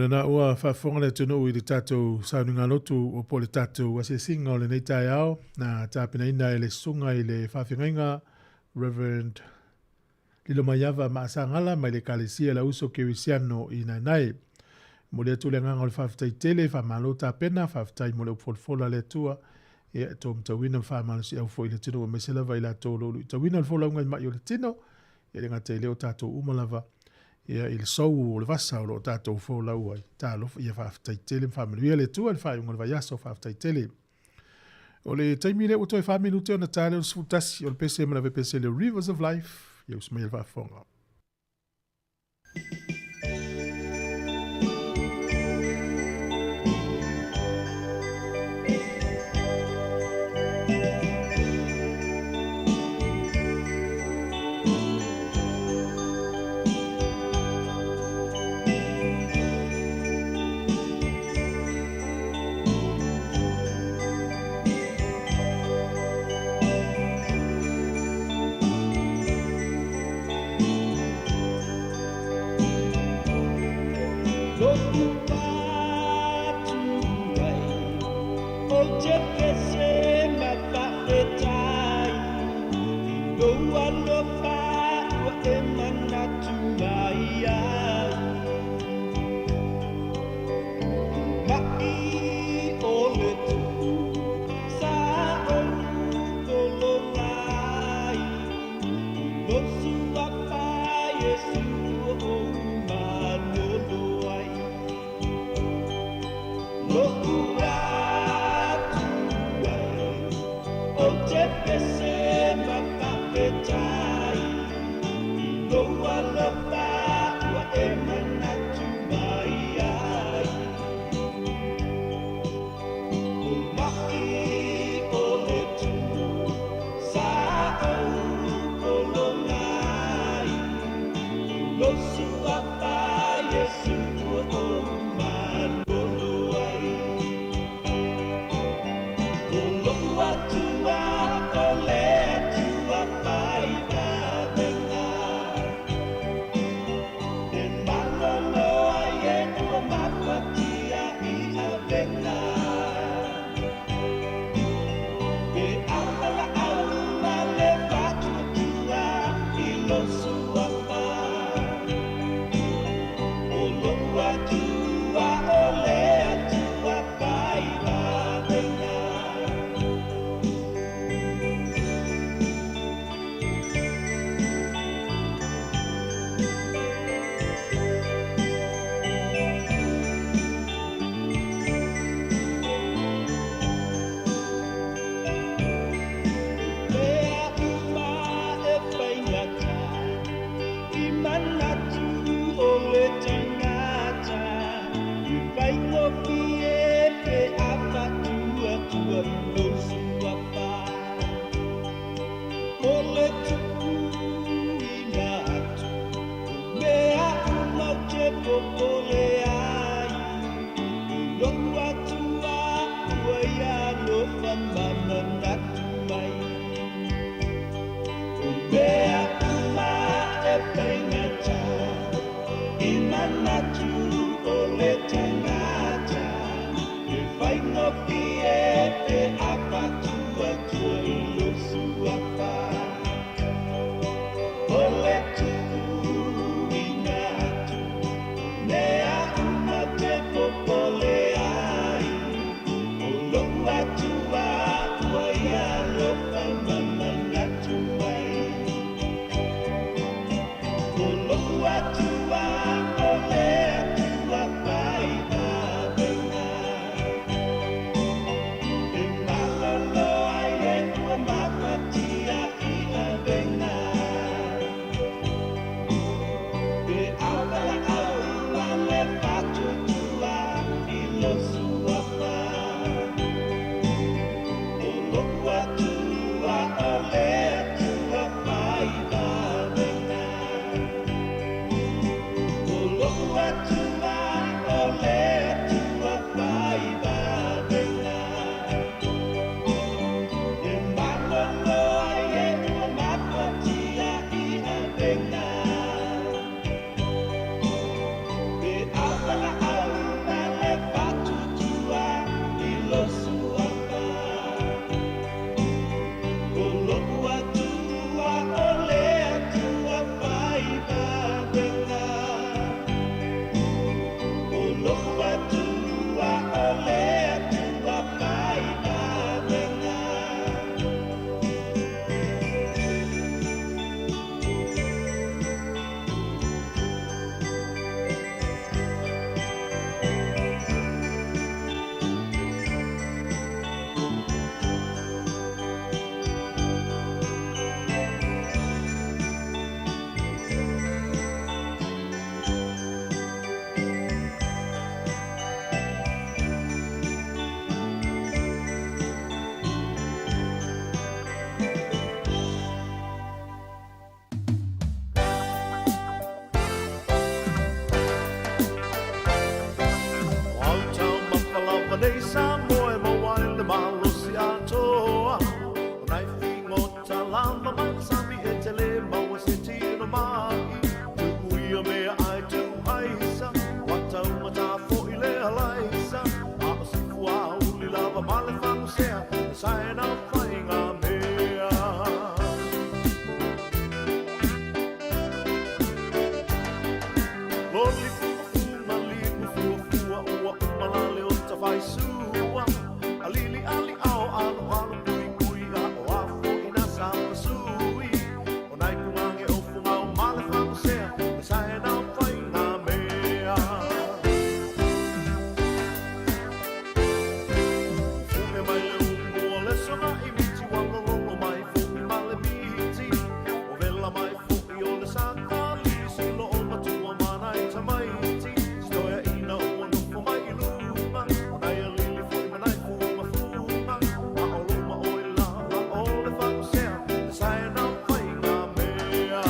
lena ua faafofoga le atunuu i le tatou sauniga lotu o po o le tatou asiasiga o lenei taeao na tapenaina e le susuga i le faafeagaiga Reverend Lilomaiava Maasagala mai le Ekalesia Le Auso Kerisiano i Naenae. E momoli atu le agaga o le faafetai tele, faamalo tapena, faafetai mo le upu folafola a le Atua ia e tou matauina ma faamalosiau foi i le atunuu aemaise lava i latou o lo o luitauina le folauga i mai o le tino, e le gata i lea o tatou uma lava ia i le sou o le vasa o lo o tatou folau ai. Talofa, ia faafetai tele ma faamanuia le Atua i le faaiuga o le vaiaso, faafetai tele. O le taimi lea ua toe 4 minute ona ta lea o le 11 o le pese ma le avepese le Rivers of Life, ia usu mai le faafofoga. ma le fagusea, le saena o faigamea. Loli fumafuga limu fuafua ua uma la le ota faisua, alili ali ao alo alo kui kui a o afo ina sa pasui. O nai kumange o fungao ma le fagusea, le saena o faigamea. Fuge mai le umu o le soga i miti ua lololo mai fo'i ma le miti. O vela mai fo'i o le sakali silo o matua ma nai tamaiti. Sitoea ina ua nofo mai i luma o nai alili fo'i ma nai fumafuga. A o luma o i lava o le fagusea, le saena o faigamea.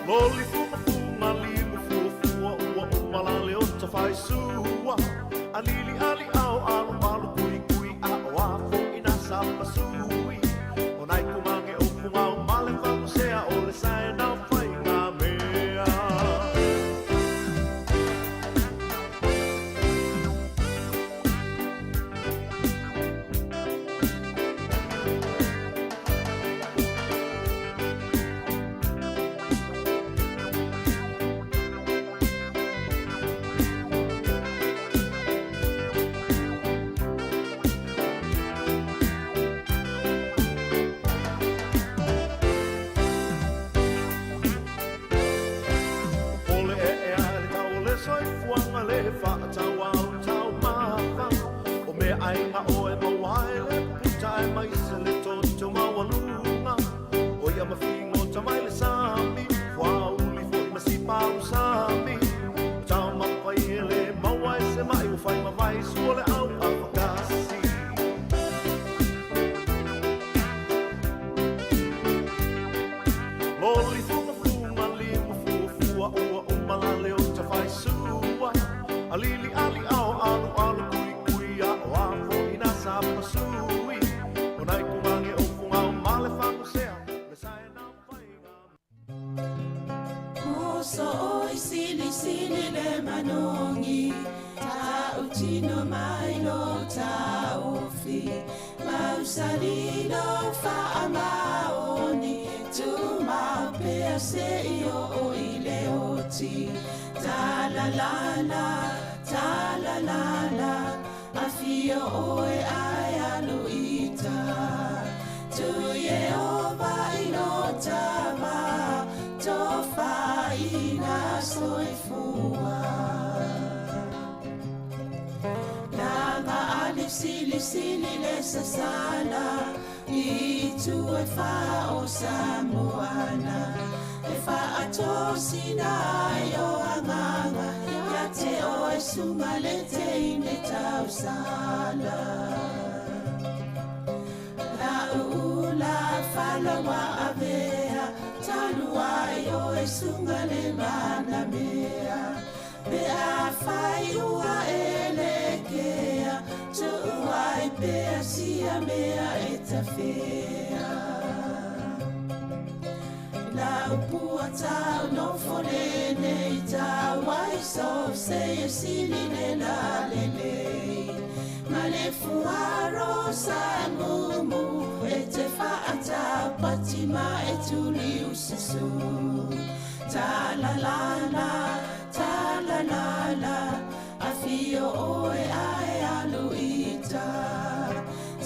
Loli fumafuga limu fuafua ua uma la le ota faisua. Alili ali ao alo alo kui kui a o afo ina sa pasui. O nai kumange o fungao ma le fagusea o le saena o faigamea. Pole e e a le tau o le soifuaga le faatau au taumafa. O mea aiga o e maua ai le puta e mai se le toto maualuga. O ia mafigo tamai le sami, fuauli fo'i ma sipau sami. O taumafai e le maua e se mai ua fai ma vai sua le au afakasi. Loli fumafuga limu fuafua ua uma la le ota faisua. Alili ali ao alu alu kui kui a o afo ina sa pasui. O nai kumange o fungao ma le fagusea, le saena o faiga. Moso oi sili sili le manongi, ta utino mai lo taufi, mausalilo faamaoni, tu maupea se i o i le oti. Ta la la la, ta la la la, afio oe ai aluita. Tu Yehova i lo tava, tofa ina soifua. Langa ali sili sili le sasala, i tu e fa o Samoana. E fa atosina ai o anganga, ia te o e sunga le te ine tausala. La uula falawa avea, talu ai o e sunga le manamea. Pe a fai ua e le kea, tuuai pea sia mea e tawhea. La upua tau no fole nei tau ai so se e sili le la le le. Ma le fuaro sa mumu e te whaata patima e tuli ususu. Ta la la la, ta la la la, afio oe ae aluita.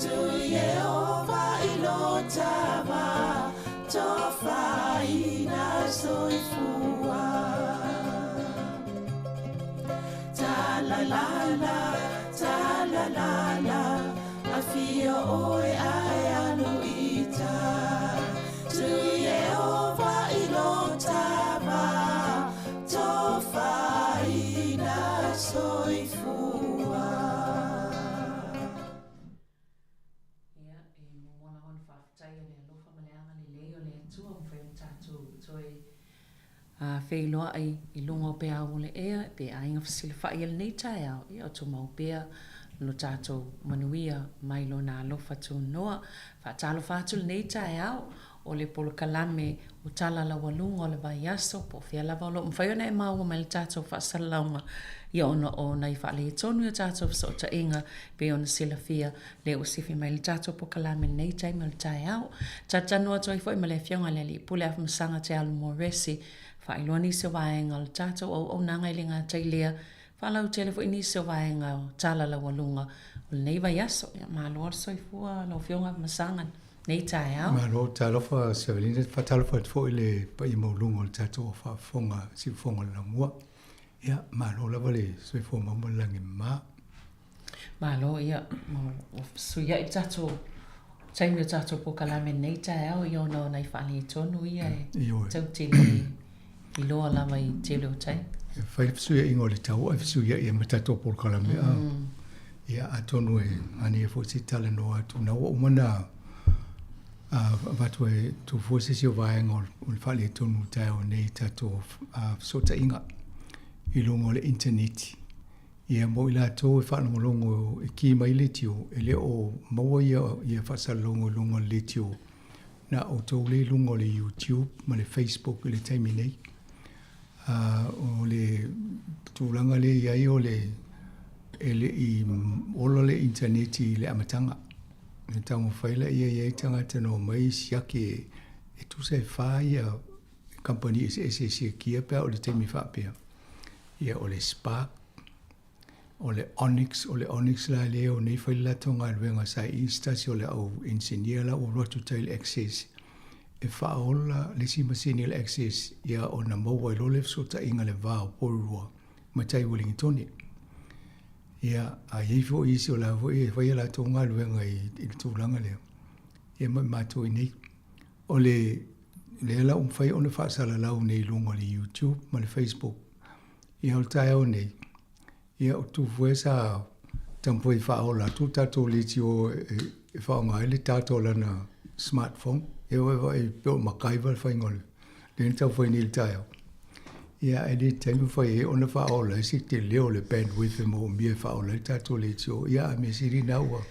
Tu Yehova i lo tava, tofa ina soifua. Ta la la la, ta la la la, afio oe ae aluita. Tu Yehova i lo tava, tofa ina soifua. Ia, e momona ona faafetai o le alofa ma le agalelei o le Atua ua mafai ona tatou toe feiloai i luga o peau o le ea, pe aiga fesilafai e lenei taeao, ia o tumau pea lo tatou manuia mai lona alofa tunoa. Faatalofa atu lenei taeao, O le polokalame o Tala Laualuga o le Vaiaso, po o fea lava o lo o mafai ona e maua mai le tatou faasalalauga, ia ona o nai faaletonu i a tatou fesootaiga, pei ona silafia, lea ua sifi mai le tatou polokalame i lenei taimi o le taeao. Talatalanoa atu ai foi ma le Afioga i le Alii Pule Afamasaga Te Alo Moresi, faailoa nisi o vaega o le tatou auaunaga e le gata i lea, faalautele foi nisi o vaega o Tala Laualuga o lenei vaiaso. Ia malo le soifua lau Afioga Afamasaga. Nei taeao. Malo, talofa Sevelina, faatalofa atu foi i le paia maualuga o le tatou faafofoga Siufofoga o le Laumua. Ia, malo lava le soifua mau ma le lagi e mama. Malo, ia, ua fesuiai le tatou taimi o tatou polokalame nei taeao, ia ona o nai faaletonu ia e tau te le iloa lava i tele o taimi. E fai le fesuiaiga o le tau ae fesuiai ai ma tatou polokalame. Ia, atonu e manaia foi se talanoa atu na ua uma ona avatu e Tufua se isi o vaega o le faaletonu i le taeao nei i tatou fesootaiga i luga o le initaneti. Ia, mo i latou e faalogologo e ki mai le leitio, e le o maua ia faasalalauga i luga o le leitio na outou lea i luga o le YouTube ma le Facebook i le taimi nei. O le tulaga lea i ai o le e le i ola le initaneti i le amataga. E taumafai laia e i ai tagata na omai siaki e tusa e fa ia kamupani eseese e siakia pe a o le taimi faapea. Ia o le Spark, O le Onyx, o le Onyx la lea o nei fai le latou galuega sa i se tasi o le au engineer la ua alu atu tai i le Access e faaola le isi masini a le Access ia ona maua ai loa le fesootaiga i le va o Porirua ma tai Uelingitone. Ia, a i ai foi isi o la foi e fai a latou galuega i le tulaga lea, ia ma matou i inei. O le lea la ua mafai ona faasalalau nei i luga o le YouTube ma le Facebook Ia o le taeao nei, ia o Tufue sa taumafai e faaola atu le tatou leitio e faaaoga ai le data o lana smartphone. Ia ua vaai pei o MacGyver le faiga o le lea na taumafai nei i le taeao. Ia ae le taimi fai ai ona faaola ai se tele o le bandwidth e manaomia e faaola ai le tatou leitio. Ia a mea sili na ua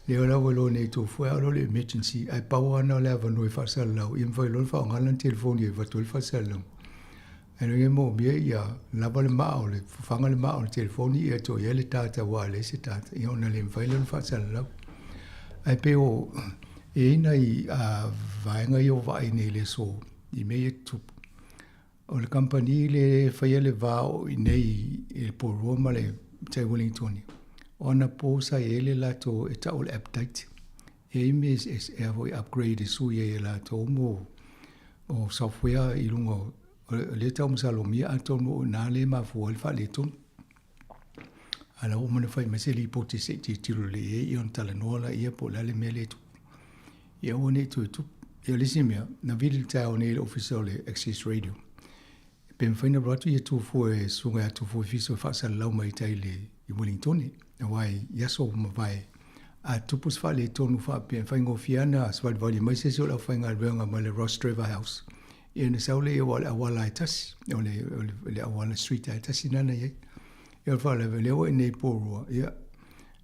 lea la ua iloa nei e Tufue a o le emergency ae pau lava lena o le avanoa e faasalalau ia mafai loa ona faaaoga lana telefoni e avatu ai le faasalalauga. E le moomia ia lava le maa o le fafaga le maa o le telefoni ia toe i ai le data aua e leai se data ia ona le mafai lea ona faasalalau. Ae pei o e i ai nai vaega ia ua vaai nei i le aso i mea ia e tutupu. O le kamupani lea e faia le va o i inei i le Porirua ma le tai Wellingtoni, o anapo sa i ai le latou e tau o le update. E i ai mea e upgrade e sui ai e latou mo o software i luga o lea e tau masalomia atonu o i ina lea e mafua ai le faaletonu. A o la ua uma ona fai mai se lipoti se i tilotilo lelei i ai ona talanoa laia po o le a le mea lea e tupu. Ia aua ne i toe tupu. Ia o le isi mea, na vili le taeao nei i le ofisa o le Access Radio, pe mafai ona alu atu ia Tufue e susuga ia Tufue Fiso e faasalalau mai tai i Wellingtone, aua i aso ua mavae, a tupu se faaletonu faapea, e faigofie lava ona savalivali mai se isi o le aufaigaluega mai le Rostrevor House, ia ona sau lea aua o le auala lava e tasi, o le auala street lava e tasi lena na i ai. Ia o le faalavelave, lea ua i inei i Porirua, ia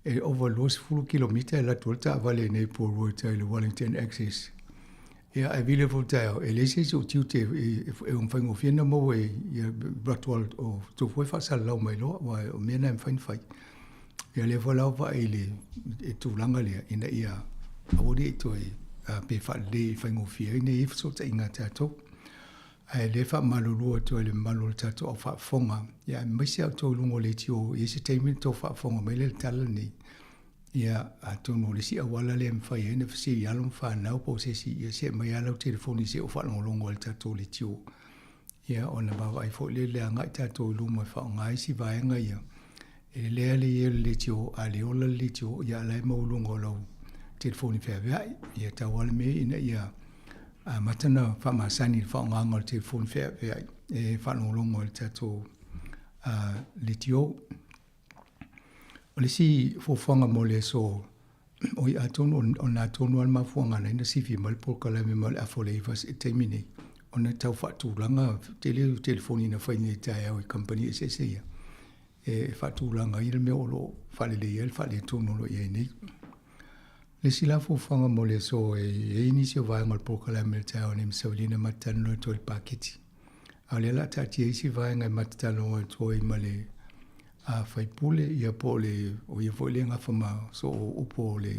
e ova 20 kilomita e alu atu ai le taavale i inei i Porirua i tai i le Wellington Access. Ia, ae vili foi le taeao, e leai se isi o tiute e ono faigofie ona maua e ia alu atu o Tufue faasalalau mai loa, aua o mea na e mafai ona fai. Ia lea foi la ua vaai i le tulaga lea, ina ia aua ne i toe pe faalelei e faigofie ai nei fesootaiga a tatou. Ae lea e faamalulu atu ai i le mamalu o le tatou au faafofoga, ia aemaise lava outou i luga o leitio, e i ai se taimi ona outou faafofoga mai lea i le tala lenei. Ia, atonu o le isi auala lea e mafai ai ona fesili i alo ma fanau po o se isi, ia se aumai lava lau telefoni se i ou faalogologo ai i le tatou leitio. Ia, ona vaavaai foi lea i le agai tatou i luma e faaaoga isi vaega ia. E lelei lava le i ai o le leitio, a le ola le leitio, ia a o la e maua i luga o lau telefoni feaveai. Ia tau lava le mea ina ia amata ona faamasani i le faaaogaina o le telefoni feaveai e faalogologo ai i le tatou leitio. O le isi fuafuaga mo le aso, oi atonu o lena tonu lava le mafuaaga na ala ai ona sifi mai le polokalame mai o le afa o le 9 i le taimi nei, ona e tau faatulaga tele telefoni na fai nei i le taeao i kamupani eseese ia, e faatulaga ai le mea o lo o faaleleia ai le faaletonu o lo o i ai nei. Le isi la fuafuaga mo le aso e i ai nisi o vaega o le polokalame i le taeao nei ma Savalina ma te talanoa atu ai i le paketi. A o lea o le a taatia isi vaega e ma te talanoa atu ai ma le faipule, ia po o le, o ia foi lea e gafa ma soo upu o le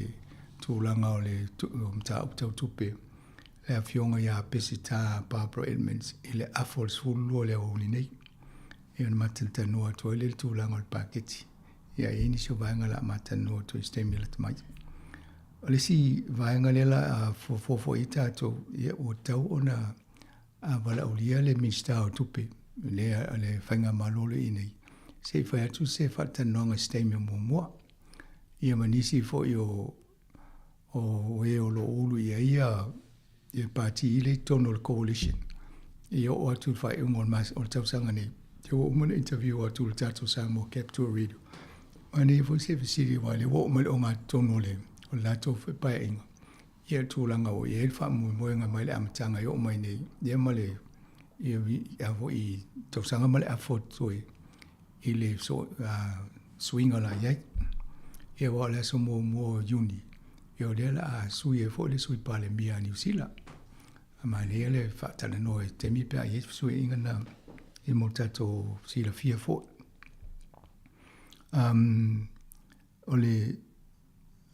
tulaga o le mataupu tau tupe, le Afioga ia Peseta Barbara Edmonds i le afa o le 12 o le aoauli nei. Ia ona matalanoa atu ai lea i le tulaga o le paketi. Ia, e i ai nisi o vaega o le a matalanoa atu ai i se taimi lata mai. O le isi vaega lea o le a fuafua foi i ai tatou, ia ua tatau ona valaaulia le Minisita o Tupe, lea a le Faigamalo o lo o i ai nei, se i fai atu se faatalanoaga i se taimi o muamua. Ia ma nisi foi o o e o lo o ulu i ai ia pati lea i totonu o le coalition. Ia oo atu i le faaiuga o le o le tausaga nei, ia ua uma ona interview atu i le tatou Samoa Capital Radio. Manaia foi se fesili aua o lea ua oo mai le ogatotonu o le o le latou foi paeaiga, ia le tulaga ua i ai le faamoemoega mai le amataga e oo mai nei, ia ma le ia foi tausaga ma le afa o totoe i le suiga o le a i ai. Ia aua o le aso muamua o Iuni, ia o lea o le a sui ai foi le Sui Palemia a Niu Sila. A manaia le faatalanoa i taimi pe a i ai se fesuiaiga na i mo tatou silafia foi. Um, o le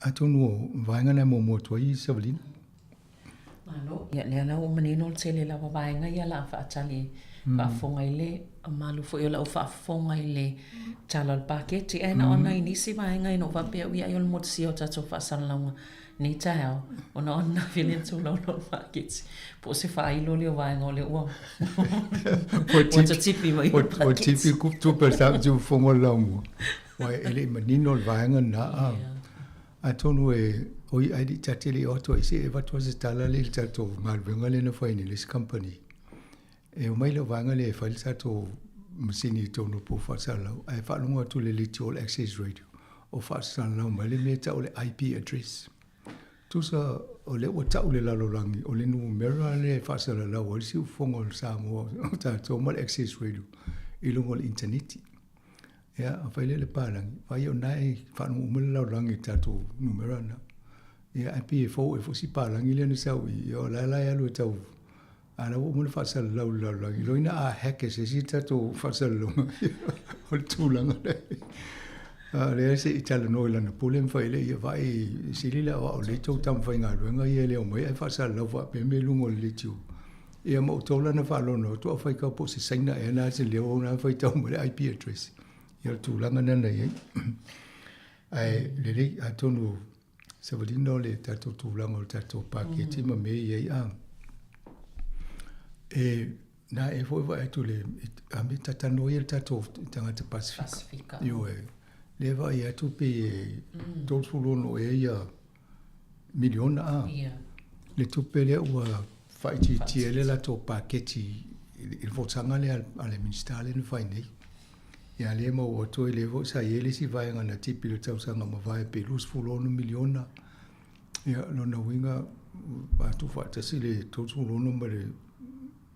Atonu o vaega na e muamua atu ai Savalina. Malo. Ia, lea la ua manino le tele lava vaega ia la a faatali faafofoga i le malu foi o lau faafofoga i le tala o le paketi. Ae na ona i nisi vaega ina ua faapea ui ai o le motusia o tatou faasalalauga nei taeao, ona o ananafi lea na tulaula o le paketi. Po o se faailo lea o vaega o lea ua ua tatipi mai le paketi. Ua tipi tupe sa usufono le laumua. Aua e le i manino le vaega lena, a. Atonu e, oi, ae le i ta te le i o atu ai se i avatu lava se tala lea i le tatou galuega lea na fai nei le isi kamupani. E omai lau vaega lea e fai le tatou masini i totonu o le pou faasalalau, ae faalogo atu i le leitio o le Access Radio o faasalalau mai le mea e tau o le IP address. Tusa o lea ua tau le lalolagi o le numera lea e faasalalau ai le siufofoga o le Samoa o tatou ma le Access Radio i luga o le initaneti. Ia, a fai lea i le palagi, vaai o lena e faalogo uma le lalolagi i le tatou numera lena. Ia, ae pei e fou ea foi si palagi lea na sau i i, ia o la la e alu e tau, a o la ua uma ona faasalalau i le lalolagi. Loina a hack e se isi le tatou faasalalauga, o le tulaga lea. A o lea se i talanoa i lana pule ma fai lea, ia vaai, sili le aoao lelei tou tama faigaluega ia e le omai ae faasalalau faapea mea i luga o le leitio. Ia ma outou la na faalono atu a faitau po o se Saina ea na se leo na faitau mai le IP address. Ia o le tulaga lena na i ai. Ae lelei, atonu savalina o le tatou tulaga o le tatou paketi ma mea i ai a. E na e foi vaai atu le a me talanoa ia le tatou tagata Pasifika. Pasifika. Ioe. Lea vaai atu pe 36 ea ia miliona a. Yeah. Le tupe lea ua faaitiitia ai le latou paketi i le folasaga lea a le Minisita lea na fai nei. Ia lea e maua atu ai lea foi sa i ai le isi vaega na tipi i le tausaga mavae pe 26 miliona. Ia lona uiga a tuufaatasi le 36 ma le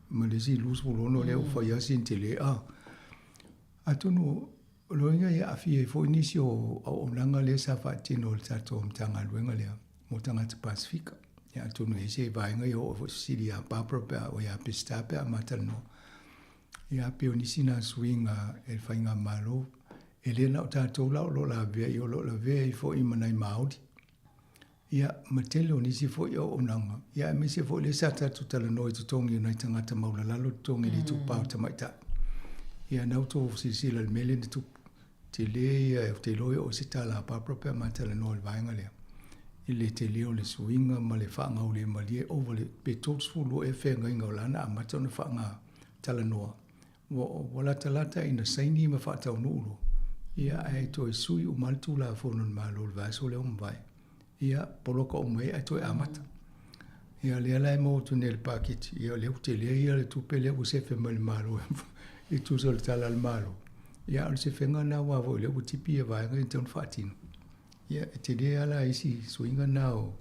ma le isi 26 lea ua fai lava sina tele a. Atonu O lona uiga e aafia ai foi nisi o auaunaga lea sa faatino e le tatou Matagaluega lea mo tagata Pasefika. Ia atonu e i ai se vaega ia oo foi fesili ia Barbara pe a, o ia Peseta pe a matalanoa. Ia pei o nisi na suiga e le Faigamalo, e le na o tatou la o lo o lavea ai, o lo o lavea ai foi ma nai Māori. Ia, ma tele o nisi foi auaunaga, ia aemaise foi lea sa tatou talanoa i totogi o nai tagata maulalalo totogi i le itupa o tamaitai. Ia, na outou silasila i le mea lea na tupu. Tele ia, ou te iloa e oo i se tala a Barbara pe a ma talanoa i le vaega lea, i le tele o le suiga ma le faagaulemalie ova le, pe 32 ea feagaiga o la na amata ona faaga talanoa. Ua, ua latalata ina saini ma faataunuu loa, ia, ae toe sui uma lava le Tulafono a le Malo i le vaiaso lea ua mavae. Ia, poloka uma ai ae toe amata. Ia, lea la e maua atu nei i le paketi, ia, lea ua tele ia le tupe lea ua sefe mai le Malo e tusa o le tala a le Malo. Ia, a o le sefega lena aua foi o lea ua tipi ia vaega ia e tatau ona faatino. Ia, e tele lava la isi suiga na o,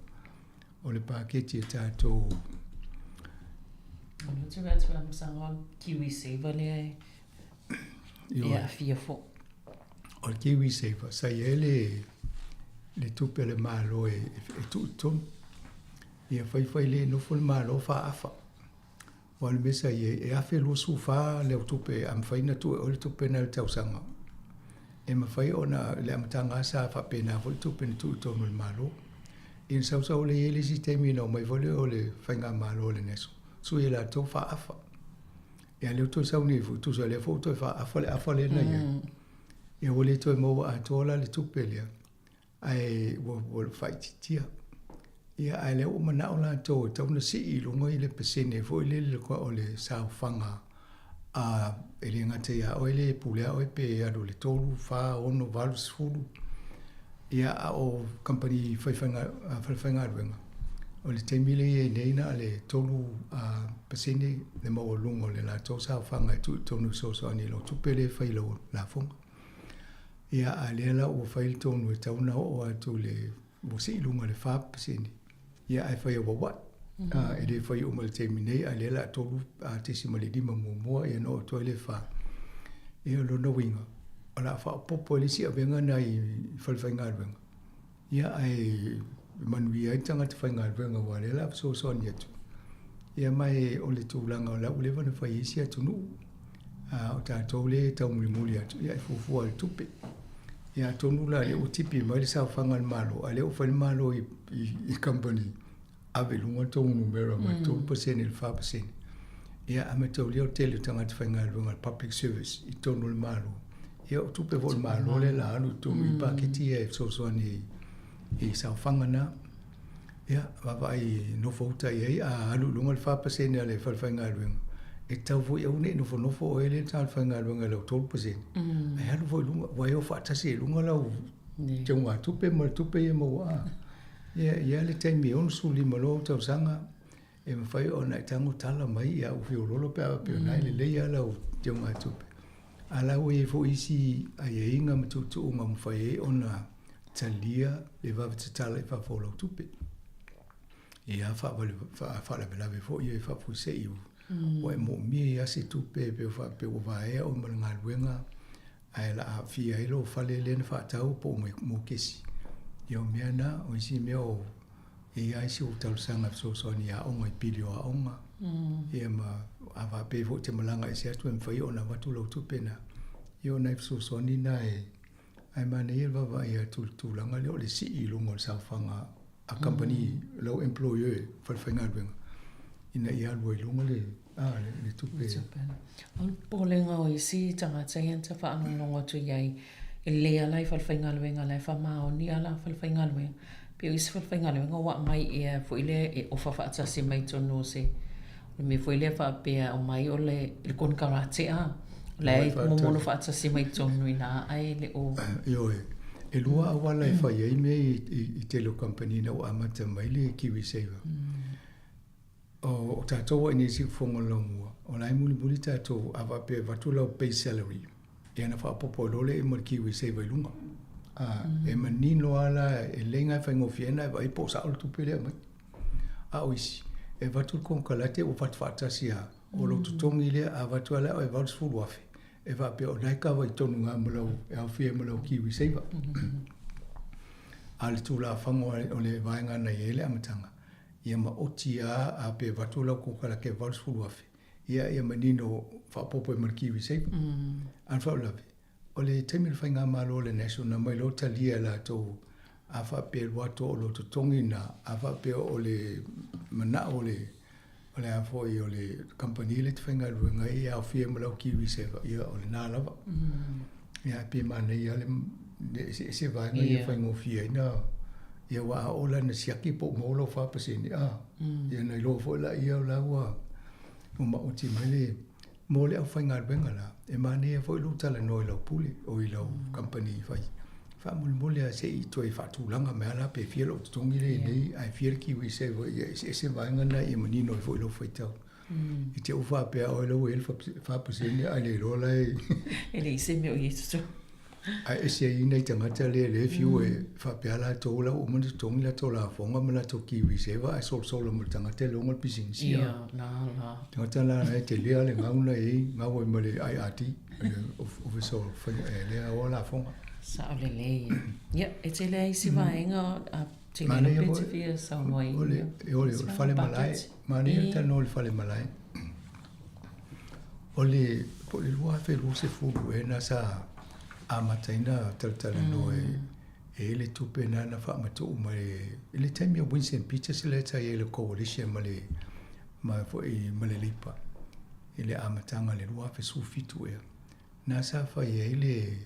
o le paketi e tatou. O lea ou te vaai atu i lana o le Kiwi Saver lea e, e aafia foi. O le Kiwi Saver, sa i ai le, le tupe a le Malo e tuu i totonu. Ia faifai le nofo le Malo faaafa. Aua o le mea sa i ai, e $1,024 le autupe a mafai ona tuu e oe le tupe lena i le tausaga. E mafai ona, i le amataga lava sa faapena foi le tupe na tuu i totonu o le Malo. Ia na sau sau lea i ai le isi taimi na omai foi lea o le faigamalo a le NATIONAL, sui e latou faaafa. Ia lea ua toe sau nei foi, tusa o lea foi ua toe faaafa le afa lea na i ai. Ia ua le toe maua atoa la le tupe lea, ae ua faaitiitia. Ia ae lea ua manao latou e tatau ona sii i luga i le pasene foi lele o le saofaga a e le gata ia oe lea e pulea oe pe alu i le 3, 4, 6, 8, 10, ia a o kamupani falefaigaluega, o le taimi lea e i ai nei na o le 3% le maualuga o le latou saofaga e tuu i totonu e fesoasoani i lau tupe lea e fai i lau lafoga. Ia, a o lea la ua fai le tonu e tatau ona oo atu i le, ua sii i luga i le 4%, ia ae fai auauai. E le fai uma i le taimi nei, a o lea o le a 3.5 muamua ia ona oo atu ai lea i le 4. Ia o lona uiga, o le a faaopoopo ai le isi avega lena i falefaigaluega, ia ae manuia ai le tagata faigaluega aua o lea o le a fesoasoani atu. Ia ma o le tulaga o la ua leva ona fai e isi atunuu, a o tatou lea e taumulimuli atu, ia e fuafua i le tupe. Ia atonu la o lea ua tipi mai le saofaga a le Malo, a o lea ua fai le Malo i kamupani, ave i luga le tou numera mai le 3% i le 4%. Ia a mataulia o le tele o tagata faigaluega a le public service i totonu o le Malo, ia o tupe foi a le Malo lea o le a alu i totonu i paketi ia e fesoasoani i saofaga na. Ia, vaavaai nofo uta i ai, a alu i luga le 4% a le falefaigaluega, e tatau foi aua ne i nofonofo oe lea le tagata faigaluega i lau 3%, ae alu foi i luga, aua e o faatasi ai i luga lau teugatupe ma le tupe ia e maua. A, ia, e i ai lava le taimi e 65 loa ou tausaga, e mafai ona e tago tala mai ia ua feoloolo pe a faapea o lena e lelei lava lau teugatupe. A o la ua i ai foi isi aiaiga ma tuutuuga ua mafai ai ona talia le vave tatala i fafo o lau tupe. Ia faalavelave foi e faafuasei ua e moomia ai lava se tupe pe faapea ua vaea oe ma le galuega ae o le a aafia ai lou fale lea na faatau po o mokesi. Ia o mea na, o isi mea o e i ai si ou talosaga fesoasoani i aoga i pili o aoga. Ia ma a faapea foi e te malaga ese atu e mafai ona avatu lau tupe na. Ia o nai fesoasoani na e ae manaia le vaavaai atu i le tulaga lea o le sii i luga o le saofaga a kamupani lau employer falefaigaluega ina ia alu ai i luga le le tupe. O le popolega o isi tagata ia na ta faalogologo atu i ai, e lelei lava la i falefaigaluega la e faamaoni lava la falefaigaluega. Pei o isi falefaigaluega ua aumai ea foi lea e ofa faatasi mai totonu o se o le mea foi lea faapea aumai o le le konekarate a la e momolo faatasi mai totonu i ina ae le o Ioe, e lua auala e fai ai mea i tele o kamupani ina ua amata mai le KiwiSaver. O tatou i nei siufofoga o le laumua, o la e mulimuli tatou a faapea e avatu lau base salary, ia ona faaopoopo ai loa lea ma le KiwiSaver i luga. E manino lava la, e lelei lava e faigofie ai ona e vaai po o sao le tupe lea e aumai. A o isi, e avatu le konekarate ua avatu faatasi lava, o lou totogi lea, a avatu lava la e $80,000, e faapea o la e kava i totonu i ina ma lau, e aofia ai ma lau KiwiSaver. A o le tulafono o le vaega na i ai le amataga, ia maoti lava a pe avatu lau konekarate e $80,000, ia ia manino faaopoopo ai ma le KiwiSaver. A o le faalavelave, o le taimi o le faigamalo a le National na aumai loa talia e latou a faapea e alu atu o lou totogi lena, a faapea o le manao o le o le a foi o le kamupani lea e te faigaluega ai e aofia ai ma lau KiwiSaver, ia o lena lava. Ia ae pei e manaia lava le eseese vaega ia e faigofie ai na ia aua a oo la ina siaki po ua maua lau 4%, a, ia ona iloa foi laia o la ua maoti mai le mo le aufaigaluega la, e manaia foi lou talanoa i lau pule o i lau kamupani fai faamolemole lava se i toe faatulaga mai lava la pe fia lou totogi lea i nei ae fia le KiwiSaver ia eseese vaega na ia manino ai foi lou faitau. I te i ua faapea oe la ua i ai le 4% ae le iloa la e E leai se mea o i ai i totonu. Ae ese ai nai tagata lea lea e fiu e faapea latou la ua uma ona totogi latou lafoga ma latou kiwiseva ae solosola ma le tagata e logo le pisinisi. Ia, la, la. Tagata la la e tele lava le gau na i ai, gau ai ma le IRD, le Ofisa o Faiga e lea oa lafoga. Sao lelei. Ia, e tele ai isi vaega a tele lau pe te fia saunoa i O le, o le fale malae, manaia le talanoa i le fale malae. O le, po o le 2020 ea lena sa amataina talatalanoa e e i ai le tupe lena na faamatuu mai i le taimi o Winston Peters lea sa i ai i le coalition ma le ma foi ma le Labour i le amataga i le 2017 ea. Na sa fai ai le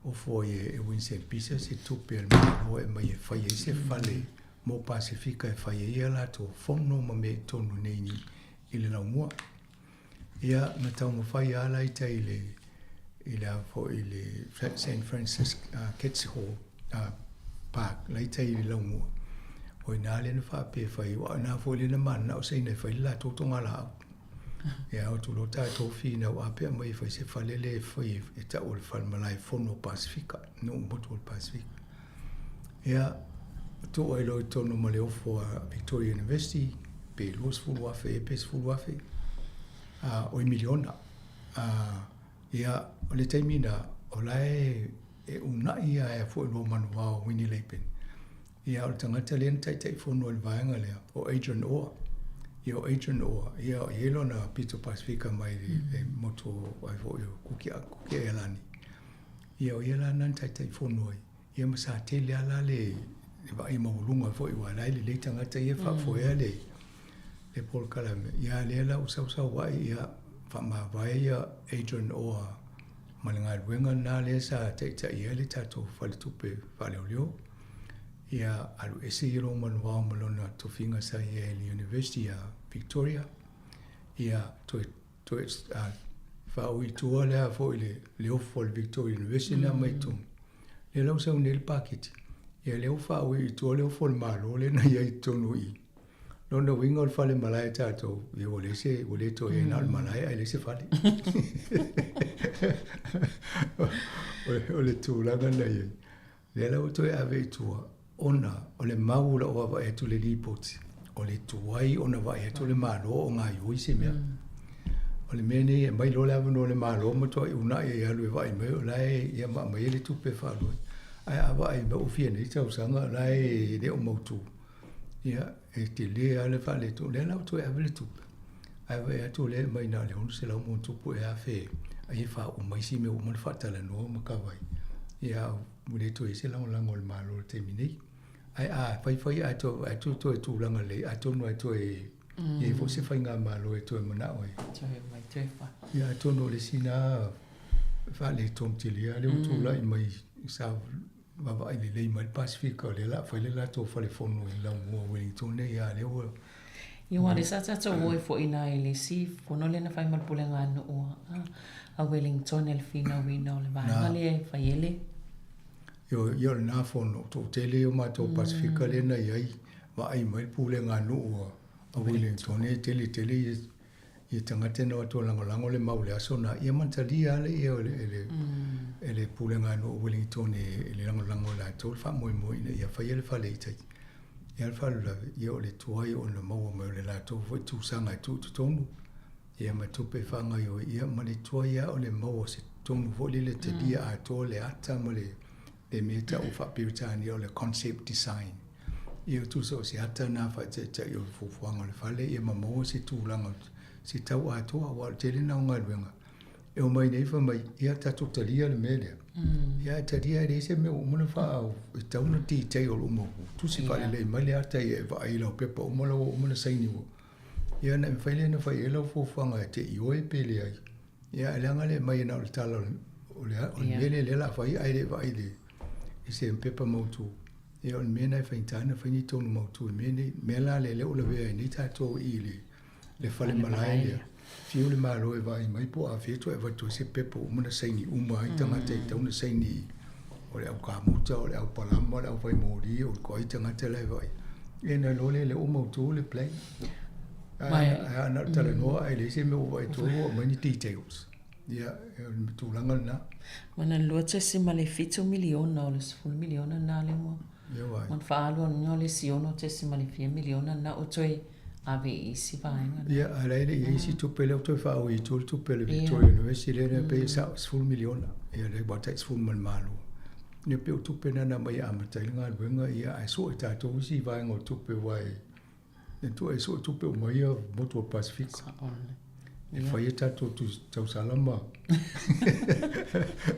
ofo ai e Winston Peters se tupe a le Malo e aumai e fai ai se fale mo Pasefika e fai ai a latou fono ma mea i totonu nei i le laumua. Ia, na taumafai lava la i tai i le, i le a foi i le Saint Francis Cats Hall Park, la i tai i le laumua. O i ina lea na faapea e fai, aua o i ina foi lea na mananao Saina e fai le latou togalaau. Ia, o atu loa tatou finau a pe aumai e fai se fale lea e fai e tau o le fale malae fono o Pasefika, nuu motu o le Pasefika. Ia, tuu ai loa i totonu ma le ofo a Victoria University, pe 20,000 ea pe 10,000, a, oi miliona. A, ia, o le taimi lena, o la e, e uunai lava e foi Luamanuvao o Winnie Laban. Ia, o le tagata lea na Taitaifono i le vaega lea, o Adrian Orr. Ia, o Adrian Orr, ia, e i ai lona pito Pasefika mai le, le motu o, ai foi o Kuki, Kuki Ailani. Ia, o ia la lena na Taitaifono ai. Ia ma sa tele lava la le vaai maualuga foi aua la e lelei tagata ia e faafoea le le polokalame. Ia lea la ua sausau ai ia faamavae ia Adrian Orr ma le galuega lena lea sa taitai ai le tatou faletupe faaleoleo. Ia alu ese ia Luamanuvao ma lona tofiga sa i ai i le University a Victoria. Ia toe Toe faaui i tua lea foi le, le ofo a le Victoria University na mai tonu. Lea la ua sau nei le paketi. Ia lea ua faaui i tua le ofo a le Malo lea na i ai i totonu i i. Lona uiga o le fale malae a tatou, ia ua leai se, ua le toe i ai na o le malae ae leai se fale. O le tulaga na i ai. Lea la ua toe ave i tua, ona o le mau o lau vaavaai atu i le lipoti, o le tuai ona vaai atu le Malo o gaoioi se mea. O le mea nei e aumai loa le avanoa i le Malo matuai uunai ai e alu e vaai mai o la e ia ma aumai ai le tupe e faaalu ai. Ae a vaai mai ua fia nei tausaga o la e le o mautu, ia e tele lava le faaletonu. O lea la ua toe ave le tupe, ae vaai atu o lea e aumai na o le $600 plus ea afe ai e faauma isi mea ua uma ona faatalanoa ma kava ai. Ia ua le toe i ai se lagolago a le Malo i le taimi nei. Ae a fai fai ae toe vaai atu toe tulaga lelei, atonu e toe i ai foi se faigamalo e toe manao e. Toe mai, toe fa. Ia atonu o le isi lena faaletonu tele lava lea ua tulai mai sa vaavaai lelei mai le Pasefika o lea o le a fai le latou fale fono i Laumua Wellington nei a lea ua Ia aua o lea sa tatou o ai foi i ina i le isi fono lea na fai ma le pulega a nuu a Wellington i le finauina o le vaega lea e fai ai le Ia o lena fono, toatele o matou Pasefika lea na i ai, vaai mai le pulega a nuu a Wellington e tele tele ia tagata na o atu e lagolago le mau i le aso lena, ia matalia lava le e e le pulega a nuu o Wellington e le lagolago e latou le faamoemoe ina ia faia le fale i tai. Ia le faalavelave, ia o le tuai ona maua mai o le latou foi tusaga e tuu i totonu, ia ma tupe e faagaoioi, ia ma le tuai lava o le maua o se tonu foi lele talia atoa le ata ma le le mea e tau faa-Peretania o le concept design. Ia tusa o se ata lena faataitai o le fuafuaga o le fale, ia ma maua se tulaga, se tau atoa, aua o le tele lena o galuega e omai nei fai mai, ia tatou talia le mea lea. Ia ae talia e leai se mea ua uma ona faa, e tatau ona detail uma, tusi faalelei mai le ata ia e vaai i lau pepa uma la ua uma ona saini ua. Ia ona e mafai lea ona fai i ai lau fuafuaga e te ioe pe leai. Ia ae leaga le aumai na o le tala o le mea lea o le a fai ae le vaai i se pepa mautu. Ia o le mea lena e faigata ona fai ni tonu mautu i mea nei. O le mea la lea ua lavea ai nei tatou i i le fale malae lea, fiu le Malo e vaai mai po o afea toe avatu ai se pepa ua uma ona saini uma ai tagata e tatau ona saini o le au kamuta, o le au palama, o le au fai moli, o ai tagata la e vaai. Ia ona iloa lea ua mautu le plan. Ae na o le talanoa ae leai se mea ua vaai atu ua aumai ni details. Ia, o le tulaga lena. Mana $2.7 miliona o le 10 miliona lena lea ua ua na faaalu lona uiga o le isi ono tesima le fia miliona lena ua toe ave i isi vaega na. Ia, a o la e le i ai isi tupe lea ua toe faaui i tua le tupe a le Victoria University lea na pei e sao 10 miliona. Ia lea ua tai 10 ma le Malo. Ia pei o tupe na na aumai e amata ai le galuega, ia ae sue tatou isi vaega o tupe aua e E tua e sue tupe uma ia motu o le Pasefika. E fai e tatou tausala ma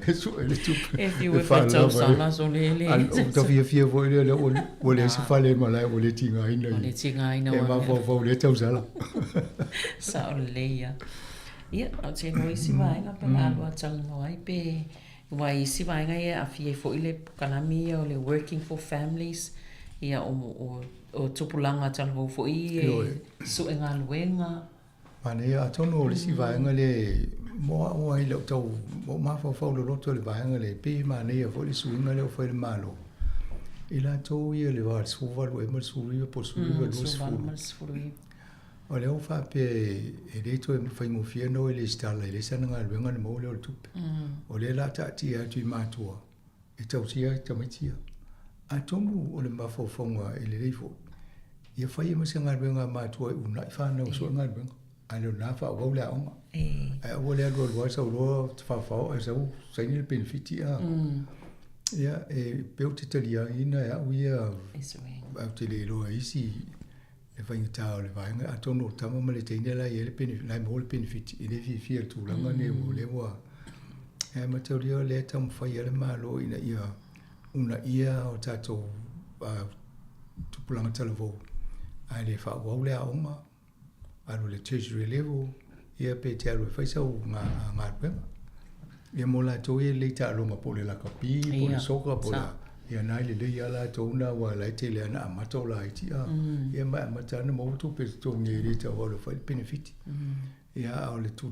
e sue le tupe. E fiu e fai tausala so le le. O ta fiafia foi lea lea ua leai se fale malae ua le tigaina. Ua le tigaina. E mafaufau lea tausala. Sao lelei ia. Ia, ou te iloa isi vaega pe o le a lua talanoa ai pe Aua i isi vaega ia e aafia ai foi le polokalame ia o le Working for Families, ia o, o tupulaga talavou foi ia e sue galuega. Manaia, atonu o le isi vaega lea e mo au ai lau tau ou mafaufau loloto i le vaega lea, e pei e manaia foi le suiga lea ua fai e le Malo i latou ia i le va o le 18 ea ma le 19 po o le 19 20. O lea ua faapea e le toe faigofie ona o e lesitala i leai sana galuega ona maua lea o le tupe. O lea o le a taatia atu i matua e tausia ai tamaiti ia. Atonu o le mafaufauga e lelei foi, ia fai ai ma se galuega a matua e uunai fanau e sue galuega, ae le o lena faaauau le aoga. Ae aua le alualu lava sau loa tafaofao ae sau saini le penefiti a. Ia, e pei ou te taliaina e au ia, ae ou te le iloa e isi le faigata o le vaega, atonu o tama ma le teine la e i ai le benefit, la e maua le benefit, e le fiafia i le tulaga lenei o lea ua e mataulia o lea e taumafai lava le Malo ina ia uunaia o tatou tupulaga talavou, ae le faaauau le aoga, alu i le tertiary level, ia pe te alu e fai sau galuega. Ia mo latou ia e lelei taaloga po o le lakapi, po o le soka, po o le a, ia na e lelei lava latou na aua o la e tele lava ina amata o laiti a. Ia ma e amata lava ona maua tupe e totogi ai e le tau alu e fai le penefiti. Ia a o le o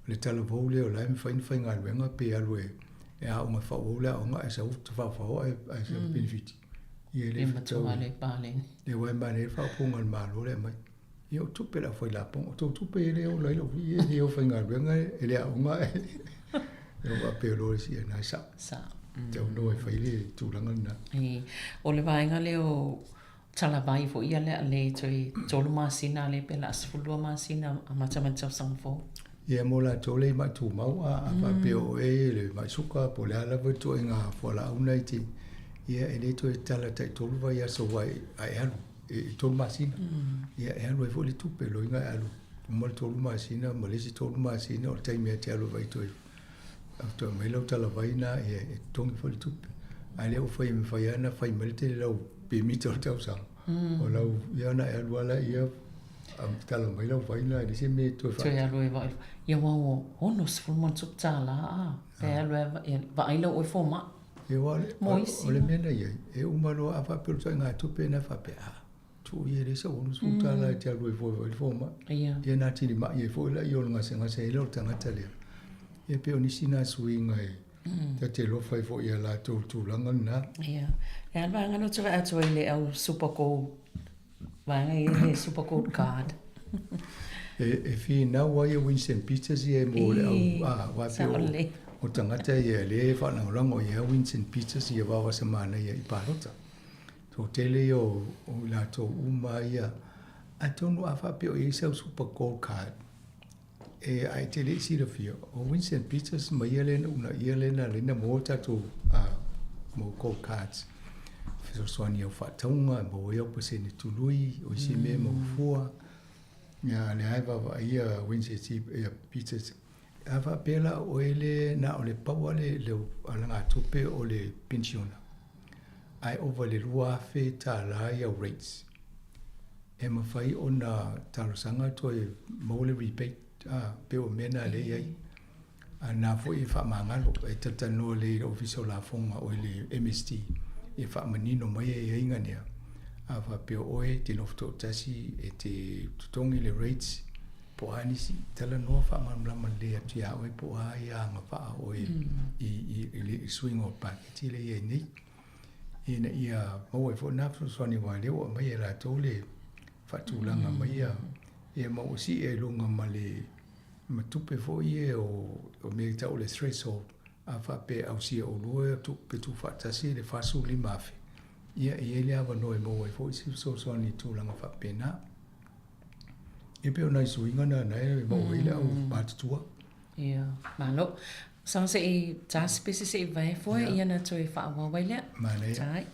le talavou lea o la e mafai ona faigaluega pe alu e aoga e faaauau le aoga ae sau tafaofao ae sau le penefiti. Ia e le fetaui. Ia aua e manaia le faaupuga a le Malo lea e aumai. Ia o tupe le aufailapoga, o tou tupe e le ola ai lou vii, e le o faigaluega e le aoga ae. Ia faapea loa le isi, ia na e sao. Sao. Tau noa e fai le tulaga lena. E, o le vaega lea o talavai foi ia lea le toe 3 masina lea pe la 12 masina amata mai le tausaga fou. Ia mo latou lea i mai tumau a, a faapea o oe le mai suka po o le a lava le ituaiga fualaau na e te, ia e le toe tala tai tolu vaiaso aua e alu. E 3 masina. Ia e alu ai foi le tupe, loiga e alu uma le 3 masina ma le isi 3 masina o le taimi e te alu ai toe toe aumai lau talavai na ia e totogi foi le tupe. A lea ua fai e mafai lava ona fai mai le tele lau pemita o le tausaga. O lau ia ona e alu lava lea tala mai lau vai na e leai se mea e toe Toe alu e vaai. Ia aua ua $60+ a pe alu e vaai lau oe fomai. Ia aua o le mea na i ai, e uma loa a faapea o le ituaiga tupe lena faapea, a, tuu ia e leai sau $60 e te alu ai fua e vaai le fomai. Ia na atili mai ai foi laia o le gasegase ai lea o le tagata lea. Ia pei o nisi na suiga e ta te alofa ai foi ia latou i le tulaga lena. Ia. E a le vaega lea ou te vaai atu ai i le au Super Gold Vaega ia le Super Gold Card. E finau ai e Winston Peters ia mo le au a aua pei o tagata ia lea e faalagolago i ai Winston Peters ia vavasamanaia i palota. Toatele ia o i latou uma ia atonu a faapea o i ai sau Super Gold Card e ae te le i silafia o Winston Peters ma ia lea na uunaia lea na ala ai ona maua tatou mau gold cards fesoasoani i au faatauga e maua ai au pasene tului o isi mea e maua fua. Ia lea e vaavaai ia Winston Peters a faapea la o oe le na o le pau lava le alagatupe o le penisiona ae ova i le $2,000 i au rates. E mafai ona talosaga toe maua le rebate a pei o mea na lea e i ai. A na foi e faamagalo e talatalanoa lelei i le Ofisa o Lafoga o le MST e faamanino mai aiaiga nea. A faapea o oe e te nofo toatasi e te totogi le rates po o a nisi, talanoa faamalamalama lelei atu ia oe po o a ia agavaa o oe i le suiga o le paketi lea e i ai nei. Ina ia maua ai foi lena fesoasoani aua o lea ua aumai e latou le faatulaga mai ia, ia ma ua sii ai i luga ma le ma tupe foi ia o mea e tau o le threshold. A faapea e ausia e oulua tupe tuufaatasi le 45,000, ia e i ai le avanoa e maua ai foi se fesoasoani i tulaga faapena. Ia pei o nai suiga na na e maua ai le au matutua. Ia, malo. Sa se i tā se pese se i vae foe, ia na toe faaauau ai lea. Manaia. Tai.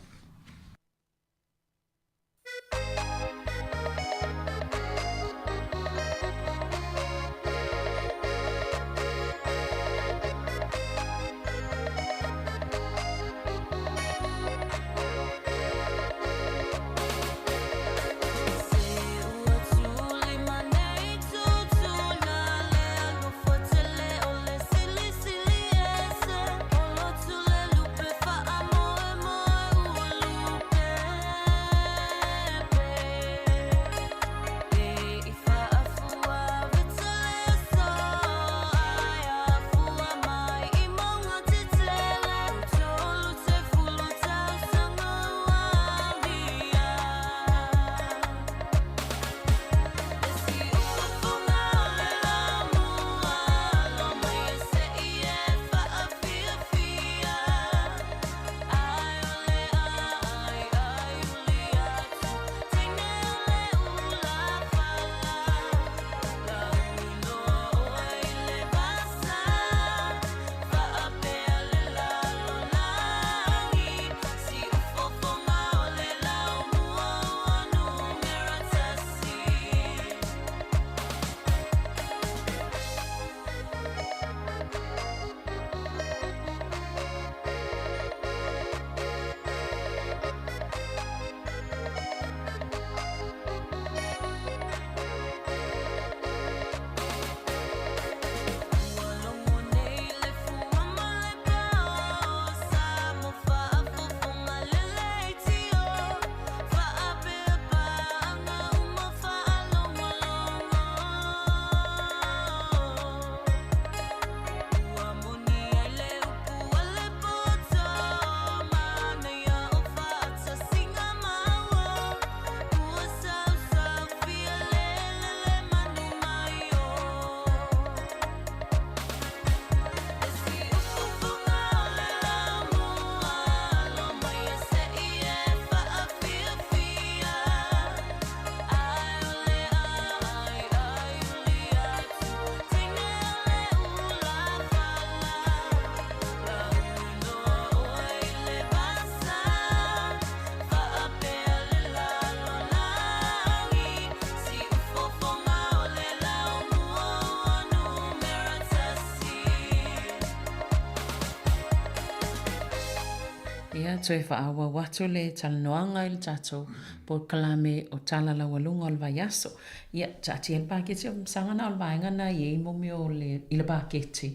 Ia, toe faaauau atu le talanoaga i le tatou polokalame o Tala Laualuga o le Vaiaso. Ia, taatia le paketi o masaga na o le vaega na e i ai mo mea o le, i le paketi.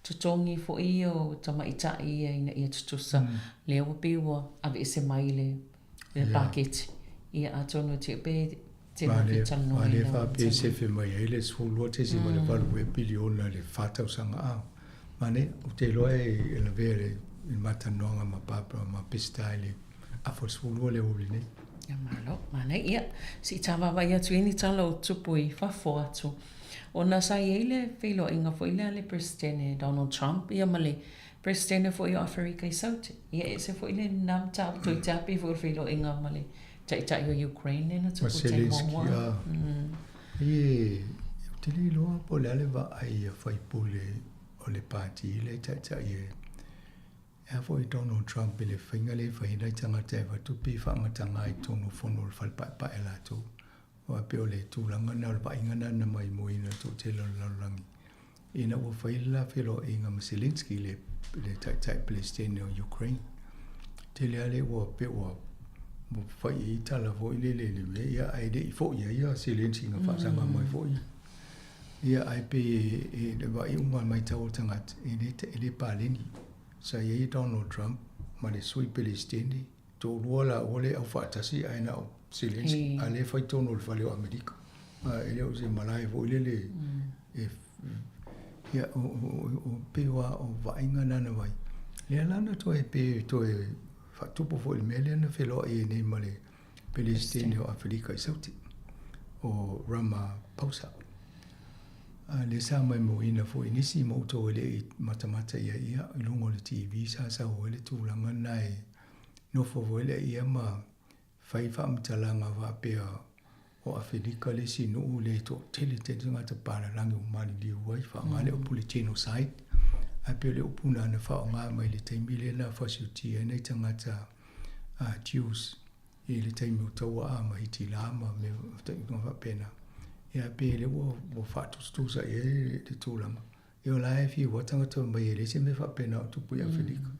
Totogi foi ia o tamaitai ia ina ia tutusa. Lea ua pei ua aveese mai i le, le paketi. Ia, atonu e te pe te Ma ma le, talanoa ma i le lau faapea e tali. sefe mai ai le 12.8 ea piliona i le fa tausaga a. Manaia, ou te iloa e lavea i le ma talanoaga ma Barbara ma Peseta i le afa o le 12 le aoauli nei. Ia malo, manaia. Ia, se i ta vaavaai atu i ni tala o tupu i fafo atu. Ona sa i ai le feiloaiga foi lea a le Peresetene Donald Trump ia ma le Peresetene foi o Aferika i Saute. Ia e ese foi lena mataupu toeitiiti pei foi o le feiloaiga ma le Taitai o Ukraine lea na Ma tupu i taimi Zelensky, muamua. a. Ie, ou te le iloa po o le a le vaai a faipule o le pati lea e taitai e e a foi Donald Trump i le faiga lea e fai ai nai tagata e avatu pei e faagataga i totonu o fono o le fale paepae a latou. Aua pei o le tulaga lena o le vaaiga lena na maimoaina e le toatele o le lalolagi ina ua fai le la feiloaiga ma Zelensky le le taitai Peresetene o Ukraine. Tele lava lea ua pei ua fai i ai tala foi lele i le mea, ia ae le i foi ai ia Zelensky na faasaga mai foi. Ia ae pei e le vaai uma matau a tagata e le e le paleni. Sa i ai Donald Trump ma le sui Peresetene, toalua laua lea e aufaatasi ae na o Zelensky a lea e fai tonu o le fale o Amerika. E le o se malae foi lele e ia o o pei ua o vaaiga na na vaai. Lea la na toe pe toe faatupu foi i le mea lea na feiloai ai nei ma le Peresetene o Aferika i Saute, o Ramaphosa. A lea sa maimoina foi i nisi ma outou e le i matamata i ai, ia, i luga o le TV sa sau ai le tulaga lena e nofo foi le ia ma fai faamatalaga faapea o Afelika le isi nuu le toatele tele tagata palalagi ua maliliu ai, faaaoga le upu le genocide. Ae pei o le upu lena na faaaoga mai i le taimi lea na fasiutia ai nai tagata Jews i le taimi o taua a ma Hitila ma mea faapena. Ia pei lea ua faatusatusa i ai le tulaga. Ia o la e fiu lava tagata mai e leai se mea faapena o tupu i Afelika.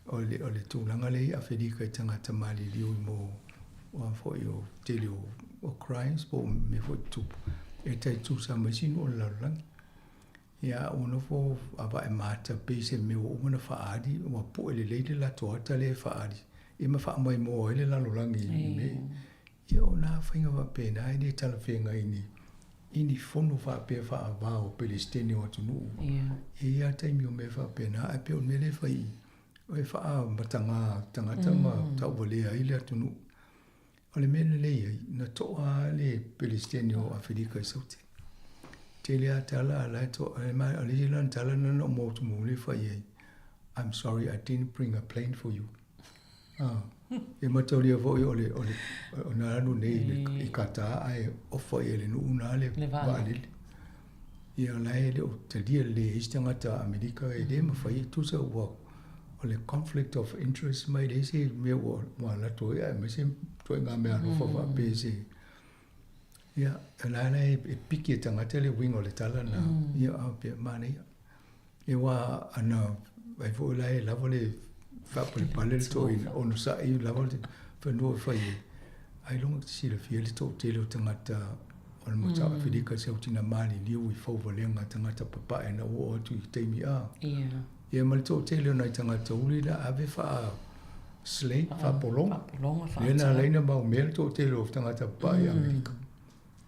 O le, o le tulaga lea i Afelika i tagata maliliu i mo a foi o tele o, o crimes po o mea foi tutupu e tai tusa ma isi nuu o le lalolagi. Ia ua nofo avae mata pei se mea ua uma ona faaali, ua pue lelei le latou ata lea e faaali, ia ma faamaimoa ai le lalolagi i mea. Ia o nā faiga faapena e le talafeagai i ni, i ni fono faapea faava o Peresetene o atunuu. E i ai lava taimi o mea faapena, ae pei o le mea lea e fai i, e faamatagā tagata ma tauvalea ai le atunuu. O le mea lelei ai, na to'a lava le Peresetene o Afelika i Saute. Tele lava tala a la e to'a, o le isi lana tala lena na ou maua atu muamua e fai ai, I'm sorry I didn't bring a plane for you. Ah, e mataulia foi o le, o le, o na alu nei i le, i Qatar ae ofa i le nuu na le vaalele. Ia la e le o talia lelei e isi tagata Amerika e le mafai e tusa ua o le conflict of interest mai le isi mea ua ua alu atu ai aemaise ituaiga mea alofa faapea se ia o la la e piki e tagata le uiga o le tala lena ia a pea manaia. Ia aua ana ai foi la e lava le faapalepale le toeaina onosai lava le fanua e fai ai. Ailoga te silafia le toatele o tagata o le Matau Afelika sau tina maliliu i fauvalega tagata papae na ua oo atu i taimi a. Ia ma le toatele o nai tagata uli na ave faa slave, faapologa. Lea na ala ai ona mau mea le toatele o tagata papae i Amerika.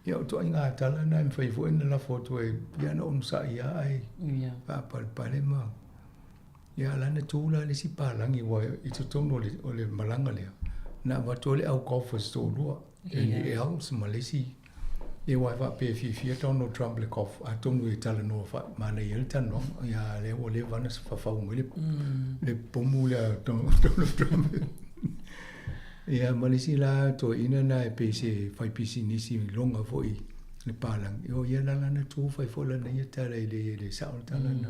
Ia o ituaiga tala na e mafai foi ona lafo atu ai, ia na onosai lava ae faapalepale ma Ia la na tu la le isi palagi aua i totonu o le, o le malaga lea, na avatu ai le au golfers toalua, e ni Els ma le isi, ia aua e faapea e fiafia Donald Trump i le golf, atonu e talanoa faamanaia ai le talanoaga, ia a lea ua leva ona fafau mai le, le pomu lea a Donald Trump. Ia ma le isi la toeaina lena e pei se faipisinisi iloga foi le palagi, o ia la lana tu fai foi lana ia tala e le, le sao le tala lena.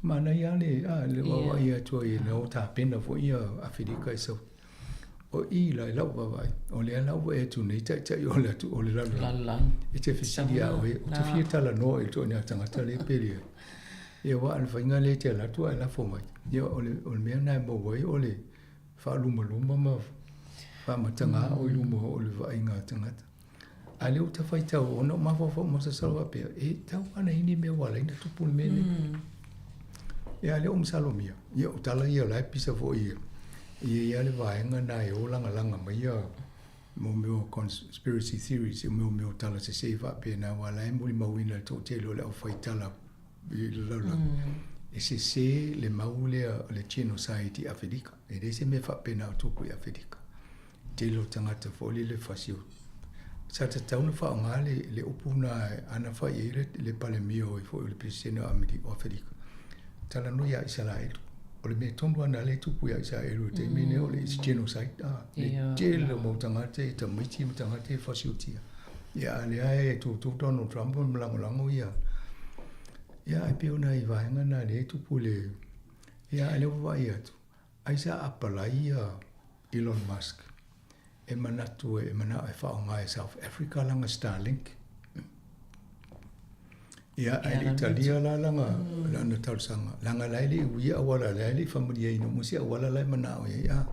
Manaia lava le, a, le vaavaai atu ai ina ua tapena foi ia Afelika i sau. O i la i lau vaavaai, o lea la ua e atu nei taitai o le atu o le lalolagi. E te fesili ia oe, ou te fia talanoa i le ituaiga tagata lea pe leai. Ia aua o le faiga lea e te alu atu ae lafo mai, ia o le, o le mea lena e maua ai o le faalumaluma ma faamatagā oe i luma o le vaaiga a tagata. A lea ua ta faitau ona ou mafaufau masalosalo faapea, e tau ana i ni mea ua ala ai ona tupu le mea lenei. Ia a lea ua masalomia, ia o tala ia o la e pisa foi e i ai lava le vaega lena e o lagalaga mai ia mo mea o conspiracy theories, o mea o tala sese faapena aua o la e molimauina e le toatele o le aufaitala i le lalolagi, e sese le mau lea o le genocide i Afelika. E leai se mea faapena o tupu i Afelika. Tele o tagata foi lele fasi o sa tatau ona faaaoga le, le upu na ana fai ai le, le Palemia o foi o le Peresetene o Amerika o Afelika. Talanoa ia Isaraelu. O le mea tonu lava na lea e tupu ia Isaraelu i le taimi lenei o le it's genocide. Ah, le tele o mau tagata e tamaiti ma tagata e fasiotia. Ia a lea e tūtū Donald Trump ma lagolago ia. Ia e pei o nai vaega na lea e tupu le ia a lea ua vaai atu. Ai sa apalai ia Elon Musk e manatu e manao e faaaoga e South Africa lana Starlink. Ia, ae le i talia la lana, lana talosaga, leaga la e le i uia auala, la e le i faamalieina uma se auala la e manao i ai, a.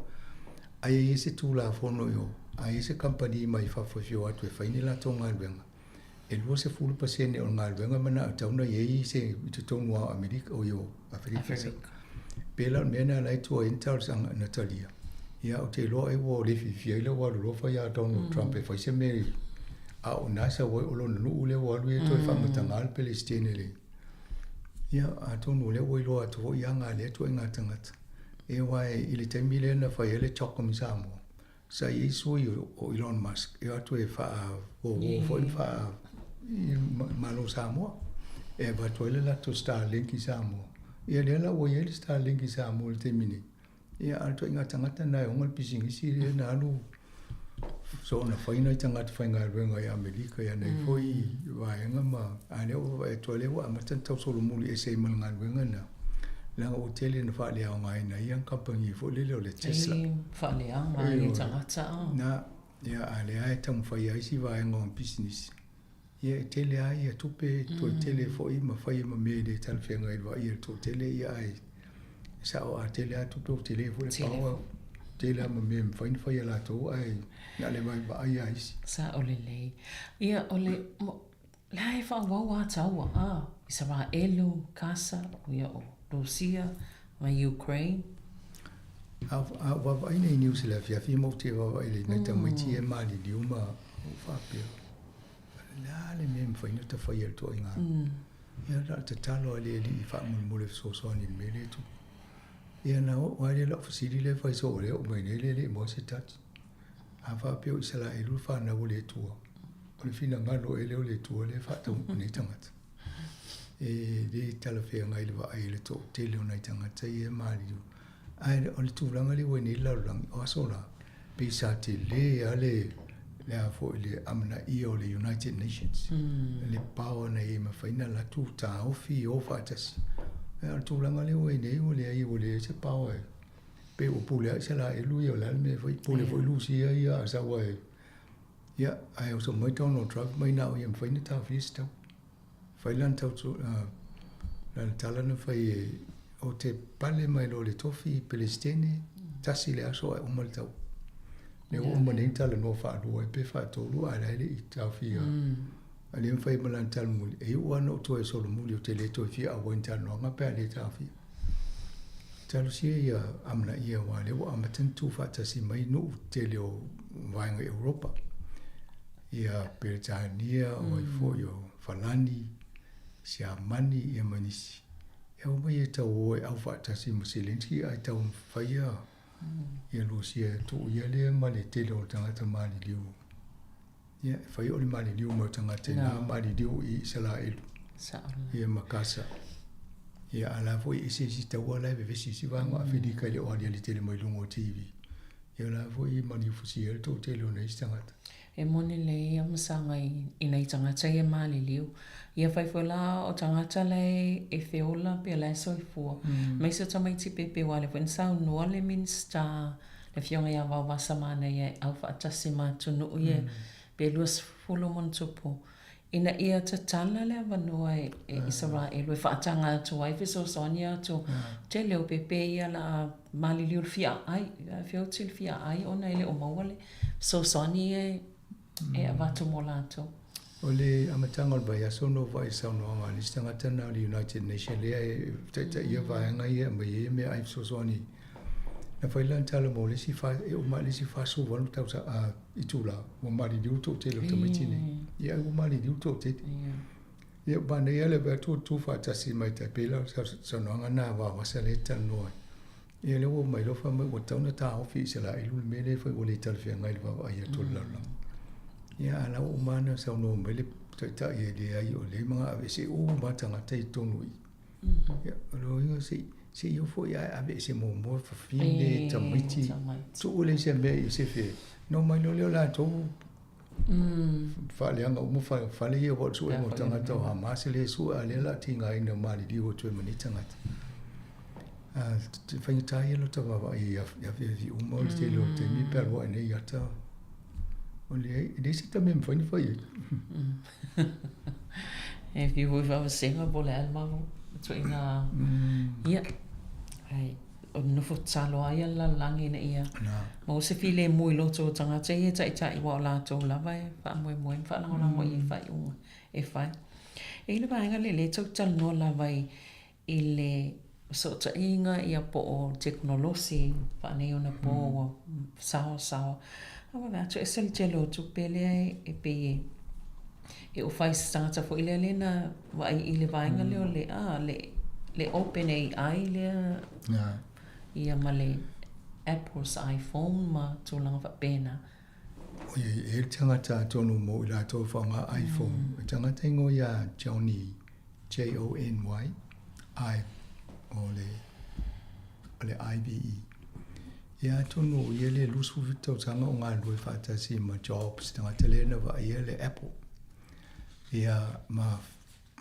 Ae e i ai se Tulafono i o, a i ai se kamupani mai fafo e fia o atu e fai ni latou galuega, e 20% o le galuega e manao e tatau ona i ai se i totonu lava o Amerika, oi o Aferika. Pei la o le mea lena la e tua i ai le talosaga na talia. Ia ou te iloa ai ua le fiafia ai lau alu loa ia Donald Trump e fai se mea i a o ina sau ai o lona nuu lea ua alu ia toe faamatagā le Peresetene le Ia atonu o lea ua iloa atu foi aga a lea ituaiga tagata. Ia aua i le taimi lea na fai ai le CHOGM i Samoa, Sa i ai sui o Elon Musk e o atu e faauouo foi ma faa i Malo o Samoa. e avatu ai le latou Starlink i Samoa. Ia lea la ua i ai le Starlink i Samoa i le taimi nei. Ia a o le ituaiga tagata lena e ona le pisinisi lea na alu soona fai nai tagata faigaluega i Amerika i ana foi vaega ma a lea ua vaavaai atu lea ua amata ona tausolomuli ese ai ma le galuega lena leaga ua tele ina faaleaogaina ai ia kamupani foi lele o le Tesla. E faaleaga ai e tagata a. Na, ia a lea e taumafai ai isi vaega o pisinisi. Ia e tele lava ia tupe, toe tele foi ma fai ma mea e le talafeagai i le vaaia i le toatele, ia ae sao a tele lava tupe ua tele foi le power, tele lava ma mea e mafai ona fai e latou ae na o le vaaivaai lava isi. Sao lelei. Ia o le la e faaauau lava taua a Isaraelu, Kasa, ia o Rusia ma Ukraine. A ou vaavaai nei i news i le afiafi ma ou te vaavaai i nai tamaiti ia e maliliu ma ou faapea, o le a le mea e mafai ona ta faia i le ituaiga? Ia na o le tatalo lava i le Alii faamolemole e fesoasoani i le mea lea e tupu. Ia na oo lava lea i lau fesili lea e fai soo lea oo mai nei lea e le i maua se tali. A faapea o Isaraelu le fanau a le Atua, o le finagalo ea lea o le Atua lea e faataunuu nei tagata? E le talafeagai le vaai i le toatele o nai tagata ia e maliliu. Ae o le tulaga lea ua i nei le lalolagi, o aso la, pei sa tele lava le, le a foi le amanaia o le United Nations, le power na i ai e mafai ona alu atu taofi o faatasi. Ae o le tulaga lea ua i nei, ua leai ua leai se power e, pei ua pule lava Isaraelu ia, o le a le mea e fai, pule foi Rusia ia a sau lava e, ia, ae oso mai Donald Trump mai na o ia e mafai ona taofia se tau. Fai lana tau lana tala na fai e ou te pale mai loa i le tofi Peresetene, tasi le aso ae uma le tau. Lea ua uma nei ona talanoa faalua ai pe faatolu ae la e le i taofia. A lea na fai ma lana tala mulimuli, e iu lava ona ou toe solomuli ou te le toe fia auai i ni talanoaga pe a le taofia. Talosia ia amanaia aua lea ua amata ona tu faatasi mai nuu tele o vaega i Europa. Ia Peretania, o ai foi o Falani, Siamani ia ma nisi. E omai e tau o e au faatasi ma Zelensky ae taumafai ia ia Rusia e tuu ia lea ma le tele o tagata maliliu. Ia e fai o le maliliu mai o tagata ina maliliu i Isaraelu. Ia ma Kasa. Ia a la foi e ese isi taua la e vevesi isi vaega o Afelika e le o aliali tele mai luga o TV. Ia la foi e maliufusia ai le toatele o nai isi tagata. E moni lelei ia masaga i nai tagata ia e maliliu. Ia fai foi la o tagata la e feola pe la e soifua. Aemaise o tamaiti pepe aua o lea foi na saunoa le Minisita le Afioga ia Vaovasa Manaia e aufaatasi ma atunuu ia pe 20 ma ona tupu ina ia tatala le avanoa e Isaraelu e faataga atu ai fesoasoani atu. Tele o pepe ia la a maliliu le fia aai, feoti le fia aai ona e le o maua le fesoasoani ia e avatu mo latou. O le amataga o le vaiaso na ou vaai i saunoaga a le isi tagata na o le United Nation lea e taitaia vaega ia e aumai ai meaai fesoasoani. Na fai lana tala mo le isi fa, e uma i le isi 48 tausaga, itula, ua maliliu le toatele o tamaiti nei. Ia ai ua maliliu le toatele. Ia manaia le vaai atu ua tutu faatasi mai tai pei la o le saunoaga na a Vaovasa lea e talanoa ai. Ia lea ua omai loa fai mai ua tatau ona taofi i Isaraelu le mea lea e fai ua le talafeagai i le vaavaai atu a le lalolagi. Ia a la ua uma ona saunoa mai le taitai e leai o lea e maga aveese uma lava tagata i totonu i i. Ia o lona uiga se i se i oo foi ae aveese muamua fafine, tamaiti, tuu leai se mea i Iosefe ai. Ona omai loa lea o latou faaleaga uma fale ia aua o le suega o tagata o Hamas lea e sue a o lea o le a tigaina maliliu atu ai ma nei tagata. E faigata ia lota vaavaai i afiafi uma o le tele o taimi pe alu ae nei ata o leai, e leai se mea e mafai ona fai ai. E fiu foi faavasega po o le a le malu ituaiga ia ae o le nofo tatalo lava ia le lalolagi ina ia maua se filemu i loto o tagata ia e taitai aua o latou lava e faamoemoe ma faalagolago i ai faaiuga e fai. E i ai le vaega lea o lea e tau talanoa lava i i le fesootaiga ia po o tekonolosi faaneionapo ua saoasaoa. A vaavaai atu e ese le tele o tupe lea e pei e e ofa ai se tagata foi lea lea na vaai i le vaega lea o le a le le Open AI lea ia ma le Apple's iPhone ma tulaga faapena. Oi, e i ai le tagata atonu mo i latou e faaaoga iPhone, o le tagata e igoa ia Johnny. J-O-N-Y, Ive, o le, o le I-V-E. Ia, atonu o ia le 27 tausaga o galulue faatasi ma Jobs, tagata lea na vaaia le Apple. Ia, ma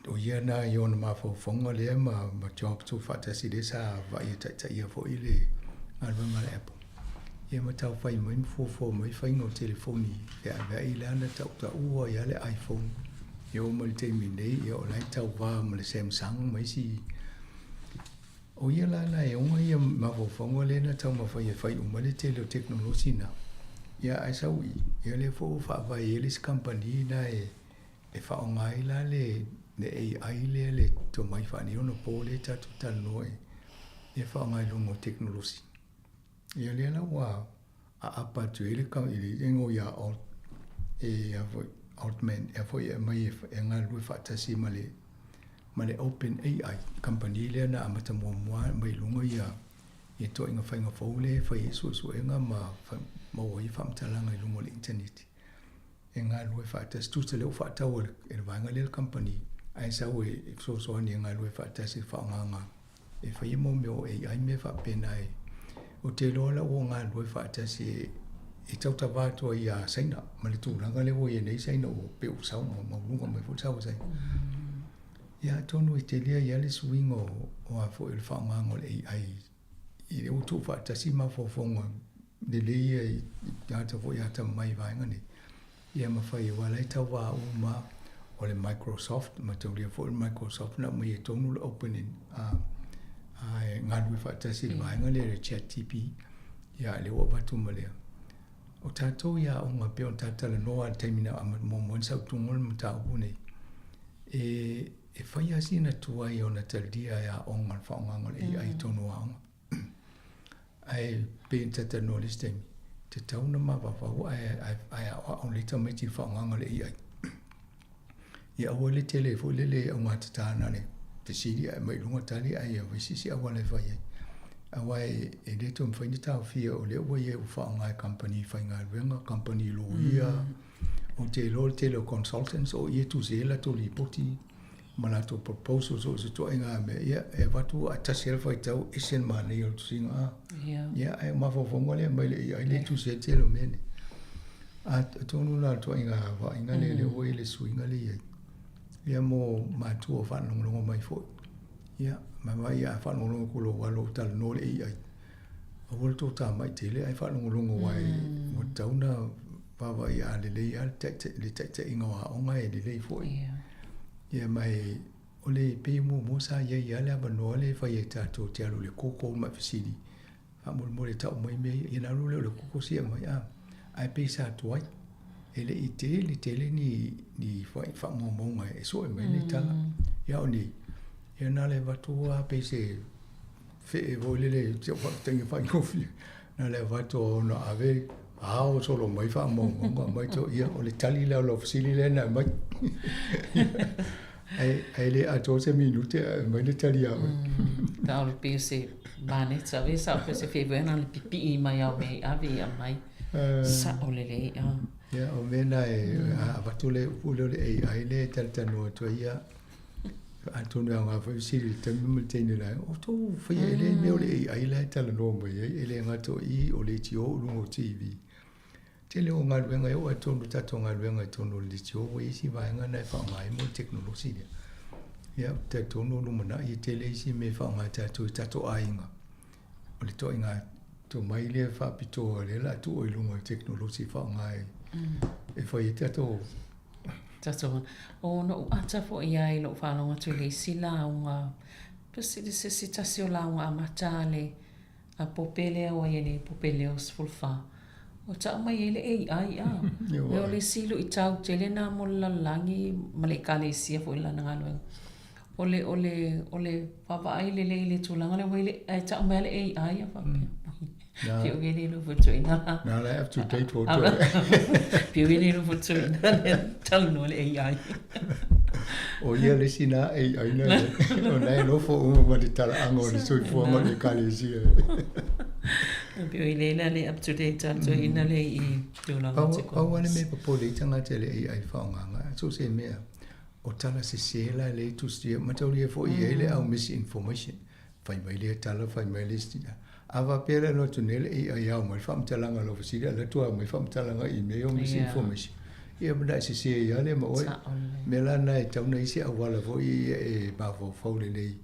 o ia na i ona mafaufauga lea ma, ma Jobs tuufaatasi lea sa vaaia taitaia foi le galuega a le Apple. Ia ma taufai mai ma fuafua mai faiga o telefoni feaveai la na tautaua ai lava le iPhone. E oo mai i le taimi nei, ia o la e tauva ma le Samsung ma isi. O ia la na e oga ia mafaufauga lea na taumafai e fai uma le tele o tekonolosi na. Ia ae sau i, ia lea foi ua faavae ai le isi kamupani na e e faaaoga ai la le le AI lea le tomai faaneionapo lea tatou talanoa ai e faaaoga i luga o tekonolosi. Ia lea la ua aapa atu ai le i le igoa ia Alt e a foi Altman e foi e aumai e galulue faatasi ma le ma le Open AI kamupani lea na amata muamua mai luga ia ia ituaiga faiga fou lea e fai ai suesuega ma maua ai faamatalaga i luga o le internet. E galulue faatasi tusa lea ua faatau e le vaega lea le kamupani ae sau e fesoasoani e galulue faatasi i le faaaogaga e fai ai mea o AI mea faapena e ou te iloa la ua galulue faatasi e tautava atu ai ia Saina ma le tulaga lea ua i ai nei Saina ua pei ua sau maualuga mai foi le sau a Saina. Ia atonu e tele ai lava le suiga o a foi o le faaaogaga o le AI i lea ua tuufaatasi mafaufauga lelei ia i tagata foi atamamai i vaega nei, ia mafai aua o la e tauva uma o le Microsoft, mataulia foi o le Microsoft na aumai ai tonu le opening a e galulue faatasi i le vaega lea le ChatGPT, ia lea ua avatu ma lea. O tatou i aoga pei ona ta talanoa i le taimi na muamua ai na sautuga o le mataupu nei, e E fai lava sina tuai ona talia e aoga le faaaogaga o le AI i totonu o aoga. Ae pei ona talatalanoa i le isi taimi, e tatau ona mafaufau ae aoao lelei tamaiti i le faaaogaga o le AI. Ia aua le tele foi lele e augatata na o le fesili ae aumai i luga tali ae ia fai se isi auala e fai ai. Aua e le toe mafai ona taofia o lea ua i ai ua faaaoga e kamupani faigaluega, kamupani loia, Ou te iloa o le tele o consultants o i e tusi ai latou lipoti ma latou proposals o se ituaiga mea, ia e avatu ae tasi lava le faitau, ese le manaia o le tusiga a. Ia ae o mafaufauga lea e aumai le AI lea e tusi ai le tele o mea nei. Atonu la o le ituaiga vaaiga lea lea ua i ai le suiga lea e i ai. Ia mo matua o faalogologo mai foi. Ia ma vaai a faalogologo atu i lou alo o talanoa le AI, aua le tou tamai tele ae faalogologo aua ua tatau ona vaavaai a lelei lava le taitaiga o aoga e lelei foi. Ia ma e o le pei muamua sa i ai lava le avanoa lea e fai ai tatou te alu i le Google ma fesili faamolemole tau mai mea ia, ia ona alu lea o le Google sia mai a. Ae pei sa tuai, e le i tele tele ni ni faamaumauga e sue mai le tala. Ia o nei, ia na o le avatu lava pei se fee foi lele si au faafetaiga faigofie na le avatu ona ave ao solo mai faamaumauga mai to ia o le tali lea o lau fesili lea na aumai ae ae le atoa se minute ae aumai le tali ia oe. Ta o le pei o se maneta ave sa o pei o se fiafia na le pipii mai ao mea i ave i aumai. Sao lelei a. Ia o mea na e avatu le upu lea o le AI lea e talatalanoa atu ai ia Atonu e aoga foi fesili i le taimi ma le teine la, o tou faia e le mea o le AI la e talanoa mai ai, e le gata o i, o leitio o luga o TV. Tele o galuega e oo lava i totonu o tatou galuega i totonu o le leitio ua i ai isi vaega na e faaaoga ai mo le tekonolosi lea. Ia, ou te talitonu o lumanai e tele isi mea e faaaoga e tatou i tatou aiga. O le ituaiga tomai lea faapitoa lea o le a tuu i luga o le tekonolosi e faaaoga e fai ai tatou Tatou O na ou ata foi ai i lou faalogo atu i le isi lauga, pe se se tasi o lauga amata a le a Pope lea ua i ai nei, Pope Leo 14, ua tau mai ai le AI a. O le isi luitau tele lena mo le lalolagi ma le Ekalesia foi i lana galuega. O le, o le, o le vaavaai lelei i le tulaga lea ua i ai le, ae tau mai lava le AI a faapea. Piu i le lufu tuina. Na la up to date for to. Piu i le lufu tuina le talanoa le AI. O ia le isi na AI na ia. O na e nofo uma ma le talaaga o le soifuaga o le Ekalesia. Piu i le la le up to date atu ina le i tulaga o te Pau lava le mea e popole ai tagata i le AI faaaogaga, so o se mea. O tala sesē la lea e tusia, mataulia foi e i ai le au misinformation. Fai mai lea tala, fai mai le isi. A faapea la e alu atu nei le AI e ao mai le faamatalaga o lau fesili, a o la e toe ao mai faamatalaga i mea ia o misinformation. Ia na e sese ai lava lea ma oe. O le mea la lena e tatau ona i ai se auala foi ia e mafaufau lelei,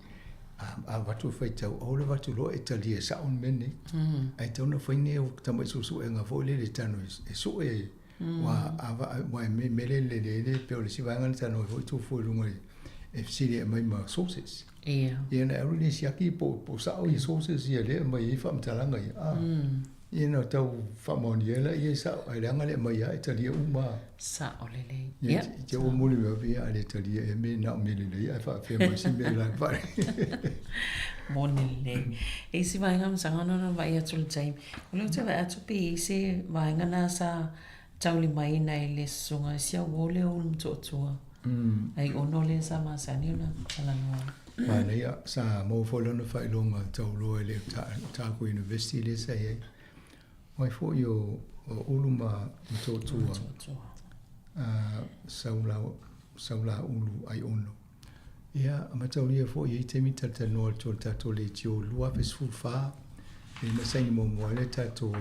a avatu e faitau, aua le avatu loa e talia sao le mea lenei. Ae tatau ona fai ni au tamai suesuega foi lele e tago e sue Ua aua e mea lea lelei le pei o le isi vaega na talanoa ai foi Tufua i luga e fesili e aumai ma sources. Ia. Ia na alu lea siaki po o sao ia sources ia lea e aumai ai faamatalaga ia. A. Ia na tau faamaonia ai laia e sao ae leaga le aumai lava e talia uma lava. Sao lelei. Ia te ua muli mai pei a le talia ea mea na o mea lelei ae faapefea mai isi mea la e Moni lelei. E isi vaega masaga ona na vaai atu i le taimi. O lea ou te vaai atu pe i ai se vaega na sa taulimaina e le susuga i si au uo lea o Ulumotootua. Ai ono lea sa masani ona talanoa. Manaia, sa maua foi lona faailoga taualoa i le Otago University lea sa i ai. O ai foi o Ulu ma Motootua, Saula Ulu Aiono. Ia, mataulia foi e i ai taimi talatalanoa atu o le tatou leitio 2014, lea na saini muamua ai le tatou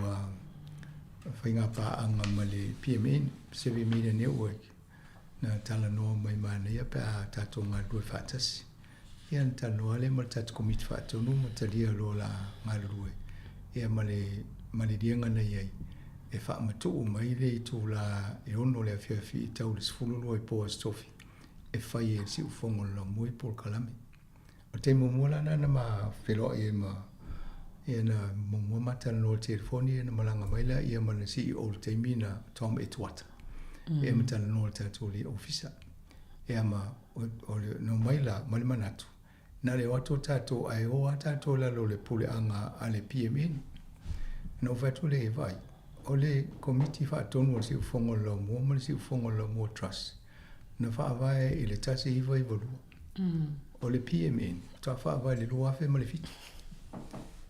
faiga paaga ma le PMN, Pacific Media Network, na talanoa mai manaia pe a tatou galulue faatasi. Ia, na talanoa lea ma le tatou Komiti Faatonu ma talia loa o le a galulue, ia ma le maliliega na i ai, e faamatuu mai le itula e 6 i le afiafi e tau i le 12 i po Aso Tofi. e fai e le siufofoga o le laumua polokalame. O le taimi muamua la lena na ma feiloai ai ma ia na muamua ma talanoa i le telefoni ia na malaga mai lea ma le CEO i le taimi na Tom Etuata. Ia ma talanoa i le tatou alii ofisa. Ia ma o le na omai la ma le manatu na le o atu o tatou ae o lava tatou i lalo o le puleaga a le PMN. Na ou fai atu lea e vaai, o le Komiti Faatonu o le Siufofoga o le Laumua ma le Siufofoga o le Laumua Trust, na faavae i le 1992. O le PMN, faatoa faavae i le 2007.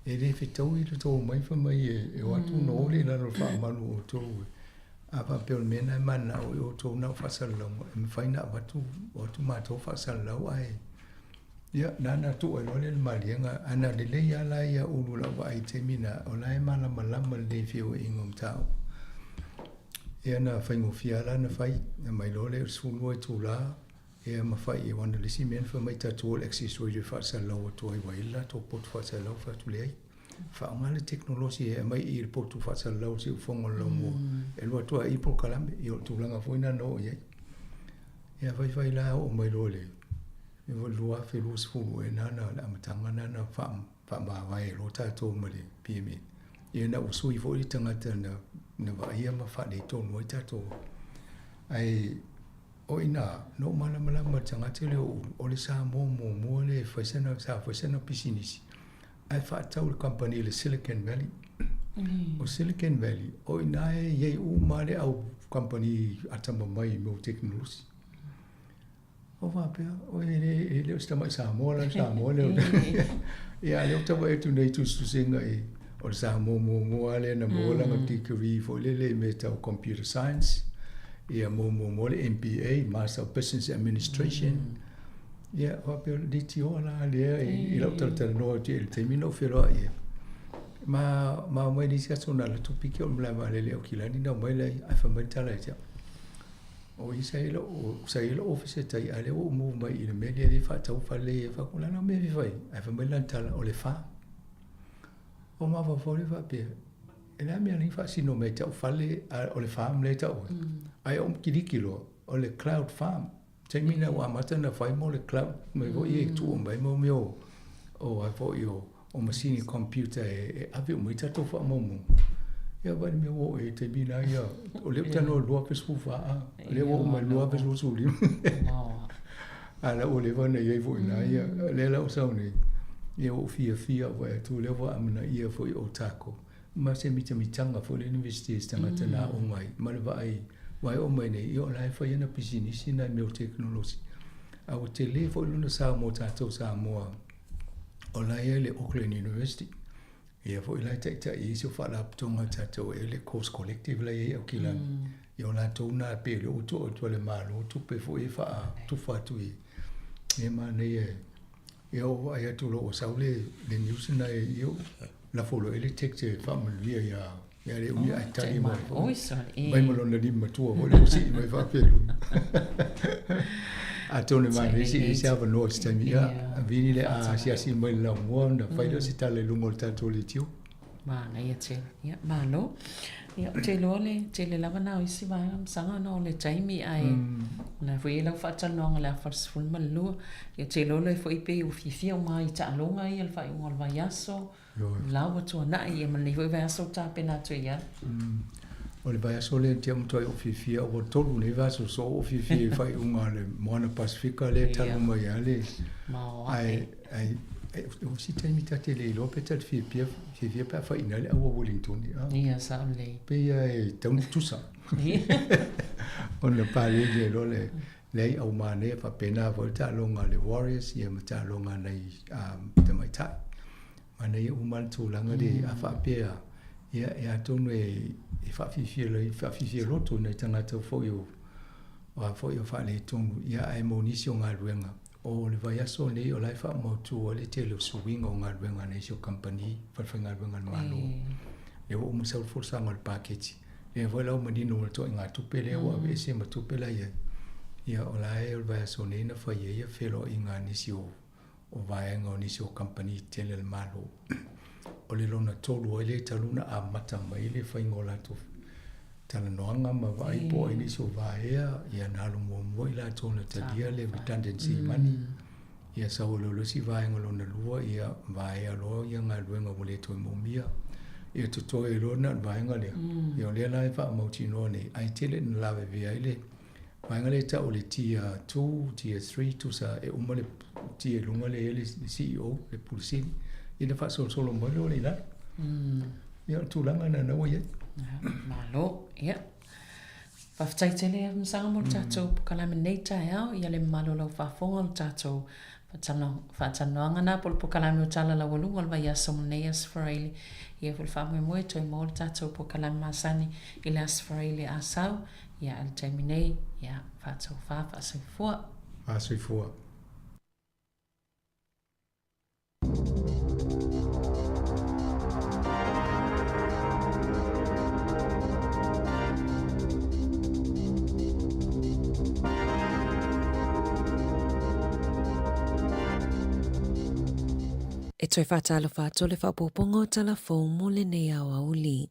E le fetaui le tou omai fai mai e o atu ona o lea i lalo o le faamalu o outou. A faapea o le mea lena e mananao ai outou na o faasalalauga, e mafai ona avatu, o atu matou faasalalau ae, ia, na ona tuu ai loa lea i le maliega. Ae na lelei lava la ia Ulu i lau vaai i le taimi lena, o la e malamalama lelei i feoaiga o mataupu. Ia na faigofie lava la ona fai, na aumai loa lea o le 12 itula, ia ma fai aua o le isi mea na fai mai tatou All Access Radio e faasalalau atu ai ua i ai le latou potu faasalalau, fai atu leai. Faaaoga le tekonolosi e aumai i i le potu faasalalau o le siufofoga o le laumua, e alu atu lava i i polokalame. Ia o le tulaga foi lena na oo i ai. Ia faifai la oo mai loa i le 2020 ea na le amataga lena na faamavae ai loa tatou ma le PMA. Ia ina ua sui foi le tagata na na vaaia ma faaletonu ai tatou. Ae o i ina, na ou malamalama i le tagata lea o Ulu, o le Samoa muamua lea e fai sana, sa fai sana pisinisi ae faatau i le kamupani i le Silicon Valley. O Silicon Valley, o i ina e i ai uma lava le au kamupani atamamai i mea o tekonolosi. O faapea, oi e le, e le o se tamai Samoa la le Samoa lea. Ia, a o lea ou te vaai atu nei i tusitusiga i, o le Samoa muamua lava lea na maua lana degree foi lele i mea tau computer science, ia maua muamua le MBA, Master of Business Administration. Ia, faapea, o le leitioa la lea i lau talatalanoa atu i le taimi na ou feiloai ai. Ma, ma omai i le isi aso na alu atu piki o le malae vaalele i Aukilani na omai lea, ae fai mai le tala ia te au. O i sa i lou, sa i lou ofisa i tai, a o lea ua ou move mai i le mea lea e faatau fale ia. Fai atu, o le a la le mea e fia fai ai? Ae fai mai lana tala, o le farm. Ou mafaufau lea faapea, e le a mea e ala ai ona faasino mai ia te au fale, a o le farm lea e tau ai. Ae ou kiliki loa, o le cloud farm. Taimi lena ua amata ona fai mo le cloud mai foi e tuu mai mo mea o a foi o o masini computer e ave uma ai tatou faamaumauga. Ia vaai i le mea ua oo i ai i le taimi lena ia, o lea ou te talanoa i le 2014 a, o lea ua oo mai i le 2025. A o la ua leva ona i ai foi i ina ia, o lea la ua sau nei, ia ua ou fiafia ou vaai atu o lea ua amanaia foi o takou ma se mitamitaga foi le University i se tagata na aoga ai ma le vaai aua e oo mai nei, ia o la e fai ana pisinisi nai mea o tekonolosi. A ua tele foi lona sao mo tatou Samoa o la e i ai le Auckland University. Ia foi la e taitai ai si o faalapotopotoga a tatou e le Course Collective la e i ai Aukilani. Ia o latou na pei o lea ua tuu atu e le Malo tupe foi e faatufa atu i ia manaia e ia ua vaai atu loa ua sau le le news lena e ia lafo loa i ai le text e faamanuia ia ia le umi ae tali mai foi. Mai ma lona lima matua foi lea ua sii mai faapea i luga. Atonu e manaia se i se avanoa i se taimi ia Vili le a asiasi mai i le laumua ona fai lea o se tala i luga o le tatou leitio. Manaia tele. Ia, malo. Ia, ou te iloa le tele lava na o isi vaega masaga ona o le taimi ae o lena foi e i ai lau faatalanoaga i le afa 12. Ia, ou te iloa loa foi pei ua fiafia uma i taaloga ia i le faaiuga o le vaiaso, la ua tuanai ia ma lenei foi vaiaso ua tapena atu i ai. O le vaiaso lea te au matuai ou fiafia, ua tolu nei vaiaso soo ou fiafia i faaiuga o le Moana Pasefika lea e talu mai lava le... Ae, ae, o isi taimi ta te le iloa pe ta te fiafia, fiafia pe a faiina ai le aua Uelintone. Ia, sao lelei. Pei lava e tatau ona tutusa. Ona paleni ai loa le, leai au manaia faapena foi le taaloga a le Warriors ia ma taaloga a nai tamaitai. Manaia uma le tulaga lea a faapea ia e atonu e e faafiafia lai faafiafia loto i nai tagata foi o a foi o faaletonu ia ae mo nisi o galuega o le vaiaso nei o la e faamautu ai le tele o suiga o galuega a nisi o kamupani falefaigaluega a le Malo. Lea ua uma sau le folasaga o le paketi lea foi la ua manino le ituaiga tupe lea ua aveese ma tupe la e i ai. Ia o la e o le vaiaso nei na fai ai ia feloaiga a nisi o o vaega o nisi o kamupani tele a le Malo. O le lona tolu ai lea talu ona amata mai le faiga o latou talanoaga ma vaai po o ai nisi o vaea, ia na alu muamua i latou na talia le redundancy money, ia sau ai loa le isi vaega lona lua, ia vaea loa ia galuega ua le toe moomia, ia totoe ai loa na o le vaega lea. Ia o lea la e faamautinoa nei, ae tele ina lavevea ai le vaega lea e tau o le Tier 2, Tier 3, tusa e uma le tier i luga lea e i ai le CEO, le Pule Sili, ia ona faasolosolo mai loa lea i lalo. Ia o le tulaga lena na ua i ai. Malo, ia. Faafetai tele Afamasaga mo le tatou polokalame nei taeao, ia le mamalu o lau faafofoga o le tatou faatalanoaga na po o le polokalame o Tala Laualuga o le vaiaso ma lenei Aso Faraile. Ia foi le faamoemoe toe maua le tatou polokalame masani i le Aso Faraile a sau. Ia, a le taimi nei, ia, faataufa, faasoifua. Faasoifua. E toe faatalofa atu le faaopoopoga o Tala Fou mo lenei aoauli.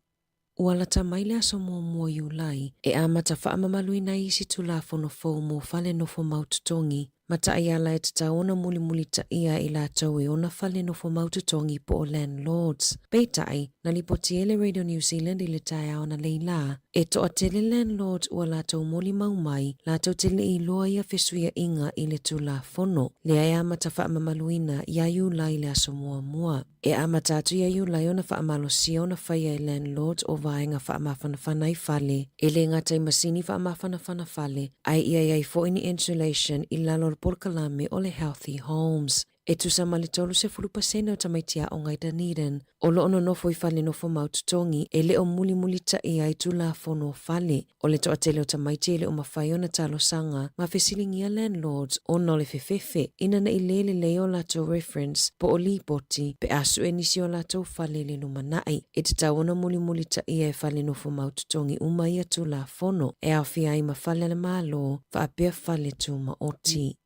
Ua lata mai le aso muamua o Iulai e amata faamamaluina ai isi Tulafono fou mo fale nofo mau totogi ma taiala e tatau ona mulimulitaia e i latou e ona fale nofo mau totogi po o landlords. Peitai, na lipoti e le Radio New Zealand i le taeao analeila, e toatele landlords ua latou molimau mai latou te le iloa ia fesuiaiga i le Tulafono lea e amata faamamaluina ia Iulai i le aso muamua. E amata atu ia Iulai ona faamalosia ona faia e landlords o vaega faamafanafana i fale, e le gata i masini faamafanafana fale, ae ia i ai foi ni insulation i lalo o le polokalame o le Healthy Homes. E tusa ma le 30% o tamaiti aoga i Dunedin o lo o nonofo i fale nofo mau totogi e le o mulimulitaia ai Tulafono o fale. O le toatele o tamaiti e le o mafai ona talosaga ma fesiligia landlords ona o le fefefe ina ne i le lelei o latou reference po o lipoti pe a sue nisi o latou fale i le lumanai. E tatau ona mulimulitaia e fale nofo mau totogi uma ia Tulafono e aofia ai ma fale a le Malo faapea fale tumaoti.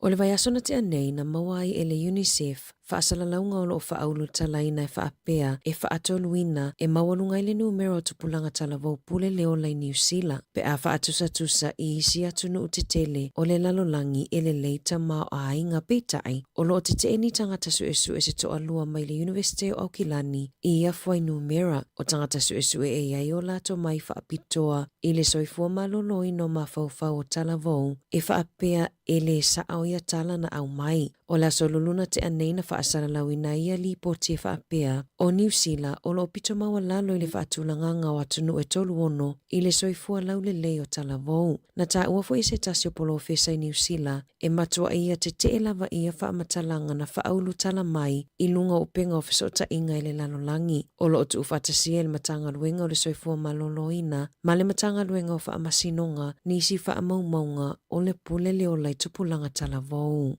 O le vaiaso na tea nei na maua ai e le UNICEF faasalalauga o lo o faaulutalaina e faapea e faatoluina e maualuga ai le numera o tupulaga talavou pule le ola i Niu Sila pe a faatusatusa i isi atunuu tetele o le lalolagi e lelei tamaoaiga. Peitai, o lo o tetee ni tagata suesue se toalua mai le Iunivesite o Aukilani i ia fuainumera o tagata suesue e i ai o latou mai faapitoa i le soifua maloloina o mafaufau o talavou e faapea e lē saʻao ia tala na aumai. O le aso lulu na tea nei na. faasalalauina ai ia lipoti e faapea, o Niu Sila o lo o pito maualalo i le faatulagaga o atunuu e 36 i le soifua laulelei o talavou. Na taua foi e se tasi o polofesa i Niu Sila, e matuai ia tetee lava ia faamatalaga na faaulutala mai i luga o upega o fesootaiga i le lalolagi. O lo o tuufaatasia e le Matagaluega o le Soifua Maloloina ma le Matagaluega o Faamasinoga nisi faamaumauga o le pule le ola i tupulaga talavou.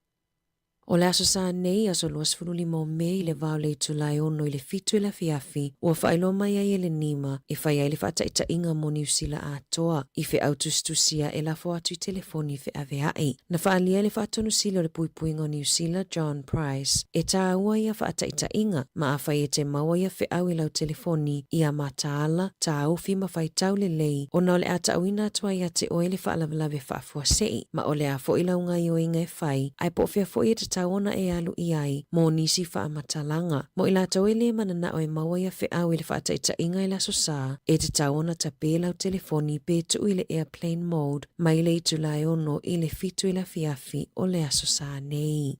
O le Aso Sa nei, aso 25 o Me i le va o le itula e 6 i le 7 i le afiafi, ua faailoa mai ai e le NIMA e fai ai le faataitaiga mo Niu Sila atoa, i feau tusitusia e lafo atu i telefoni feaveai. Na faaalia e le Faatonu Sili o le Puipuiga o Niu Sila, John Price, e tāua ia faataitaiga, ma afai e te maua ia feau i lau telefoni, ia mataala, tāofi ma faitau lelei, ona o le a taʻuina atu ai ia te oe le faalavelave faafuasei, ma o le a foi lau gaioiga e fai, ae po o fea foi e tatau ona e alu i ai mo nisi faamatalaga. Mo i latou e lē mananao e maua ia feau i le faataitaiga i le Aso Sa, e tatau ona tapē lau telefoni pe tuu i le airplane mode mai le itula e 6 i le 7 i le afiafi o le Aso Sa nei.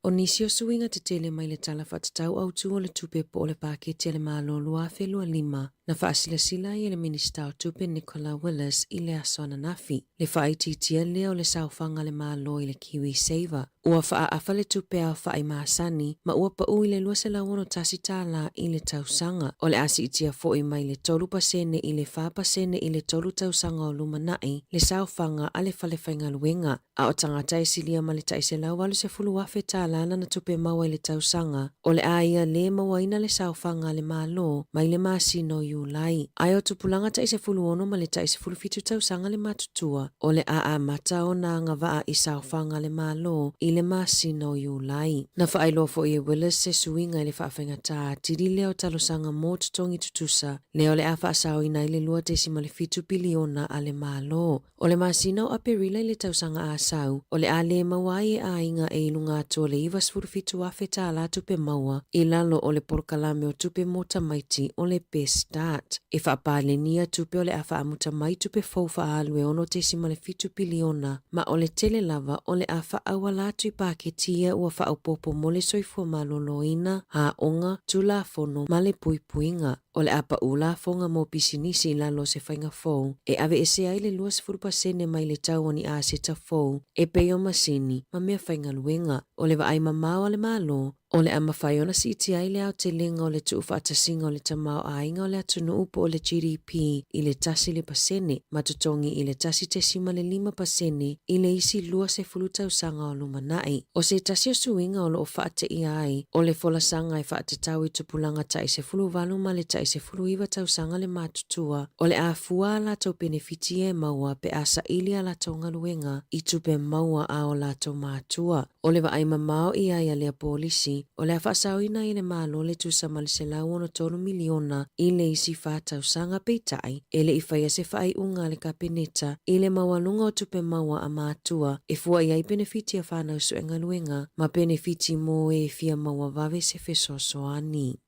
O nisi o suiga tetele mai le Tala Faatatau Autu o le Tupe po o le Paketi a le Malo 2025 na faasilasila ai e le Minisita o Tupe Nicola Willis i le aso ananafi, le faaitiitia lea o le saofaga a le Malo i le KiwiSaver. Ua faaaafa le tupe aofai masani ma ua pau i le $261 i le tausaga. O le a siitia foi mai le 3% i le 4% i le tolu tausaga o lumanai le saofaga a le fale faigaluega. A o tagata e silia ma le tai $180,000 tālā lana tupe maua i le tausaga, o le a ia lē mauaina le saofaga a le Malo mai le masina o Iulai. Ae o tupulaga tai 16 ma le tai 17 tausaga le matutua, o le a amata ona agavaa i saofaga a le Malo i le masina o Iulai. Na faailoa foi e Willis se suiga i le faafaigata atili lea o talosaga mo totogi tutusa, lea o le a faasaoina ai le $2.7 piliona a le Malo. O le masina o Aperila i le tausaga a sau, o le a lē maua ai e aiga e i luga atu o le $97,000 tālā tupe maua i lalo o le polokalame o tupe mo tamaiti o le Best Start. E faapaleni ia tupe o le a faamuta mai tupe fou faaalu e 6.7 piliona, ma o le tele lava o le a faaauala atu i paketi ia ua faaopoopo mo le soifua maloloina, aoga, tulafono ma le puipuiga. O le a paʻu lafoga mo pisinisi i lalo o se faiga fou e aveese ai le 20% mai le tau o ni aseta fou e pei o masini ma mea faigaluega. O le vaai mamao a le Malo, o le a mafai ona siitia ai le aotelega o le tuufaatasiga o le tamaoaiga o le atunuu po o le GDP i le 1% ma totogi i le 1.5% i le isi 20 tausaga o lumanai. O se tasi o suiga o lo o faateia ai, o le folasaga e faatatau i tupulaga tai 18 ma le tai 19 tausaga le matutua, o le a fua a latou penefiti e maua pe a saili a latou galuega i tupe maua a o latou matua. O le vaai mamao i ai a lea polisi, o le a faasaoina ai e le Malo le tusa ma le $163 miliona i le isi fa tausaga, peitai, e le i faia se faaiuga a le Kapeneta i le maualuga o tupe maua a matua e fua i ai penefiti a fanau suegaluega ma penefiti mo e fia maua vave se fesoasoani.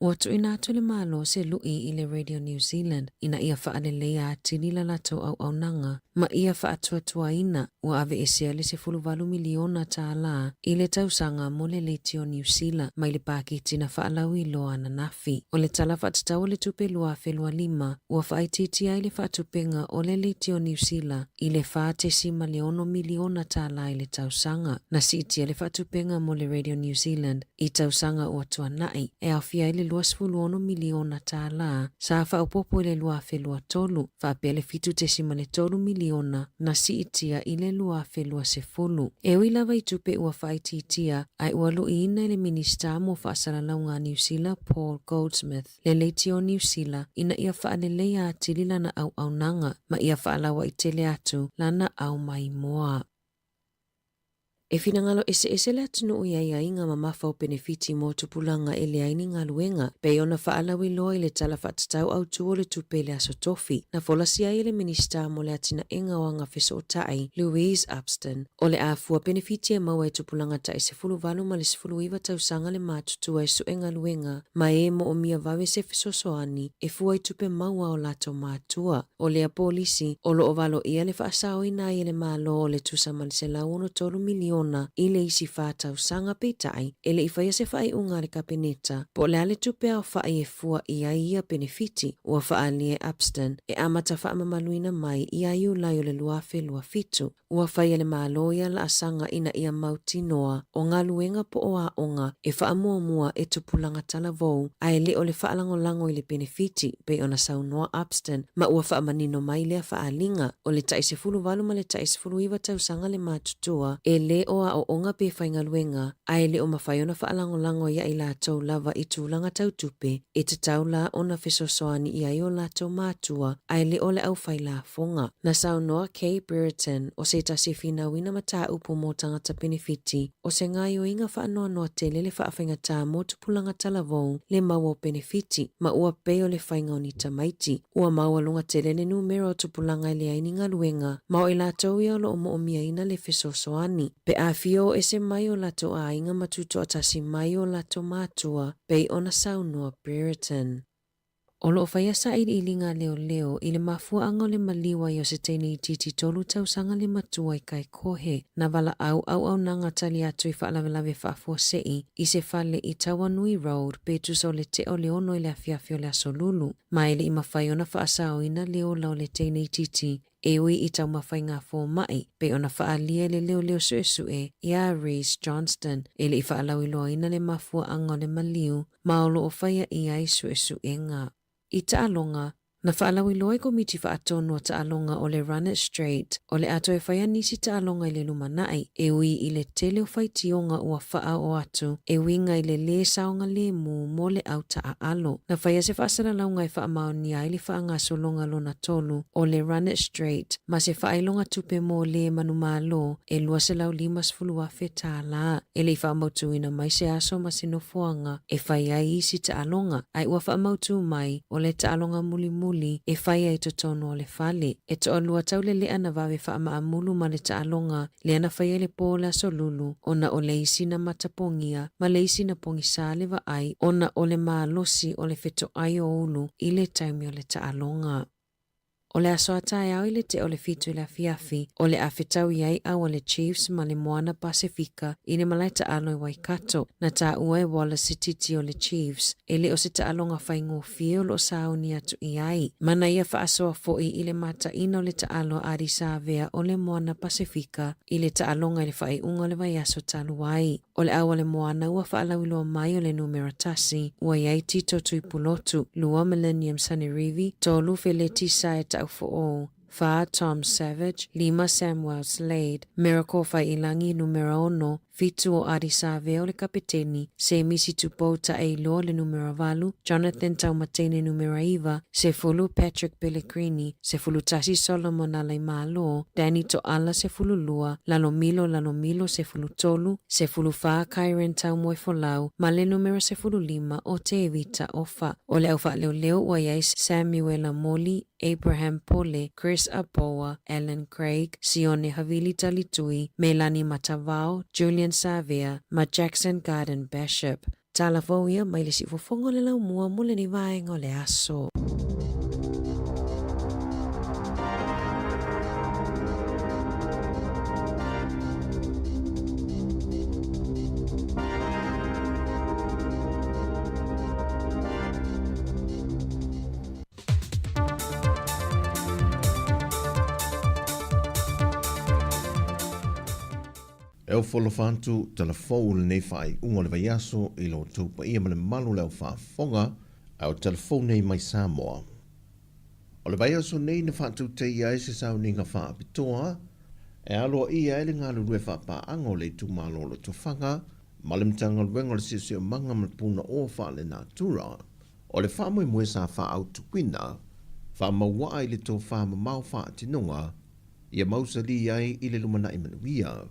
Ua tuuina atu le Malo se lui i le Radio New Zealand ina ia faaleleia atili la latou auaunaga ma ia faatuatuaina ua aveesea le $18 miliona tālā i le tausaga mo le Leitio Niu Sila mai le paketi na faalauiloa ananafi. O le Tala Faatatau o le Tupe 2025 ua faaitiitia ai le faatupenga o le Leitio Niu Sila i le $4.6 miliona tālā i le tausaga. Na siitia le faatupenga mo le Radio New Zealand i tausaga ua tuanai, e aofia ai le $26 miliona tālā sa faaopoopo i le 2023, faapea le $7.3 miliona na siitia i le 2020. E ui lava i tupe ua faaitiitia, ae ua luiina e le Minisita mo Faasalalauga a Niu Sila Paul Goldsmith le leitio o Niu Sila ina ia faaleleia atili lana auaunaga ma ia faalauaitele atu lana aumaimoa. E finagalo eseese le atunuu i aiaiga mamafa o penefiti mo tupulaga e leai ni galuega, pei ona faalauiloa i le Tala Faatatau Autu o le Tupe i le Aso Tofi, na folasia ai e le Minisita mo le Atinaega o Agafesootai, Louise Upston, o le a fua penefiti e maua e tupulaga tai 18 ma le 19 tausaga le matutua e sue galuega ma e moomia vave se fesoasoani e fua i tupe maua a o latou matua. O lea polisi, o lo o valoia le faasaoina ai e le Malo o le tusa ma le $163 miliona. miliona i le isi 4 tausaga peitai e le i faia se faaiuga a le Kapeneta po o le a le tupe aofa'i e fua i ai ia penefiti ua faaalia e Upston e amata faamamaluina mai ia Iulai o le 2027. Ua fai e le Malo ia laasaga ina ia mautinoa o galuega po o aoga e faamuamua e tupulaga talavou ae le o le faalagolago i le penefiti, pei ona saunoa Upston, ma ua faamanino mai lea faaaliga, o le tai 18 ma le tai 19 tausaga le matutua e lē o aoaoga pe faigaluega ae le o mafai ona faalagolago ia i latou lava i tulaga tau tupe, e tatau la ona fesoasoani i ai o latou matua ae le o le aufai lafoga. Na saunoa Kay Brereton, o se tasi finauina mataupu mo tagata penefiti, o se gaoioiga faanoanoa tele le faafaigata mo tupulaga talavou le maua o penefiti, ma ua pei o le faiga o ni tamaiti. Ua maualuga tele le numera o tupulaga e leai ni galuega, ma o i latou ia o lo o moomiaina le fesoasoani. Pe a fia o ese mai o latou aiga ma tutoatasi mai o latou matua, pei ona saunoa Brereton. O lo o faia sailiiliga a leoleo i le mafuaaga o le maliu ai o se teine itiiti 3 tausaga le matua i Kaikohe, na valaau auaunaga tali atu i faalavelave faafuasei i se fale i Tauanui Road pe tusa o le 5:45 i le afiafi o le aso Lulu, ma e le i mafai ona faasaoina le ola o le teine itiiti e ui i taumafaiga foma'i, pei ona faaalia e le leoleo suesue iā Rees Johnston. E le i faalauiloaina le mafuaaga o le maliu, ma o lo o faia i ai suesuega. I taaloga, na faalauiloa e Komiti Faatonu o Taaloga o le Run It Straight o le a toe faia nisi taaloga i le lumanai, e ui i le tele o faitioga ua faaoo atu e uiga i le lē saogalēmū mo le au taaalo. Na faia se faasalalauga e faamaonia ai le faagasologa lona tolu o le Run It Straight ma se faailoga tupe mo lē manumalo e $250,000 tālā. E le i faamautuina mai se aso ma se nofoaga e fai ai isi taaloga, ae ua faamautū mai o le taaloga mulimuli e fai ai totonu o le fale. E toalua taulele'a na vave faamaamulu ma le taaloga lea na faia i le pō o le aso Lulu ona o le isi na matapogia ma le isi na pogisā le vaai ona o le malosi o le fetoai o ulu i le taimi o le taaloga. O le aso a taeao i le 6:45 i le afiafi, o le a fetaui ai au a le Chiefs ma le Moana Pasefika i le malae taalo i Waikato. Na taua e Wallace Sititi o le Chiefs, e le o se taaloga faigofie o lo o sauni atu i ai. Ma na ia faasoa foi i le mataina o le taalo a Ardie Savea o le Moana Pasefika i le taaloga i le faaiuga o le vaiaso talu ai. O le au a le Moana ua faalauiloa mai o le numera 1, ua i ai Tito Tuipulotu, 2 Millennium Sanerivi, 3 Feleti Sae Taufo'ou, 4 Tom Savage, 5 Samuel Slade, Miracle Faiilagi numera 6, 7 o Ardie Savea o le kapeteni, Semisi Tupou Taeiloa le numera 8, Jonathan Taumateine numera 9, 10 Patrick Pellegrini, 11 Solomon Alaimalo, Danny Toala 12, Lalomilo Lalomilo 13, 14 Kyren Taumoefolau, ma le numera 15 o Tevita Ofa. O le au faaleoleo ua i ai Samuela Moli, Abraham Pole, Chris Apoa, Alan Craig, Sione Havili Talitui, Melani Matavao, Julian Savea, ma Jackson Garden Bishop. Tala fou ia mai le siufofoga o le laumua mo lenei vaega o le aso. E ofo alofa atu tala fou o lenei faaiuga o le vaiaso i lo outou paia ma le mamalu o le au faafofoga, a o tala fou nei mai Samoa. O le vaiaso nei na faatautaia ai se sauniga faapitoa e aloaia ai le galulue faapaaga o le itumalo o Lotofaga ma le Matagaluega o le Siosiomaga ma le Punaoa Faalenatura. O le faamoemoe sa faaautuina, faamauaa i le tofa mamao faatinoga ia mausali ai i le lumanai manuia.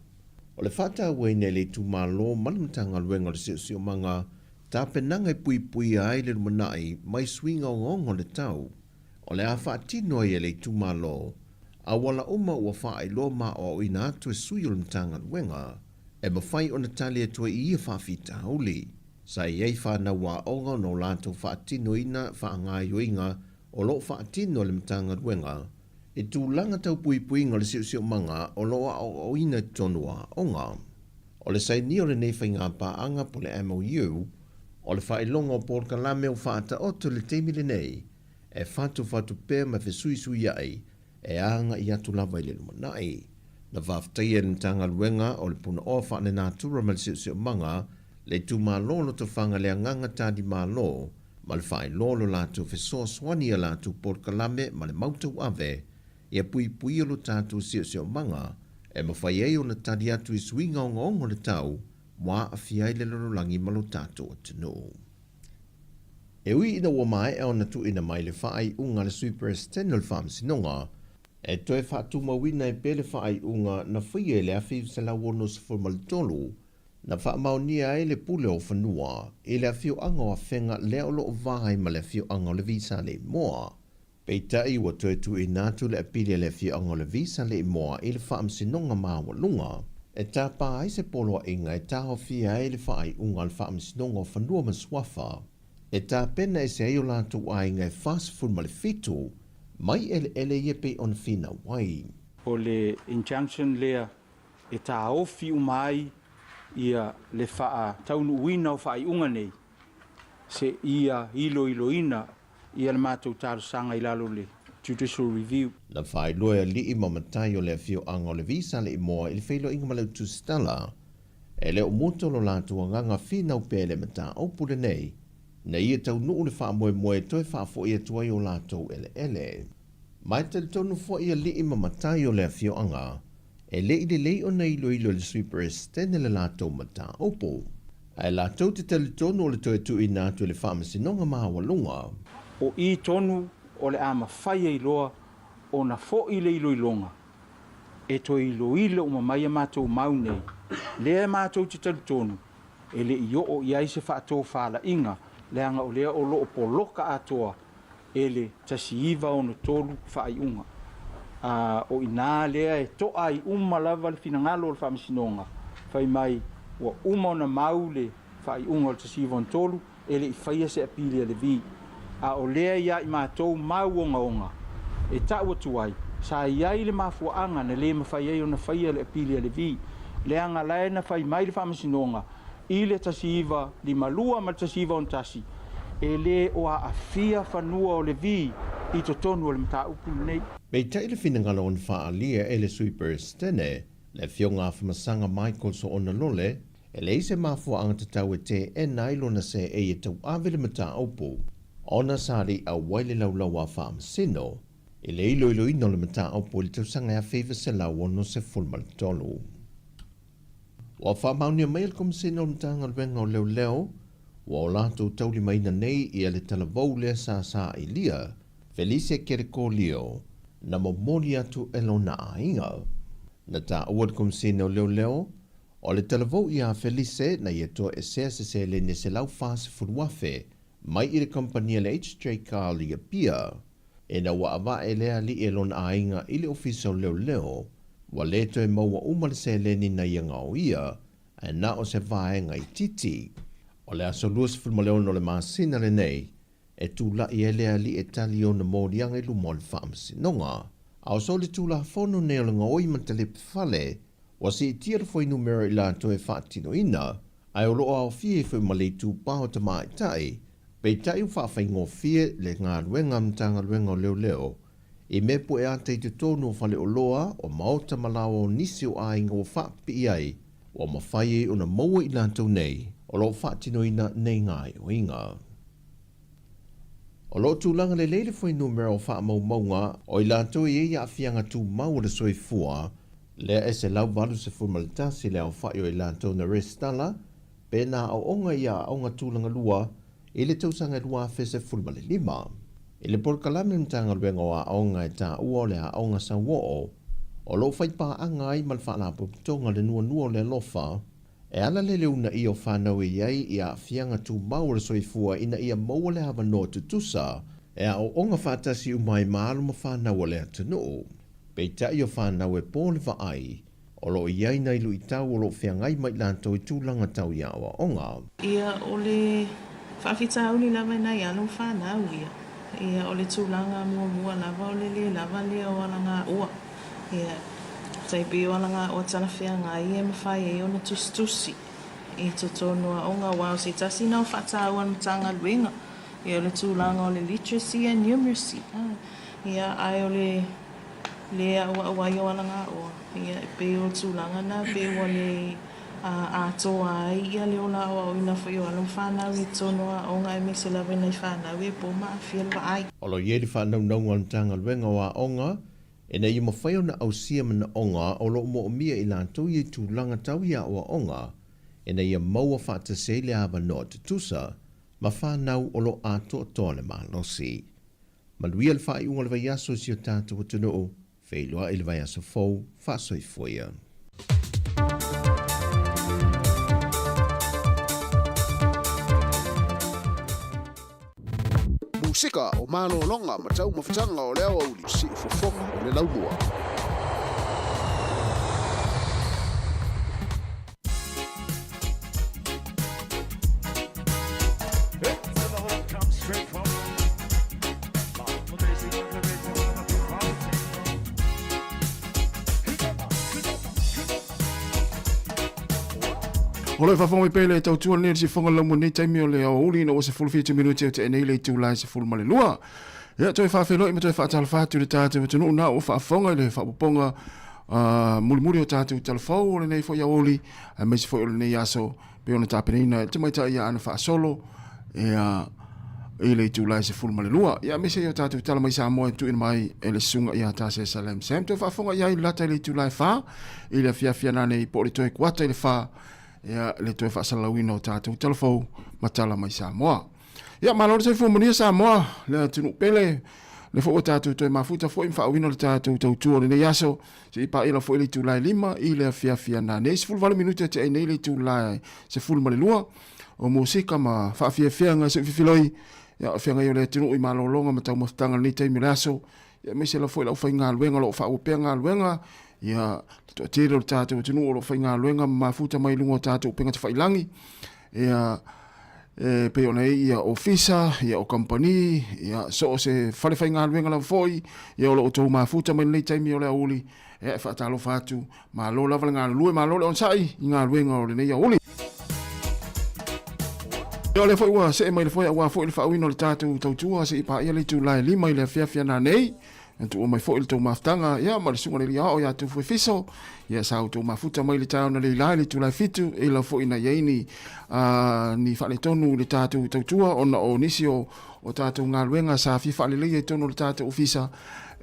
O le faatauaina e le itumalo ma le Matagaluega o le Siosiomaga tapenaga e puipuia ai le lumanai mai suiga ogaoga o le tau. O le a faatino ai e le itumalo auala uma ua faailoa maoaoina atu e sui o le Matagaluega e mafai ona tali atu ai i ia faafitauli. Sa i ai fanau aoga ona o latou faatinoina faagaoioiga o lo o faatino e le Matagaluega i tulaga tau puipuiga o le siosiomaga o lo o aoaoina i totonu o aoga. O le sainia o lenei faigapaaga po o le MOU, o le faailoga o polokalame ua faataoto i le taimi lenei e fatufatu pea ma fesuisuiai e agai atu lava i le lumanai. Na faafetaia e le Matagaluega o le Punaoa Faalenatura ma le Siosiomaga le itumalo o Lotofaga le agaga talimalo ma le faailoa o lo latou fesoasoani i a latou polokalame ma le mau tauave ia puipuia lo tatou siosiomaga e mafai ai ona tali atu i suiga ogaoga o le tau ua aafia ai le lalolagi ma lo tatou atunuu. E ui ina ua maea ona tuuina mai le faaiuga a le Sui Peresetene o le Faamasinoga, e toe faatumauina ai pea le faaiuga na faia i le 1963 na faamaonia ai le pule o fanua i le afioaga o Afega lea o lo o va ai ma le afioaga o Levi Saleimoa. Peitai, ua toe tuuina atu le apili a le afioaga o Levi Saleimoa i le Faamasinoga Maualuga e tapa ai se poloaiga e taofia ai le faaiuga a le Faamasinoga o Fanua ma Suafa e tapena ese ai o latou aiga e 47 mai eleele ia pei ona finau ai. O le injunction lea e taofi uma ai ia le faataunuuina o faaiuga nei seia iloiloina ia le matou talosaga i lalo o le Judicial Review. Na faailoa e alii ma matai o le afioaga o Levi Saleimoa i le feiloaiga ma le Tusitala, e le o muta lo latou agaga finau pea i le mataupu lenei, ina ia taunuu le faamoemoe e toe faafoi atu ai o latou eleele. Ma e talitonu foi alii ma matai o le afioaga, e le i lelei ona iloilo e le Sui Peresetene le latou mataupu, ae latou te talitonu o le toe tuuina atu i le Faamasinoga Maualuga. O i tonu o le a mafai ai loa ona foi le iloiloga e toe iloilo uma mai a matou mau nei, lea matou te talitonu e le i oo i ai se faatofalaiga leaga o lea o lo o poloka atoa e le 1963 faaiuga. A o i ina lea e to'a ai uma lava le finagalo o le Faamasinoga, fai mai ua uma ona mau le faaiuga o le 1963, e le i faia se apili a Levi. A o lea ia i matou mau ogaoga e ta'u atu ai, sa i ai le mafuaaga na lē mafai ai ona faia le apili a Levi, leaga lae na fai mai le Faamasinoga i le 1952 ma le 1961, e lē o aafia fanua o Levi i totonu o le mataupu lenei. Peitai le finagalo ona faaalia e le Sui Peresetene, le Afioga Afamasaga Michael Soona Lole, e leai se mafuaaga tatau e teena ai lona seei e tauave le mataupu, ona sa le i auai le laulau a Faamasino i le iloiloina o le mataupu i le tausaga e 1963. Ua faamaonia mai e le Komesina o le Matagaluega o Leoleo ua o latou taulimaina nei ia le talavou lea sa sailia, Felice Kerekolio, na momoli atu e lona aiga. Na taua le Komesina o Leoleo, o le talavou ia Felice na ia toesea se seleni e $140,000 mai i le kamupani a le HJ Carl i Apia, ina ua ava'e lea alii e lona aiga i le Ofisa o Leoleo, ua lē toe maua uma le seleni na ia gaoia, ae na o se vaega itiiti. O le aso 26 o le masina lenei, e tula'i ai le alii e tali ona moliaga i luma o le Faamasinoga. A o so le Tulafono nei o le gaoi ma talepe fale, ua siitia le fuainumera i latou e faatinoina, ae o lo o aofia ai foi ma le itupa o tamaitai, peitai ua faafaigofie le galuega a Matagaluega o Leoleo i mea pueata i totonu o faleoloa, o maota ma laoa o nisi o aiga ua faapipii ai, ua mafai ai ona maua i latou nei o lo o faatinoina nei gaoioiga. O lo o tulaga lelei le fuainumera o faamaumauga o i latou e i ai aafiaga tumau o le soifua, lea e 181 le aofai o i latou na resitala pe na aooga i aoga tulaga lua i le tausaga e 2015. I le polokalame a le Matagaluega o Aoga e taua o le Aoga Sauoo, o lo o fai paaga ai ma le Faalapotopotoga Le Nuanua o le Alofa, e ala lea le uunaia o fanau e i ai i aafiaga tumau o le soifua ina ia maua le avanoa tutusa e aooga faatasi uma ai ma alo ma fanau a le atunuu. Peitai o fanau e po le vaai, O lo o i ai nai luitau o lo o feagai ma i latou i tulaga tau i aoaoga. Ia, o le faafitauli lava i nai alo ma fanau ia. Ia, o le tulaga muamua lava o le le lava lea o alagaoa. Ia, Tai pei o alagaoa talafeagai e mafai ai ona tusitusi i totonu o aoga aua o se tasi na o faataua a le Matagaluega ia o le tulaga o le literacy and numeracy ia ae o le le auau ai o alagaoa ia e pei o le tulaga na pei ua le atoa ai ia le ola aoaoina foi o alo ma fanau i totonu o aoga aemaise lava i nai fanau e po ma aafia le vaai. O lo o i ai le faanaunauga o le Matagaluega o Aoga ina ia mafai ona ausia manaoga o lo o moomia i latou ia i tulaga tau i aoaoga ina ia maua faatasi ai le avanoa tutusa ma fanau o lo o atoatoa le malosi. Manuia le faaiuga o le vaiaso i si o tatou atunuu, feiloai i le vaiaso fou, faasoifua ia. Musika o malologa ma taumafataga o le aoauli, siufofoga o le laumua. O lo o faafofoga mai pea i le tautua lenei o le sifofoga o le laumua i lenei taimi o le aoauli ina ua 17 minute o tea nei le itula e 12. Ia, toe faafeiloai ma toe faatalofa atu i le tatou atunuu na ua faafofoga i le faaopoopoga mulimuli o tatou talafou o lenei foi aoauli aemaise foi o lenei aso pei ona tapenaina e le tamaitai ia Ana Faasolo ia, i le itula e 12. Ia, aemaise ai o tatou tala mai Samoa e tuuina mai e le susuga ia Tase Salem Sam. Toe faafofoga i ai le lata i le itula e 4 i le afiafi ananei po o le toe kuata i le 4 ia, le toe faasalalauina o tatou talafou ma tala mai Samoa. Ia, malo le soifua manuia Samoa, le atunuu pele, le foi ua tatou toe mafuta foi ma faauina le tatou tautua o lenei aso, se i paia foi le itula e 5 i le afiafi ananei, 18 minute tea ai nei le itula e 12 o musika ma faafiafiaga se i fifiloi, ia, o feagai o le atunuu i malologa ma taumafataga i lenei taimi o le aso, ia, aemaise lava foi le aufaigaluega o lo o faaauau pea galuega, ia, le toatele o le tatou atunuu o lo o faigaluega ma mafuta mai luga o tatou upega tafailagi, ia, e pei ona i ai ia ofisa, ia o kamupani, ia so o se fale faigaluega lava foi, ia o lo o outou mafuta mai lenei taimi o le aoauli, ia e faatalofa atu, malo lava le galulue, malo le onosai i galuega o lenei aoauli. Ia o lea foi ua see mai le foe aua foi le faauiina o le tatou tautua se i paia le itula e 5 i le afiafi ananei. Na tuua mai foi le tou mafutaga, ia, ma le susuga i le alii aoao ia Tufue Fiso, ia, sa outou mafuta mai le taeao na leila i le itula e 7, e ila foi na i ai ni, ni faaletonu i le tatou tautua ona o nisi o, o tatou galuega sa fia faaleleia i totonu o le tatou ofisa,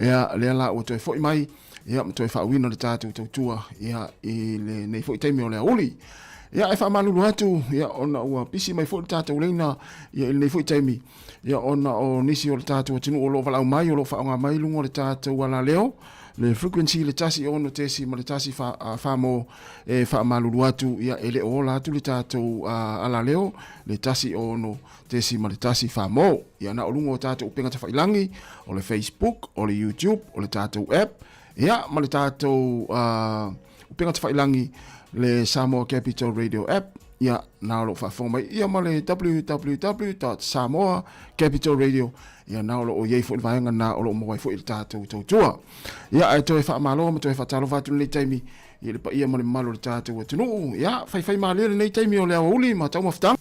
ia, lea la ua toe foi mai, ia, ma toe faauiina le tatou tautua, ia, i lenei foi taimi o le aoauli. Ia, e faamalulu atu, ia, ona ua pisi mai foi le tatou laina, ia, i lenei foi taimi, Ia, ona o nisi o le tatou atunuu o lo o valaau mai, o lo o faaaoga mai luga o le tatou alaleo, le frequency le 1 6 ma le 1 fa mo, e faamalulu atu, ia, e le o ola atu le tatou alaleo, le 1 6 ma le 1 fa mo. Ia, na o luga o tatou upega tafailagi, o le Facebook, o le YouTube, o le tatou app, ia, ma le tatou upega tafailagi, le Samoa Capital Radio app, ia, na o lo o faafofoga mai, ia ma le www.samoacapitalradio, ia na o lo o i ai foi le vaega na o lo o maua ai foi le tatou tautua. Ia, ae toe faamalo ma toe faatalofa atu lenei taimi i le paia ma le mamalu o le tatou atunuu. Ia, faifai malie lenei taimi o le aoauli ma taumafataga.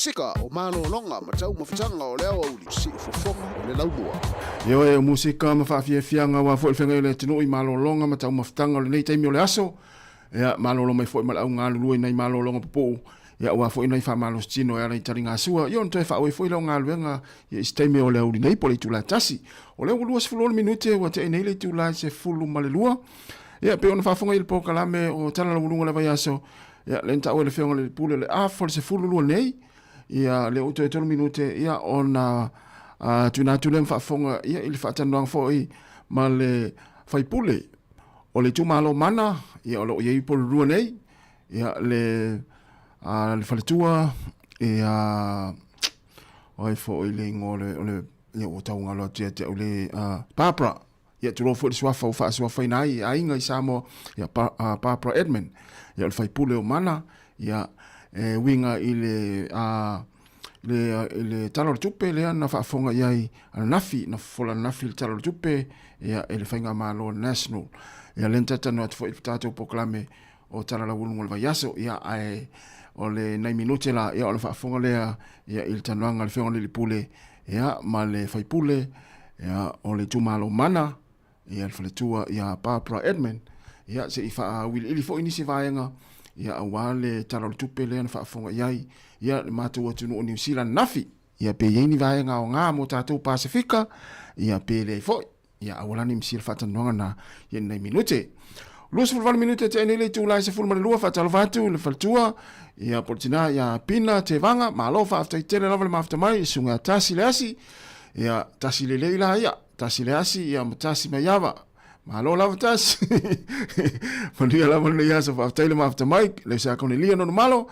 Musika o malologa ma taumafataga o le aoauli siufofoga o le laumua. Ioe, o musika ma faafiafiaga aua foi le feagai o le atunuu i malologa ma taumafataga o lenei taimi o le aso. Ia, malolo mai foi ma le au galulue i nai malologa pupuu, ia aua foi nai faamalositino e ala i taligasua, ia ona toe faaauau foi lea o galuega ia i se taimi o le aoauli nei po o le itula e 1. O lea ua 26 minute ua tea nei le itula e 12. Ia, pei ona faafofoga i le polokalame o Tala Laualuga o le Vaiaso, ia, lea na taua e le Afioga i le Pule o le afa o le 12 nei, ia, lea ua toe 3 minute, ia, ona tuuina atu lea ma faafofoga ia, i le faatalanoaga foi ma le faipule o le itumalo Mana, ia, o lo o i ai i Upolu nei, ia, le, le faletua, ia, o ai foi le igoa o le, o le, ia, ua tau galo atu ia te au le, Barbara. Ia tulou foi le suafa ua faasuafaina ai e aiga i Samoa, ia Barbara Edmund, ia o le faipule o Mana, ia e uiga i le, a, le, i le Tala o le Tupe lea na faafofoga i ai ananafi, na fofola ananafi le Tala o le Tupe, ia e le Faigamalo National. Ia lea na talatalanoa atu foi i le tatou polokalame o Tala Laualuga o le Vaiaso, ia ae o le nai minute la, ia o le faafofoga lea ia i le talanoaga a le Afioga i le Alii Pule, ia ma le faipule ia o le itumalo Mana, ia le faletua ia Barbara Edmund, ia se i faauiliili foi nisi vaega ia aua le Tala o le Tupe lea na faafofoga i ai ia le matou atunuu o Niu Sila ananafi, ia pe i ai ni vaega aoga mo tatou Pasefika, ia pe leai foi. Ia aua la ne i misia le faatalanoaga na i nai minute. 28 minute tea nei le itula e 12, faatalofa atu i le faletua, ia po o le tina ia Pina Tevaga, malo faafetai tele lava le mafuta mai, susuga ia Tasi le Asi, ia Tasi lelei la ia, Tasi le Asi, ia ma Tasi Maiava. Malo lava Tasi. Manuia lava lenei aso, faafetai le mafuta mai, le uso ia Konelia Nonumalo,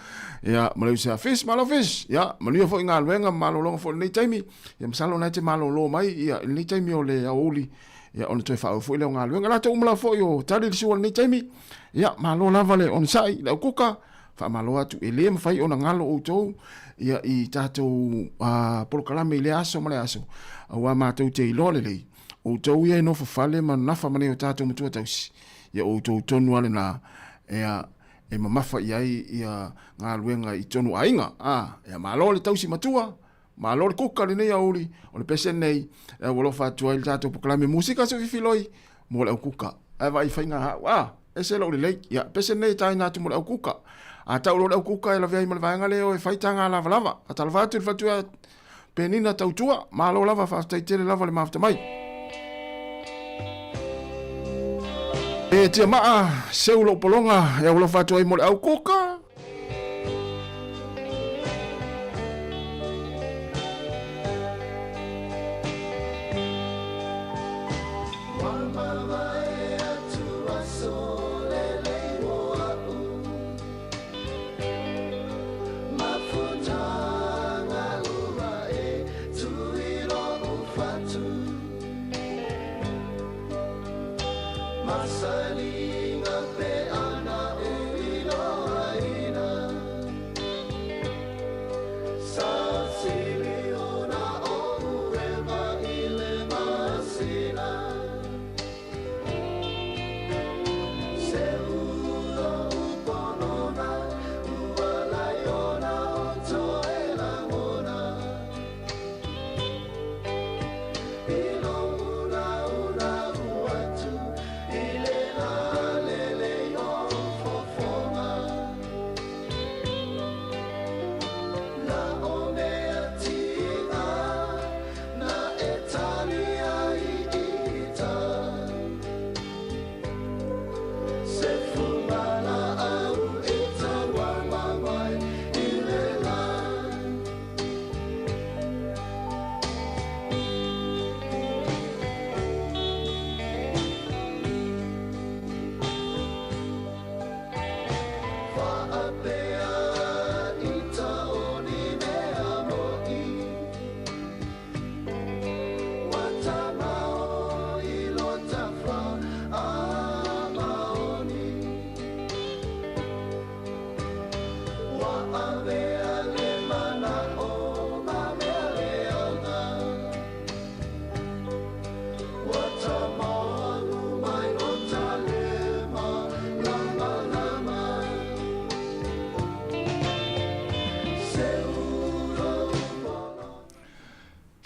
ia ma le uso ia Fish, malo Fish. Ia manuia foi galuega ma malologa foi i lenei taimi. Ia masalo o lena e te malolo mai ia i lenei taimi o le aoauli ia ona toe faaauau foi lea o galuega. Latou uma lava foi o tali le sua i lenei taimi, ia malo lava le onosai i le aukuka, faamalo atu e le mafai ona galo outou ia i tatou polokalame i lea aso ma lea aso, aua matou te iloa lelei outou ia e nofo fale ma nafa ma nai o tatou matua tausi, ia outou tonu lava lena ia e mamafa i ai ia galuega i tonu aiga. Ia malo le tausi matua. Malo le kuka lenei aoauli, o le pese lenei e aualofa atu ai le tatou polokalame musika sufifiloi mo le au kuka. Ae vaai faiga hau, ah, ese lou lelei. Ia, pese lenei e taina atu mo le au kuka. A tau loa le au kuka e lavea ai ma le vaega lea o e fai taga lavalava. Faatalofa atu i le faletua Penina Tautua, malo lava, faafetai tele lava le mafuta mai. E tiamaa, seu lou pologa e aualofa atu ai mo le au kuka.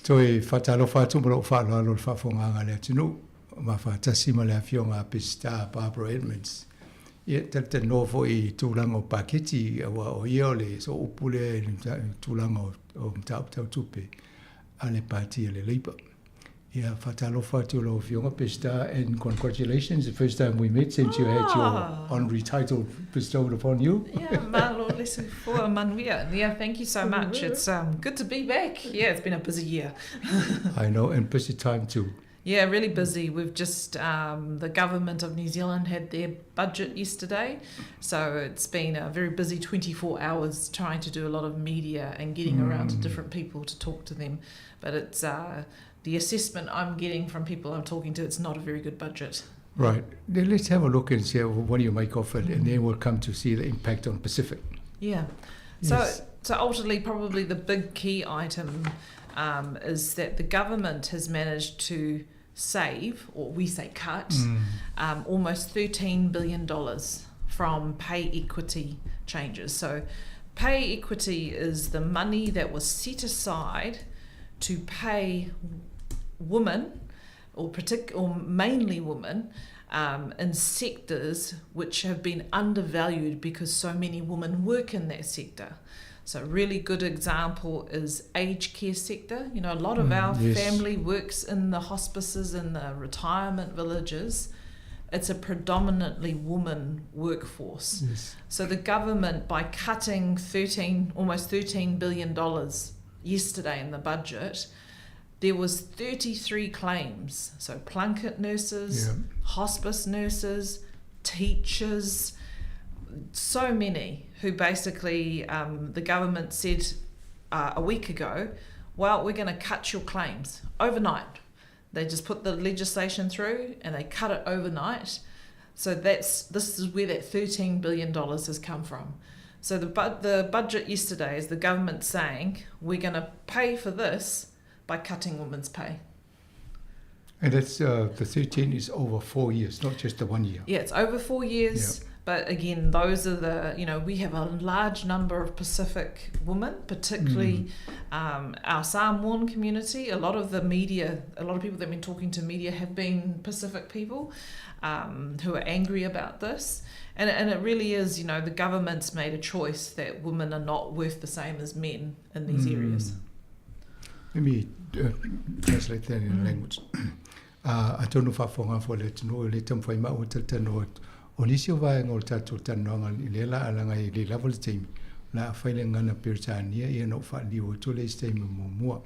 Toe faatalofa atu ma lou faaaloalo i le faafofogaaga a le atunuu, ma faatasi ma le Afioga a Peseta Barbara Edmonds. Ia, talatalanoa foi i tulaga o paketi, aua o ia o le sooupu lea i le tulaga o mataupu tau tupe a le Pati a le Labour. Ia, faatalofa atu i lau Afioga Peseta, and congratulations, the first time we met since you had your honorary title bestowed upon you. Yeah, malo le soifua manuia. Yeah, thank you so much. It's good to be back. Yeah, it's been a busy year. I know, and busy time too. Yeah, really busy. We've just, the government of New Zealand had their budget yesterday. So it's been a very busy 24 hours trying to do a lot of media and getting around to different people to talk to them. But it's the assessment I'm getting from people I'm talking to, it's not a very good budget. Right. Then let's have a look and see what do you make of it, and then we'll come to see the impact on Pacific. Yeah. Yes. So ultimately, probably the big key item is that the government has managed to save, or we say cut, almost $13 billion from pay equity changes. So pay equity is the money that was set aside to pay women, or mainly women, in sectors which have been undervalued because so many women work in that sector. So a really good example is aged care sector. A lot of our family works in the hospices and the retirement villages. It's a predominantly woman workforce. So the government, by cutting almost $13 billion yesterday in the budget, there was 33 claims. So Plunket nurses, hospice nurses, teachers, so many who basically the government said a week ago, well, we're going to cut your claims overnight. They just put the legislation through and they cut it overnight. So this is where that $13 billion has come from. So the budget yesterday is the government saying we're going to pay for this by cutting women's pay. And the 13 is over 4 years, not just the 1 year. Yeah, it's over 4 years. But again, we have a large number of Pacific women, particularly our Samoan community. A lot of the media, a lot of people that have been talking to media have been Pacific people who are angry about this. And it really is, the government's made a choice that women are not worth the same as men in these areas. Let me translate that in language. Atonu faafofoga foi le atunuu le taumafai ma ua talatalanoa o nisi o vaega o le tatou talanoaga i lea la alaga i le lava le taimi la a fai le gagana Peretania ia na ou faaliliu atu le isi taimi muamua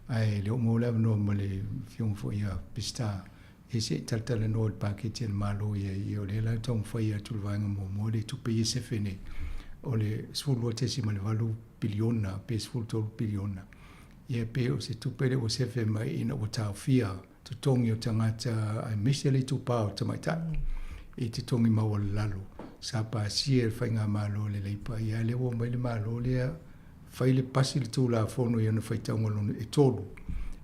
ae le oo maua le avanoa ma le afioga foi ia Peseta e se i talatalanoa i le paketi a le Malo ia ia o lea la taumafai atu le vaega muamua le tupe ia sefe nei o le 12.8 piliona pe 13 piliona ia pe o se tupe le ua sefe mai ina ua taofia totogi o tagata aemaise le itupā o tamaitai i totogi maualalalo sa pasia e le faigamalo le Leipa ia lea ua mai le Malo lea fai le pasi le Tulafono i ona faitauga lona e tolu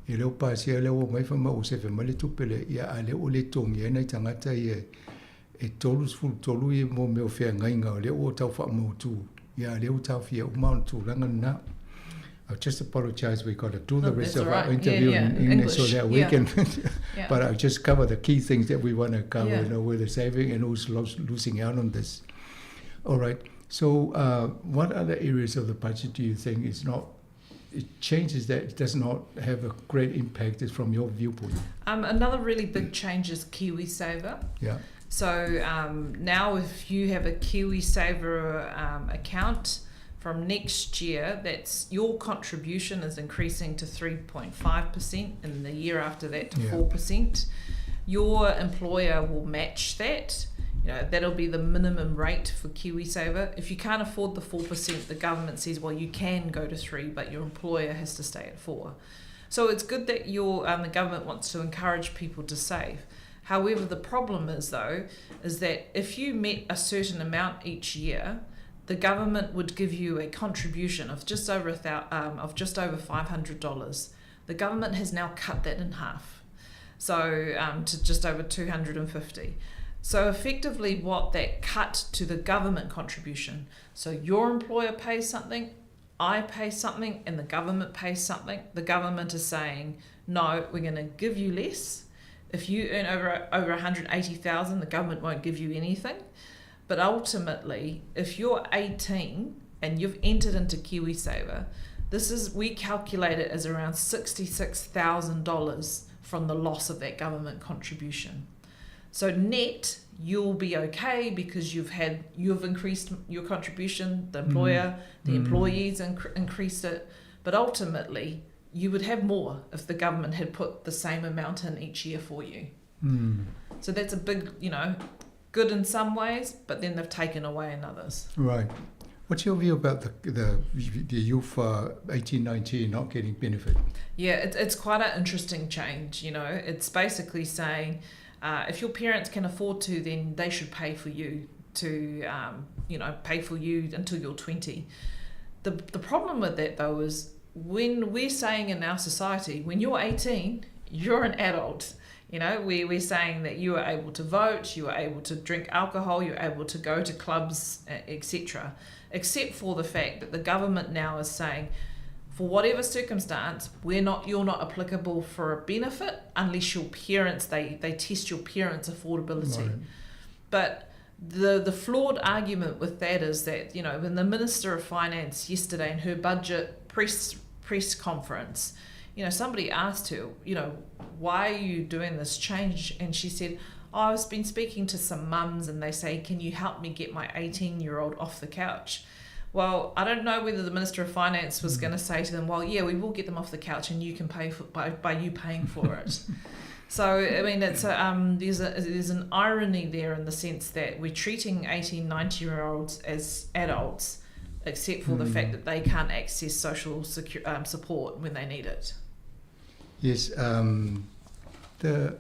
e leo pasia lea ua mai faimai ua sefe mai le tupe lea ia a lea ua le togia ai nai tagata ia e 33 ia mo mea o feagaiga o lea ua tau faamautu ia a lea ua taofia uma ona tulaga lena. I just apologize. We got to do the Oh, rest that's of all our right. interview in English, so English. that we can. But I'll just cover the key things that we want to cover. Where the saving and who's losing out on this. All right. So, what other areas of the budget do you think is not? It changes that it does not have a great impact is from your viewpoint. Another really big change is KiwiSaver. So now if you have a KiwiSaver account, from next year, that's your contribution is increasing to 3.5%, and the year after that to 4%. Your employer will match that. That'll be the minimum rate for KiwiSaver. If you can't afford the 4%, the government says, well, you can go to 3, but your employer has to stay at 4. So it's good that the government wants to encourage people to save. However, the problem is, though, is that if you met a certain amount each year, the government would give you a contribution of just over a of just over $500. The government has now cut that in half, so to just over $250. So effectively, what that cut to the government contribution, so your employer pays something, I pay something and the government pays something. The government is saying, no, we're going to give you less. If you earn over over 180,000, the government won't give you anything. But ultimately, if you're 18 and you've entered into KiwiSaver, this is we calculate it as around $66,000 from the loss of that government contribution. So net, you'll be okay because you've had you've increased your contribution, the employer, mm. the mm. employees inc- increased it, but ultimately you would have more if the government had put the same amount in each year for you. Mm. So that's a big, you know, good in some ways, but then they've taken away in others. Right. What's your view about the the, the youth uh, 18, 19 not getting benefit? Yeah, it, it's quite an interesting change. You know, it's basically saying uh, if your parents can afford to, then they should pay for you to, um, you know, pay for you until you're 20. The, the problem with that, though, is when we're saying in our society, when you're 18, you're an adult. You know, we, we're saying that you are able to vote, you are able to drink alcohol, you're able to go to clubs, etc. Except for the fact that the government now is saying, for whatever circumstance, we're not you're not applicable for a benefit unless your parents they, they test your parents' affordability. Right. But the the flawed argument with that is that, you know, when the Minister of Finance yesterday in her budget press press conference, you know, somebody asked her, you know, why are you doing this change? And she said, oh, I've been speaking to some mums and they say, can you help me get my 18 year old off the couch? Well, I don't know whether the Minister of Finance was mm. going to say to them, well, yeah, we will get them off the couch and you can pay for by, by you paying for it. so, I mean, it's a, um, there's, a, there's an irony there in the sense that we're treating 18, 19 year olds as adults, except for mm. the fact that they can't access social secu- um, support when they need it. Yes, um, the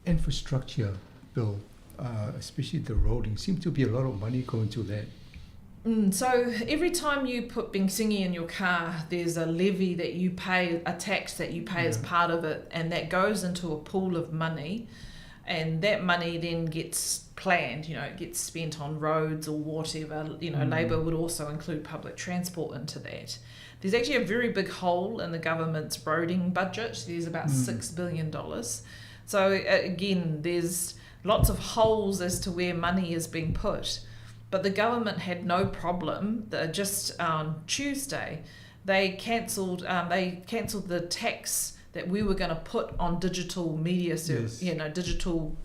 infrastructure bill, uh, especially the roading, seems to be a lot of money going to that. Mm, so every time you put Bingsingi in your car, there's a levy that you pay, a tax that you pay yeah. as part of it, and that goes into a pool of money. And that money then gets planned, you know, it gets spent on roads or whatever. You know, mm. Labour would also include public transport into that. There's actually a very big hole in the government's roading budget. There's about mm. $6 billion. So again, there's lots of holes as to where money is being put. But the government had no problem. The, just on Tuesday, they cancelled um, they cancelled the tax that we were going to put on digital media, yes. you know, digital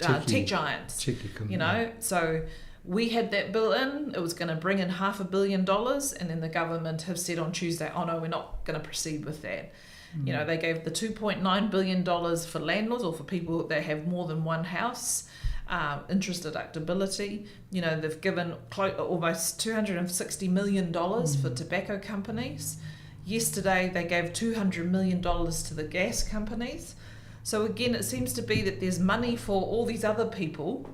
uh, tech giants. You know, so we had that bill in. It was going to bring in half a billion dollars, and then the government have said on Tuesday, "Oh no, we're not going to proceed with that." Mm. You know, they gave the $2.9 billion for landlords or for people that have more than one house, uh, interest deductibility. You know, they've given almost $260 million mm. for tobacco companies. Yesterday, they gave $200 million to the gas companies. So again, it seems to be that there's money for all these other people,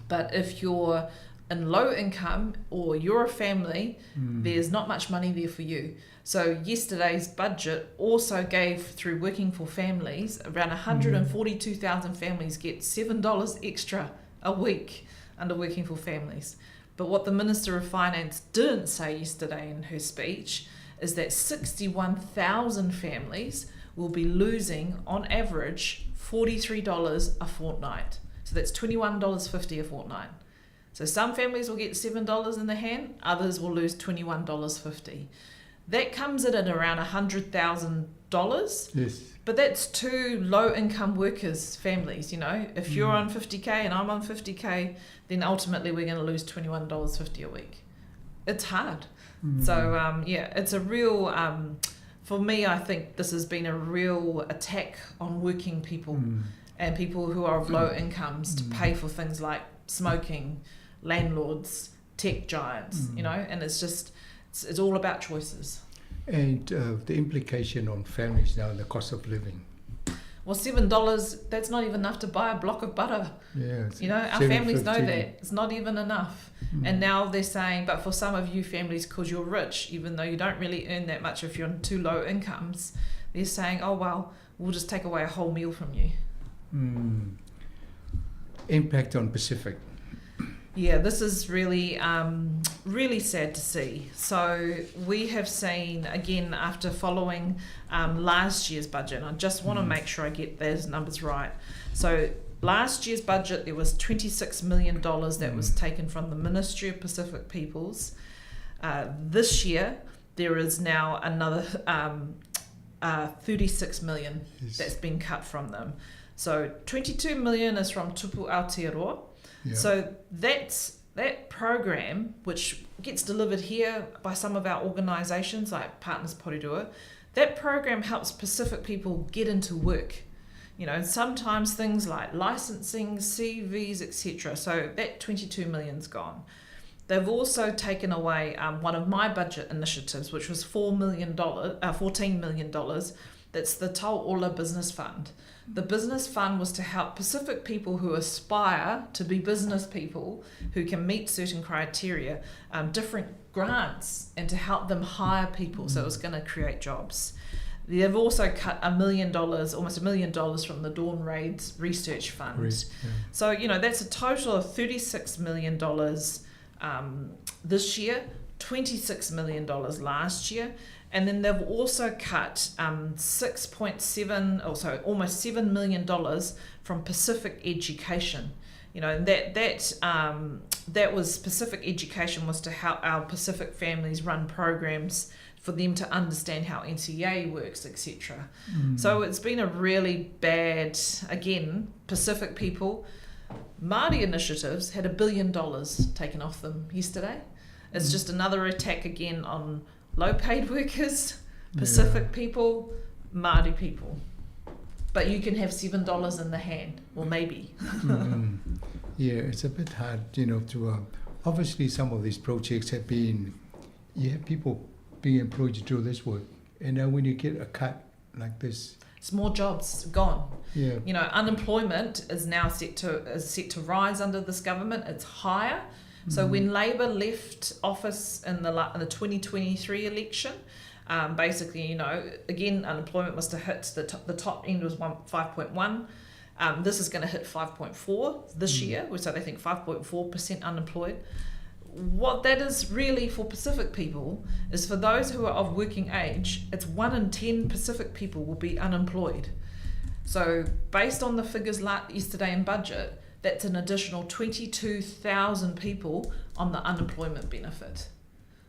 but if you're in low income or you're a family, mm. there's not much money there for you. So yesterday's budget also gave through Working for Families around 142,000 mm. families get $7 extra a week under Working for Families. But what the Minister of Finance didn't say yesterday in her speech is that 61,000 families will be losing on average $43 a fortnight. So that's $21.50 a fortnight. So some families will get $7 in the hand, others will lose $21.50. That comes in at around $100,000. Yes. But that's two low income workers' families, you know. If you're mm. on 50K and I'm on 50K, then ultimately we're going to lose $21.50 a week. It's hard. Mm. So, um, yeah, it's a real, um, for me, I think this has been a real attack on working people mm. and people who are of low mm. incomes to mm. pay for things like smoking, landlords, tech giants, mm. you know, and it's just, it's, it's all about choices. And uh, the implication on families now and the cost of living. Well, $7, that's not even enough to buy a block of butter. Yeah, you know, our families know that. It's not even enough. Mm. And now they're saying, but for some of you families, because you're rich, even though you don't really earn that much if you're on too low incomes, they're saying, oh, well, we'll just take away a whole meal from you. Mm. Impact on Pacific. Yeah, this is really, um, really sad to see. So we have seen, again, after following um, last year's budget, and I just want to mm. make sure I get those numbers right. So last year's budget, there was $26 million that mm. was taken from the Ministry of Pacific Peoples. Uh, this year, there is now another um, uh, 36 million yes. that's been cut from them. So 22 million is from Tupu Aotearoa. Yeah. So that's that program, which gets delivered here by some of our organisations like Partners Porirua, that program helps Pacific people get into work. You know, and sometimes things like licensing, CVs, etc. So that 22 million's gone. They've also taken away um, one of my budget initiatives, which was $4 million, uh, $14 million. That's the Tauola Business Fund. The business fund was to help Pacific people who aspire to be business people who can meet certain criteria, um, different grants, and to help them hire people. So it was going to create jobs. They've also cut a million dollars, almost a million dollars from the Dawn Raids Research Fund. Yeah. So, you know, that's a total of $36 million um, this year, $26 million last year. And then they've also cut um, 6.7, or sorry, almost $7 million from Pacific Education. You know, and that, that, um, that was Pacific Education was to help our Pacific families run programs for them to understand how NCA works, etc. Mm. So it's been a really bad, again, Pacific people. Māori initiatives had a billion dollars taken off them yesterday. It's mm. just another attack again on low paid workers, Pacific yeah. people, Māori people. But you can have $7 in the hand, or maybe. mm. Yeah, it's a bit hard, you know, to. Uh, obviously, some of these projects have been, you have people being employed to do this work. And now when you get a cut like this, it's more jobs gone. Yeah. You know, unemployment is now set to is set to rise under this government. It's higher. So mm. when Labor left office in the in the 2023 election, um, basically, you know, again, unemployment was to hit the, t- the top end was one, 5.1. Um, this is going to hit 5.4 this mm. year, so they think 5.4% unemployed. What that is really for Pacific people is for those who are of working age, it's 1 in 10 Pacific people will be unemployed. So, based on the figures yesterday in budget, that's an additional 22,000 people on the unemployment benefit.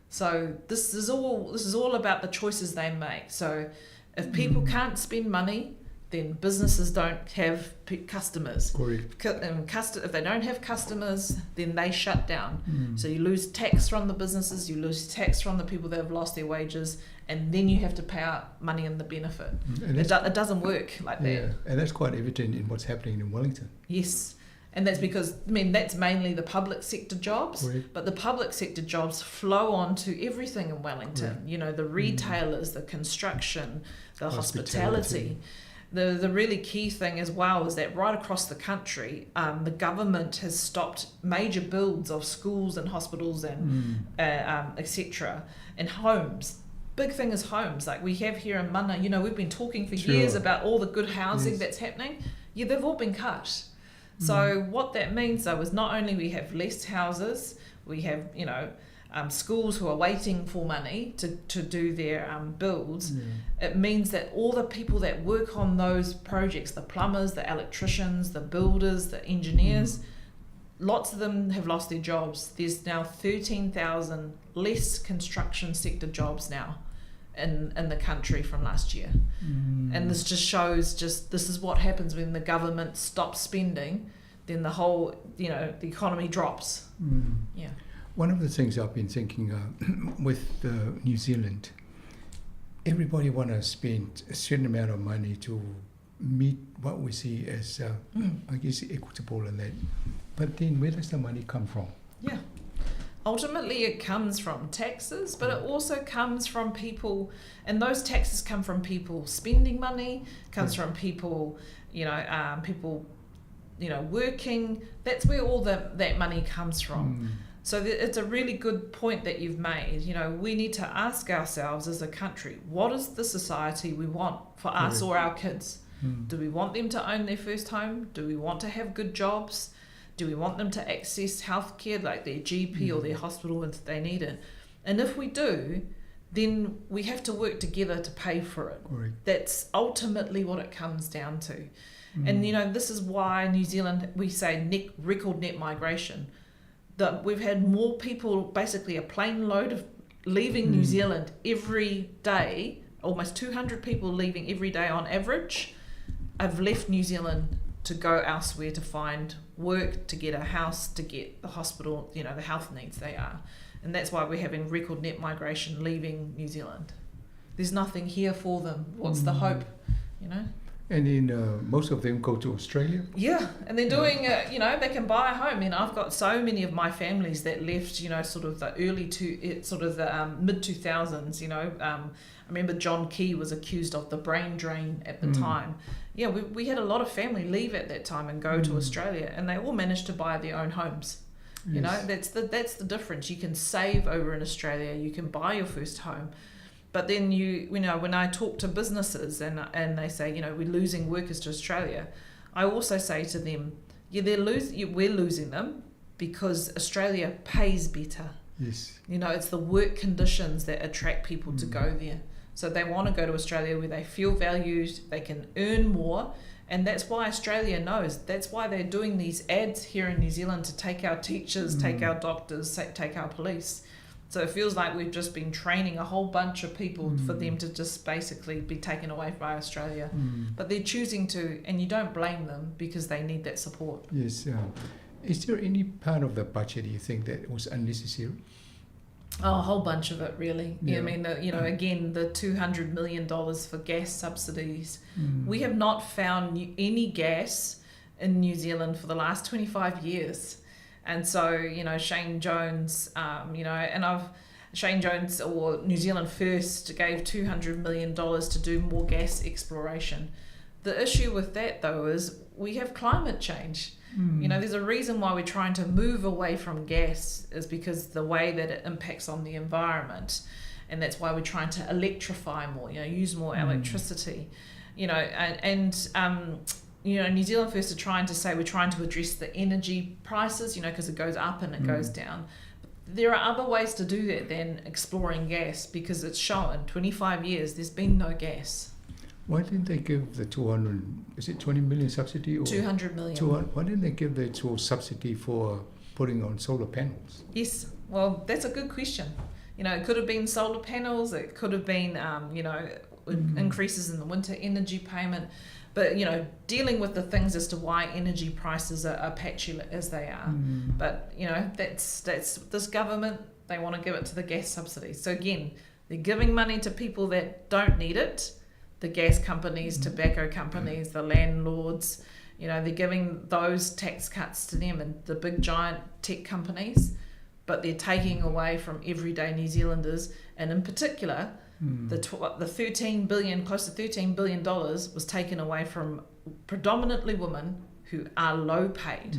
So this is all this is all about the choices they make. So if people mm. can't spend money, then businesses don't have customers. Correct. And if they don't have customers, then they shut down. Mm. So you lose tax from the businesses, you lose tax from the people that have lost their wages, and then you have to pay out money in the benefit. Mm. It, do, it doesn't work like yeah, that. And that's quite evident in what's happening in Wellington. Yes. And that's because, I mean, that's mainly the public sector jobs, right. but the public sector jobs flow on to everything in Wellington. Right. You know, the mm. retailers, mm. the construction, the hospitality. hospitality. The, the really key thing as well is that right across the country, um, the government has stopped major builds of schools and hospitals and mm. uh, um, etc. and homes. Big thing is homes. Like we have here in Mana, you know, we've been talking for sure. years about all the good housing yes. that's happening. Yeah, they've all been cut. So mm. what that means though is not only we have less houses, we have, you know, um, schools who are waiting for money to, to do their um, builds, yeah. it means that all the people that work on those projects, the plumbers, the electricians, the builders, the engineers, mm. lots of them have lost their jobs. There's now 13,000 less construction sector jobs now in, in the country from last year. Mm. And this just shows just this is what happens when the government stops spending, then the whole, you know, the economy drops. Mm. Yeah. One of the things I've been thinking uh, with uh, New Zealand, everybody want to spend a certain amount of money to meet what we see as, uh, mm. I guess, equitable and that. But then where does the money come from? Yeah ultimately it comes from taxes, but it also comes from people, and those taxes come from people spending money, comes yeah. from people, you know, um, people, you know, working. That's where all the, that money comes from. Mm. So th- it's a really good point that you've made. You know, we need to ask ourselves as a country, what is the society we want for us or our kids? Mm. Do we want them to own their first home? Do we want to have good jobs? Do we want them to access healthcare, like their GP or their hospital if they need it? And if we do, then we have to work together to pay for it. Correct. That's ultimately what it comes down to. And, you know, this is why New Zealand, we say net, record net migration. That we've had more people, basically a plane load of leaving New Zealand every day, almost 200 people leaving every day on average, have left New Zealand to go elsewhere to find work, to get a house, to get the hospital, you know, the health needs they are. And that's why we're having record net migration leaving New Zealand. There's nothing here for them. What's the hope, you know? And then most of them go to Australia. Yeah, and they're doing, you know, they can buy a home. And I've got so many of my families that left, you know, sort of the early to sort of the mid 2000s, you know. I remember John Key was accused of the brain drain at the time. Yeah, we had a lot of family leave at that time and go to Australia, and they all managed to buy their own homes. You know, that's the difference. You can save over in Australia, you can buy your first home. But then you know, when I talk to businesses and they say, you know, we're losing workers to Australia, I also say to them, yeah, we're losing them because Australia pays better. Yes. You know, it's the work conditions that attract people to go there. So they want to go to Australia where they feel valued, they can earn more. And that's why Australia knows. That's why they're doing these ads here in New Zealand to take our teachers, take our doctors, take our police. So it feels like we've just been training a whole bunch of people for them to just basically be taken away by Australia. But they're choosing to, and you don't blame them because they need that support. Yes. Is there any part of the budget you think that was unnecessary? Oh, a whole bunch of it, really. Yeah. I mean, you know, again, the $200 million for gas subsidies. We have not found any gas in New Zealand for the last 25 years. And so, you know, Shane Jones, you know, and Shane Jones or New Zealand First gave $200 million to do more gas exploration. The issue with that, though, is we have climate change. You know, there's a reason why we're trying to move away from gas is because the way that it impacts on the environment. And that's why we're trying to electrify more, you know, use more electricity, you know, and you know, New Zealand First are trying to say we're trying to address the energy prices, you know, because it goes up and it goes down. But there are other ways to do that than exploring gas, because it's shown 25 years there's been no gas. Why didn't they give the 200, is it 20 million subsidy? Or 200 million. 200, why didn't they give the subsidy for putting on solar panels? Yes, well, that's a good question. You know, it could have been solar panels, it could have been, you know, increases in the winter energy payment. But, you know, dealing with the things as to why energy prices are patchy as they are. But, you know, that's this government, they want to give it to the gas subsidy. So, again, they're giving money to people that don't need it, the gas companies, tobacco companies, the landlords. You know, they're giving those tax cuts to them and the big giant tech companies, but they're taking away from everyday New Zealanders, and in particular, the $13 billion, close to $13 billion was taken away from predominantly women who are low paid.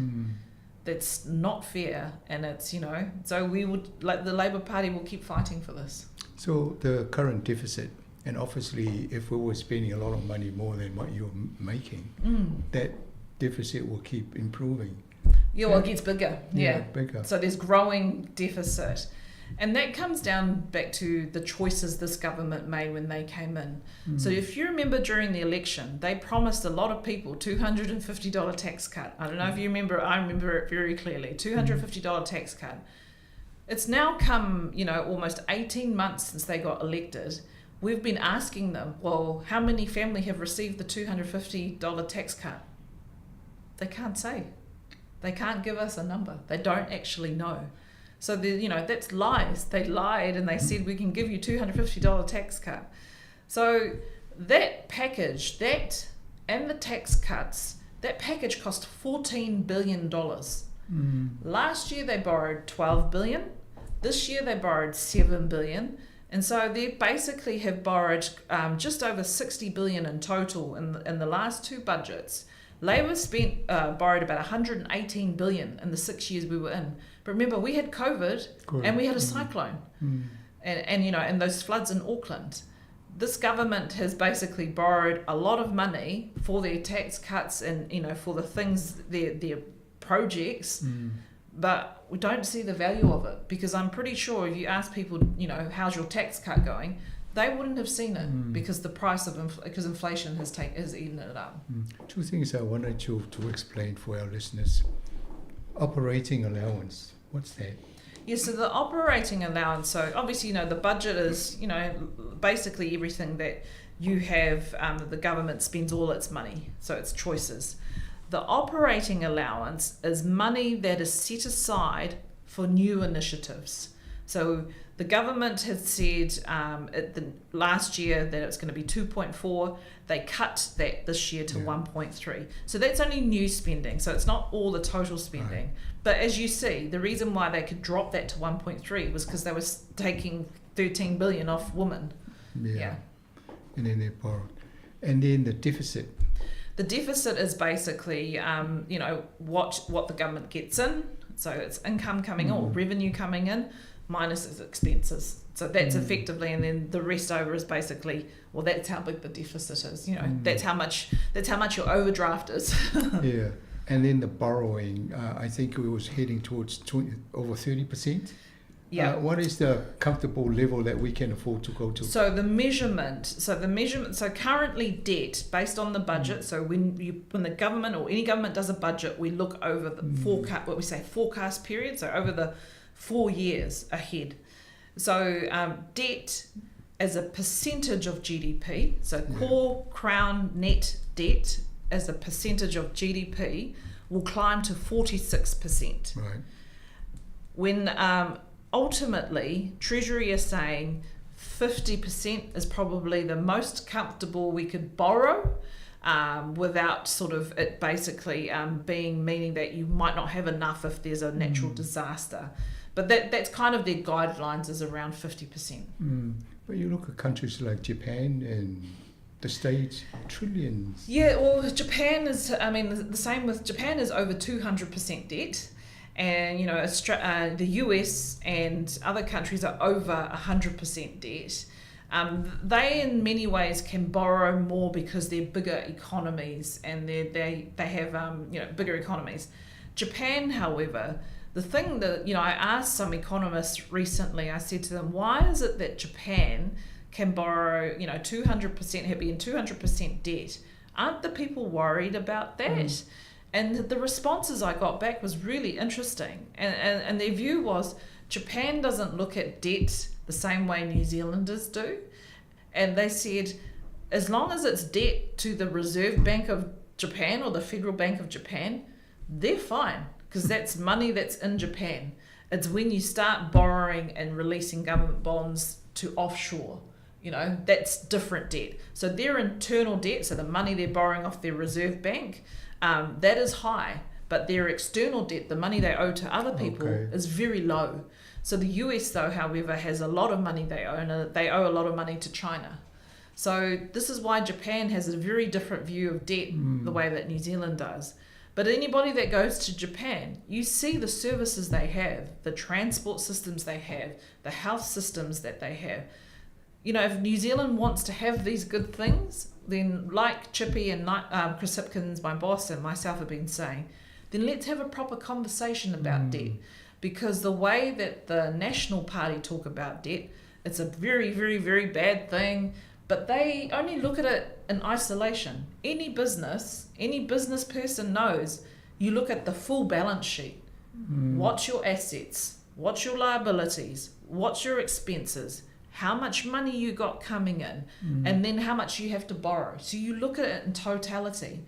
That's not fair, and it's, you know, so we would, like, the Labour Party will keep fighting for this. So the current deficit, and obviously if we were spending a lot of money more than what you're making, that deficit will keep improving. Yeah, well, it gets bigger. Yeah, bigger. So there's growing deficit. And that comes down back to the choices this government made when they came in. So if you remember during the election, they promised a lot of people $250 tax cut. I don't know if you remember, I remember it very clearly, $250 tax cut. It's now come, you know, almost 18 months since they got elected. We've been asking them, well, how many family have received the $250 tax cut? They can't say. They can't give us a number. They don't actually know. So, you know, that's lies. They lied and they said, we can give you $250 tax cut. So that package, that and the tax cuts, that package cost $14 billion. Last year they borrowed $12 billion. This year they borrowed $7 billion. And so they basically have borrowed just over $60 billion in total in the last two budgets. Labour spent borrowed about $118 billion in the 6 years we were in. But remember, we had COVID and we had a cyclone and, you know, and those floods in Auckland. This government has basically borrowed a lot of money for their tax cuts and, you know, for the things, their projects, but we don't see the value of it because I'm pretty sure if you ask people, you know, how's your tax cut going, they wouldn't have seen it because the price of infl- because inflation has taken has eaten it up. Two things I wanted to, to explain for our listeners. Operating allowance, what's that? Yeah, so the operating allowance, so obviously, you know, the budget is, you know, basically everything that you have, the government spends all its money, so it's choices. The operating allowance is money that is set aside for new initiatives. So the government had said at the last year that it's going to be 2.4. They cut that this year to 1.3. So that's only new spending. So it's not all the total spending. But as you see, the reason why they could drop that to 1.3 was because they were taking 13 billion off women. Yeah. And then they borrowed. And then the deficit. The deficit is basically, you know, what the government gets in. So it's income coming or revenue coming in minus its expenses. So that's effectively, and then the rest over is basically, well, that's how big the deficit is. You know, that's how much your overdraft is. Yeah. And then the borrowing, I think it was heading towards over 30%. Yeah. What is the comfortable level that we can afford to go to? So the measurement, so currently debt based on the budget. So when the government or any government does a budget, we look over the forecast, what we say forecast period, so over the 4 years ahead. So debt as a percentage of GDP, so core crown net debt as a percentage of GDP will climb to 46%. Right. When ultimately, Treasury is saying 50% is probably the most comfortable we could borrow without sort of it basically being meaning that you might not have enough if there's a natural disaster. But that's kind of their guidelines is around 50%. But you look at countries like Japan and the States, trillions. Yeah, well, Japan is, I mean, the same with Japan is over 200% debt. And, you know, the US and other countries are over 100% debt. They, in many ways, can borrow more because they're bigger economies and they have, you know, bigger economies. Japan, however, the thing that, you know, I asked some economists recently, I said to them, why is it that Japan can borrow, you know, 200%, be in 200% debt? Aren't the people worried about that? And the responses I got back was really interesting. And their view was Japan doesn't look at debt the same way New Zealanders do. And they said, as long as it's debt to the Reserve Bank of Japan or the Federal Bank of Japan, they're fine because that's money that's in Japan. It's when you start borrowing and releasing government bonds to offshore, you know, that's different debt. So their internal debt, so the money they're borrowing off their Reserve Bank, that is high, but their external debt, the money they owe to other people, is very low. So the US, though, however, has a lot of money they owe, and they owe a lot of money to China. So this is why Japan has a very different view of debt the way that New Zealand does. But anybody that goes to Japan, you see the services they have, the transport systems they have, the health systems that they have. You know, if New Zealand wants to have these good things, then like Chippy and Chris Hipkins, my boss, and myself have been saying, then let's have a proper conversation about debt. Because the way that the National Party talk about debt, it's a very, very, very bad thing. But they only look at it in isolation. Any business person knows you look at the full balance sheet. What's your assets? What's your liabilities? What's your expenses? How much money you got coming in, and then how much you have to borrow. So you look at it in totality.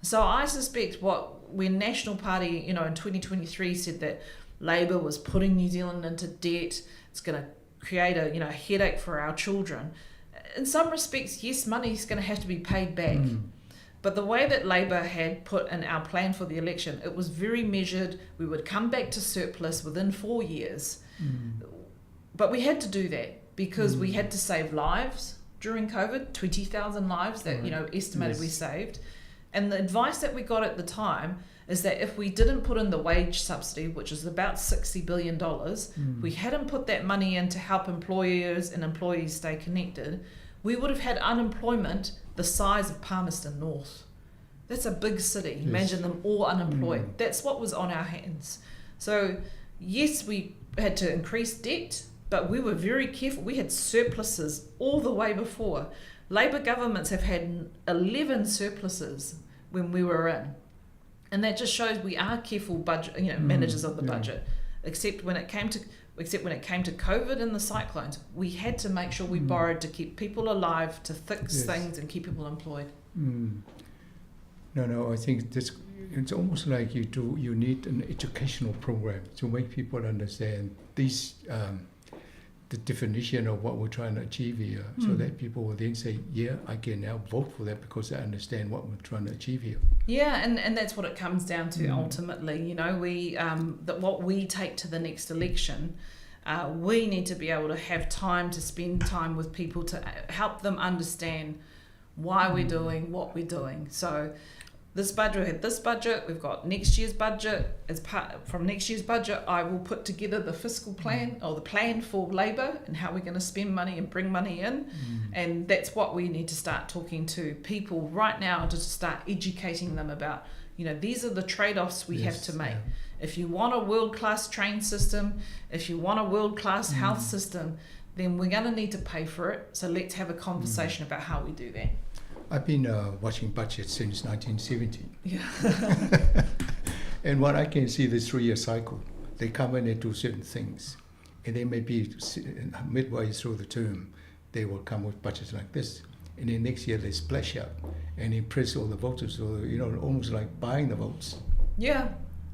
So I suspect when National Party, you know, in 2023 said that Labour was putting New Zealand into debt, it's going to create a, you know, headache for our children. In some respects, yes, money's going to have to be paid back. But the way that Labour had put in our plan for the election, it was very measured. We would come back to surplus within 4 years. But we had to do that because we had to save lives during COVID, 20,000 lives that, you know, estimated we saved. And the advice that we got at the time is that if we didn't put in the wage subsidy, which is about $60 billion, we hadn't put that money in to help employers and employees stay connected, we would have had unemployment the size of Palmerston North. That's a big city. Yes. Imagine them all unemployed. Mm. That's what was on our hands. So, yes, we had to increase debt, but we were very careful. We had surpluses all the way before. Labor governments have had 11 surpluses when we were in. And that just shows we are careful budget, you know, mm, managers of the yeah. budget. Except when it came to except when it came to COVID and the cyclones, we had to make sure we mm. borrowed to keep people alive, to fix yes. things and keep people employed. Mm. No, no, I think this it's almost like you do you need an educational program to make people understand these um, the definition of what we're trying to achieve here mm. so that people will then say, yeah, I can now vote for that because I understand what we're trying to achieve here. Yeah, and, and that's what it comes down to mm. ultimately. You know, we um, that what we take to the next election, uh, we need to be able to have time to spend time with people to uh, help them understand why we're mm. doing what we're doing. So this budget, we had this budget, we've got next year's budget. As part from next year's budget, I will put together the fiscal plan or the plan for Labor and how we're going to spend money and bring money in. Mm. And that's what we need to start talking to people right now to start educating them about. You know, these are the trade-offs we yes, have to make. Yeah. If you want a world-class train system, if you want a world-class mm. health system, then we're going to need to pay for it. So let's have a conversation mm. about how we do that. I've been uh, watching budgets since 1970. Yeah. and what I can see, this three-year cycle, they come in and do certain things. And they may be midway through the term, they will come with budgets like this. And then next year they splash up and impress all the voters, or you know, almost like buying the votes. Yeah,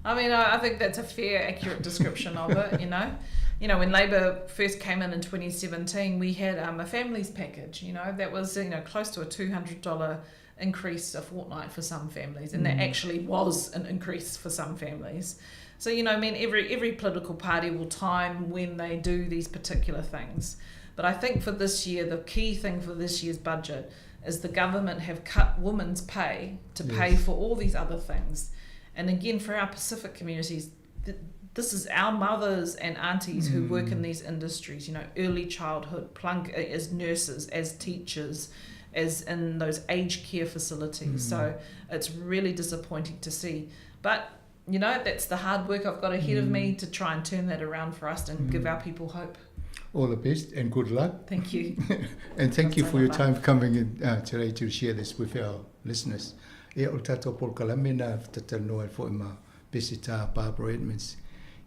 I mean, I, I think that's a fair, accurate description of it. You know, you know, when Labor first came in in 2017, we had um, a families package. You know, that was you know close to a $200 increase a fortnight for some families, and mm. that actually was an increase for some families. So you know, I mean, every every political party will time when they do these particular things. But I think for this year, the key thing for this year's budget is the government have cut women's pay to yes. pay for all these other things. And again, for our Pacific communities, th- this is our mothers and aunties mm. who work in mm. these industries, you know, early childhood, plunk eh, as nurses, as teachers, as in those aged care facilities. Mm. So it's really disappointing to see. But you know, that's the hard work I've got ahead mm. of me mm. to try and turn that around for us and mm. give our people hope. All the best and good luck. Thank you. and thank you for your time coming in uh, today to share this with our listeners. Ia, o le tatou polokalame na tatanoa ai foi ma Peseta Barbara Edmonds.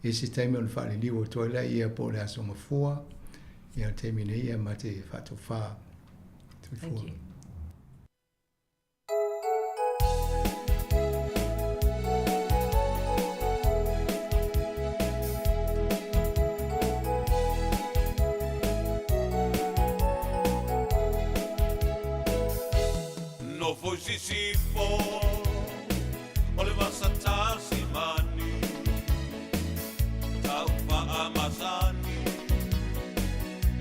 I se taimi ona faaliliu atu ai lea ia po o le aso mafua, ia le taimi nei ia ma te faatofā. Thank you. Nofo i Sisifo o le vasa Tasimani, tau faamasani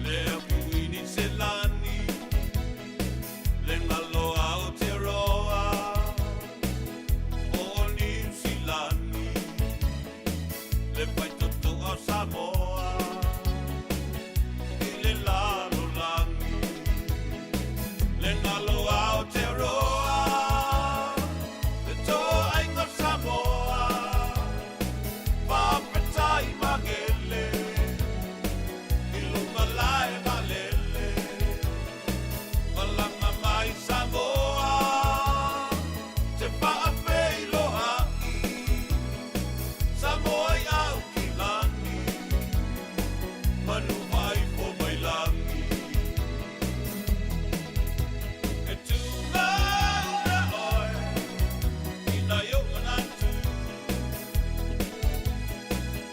le Kuini Selani, le ngalo Aotearoa o Niu Silani, le faitotoa o Samoa i le lalolagi. Le ngalo Aotearoa, le toaiga Samoa, faafetai magele i luga lae valele, malaga mai Samoa, te faafeiloai, Samoa i Aukilani, manu vaifo mai lagi. E tū ora oe i nai o manatu,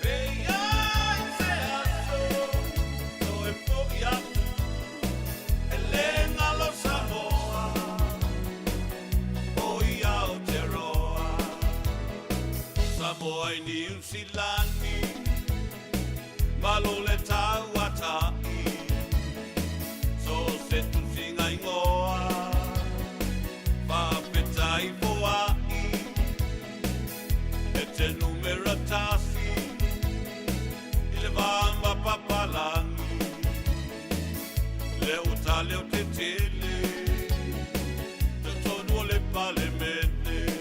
Pei ai se aso toe fo'i atu, E le ngalo Samoa o i Aotearoa. Samoa i Niu Silani, Malo le tauata'i, So se tusiga ingoa, Faafetai foa'i, E te numera tasi, I le va ma papalagi, Leo ta leo tetele, Totonu o le Palemene.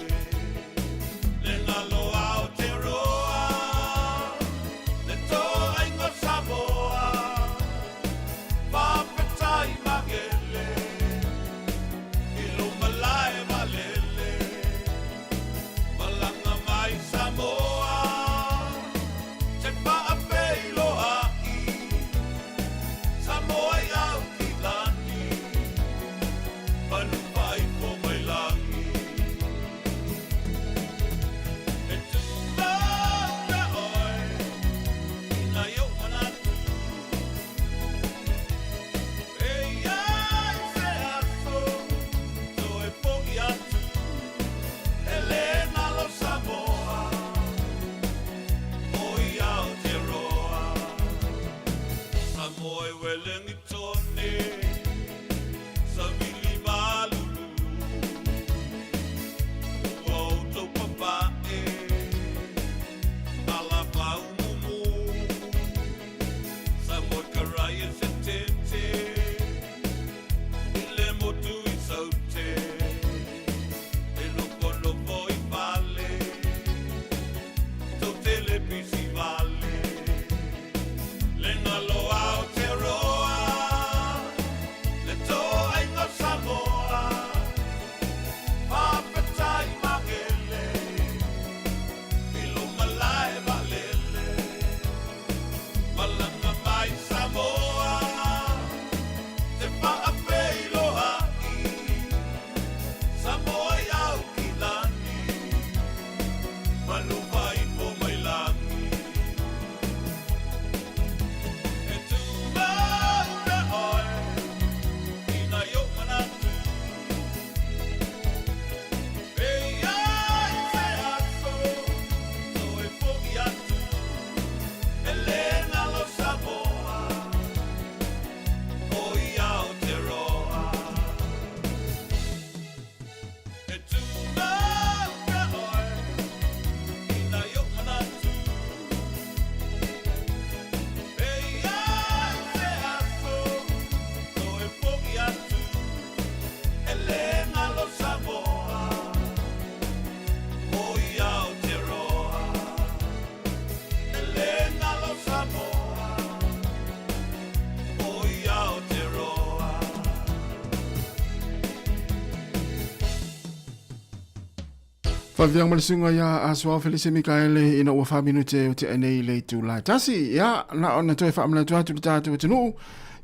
Faaviaga ma le susuga ia Asoao Felise Mikaele ina ua faaminute o tea nei le itula e tasi. Ia, na ona toe faamanatu atu le tatou atunuu,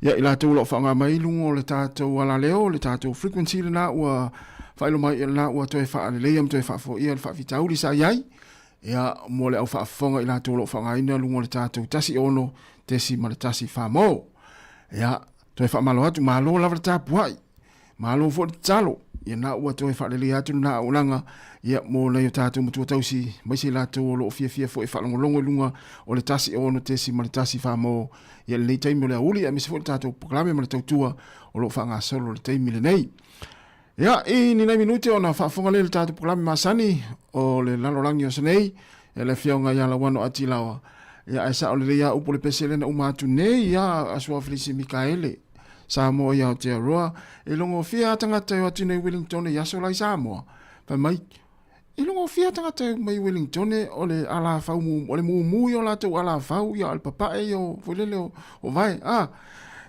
ia i latou o lo o faaaoga mai luga o le tatou alaleo, le tatou frequency lena ua faailoa mai lena ua toe faaleleia ma toe faafoia le faafitauli sa i ai. Ia, mo le au faafofoga i latou o lo o faaaogaina luga o le tatou 16.14 mo. Ia, toe faamalo atu, malo lava le tapuai. Malo foi le tatalo, ia na ua toe faaleleia atu lena auaunaga, ia mo nai o tatou matua tausi, aemaise i latou o lo o fiafia foi e faalogologo i luga o le 16.14 mo ia lenei taimi o le aoauli, aemaise foi le tatou polokalame ma le tautua o lo o faagasolo i le taimi lenei. Ia, i ni nai minute ona faafofoga lea i le tatou polokalame masani o le lalolagi o aso nei, ia le afioga ia Lauano Atilaoa, ia ae sao lelei lava upu o le pese lea na uma atu nei ia Asoa Felisi Mikaele. Samoa i Aotearoa, e logofia lava tagata e o atu nei Wellington i aso la i Samoa. Fai mai, e logofia lava tagata e mai Wellington o le alafau mumu, o le mumu ia o latou alafau, ia o le papae ia o, foi lele o, o vae, a.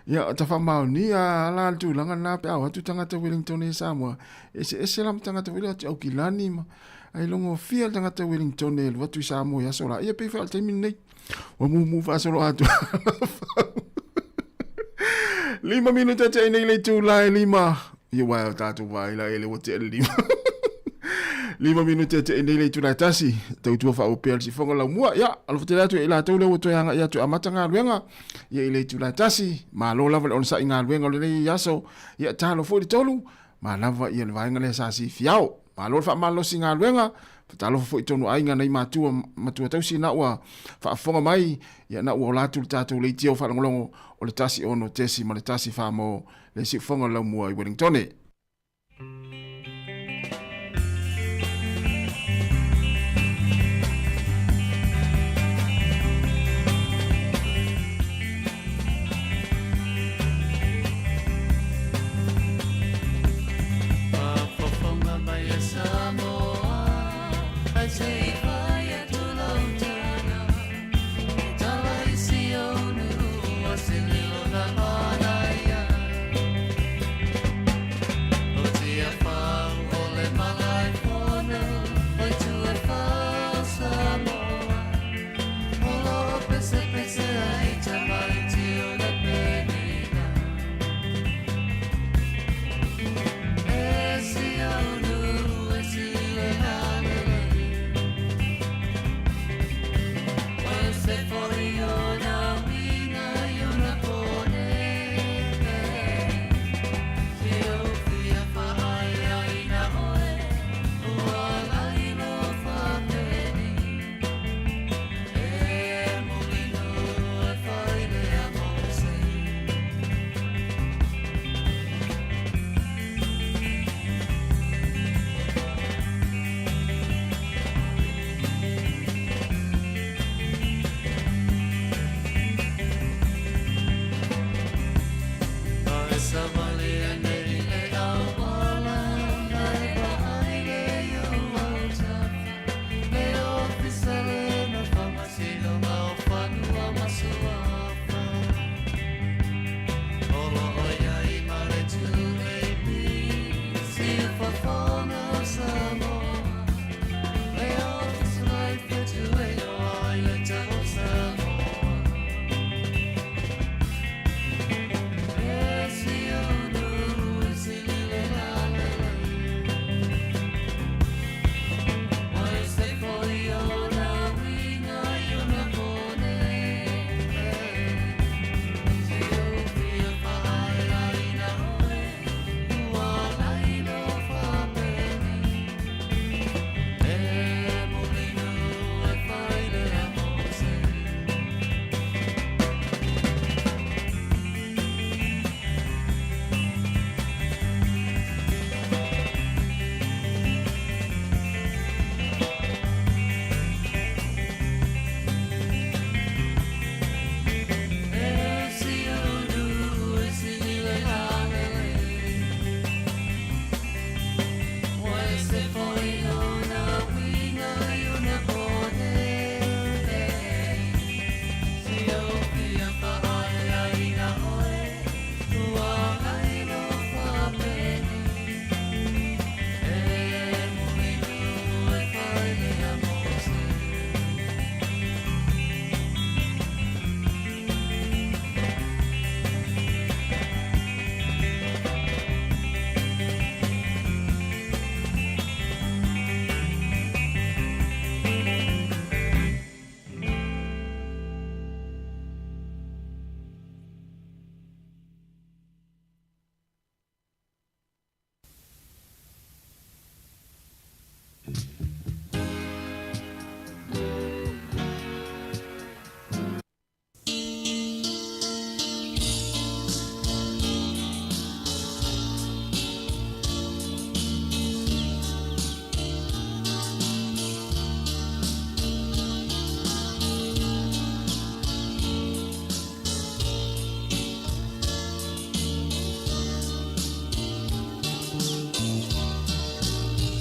Ia, ta faamaonia la le tulaga lena pe a o atu tagata Wellington i Samoa, eseese la ma tagata foi lele o atu i Aukilani ma, ae logofia le tagata Wellington e alu atu i Samoa i aso la. Ia pei foi o le taimi lenei. Ua mumu faasolo atu. 5 minute te nei le itula e 5. Ia ua o tātou vai la ele ua te le 5. 5 minute te nei le itula e 1. Tautua whaopea le sifonga lau mua. Ia, alofa tele atu e i latou lea ua toe hanga i atu amata galuega. Ia i le itula e 1. Malo lava le onosai galuega o lenei aso. Ia, talo foi le tolu. Manava ia le vaega lea sa sifiao. Malo le faamalosi galuega, fatalofa foi tonu aiga nai matua matua tausi na ua faafofoga mai ia na ua ola atu le tatou leitio faalogologo o le 16.14 mo le siufofoga o le laumua i Wellingtone.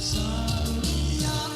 Sa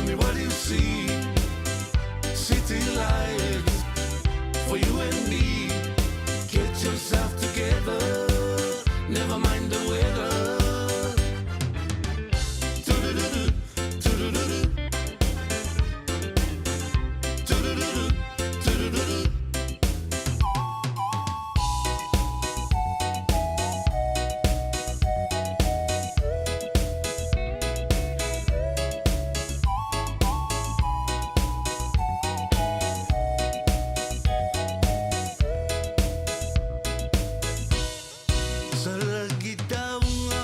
me what do you see? City lights for you and me. Get yourself together, never mind the weather. Do-do-do-do, do-do-do-do. Do-do-do-do, do-do-do-do. Salagitaunga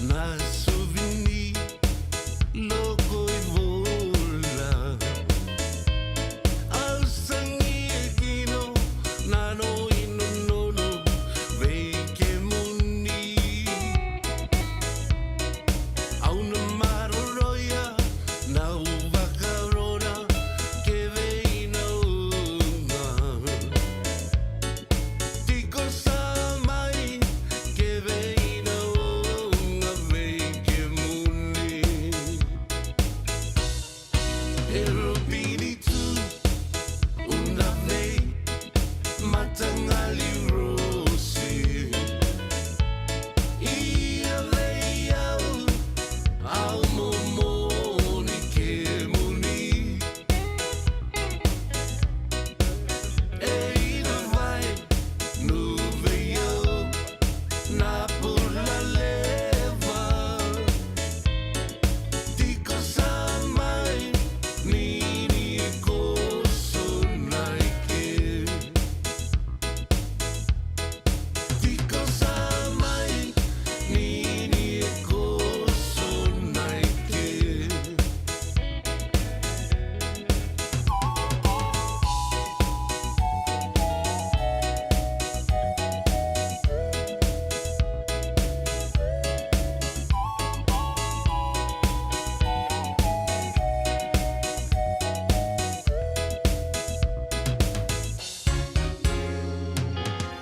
na suvini loko ivola Au sangi e kino nano inonono veike muni Au na maroroia na uvakarona ke veina unga Tiko sa mai ke veina unga veike muni E robini tu una vei matangali rosi Ia vei au au momoni ke muni E ina vai nuvei au na pula leva Tiko sa mai nini e koso naike Tiko sa mai nini e koso naike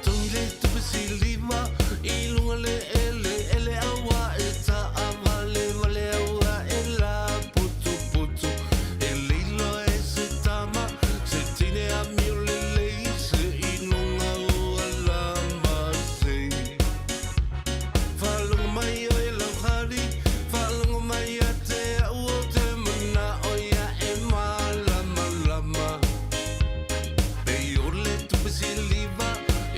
Tongi le tupe silima i lunga le ele ele aua e ta vale vale aua e la putu putu e lilo e se tama se tine a miu le lei se inonga ua la masei Whalunga mai o e lauhari Whalunga mai a te au o te mana o ia e malama lama Pe o le tupe siliva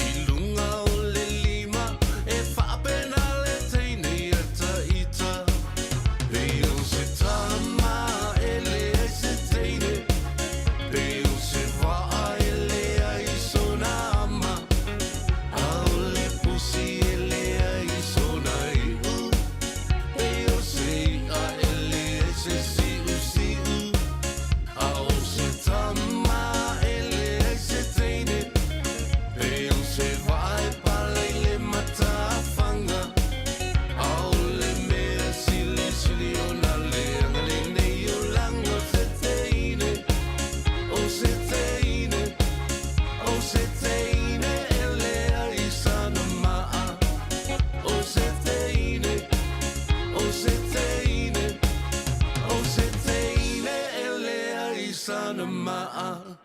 i lunga o le lima e whaapena le teine ia ta ita Pe o se tama e le ai se teine Pe o se waa e le ai sona ama Au le pusi e le ai sona iu Pe o se ia e le ai se siu siu Au se tama e le ai se teine Pe o se waa e pala i le matawhanga Au le mea sili sili o na le anga le nei o langa se teine O se teine O se teine e le ai sana maa O se teine O se teine O se teine e le ai sana maa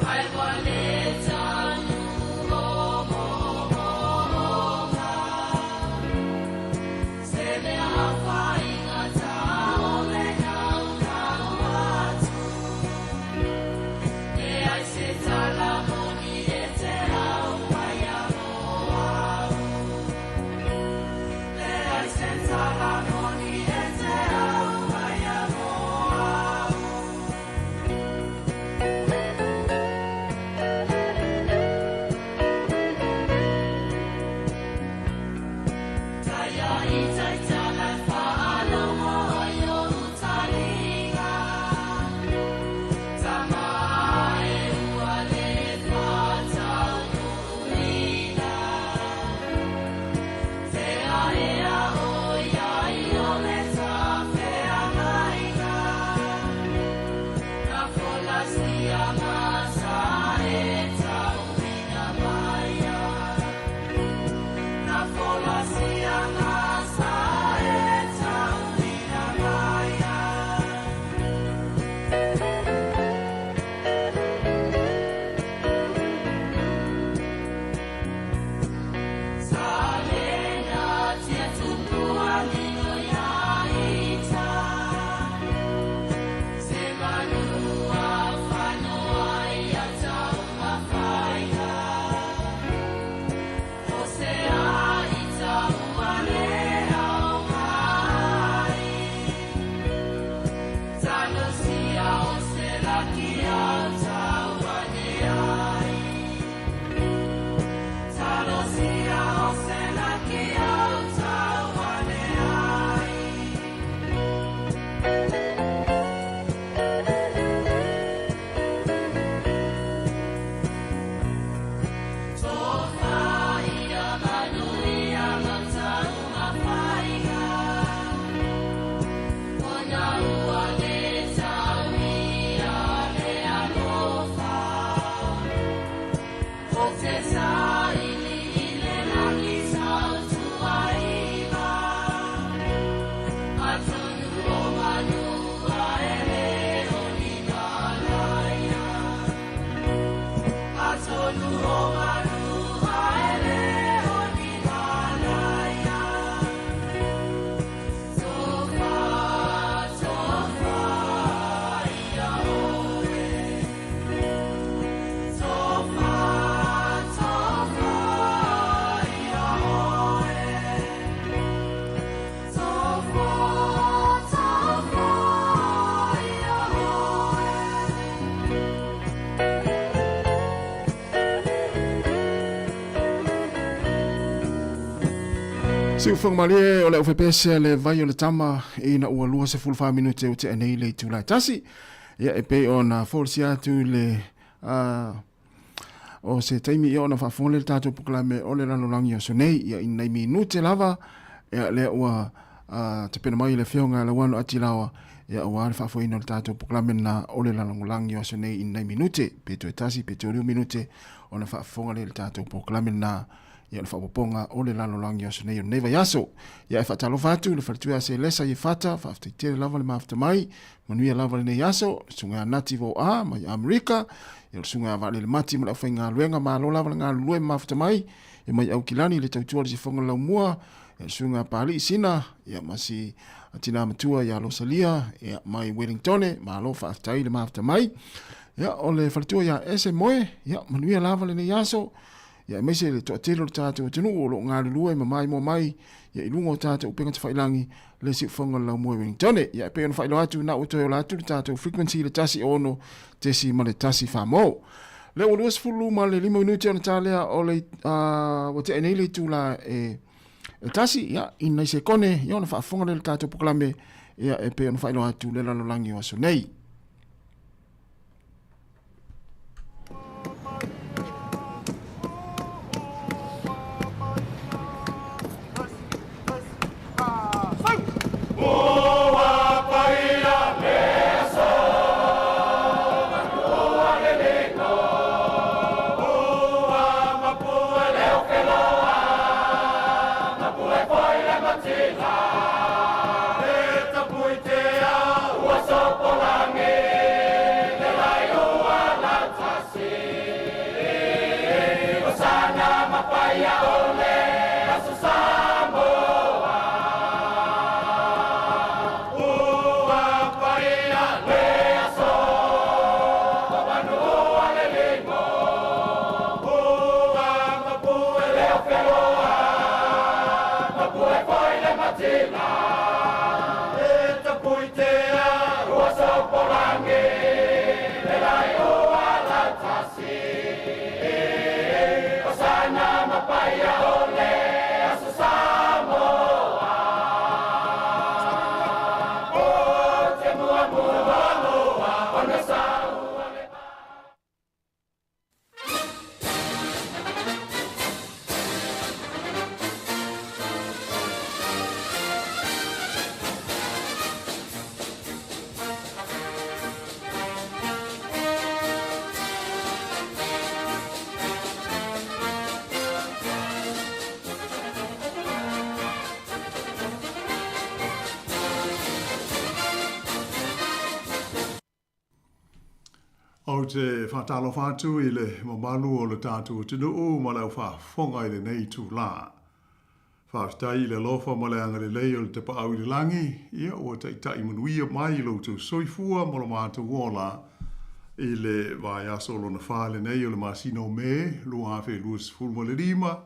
I want it. Siufoga malie o le aufaipesia le vai o le tama ina ua 24 minute o tea nei le itula e tasi. Ia e pei ona folasia atu le o se taimi ia ona faafofoga lea i le tatou polokalame o le lalolagi o aso nei. Ia i nai minute lava ia lea ua tapena mai le afioga ia Lauano Atilaoa ia aua le faafoeina o le tatou polokalame lena o le lalolagi o aso nei i nai minute pe toe tasi pe toe lua minute ona faafofoga lea i le tatou polokalame lena ia o le faaopoopoga o le lalolagi o aso nei o lenei vaiaso. Ia e faatalofa atu i le faletua ia Selesa Iefata, faafetai tele lava le mafuta mai, manuia lava lenei aso, le susuga ia Nati Voa mai Amerika, ia o le susuga ia Vaalele Mati ma le aufaigaluega, malo lava le galulue ma mafuta mai, ia mai Aukilani le tautua o le sifoga o le laumua, ia le susuga ia Palii Sina, ia ma si tina matua ia Rosalia, ia mai Wellingtone, malo faafetai le mafuta mai. Ia o le faletua ia Ese Moe, ia manuia lava lenei aso, ia aemaise le toatele o le tatou atunuu o lo o galulue ma maimoa mai ia i luga o tatou upega tafailangi le siufoga o le laumua i Wellingtone. Ia e pei ona faailoa atu na ua toe ola atu le tatou frequency i le 1 6 ma le 1 famo. Lea ua 25 minute ona ta lea o le ua tea nei le itula e e tasi, ia, i nai sekone, ia ona faafofoga lea i le tatou polokalame, ia e pei ona faailoa atu le lalolagi o aso nei. Ou te faatalofa atu i le mamalu o le tatou atunuu ma le au faafofoga i lenei itulā. Faafetai i le alofa ma le agalelei o le Tapaau i le Lagi, ia ua taitai manuia mai lo outou soifua ma lo matou ola i le vaiaso lona fa lenei o le masina o Me 2025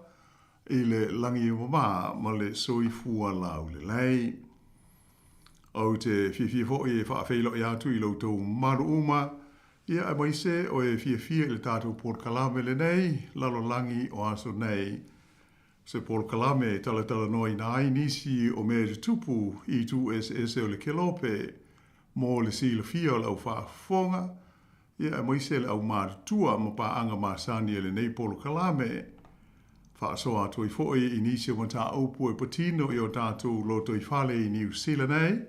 i le lagi e mama ma le soifua laulelei. Ou te fiafia foi e faafeiloai atu i lo outou mamalu uma, ia aemaise o e fiafia i le tatou polokalame lenei lalolagi o aso nei. Se polokalame e talatalanoaina ai nisi o mea e tutupu i itu eseese o le kelope mo le silafia o le au faafofoga, ia aemaise le au matutua ma paaga masani a lenei polokalame. Faasoa atu ai foi i nisi o mataupu e patino i o tatou lotoifale i Niu Sila nei,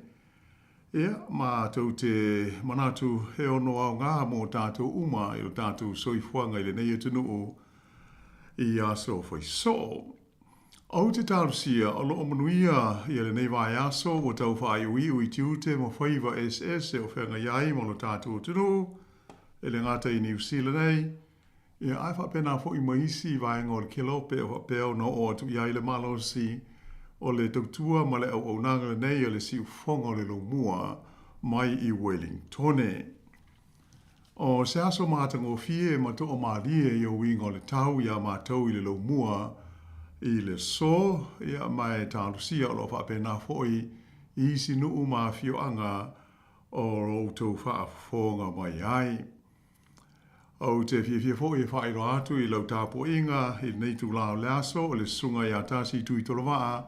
ia, matou te manatu e ono aoga mō tātou uma i lo tatou soifuaga i lenei atunuu i aso faisoo. Ou te talosia o loo manuia ia lenei vaiaso ua tau faaiuiu i tiute ma faiva eseese o feagai ai ma lo tatou atunuu, e le gata i Niu Sila nei, ia ae faapena foi ma isi vaega o le kelope o faapea ona oo atu i ai le malosi o le tautua ma le auaunaga lenei a le siufofoga o le Lomua mai i Welingtone. O se aso matagofie ma toamalie i uiga o le tau iā matou i le Lomua i le so, ia, ma e talosia o lo o faapena foi i isi nuu ma afioaga o lo outou faafofoga mai ai. Ou te fiafia foi e faailoa atu i lau tapuaiga i lenei itulā o le aso o le Susuga ia Tasi Tuitolovaa,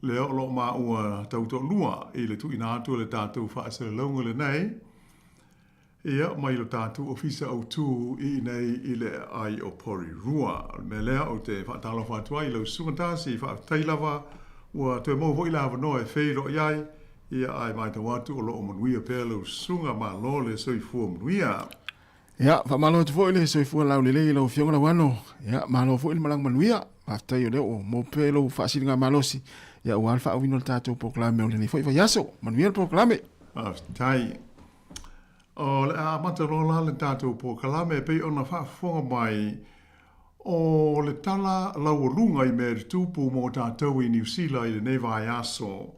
lea o lo o maua tautoalua i le tuuina atu o le tatou faasalalauga lenei, Ia, mai lo tatou Ofisa Autu i inei i le aai o Porirua. O le mea lea ou te faatalofa atu ai i lau Susuga Tasi, faafetai lava ua toe maua foi le avanoa e feiloai ai, ia ae matau atu o lo o manuia pea lau Susuga, malo le soifua manuia. Ia, faamalo atu foi le soifua laulelei i lau Afioga Lauano. Ia, malo foi le malaga manuia. Faafetai o lea ua maua pea lou faasiligamalosi, ia aua le faaauauina o le tatou polokalame o lenei foi vaiaso. Manuia le polokalame. Faafetai. O le a amata loa la le tatou polokalame e pei ona faafofoga mai o le tala laualuga i mea e tutupu mo tatou i Niu Sila i lenei vaiaso.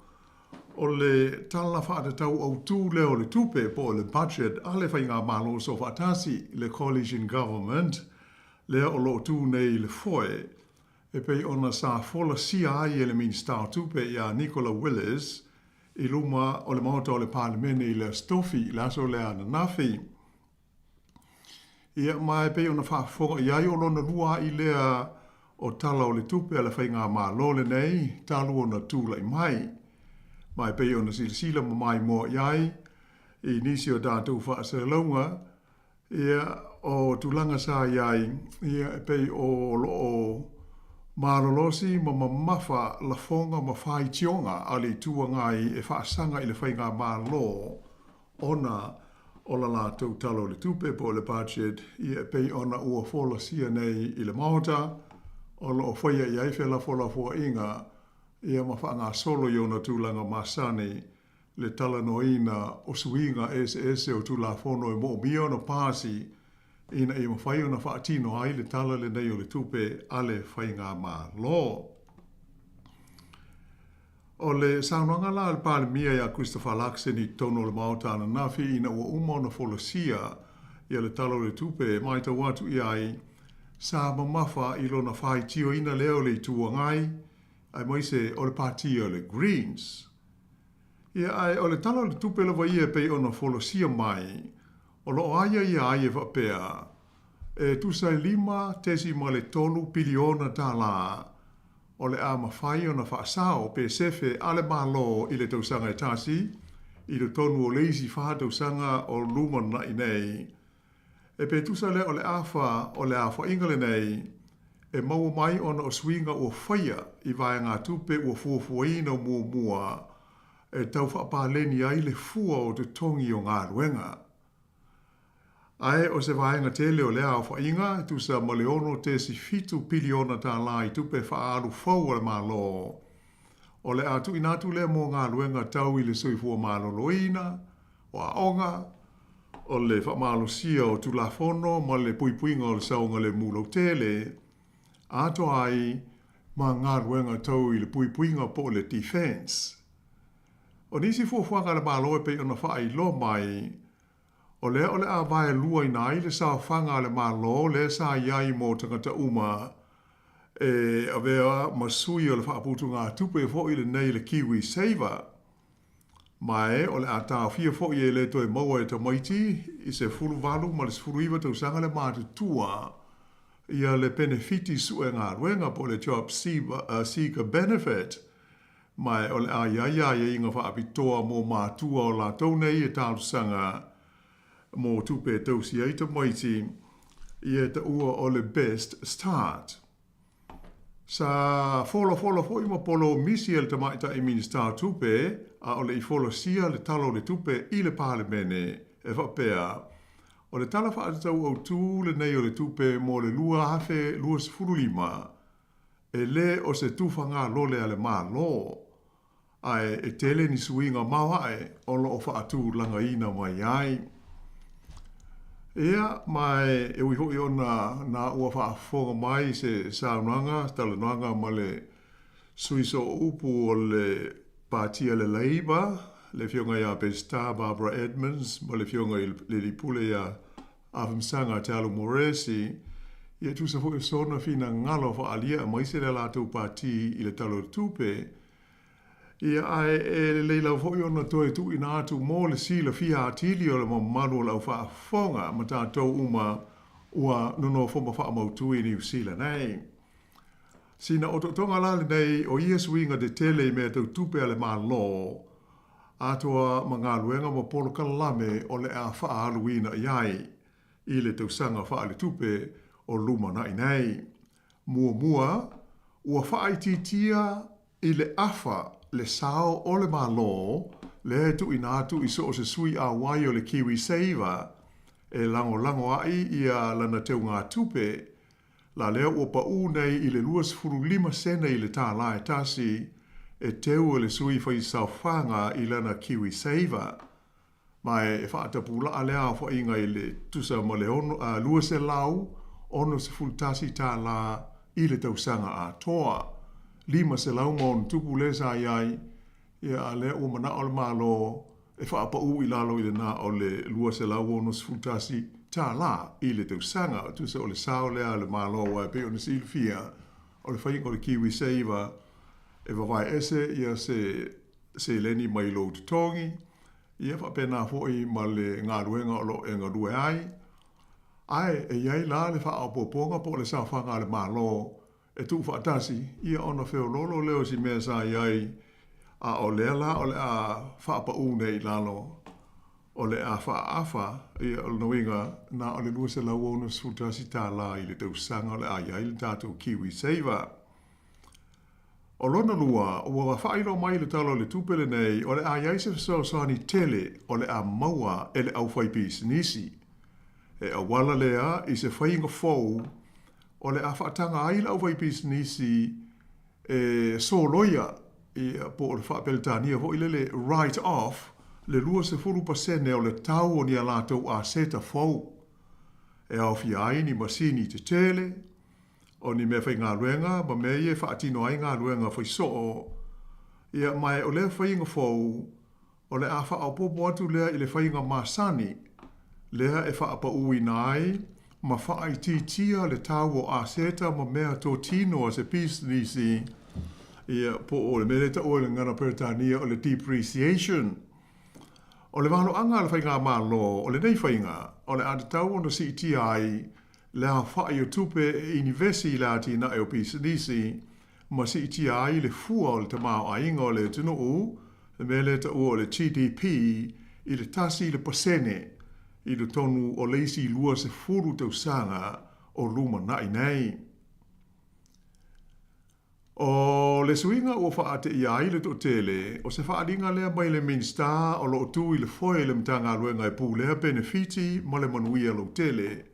O le Tala Faatatau Autu lea o le Tupe po o le Budget a le Faigamalo Soofaatasi, le Coalition Government, lea o lo o tu nei i le foe, e pei ona sa folasia ai e le Minisita o Tupe ia Nicola Willis i luma o le Maota o le Palemene i le Aso Tofi, le aso lea ananafi. Ia, ma e pei ona faafofoga i ai, o lona lua a'i lea o Tala o le Tupe a le Faigamalo lenei talu ona tulai mai. Ma e pei ona silasila ma maimoa i ai i nisi o tatou faasalalauga, ia, o tulaga sa i ai, ia, e pei o lo o malolosi ma mamafa lafoga ma faitioga a le Itu Agai e faasaga i le Faigamalo ona o la latou Tala o le Tupe po o le Budget, ia e pei ona ua folasia nei i le Maota, o lo o faia i ai felafolafoaiga, ia ma faagasolo i ona tulaga masani le talanoaina o suiga eseese o Tulafono e moomia ona pasi ina ia mafai ona faatino ai le Tala lenei o le Tupe a le Faigamalo. O le saunoaga la a le Palemia ia Christopher Luxon i totonu o le Maota ananafi ina ua uma ona folasia ia le Tala o le Tupe e matau atu i ai, sa mamafa i lona faitioina lea o le Itu Agai aemaise o le Pati o le Greens. Ia ae o le Tala o le Tupe lava ia e pei ona folasia mai, o lo o aiaia ai e faapea, e tusa e $5.3 piliona tala o le a mafai ona faasao pe sefe a le Malo i le tausaga e tasi i totonu o le isi fa tausaga o lumanai nei. E pe tusa lea o le afa o le aofaiga lenei e maua mai ona o suiga ua faia i vaegatupe ua fuafuaina muamua e tau faapaleni ai le fua o totogi o galuega. Ae o se vaega tele o lea aofaiga e tusa ma le $6.7 piliona tala i tupe faaalu fou a le Malo. O le a tuuina atu lea mo galuega tau i le soifua maloloina, o aoga, o le faamalosia o Tulafono ma le puipuiga o le saogalemu lautele, atoa ai ma galuega tau i le puipuiga po o le defence. O nisi fuafuaga a le Malo e pei ona faailoa mai, o lea o le a vaeluaina ai le saofaga a le Malo lea sa i ai mo tagata uma e avea ma sui o le faaputugatupe foi lenei le Kiwi Saver. Ma e o le a taofia foi e le toe maua e tamaiti i 18 ma le 19 tausaga le matutua ia le penefiti sue galuega po o le Job Seeker Benefit, ma e o le a i ai aiaiga faapitoa mo matua o latou nei e talosaga mo tupe e tausi ai tamaiti, ia e taua o le Best Start. Sa folafola foi ma polomisi e le Tamaitai Minisita o Tupe a o le i folasia le Tala o le Tupe i le Palemene e faapea, O le Tala Faatatau Autu lenei o le Tupe mo le 2025, e le o se tufagalole a le Malo, ae e tele ni suiga maoae o lo o faatulagaina mai ai. Ia, ma e ui foi ona na ua faafofoga mai se saunoaga, se talanoaga ma le sui sooupu o le Pati a le Labour, le Afioga ia Pesita Barbara Edmonds ma le Afioga i le Alii Pule ia Afamasaga Talu Moresi, ia e tusa foi o sona finagalo faaalia aemaise le latou pati i le Tala o le Tupe. Ia, ae e lelei lava foi ona toe tuuina atu mo le silafia atili o le mamalu o le aufaafofoga ma tatou uma ua nonofo ma faamautu i Niu Sila nei. Sina otootoga la lenei o ia suiga tetele i mea tau tupe a le Malo, atoa ma galuega ma polokalame o le a faaaluina i ai i le tausaga faaletupe o lumanai nei. Muamua, ua faaitiitia i le afa le sao o le Malo lea e tuuina atu i so o se sui auai o le KiwiSaver e lagolago ai ia lana teugatupe la lea ua paʻū nei i le 25 sene i le tālā e tasi e teu e le sui fai saofaga i lana KiwiSaver. Ma e faatapulaʻa lea aofaiga i le tusa ma le 261 tālā i le tausaga atoa. 500 ma ono tupu lea sa i ai, ia a lea ua manaʻo le Malo e faapaʻū i lalo i le na o le 261 tālā i le tausaga. Tusa o le sao lea a le Malo aua e pei ona silafia o le faiga o le KiwiSaver e vavae ese ia se seleni mai lou totogi, ia faapena foi ma le galuega o lo o e galue ai. Ae e i ai la le faaopoopoga po o le saofaga a le Malo e tuufaatasi, ia ona feoloolo lea o si mea sa i ai, a o lea la o le a faapaʻū nei i lalo, o le a faaafa, ia o lona uiga, na o le 261 tālā i le tausaga o le a i ai le tatou KiwiSaver. O lona lua, ua faailoa mai i le Tala o le Tupe lenei, o le a i ai se fesoasoani tele o le a maua e le aufaipisinisi. E auala lea i se faiga fou o le a faataga ai le aufaipisinisi e soloia, ia, po o le faa-Peretania foi lele, write off, le 20% o le tau o ni a latou aseta fou, e aofia ai ni masini tetele, o ni meafaigaluega ma mea ia e faatino ai galuega faisoo, ia, ma o lea faiga fou, o le a faaopoopo atu lea i le faiga masani lea e faapaʻūina ai ma faaitiitia le tau o aseta ma mea totino a se pisinisi, ia, po o le mea lea e taua i le gagana Peretania o le depreciation. O le valoaga a le Faigamalo o lenei faiga, o le a tatau ona siitia ai le aofai o tupe e inivesi i le atinae o pisinisi ma siitia ai le fua o le tamaoaiga o le atunuu, le mea lea e taua o le GDP, i le 1% i totonu o le isi 20 tausaga o lumanai nei. O le suiga ua faateia ai le toatele, o se faaaliga lea mai le Minisita o lo o tu i le foe i le Matagaluega e pulea penefiti ma le manuia lautele,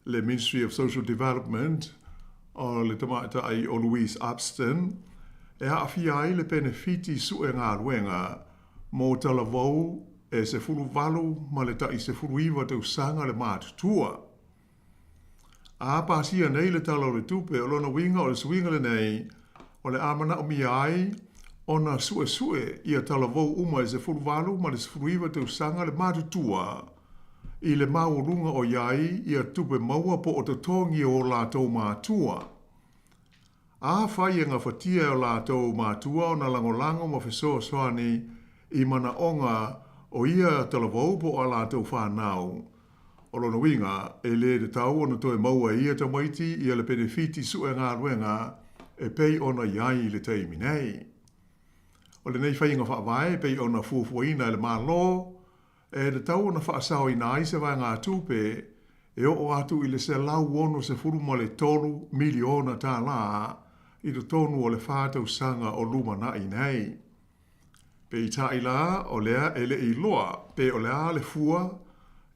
le Ministry of Social Development, o le tamaitai o Louise Upston, e aafia ai le penefiti sue galuega mo talavou. e 18 ma le tai 19 tausaga le matutua. A pasia nei le Tala o le Tupe, o lona uiga o le suiga lenei o le a manaomia ai ona suesue ia talavou uma e 18 ma le 19 tausaga le matutua i le maualuga o i ai ia tupe maua po o totogi o latou matua. Afai e gafatia e o latou matua ona lagolago ma fesoasoani i manaoga o ia talavou po o a latou fanau, o lona uiga, e lē tatau ona toe maua e ia tamaiti ia le penefiti sue galuega e pei ona i ai i le taimi nei. O lenei faiga faavae e pei ona fuafuaina e le Malo, e tatau ona faasaoina ai se vaegatupe e oo atu i le $163 miliona tālā i totonu o le fa tausaga o lumanai nei. Peitai la, o lea e le i iloa pe o le a le fua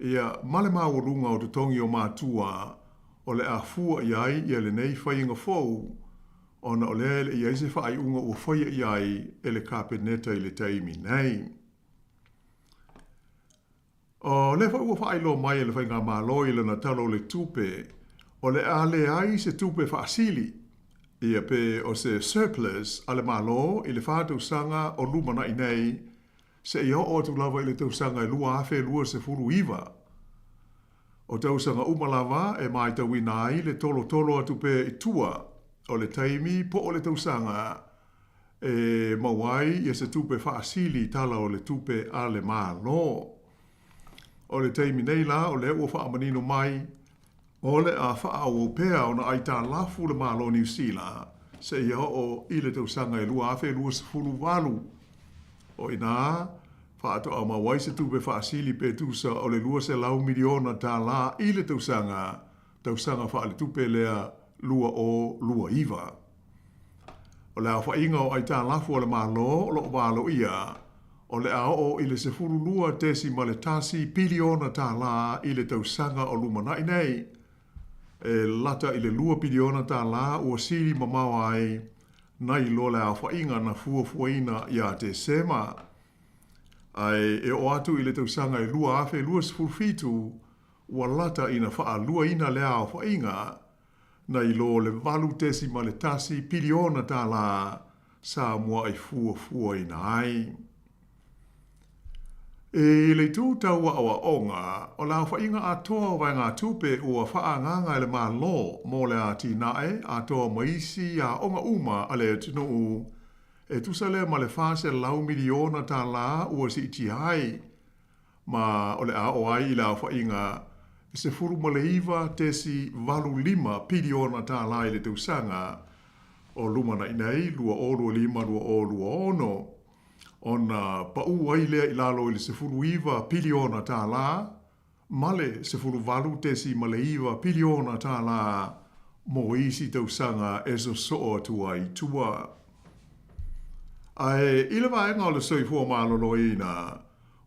ia ma le maualuga o totogi o matua o le a fua i ai ia lenei faiga fou, ona o lea e le i ai se faaiuga ua faia i ai e le Kapeneta i le taimi nei. O lea foi ua faailoa mai e le Faigamalo i lana Tala o le Tupe, o le a leai se tupe faasili, ia pe o se surplus a le Malo i le fa tausaga o lumanai nei, seia oo atu lava i le tausaga e 2029. O tausaga uma lava e maitauina ai le tolotolo atu pea i tua o le taimi po o le tausaga e maua ai ia se tupe faasili tala o le tupe a le Malo. O le taimi nei la o lea ua faamanino mai, o le a faaauau pea ona aitalafu le Malo o Niu Sila seia oo i le tausaga e 2028. O i ina faatoa maua ai se tupe faasili pe tusa o le $200 miliona tālā i le tausaga, tausaga faaletupe lea 2029. O le aofaiga o aitalafu a le Malo o lo o valoia, o le a oo i le $12.1 piliona tālā i le tausaga o lumanai nei, e lata i le $2 piliona tālā ua sili mamao ai nai lo le aofaiga na fuafuaina ia Tesema. Ae e oo atu i le tausaga e 2027, ua lata ina faaluaina lea aofaiga, nai lo le $8.1 piliona tālā sa muaʻi fuafuaina ai. I le itu tau aoaoga, o le aofaiga atoa o vaegatupe ua faaagaaga e le Malo mo le atinae atoa ma isi aoga uma a le atunuu, e tusa lea ma le $400 miliona tālā ua siitia ai, ma o le a oo ai i le aofaiga e $19.85 piliona tālā i le tausaga o lumanai nei 2025/2026, ona paū ai lea i lalo i le $19 piliona tālā ma le $18.9 piliona tālā mō isi tausaga e sosoo atu ai i tua. Ae i le vaega o le soifua maloloina,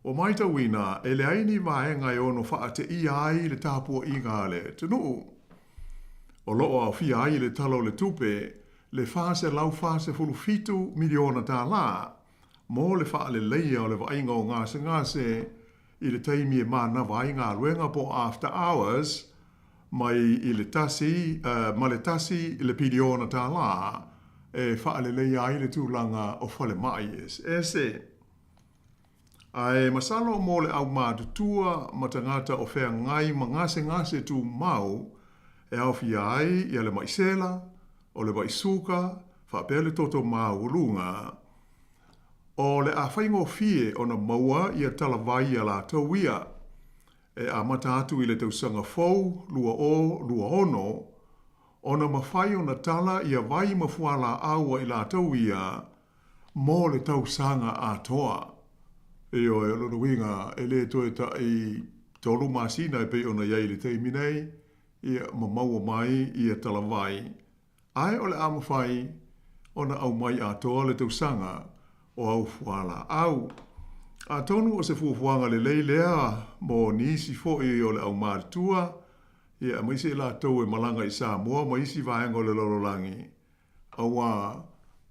Ua maitauina, e leai ni vaega e ono faateia ai le tapuaiga a le atunuu. O lo o aofia ai i le Tala o le Tupe le $447 miliona tālā mo le faaleleia o le vaaiga o gasegase i le taimi e manava ai galuega po o after hours mai i le tasi ma le tasi le piliona tālā e faaleleia ai le tulaga o falemai eseese. Ae masalo mo le aumatutua ma tagata o feagai ma gasegase tumau e aofia ai ia le maʻi sela, o le maʻi suka, faapea le toto maualuga. O le a faigofie ona maua ia talavai ia latou ia. E amata atu i le tausaga fou 2026, ona mafai ona tala ia vai ma fualaau a i latou ia mō le tausaga atoa. Ioe, o lona uiga, e le toe taʻi tolu masina e pei ona i ai i le taimi nei, ia, ma maua mai ia talavai, ae o le a mafai ona aumai atoa le tausaga o au fualaau. Atonu o se fuafuaga lelei lea mo nisi foi o le aumatutua, ia, aemaise i latou e malaga i Samoa ma isi vaega o le lalolagi, Auā,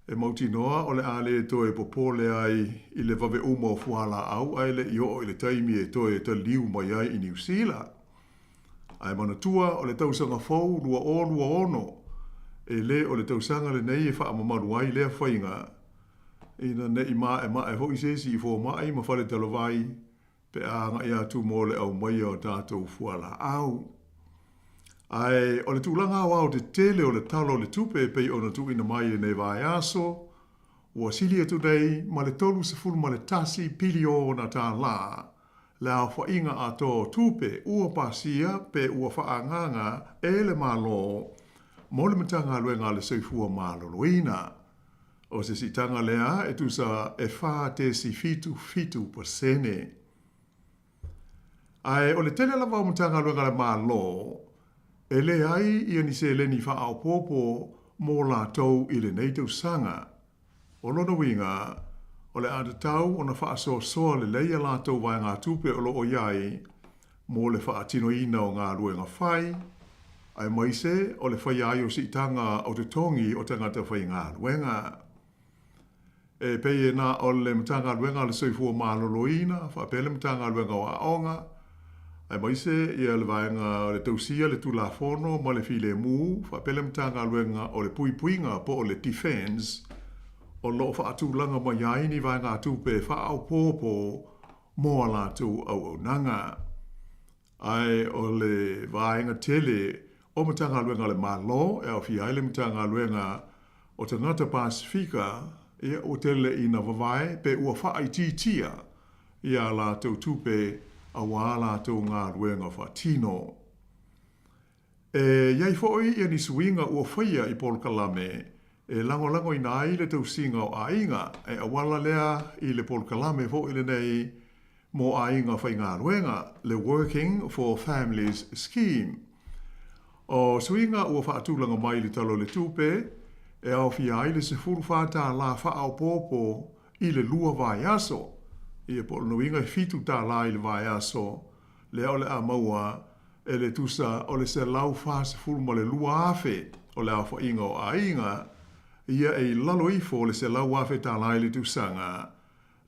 E mautinoa o le a le toe popole ai i le vave uma o fualaau ae le i oo i le taimi e toe taliu mai ai i Niu Sila. Ae manatua o le tausaga fou 2026, e le o le tausaga lenei e faamamalu ai lea faiga, ina ne i maemae foi se isi i fomai ma faletalavai pe a agai atu mo le aumaia o tatou fualaau. Ae o le tulaga aoaotetele o le Tala o le Tupe e pei ona tuuina mai i lenei vaiaso, ua sili atu nei ma le $31 piliona tālā le aofaiga atoa o tupe ua pasia pe ua faaagaaga e le Malo mo le Matagaluega a le Soifua Maloloina. O se siitaga lea e tusa e 4.77%. Ae o le tele lava o Matagaluega a le Malo e leai ia ni seleni faaopoopo mo latou i lenei tausaga. O lona uiga, o le a tatau ona faasoasoa lelei a latou vaegatupe o lo o i ai mo le faatinoina o galuega fai, aemaise o le faia ai o siitaga o totogi o tagata faigaluega. E pei e na o le Matagaluega a le Soifua Maloloina faapea le Matagaluega o Aoga, aemaise ia le vaega o le tausia le Tulafono ma le Filemu faapea le Matagaluega o le Puipuiga po o le Defence o lo o faatulaga mai ai ni vaegatupe faaopoopo mo a latou auaunaga. Ae o le vaega tele o Matagaluega a le Malo e aofia ai le Matagaluega o Tagata Pasefika, ia ua tele ina vavae pe ua faaitiitia ia a latou tupe aua a latou galuega faatino. E i ai foi ia ni suiga ua faia i polokalame e lagolagoina ai le tausiga o aiga, e auala lea i le polokalame foi lenei mo aiga faigaluega, le Working for Families Scheme. O suiga ua faatulaga mai i le Tala o le Tupe, e aofia ai le $14 faaopoopo i le lua vaiaso, ia po o lona uiga e $7 i le vaiaso, lea o le a maua e le tusa o le 142,000 o le aofaiga o aiga, ia e i lalo ifo o le $100,000 i le tausaga,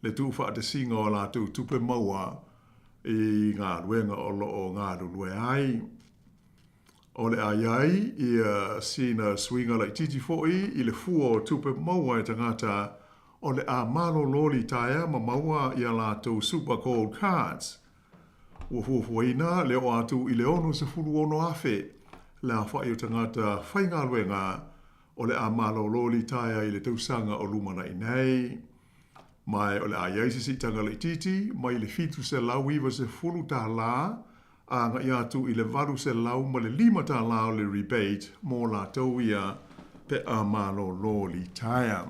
le tuufaatasiga o a latou tupe maua i galuega o lo o galulue ai. O le a i ai ia sina suiga laitiiti foi i le fua o tupe maua e tagata o le a malolo litaea ma maua i a latou Super Gold Cards. Ua fuafuaina le oo atu i le 66,000 le aofai o tagata faigaluega o le a malolo litaea i le tausaga o lumanai nei. Ma o le a i ai se siitaga laitiiti mai le $790 agai atu i le $805 o le rebate mo latou ia pe a malolo litaea.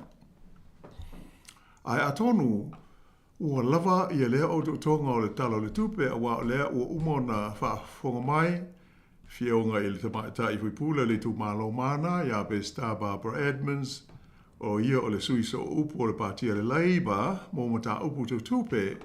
Ae atonu ua lava ia lea otootoga o le Tala o le Tupe aua o lea ua uma ona faafofoga mai Afioga i le Tamaitai Faipule o le Itumalo Mana ia Peseta Barbara Edmonds, o ia o le sui sooupu o le Pati a le Labour mo mataupu tau tupe,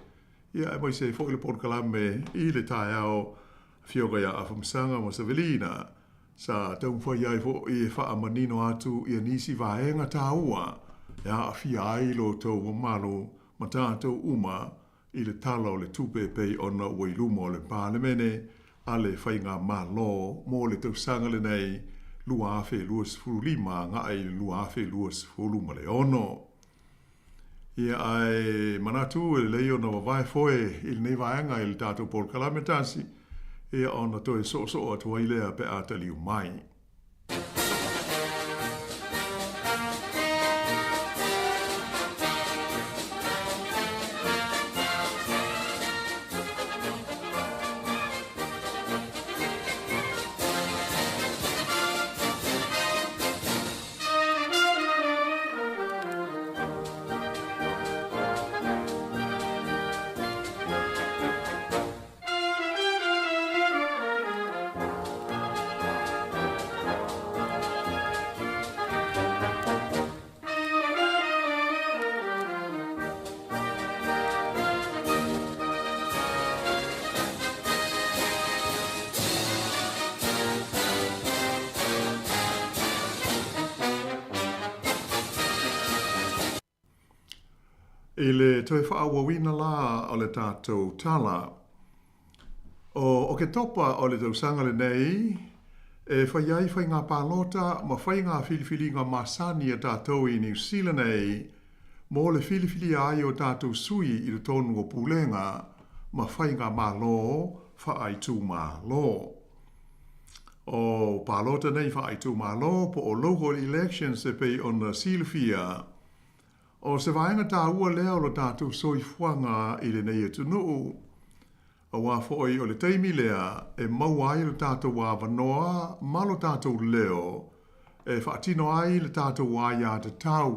ia aemaise ai foi le polokalame i le taeao Afioga ia Afamasaga ma Savelina, sa taumafai ai foi e faamanino atu ia nisi vaega taua e aafia ai lo outou mamalu ma tatou uma i le Tala o le Tupe e pei ona ua i luma o le Palemene a le Faigamalo mo le tausaga lenei 2025 agai i le 2026. Ia, ae manatu e lelei ona vavae foe i lenei vaega i le tatou polokalame tasi, ia ona toe soosoo atu ai lea pe a taliu mai. I le toe faaauauina la o le tatou tala, o Oketopa o le tausaga lenei e fai ai faiga palota ma faiga filifiliga masani a tatou i Niu Sila nei mo le filifilia ai o tatou sui i totonu o pulega ma faigamalo faaitumalo. O palota nei faaitumalo po o local elections e pei ona silafia, o se vaega taua lea o lo tatou soifuaga i lenei atunuu, aua foi o le taimi lea e maua ai lo tatou avanoa ma lo tatou leo e faatino ai le tatou aiatatau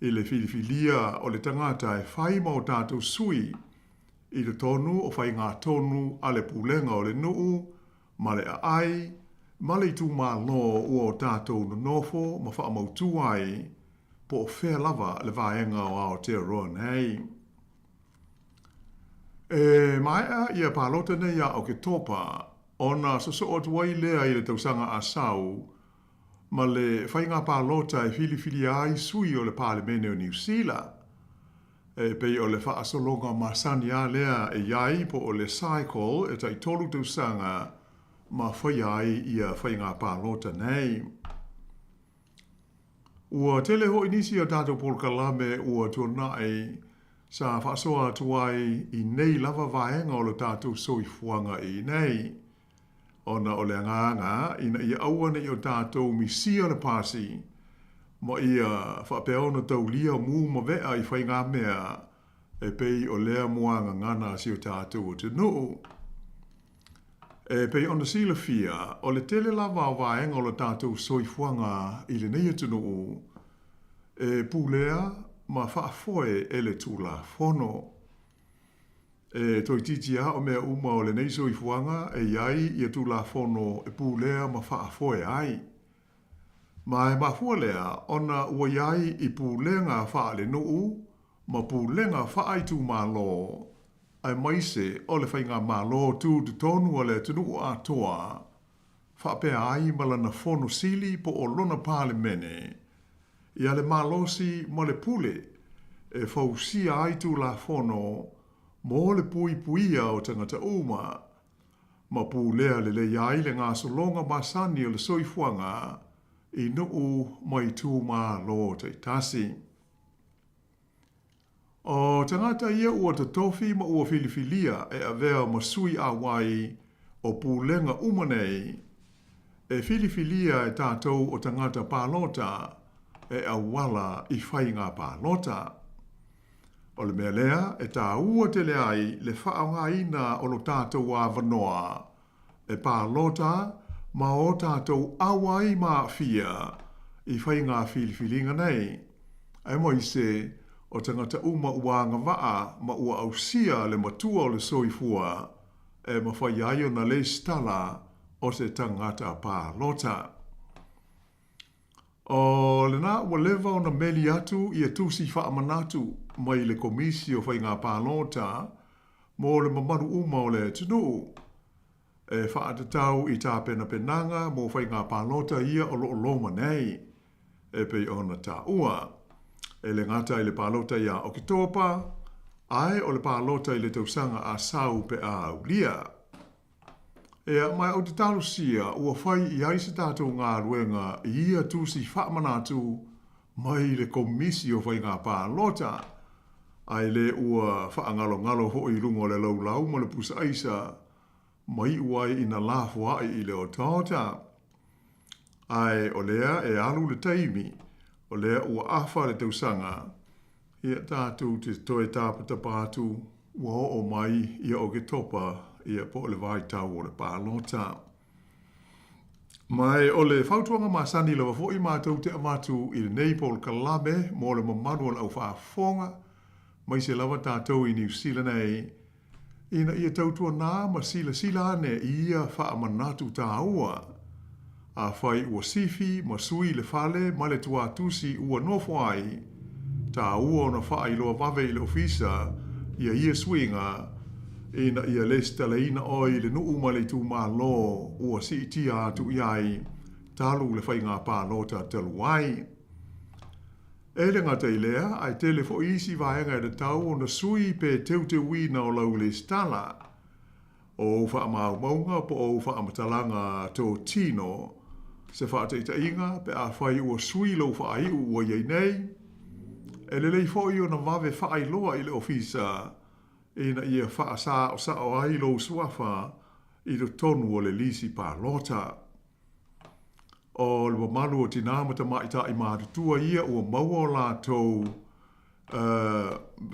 i le filifilia o le tagata e fai ma o tatou sui i totonu o faigatonu a le pulega o le nuu ma le aai ma le itumalo ua o tatou nonofo ma faamautu ai po o fea lava le vaega o Aotearoa nei. E maea ia palota nei ia Oketopa ona sosoo atu ai lea i le tausaga a sau ma le faiga palota e filifilia ai sui o le Palemene o Niu Sila. E pei o le faasologa masani lava lea e i ai po o le cycle e tai 3 tausaga ma faia ai ia faiga palota nei. Ua tele foi nisi o tatou polokalame ua tuanai sa faasoa atu ai i nei lava vaega o lo tatou soifuaga i nei. Ona o le agaga ina ia aua ne i o tatou misia le pasi, ma ia faapea ona taulia mu ma vea i faigamea e pei o lea muagagana a si o tatou atunuu. E pei ona silafia, o le tele lava o vaega o lo tatou soifuaga i lenei atunuu e pulea ma faafoe e le Tulafono. E toeitiiti lava o mea uma o lenei soifuaga e i ai ia Tulafono e pulea ma faafoe ai. Ma e mafua lea ona ua i ai i pulega faalenuu ma pulega faaitumalo, aemaise o le faigamalo tutotonu a le atunuu atoa, faapea ai ma lana Fono Sili po o lona Palemene, ia le malosi ma le pule e fausia ai Tulafono mo le puipuia o tagata uma, ma pulea lelei ai le gasologa masani o le soifuaga i nuu ma itumalo taitasi. O tagata ia ua totofi ma ua filifilia e avea ma sui auai o pulega uma nei, e filifilia e tatou o tagata palota e auala i faiga palota. O le mea lea e taua tele ai le faaaogaina o lo tatou avanoa e palota ma o tatou auai maafia i faiga filifiliga nei, aemaise o tagata uma ua agavaa ma ua ausia le matua o le soifua e mafai ai ona lesitala o se tagata palota. O lena ua leva ona meli atu ia tusi faamanatu mai le Komisi o Faiga Palota mo le mamalu uma o le atunuu e faatatau i tapenapenaga mo faiga palota ia o lo o loma nei, e pei ona taua, e le gata i le palota ia Oketopa, ae o le palota i le tausaga a sau pe a aulia. Ea, ma ou te talosia ua fai i ai se tatou galuega i ia tusi faamanatu mai le Komisi o Faiga Palota, ae le ua faagalogalo foi i luga o le laulau ma le pusa aisa, ma iu ai ina lafoai i le otaota. Ae o lea e alu le taimi, o lea ua afa le tausaga, ia tatou te toe tapatapa atu ua oo mai ia Oketopa ia po o le vaitau o le palota. Ma o le fautuaga masani lava foi matou te avatu i lenei polokalame mo le mamalu o le au faafofoga, aemaise lava tatou i Niu Sila nei, ina ia tautuanā ma silasila ane i ia faamanatu taua. Afai ua sifi ma sui le fale ma le tuatusi ua nofo ai, taua ona faailoa vave i le ofisa ia ia suiga ina ia lesitalaina oe i le nuu ma le itumalo ua siitia atu i ai talu le faiga palota talu ai. E le gata i lea, ae tele foi isi vaega e tatau ona sui pe teuteuina o lau lesitala, o ou faamaumauga po o ou faamatalaga totino, se faataitaiga pe afai ua sui lou faaiu ua i ai nei. E lelei foi ona vave faailoa i le ofisa ina ia faasaosao ai lou suafa i totonu o le lisi palota. O le mamalu o tinā ma tamaitai matutua ia ua maua o latou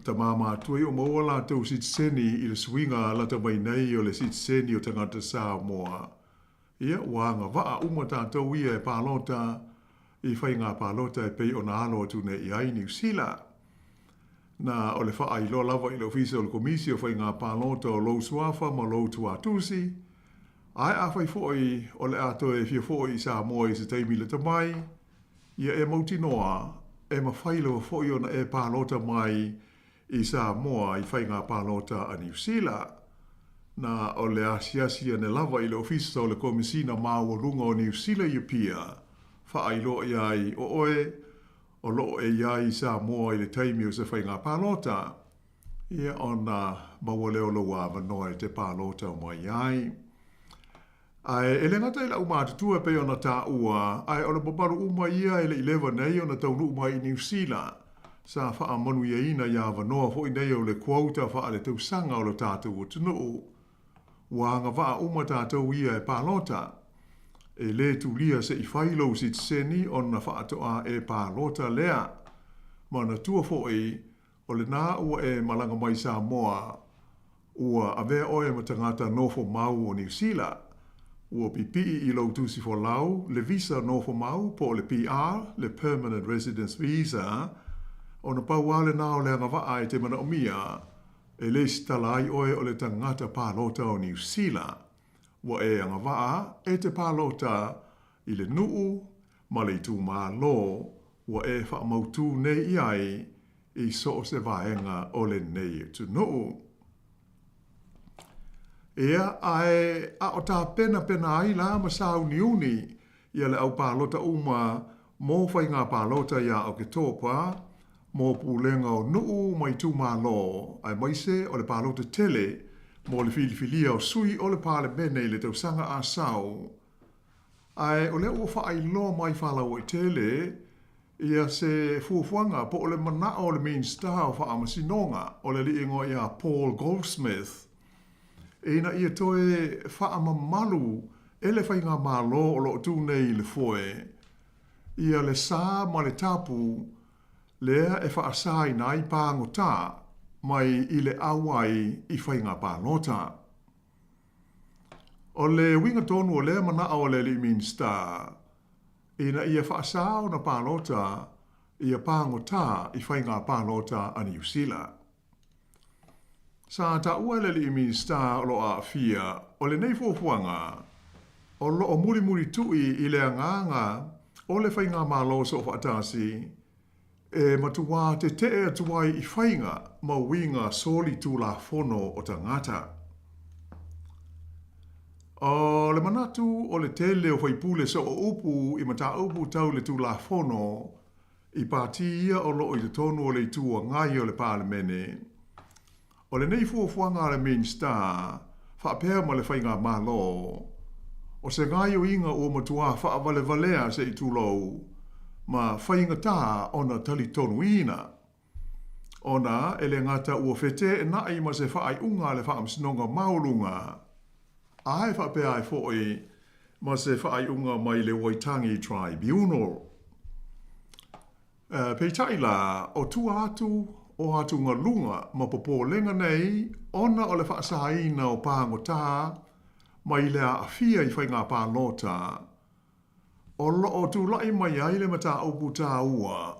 tamā matua ia ua maua o latou sitiseni i le suiga lata mai nei o le sitiseni o tagata Samoa. Ia, ua agavaa uma tatou ia e palota i faiga palota e pei ona alo atu nei i ai Niu Sila. Na o le faailoa lava i le Ofisa o le Komisi o Faiga Palota o lou suafa ma lou tuatusi, ae afai foi o le a toe fia foi i Samoa i se taimi lata mai, ia e mautinoa e mafai lava foi ona e palota mai i Samoa i faiga palota a Niu Sila. Na o le asiasi ane lava i le Ofisa o le Komesina Maualuga o Niu Sila i Apia, faailoa i ai o oe o lo o e i ai i Samoa i le taimi o se faiga palota, ia ona maua lea o lou avanoa e te palota mai ai. Ae e le gata i le aumatutua e pei ona taua, ae o le mamalu uma ia e le i leva nei ona taunuu mai i Niu Sila, sa faamanuiaina i avanoa foi nei o le quota faaletausaga o lo tatou atunuu. Ua agavaa uma tatou ia e palota. E lē tulia se i fai lou sitiseni ona faatoa e palota lea. Manatua foi, O lena ua e malaga mai i Samoa, ua avea oe ma tagata nofo mau o Niu Sila. Ua pipii i lou tusi folau le visa nofo mau po o le PR, le Permanent Residence Visa, ona pau lava lena o le agavaa e te manaomia e lesitala ai oe o le tagata palota o Niu Sila. Ua e agavaa e te palota i le nuu ma le itumalo ua e faamautū nei i ai i so o se vaega o lenei atunuu. Ia, ae a o tapenapena ai la ma sauniuni ia le au palota uma mo faiga palota iā Oketopa, mo pulega o nuu ma itumalo, aemaise o le palota tele mo le filifilia o sui o le Palemene i le tausaga a sau, Ae o lea ua faailoa mai faalauaitele ia se fuafuaga po o le manao o le Minisita o Faamasinoga, o le alii igoa ia Paul Goldsmith, ina ia toe faamamalu e le Faigamalo o lo o tu nei i le foe ia le sa ma le tapu lea e faasaina ai pagota mai i le auai i faiga palota. O le uiga tonu o lea manao o le alii Minisita, ina ia faasā ona palota ia pagota i faiga palota a Niu Sila. Sa taua e le alii Minisita o lo o aafia o lenei fuafuaga o lo o mulimulitu'i i le agaga o le Faigamalo Soofaatasi e matuā tete'e atu ai i faiga ma uiga solitulafono o tagata. O le manatu o le tele o faipule sooupu i mataupu tau le Tulafono i pati ia o lo o i totonu o le Itu Agai o le Palemene, O lenei fuafuaga a le Minisita, faapea ma le Faigamalo, o se gaoioiga ua matuā faavalevalea se i tulou ma faigata ona talitonuina, ona e le gata ua feteenai ma se faaiuga a le Faamasinoga Maualuga, ae faapea ai foi ma se faaiuga mai le Waitangi Tribunal. Peitai la, o tua atu o atugaluga ma popolega nei ona o le faasaina o pagota mai le aafia i faiga palota, o lo o tulai mai ai le mataupu taua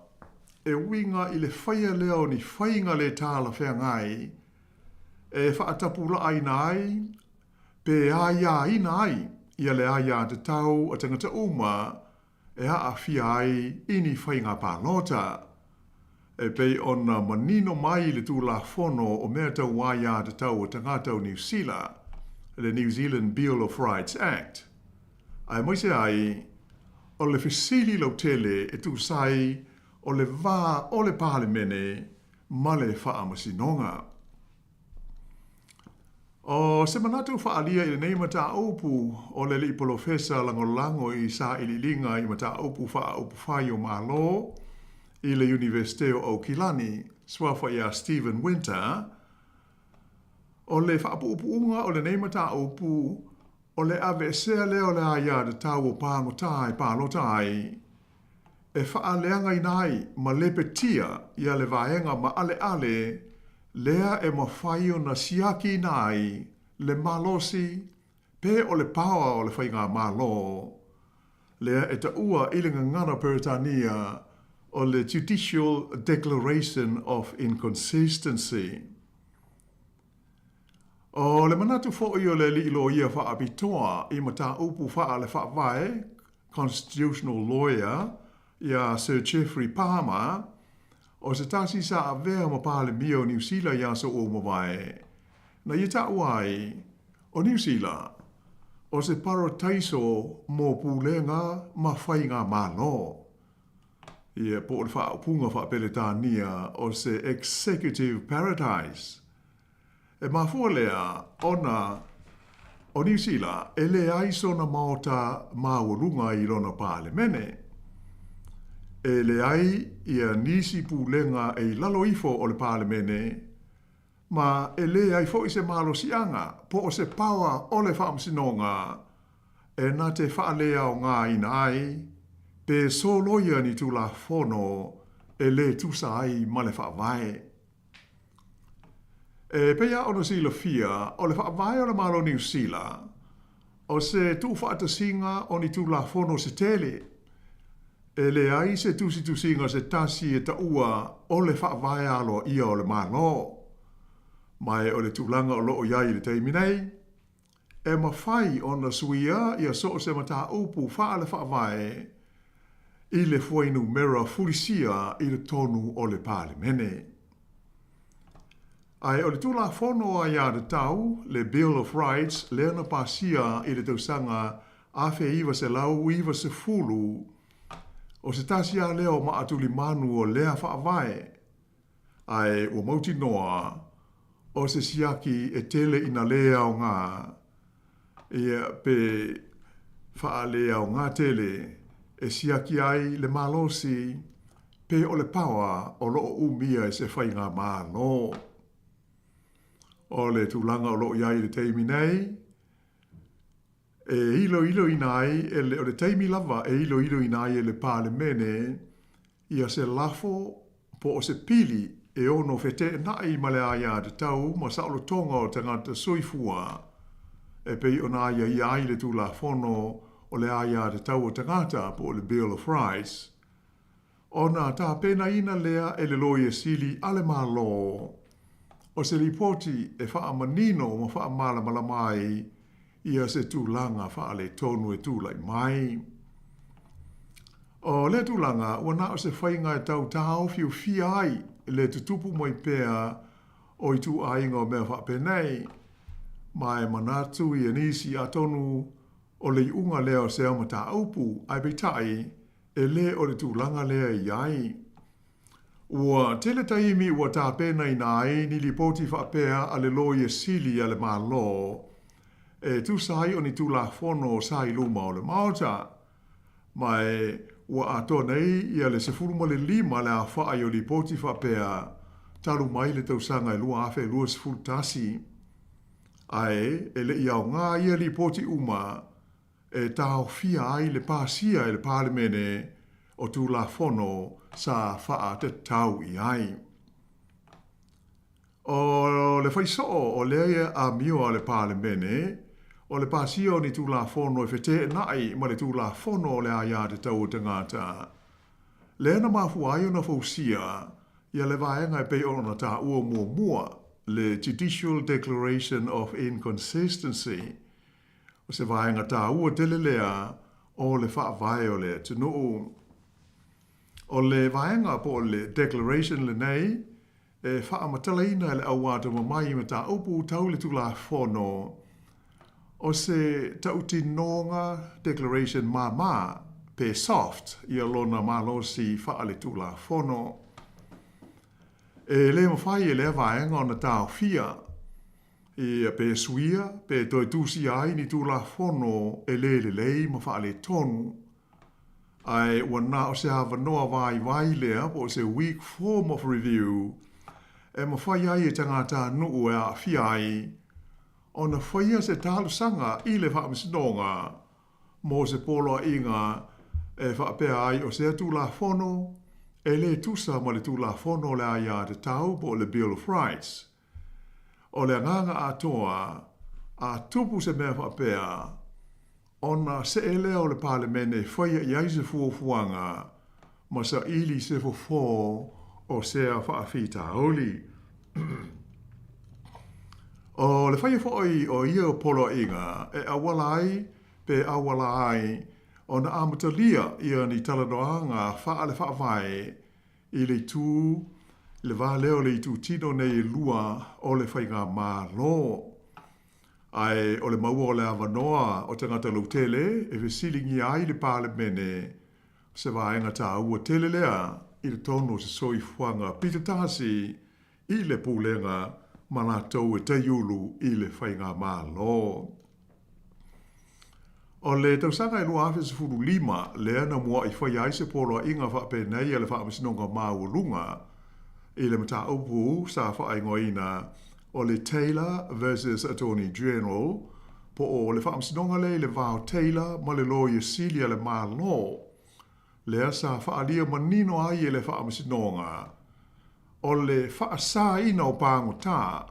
e uiga i le faia lea o ni faiga le talafeagai e faatapulaaina ai pe aiaina ai ia le aiatatau a tagata uma e aafia ai i ni faiga palota. E pei ona manino mai i le Tulafono o Mea Tau Aiatatau a Tagata o Niu Sila, le New Zealand Bill of Rights Act, aemaise ai o le fesili lautele e tusa ai o le va o le Palemene ma le Faamasinoga. ʻO se manatu faaalia i lenei mataupu o le Alii Polofesa Lagolago i Sailiiliga i Mataupu Faaupufai o Malo i le Iunivesite o Aukilani, suafa iā Stephen Winter, o le faapuupuuga o lenei mataupu o le aveesea lea o le aiatatau o pagota e palota ai, e faaleagaina ai ma lepetia ia le vaega maaleale lea e mafai ona siakiina ai le malosi pe o le paoa o le faigamalo lea e taua i le gagana Peretania o le Judicial Declaration of Inconsistency. ʻO le manatu foi o le alii loia faapitoa i mataupu faale-faavae, constitutional lawyer, iā Sir Geoffrey Palmer, o se tasi sa avea ma Palemia o Niu Sila i aso ua mavae, na ia taua ai, ʻo Niu Sila, ʻo se parataiso mo pulega ma faigamalo. Ia, po o le faaupuga faa-Peretania o se executive paradise. E mafua lea ona o Niu Sila e leai sona maota maualuga i lona Palemene. E leai ia nisi pulega e i lalo ifo o le Palemene, ma e leai foi se malosiaga po o se paoa o le Faamasinoga e na te faaleaogaina ai pe soloia ni Tulafono e lē tusa ai ma le Faavae. E pei lava ona silafia, o le Faavae o le Malo o Niu Sila, o se tuufaatasiga o ni Tulafono se tele. E leai se tusitusiga se tasi e taua o le Faavae aloaia o le Malo. Ma e o le tulaga o lo o i ai i le taimi nei, e mafai ona suia ia so o se mataupu faale-faavae i le fuainumera fulisia i totonu o le Palemene. Ae o le Tulafono Aiatatau, le Bill of Rights, lea na pasia i le tausaga 1990, o se tasi lava lea o maatulimanu o lea faavae, ae ua mautinoa o se siaki e tele ina lē aoga, ia, pe faaleaoga tele e siaki ai le malosi pe o le paoa o lo o umia e se faigamalo. O le tulaga o lo o i ai i le taimi nei, e iloiloina ai e le, o le taimi lava e iloiloina ai e le Palemene ia se lafo po o se pili e ono feteenai ma le aiatatau ma saolotoga o tagata soifua e pei ona aiaia ai le Tulafono o le Aiatatau o Tagata po o le Bill of Rights, ona tapenaina lea e le Loia Sili a le Malo o se lipoti e faamanino ma faamalamalama ai ia se tulaga faaletonu e tulai mai. O lea tulaga, ua na o se faiga e tau taofiofia ai le tutupu mai pea o ituaiga o mea faapenei, ma e manatu ia nisi atonu o le iuga lea o sea mataupu, ae peitai, e lē o le tulaga lea e i ai. Ua tele taimi ua tapenaina ai ni lipoti faapea a le Loia Sili a le Malo e tusa ai o ni Tulafono sa i luma o le Maota, ma e ua atoa nei ia le 15 le aofai o lipoti faapea talu mai le tausaga e 2021, ae e le i aoga ia lipoti uma e taofia ai le pasia e le Palemene o Tulafono sa faatatau i ai. O le faisoo o lea amio a le Palemene, o le pasia o ni Tulafono e feteenai ma le Tulafono o le Aiatatau o Tagata, lea na mafua ai ona fausia ia le vaega e pei ona taua muamua, le Judicial Declaration of Inconsistency, O se vaega taua tele lea o le faavae o le atunuu. O le vaega po o le Declaration lenei e faamatalaina e le au atamamai i mataupu tau le Tulafono o se tautinoga declaration māmā. pe soft ia lona malosi faaletulafono. E le mafai e lea vaega ona taofia ia pe suia pe toe tusia ai ni Tulafono e le lelei ma faaletonu. Ae ua na o se avanoa vaivai lea po o se weak form of review e mafai ai e tagatanuu e aafia ai ona faia se talosaga i le Faamasinoga mo se poloaiga e faapea ai o sea Tulafono e le tusa ma le Tulafono o le Aiatatau po o le Bill of Rights. O le agaga atoa, a tupu se mea faapea, ona see lea o le Palemene e faia i ai se fuafuaga ma saili se fofo o sea faafitauli. O le faia foi o ia poloaiga e auala ai pe auala ai ona amatalia ia ni talanoaga faale-faavae i le itu, i le va lea o le itutino nei e lua o le faigamalo. Ae o le maua o le avanoa o tagata lautele e fesiligia ai le Palemene, o se vaega taua tele lea i totonu o se soifuaga pitotasi i le pulega ma latou e taiulu i le faigamalo. O le tausaga e 2015 lea na mua'i faia ai se poloaiga faapenei a le Faamasinoga Maualuga i le mataupu sa faaigoaina o le Taylor versus Attorney General po o le Faamasinoga lea i le va o Taylor ma le Loia Sili a le Malo lea sa faaalia manino ai e le Faamasinoga o le faasaina o pagota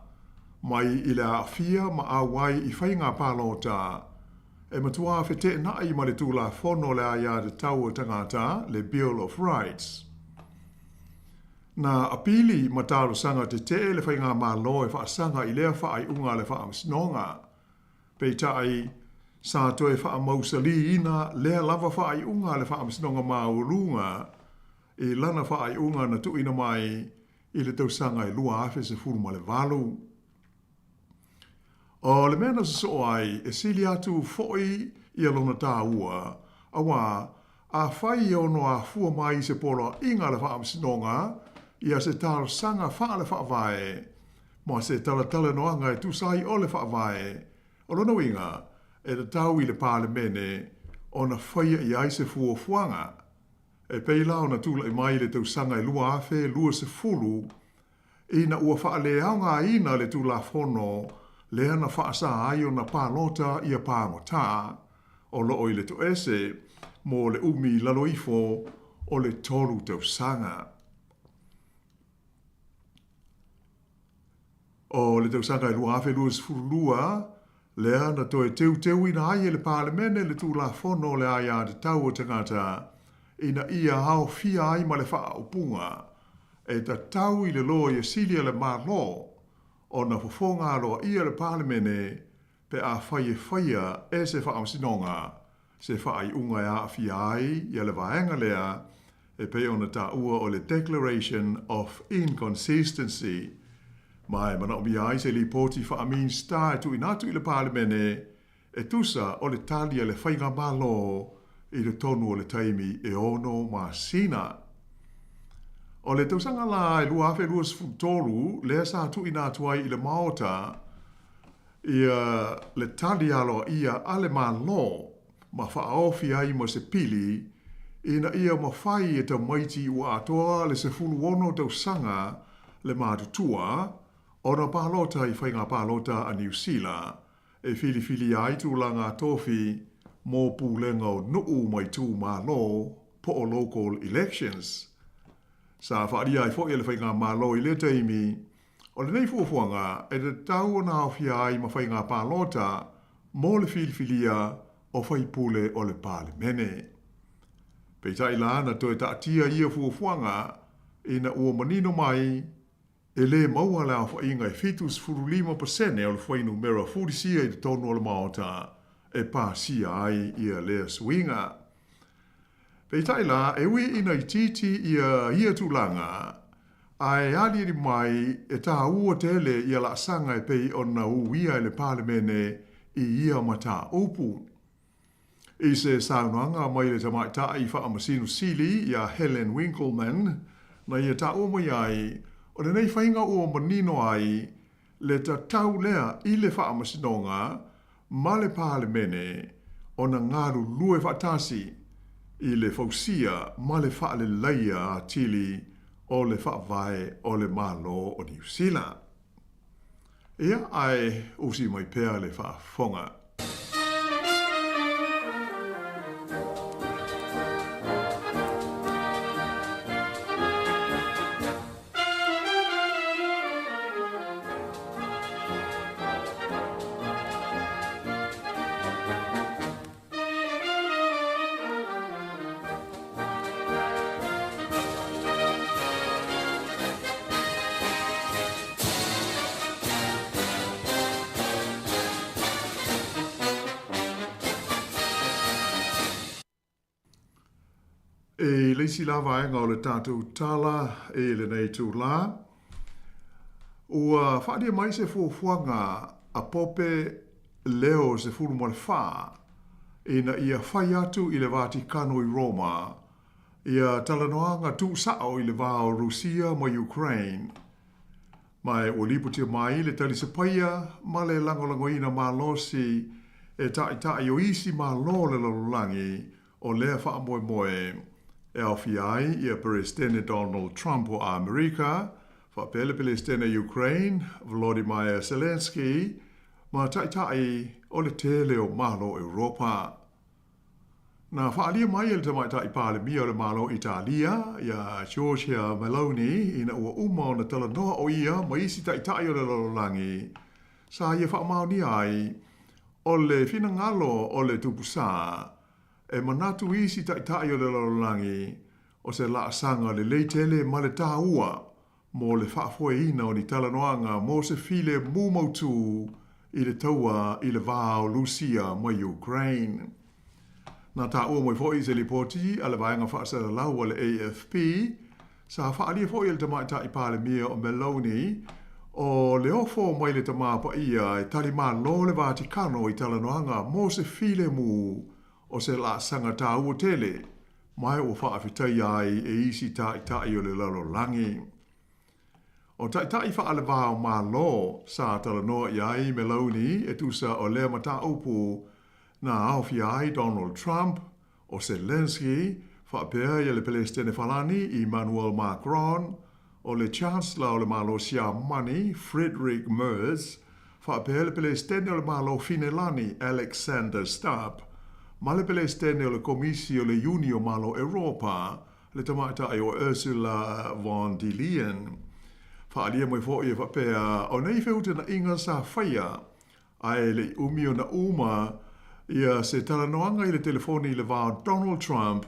mai i le aafia ma auai i faiga palota e matuā feteenai ma le Tulafono o le Aiatatau a Tagata, le Bill of Rights. Na apili ma talosaga tetee le Faigamalo e faasaga i lea faaiuga a le Faamasinoga. Peitai, sa toe faamausalīina lea lava faaiuga a le Faamasinoga Maualuga i lana faaiuga na tuuina mai i le tausaga e 2018. O le mea na sosoo ai, e sili atu foi ia lona taua, auā, afai e ono afua mai i se poloaiga a le Faamasinoga ia se talosaga faale-faavae ma se talatalanoaga e tusa ai o le Faavae, o lona uiga, e tatau i le Palemene ona faia i ai se fuafuaga. E pei la ona tulai mai i le tausaga e 2020, ina ua faaleaogaina le Tulafono lea na faasa ai ona palota ia pagota o lo o i le toese mo le umi i lalo ifo o le tolu tausaga. O le tausaga e 2022, lea na toe teuteuina ai e le Palemene le Tulafono o le Aiatatau a Tagata ina ia aofia ai ma le faaupuga e tatau i le Loia Sili a le Malo ona fofoga aloaia le Palemene pe afai e faia e se Faamasinoga se faaiuga e aafia ai ia le vaega lea e pei ona taua o le Declaration of Inconsistency, ma e manaomia ai se lipoti faa-Minisita e tuuina atu i le Palemene e tusa o le tali a le Faigamalo i totonu o le taimi e ono masina. O le tausaga la e 2023 lea sa tuuina atu ai i le Maota ia le tali aloaia a le Malo ma faaofi ai ma se pili ina ia mafai e tamaiti ua atoa le 16 tausaga le matutua ona palota i faiga palota a Niu Sila e filifilia ai tulaga tofi mo pulega o nuu ma itumalo po o local elections. Sa faaalia ai foi e le Faigamalo i lea taimi O lenei fuafuaga e tatau ona aofia ai ma faiga palota mo le filifilia o faipule o le Palemene. Peitai la na toe taatia ia fuafuaga ina ua manino mai e le maua le aofaiga e 75% o le fuainumera fulisia i totonu o le Maota e pasia ai ia lea suiga. Peitai la, e ui ina itiiti ia ia tulaga, ae aliali mai e tāua tele ia laasaga e pei ona uia e le Palemene i ia mataupu. I se saunoaga mai le Tamaitai Faamasino Sili iā Helen Winkelmann, na ia taua mai ai, o lenei faiga ua manino ai le tatau lea i le Faamasinoga ma le Palemene ona galulue faatasi i le fausia ma le faaleleia atili o le Faavae o le Malo o Niu Sila. Ia, ae usi mai pea le faafofoga. E le isi la vaega o le tatou tala i lenei itulā, ua faaalia mai se fuafuaga a Pope Leo XIV ina ia fai atu i le Vatikano i Roma ia talanoaga tuusao i le va o Rusia ma Ukraine. Ma ua lipotia mai le talisapaia ma le lagolagoina malosi e taitai o isi Malo o le lalolagi o lea faamoemoe e aofia ai ia Peresetene Donald Trump o Amerika, faapea le Peresetene Ukraine Volodymyr Zelenskyy ma taitai o le tele o Malo o Europa. Na faaalia mai e le Tamaitai Palemia o le Malo o Italia, ia Giorgia Meloni, ina ua uma ona talanoa o ia ma isi taitai o le lalolagi, sa ia faamaonia ai o le finagalo o le Tupu Sā e manatu isi taitai o le lalolagi o se laasaga lelei tele ma le taua mo le faafoeina o ni talanoaga mo se filemu mautū i le taua i le va o Lusia ma Ukraine. Na taua mai foi i se lipoti a le Vaega Faasalalau a le AFP, sa faaalia foi e le Tamaitai Palemia o Meloni o le ofo mai le Tama Paia e tali malo le Vatikano i talanoaga mo se filemu o se laasaga taua tele ma ua faafetaia ai e isi taitai o le lalolagi. O taitai faalevao Malo sa talanoa i ai Meloni e tusa o lea mataupu na aofia ai Donald Trump, o Zelenskyy, faapea ia le Pelesitene Falani Emmanuel Macron, o le Chancellor o le Malo Siamani Friedrich Merz, faapea le Pelesitene o le Malo Finelani Alexander Stubb, ma le Pelesitene o le Komisi o le Iuni o Malo Eropa, le Tamaitai o Ursula von der Leyen. Faaalia mai foi e faapea, o nei feutagaiga sa faia, ae le i umi ona uma ia se talanoaga i le telefoni i le va o Donald Trump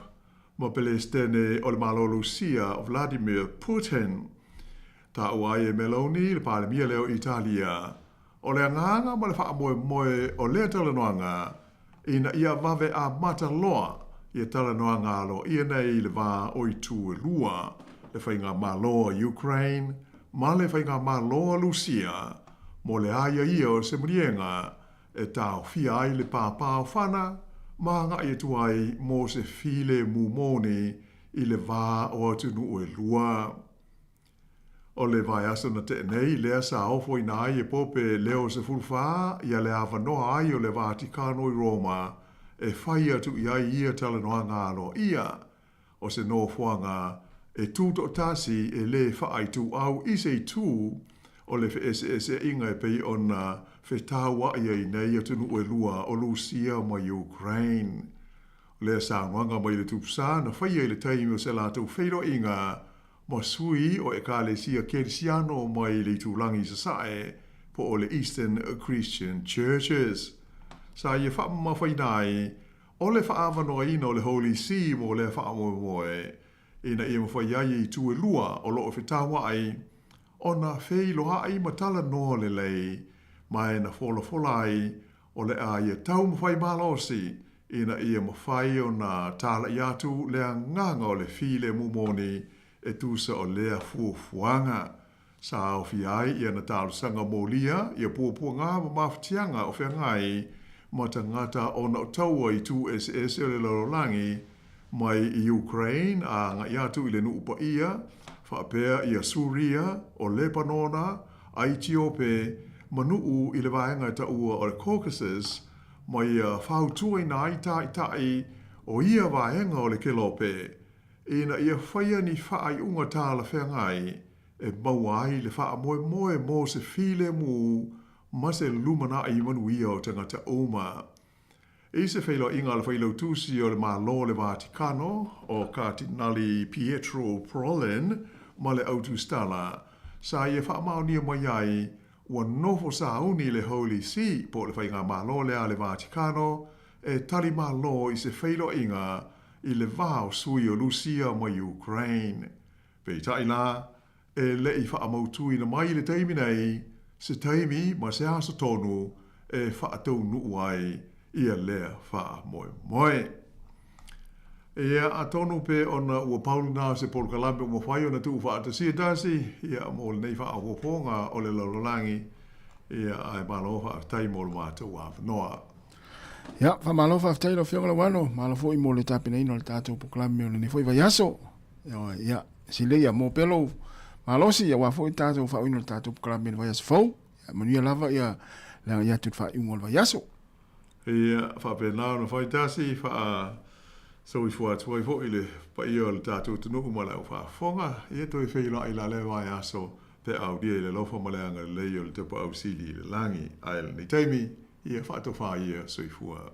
ma Pelesitene o le Malo Lusia Vladimir Putin. Taua ai e Meloni le Palemia lea o Italia. O le agaga ma le faamoemoe o lea talanoaga ina ia vave amata loa ia talanoaga aloaia nei i le va o itu e lua, le Faigamalo a Ukraine ma le Faigamalo a Lusia, mo le aiaia o se maliega e taofia ai le pāpāofana ma agai atu ai mo se filemu moni i le va o atunuu e lua. O le vaiaso na tea nei lea sa ofoina ai e Pope Leo XIV ia le avanoa ai o le Vatikano i Roma e fai atu i ai ia talanoaga aloaia o se nofoaga e tutoatasi e lē faaituau i se itu o le feeseeseaiga e pei ona fetauai ai nei atunuu e lua o Lusia ma Ukraine. O lea saunoaga mai le Tupu Sā na faia i le taimi o se latou feiloaiga ma sui o Ekalesia Kerisiano mai le itulagi i Sasae po o le Eastern Christian Churches. Sa ia faamamafaina ai o le faaavanoaina o le Holy See mo lea faamoemoe ina ia mafai ai e itu e lua o lo o fetauai ona feiloai ma talanoa lelei ma e na folafola ai o le a ia taumafai malosi ina ia mafai ona talai atu le agaga o le filemu moni e tusa o lea fuafuaga. Sa aofia ai i ana talosaga molia ia puapuaga ma mafatiaga o feagai ma tagata ona o taua i itu eseese o le lalolagi, mai i Ukraine a agai atu i le Nuu Paia, faapea ia Suria, o Lepanona, Aitiope, ma nuu i le vaega e taua o le Caucasus, ma ia fautuaina ai taitai o ia vaega o le kelope, ina ia faia ni faaiuga talafeagai e maua ai le faamoemoe mo se filemu ma se lumanai manuia o tagata uma. I se feiloaiga a le Failautusi o le Malo o le Vatikano, o Katinali Pietro Parolin ma le Autusitala, sa ia faamaonia mai ai ua nofo sauni le Holy See po o le Faigamalo lea a le Vatikano e tali malo i se feiloaiga i le va o sui o Lusia ma Ukraine. Peitai la, e le i faamautuina mai i le taimi nei se taimi ma se aso tonu e faataunuu ai ia lea faamoemoe. Ia, atonu pe ona ua pau lena o se polokalame ua mafai ona tuufaatasia tasi, ia, mo lenei faaopoopoga o le lalolagi, ia, ae malo faafetai mo lo matou avanoa. Ia, faamalo faafetai lau Afioga Lauano, malo foi mo le tapenaina o le tatou polokalame o lenei foi vaiaso. Ia, silei ia mo pea lou malosi, aua foi tatou faaoina o le tatou polokalame i le vaiaso fou. Ia, manuia lava ia le agai atu i le faaiuga o le vaiaso. Ia, faapena ona fai tasi, faa soifua atu ai foi le paia o le tatou atunuu ma le au faafofoga. Ia toe feiloai la lea vaiaso pe a aulia i le alofa ma le agalelei o le Tapaau Sili i le lagi. Ae lenei taimi, ia faatofa ia soifua.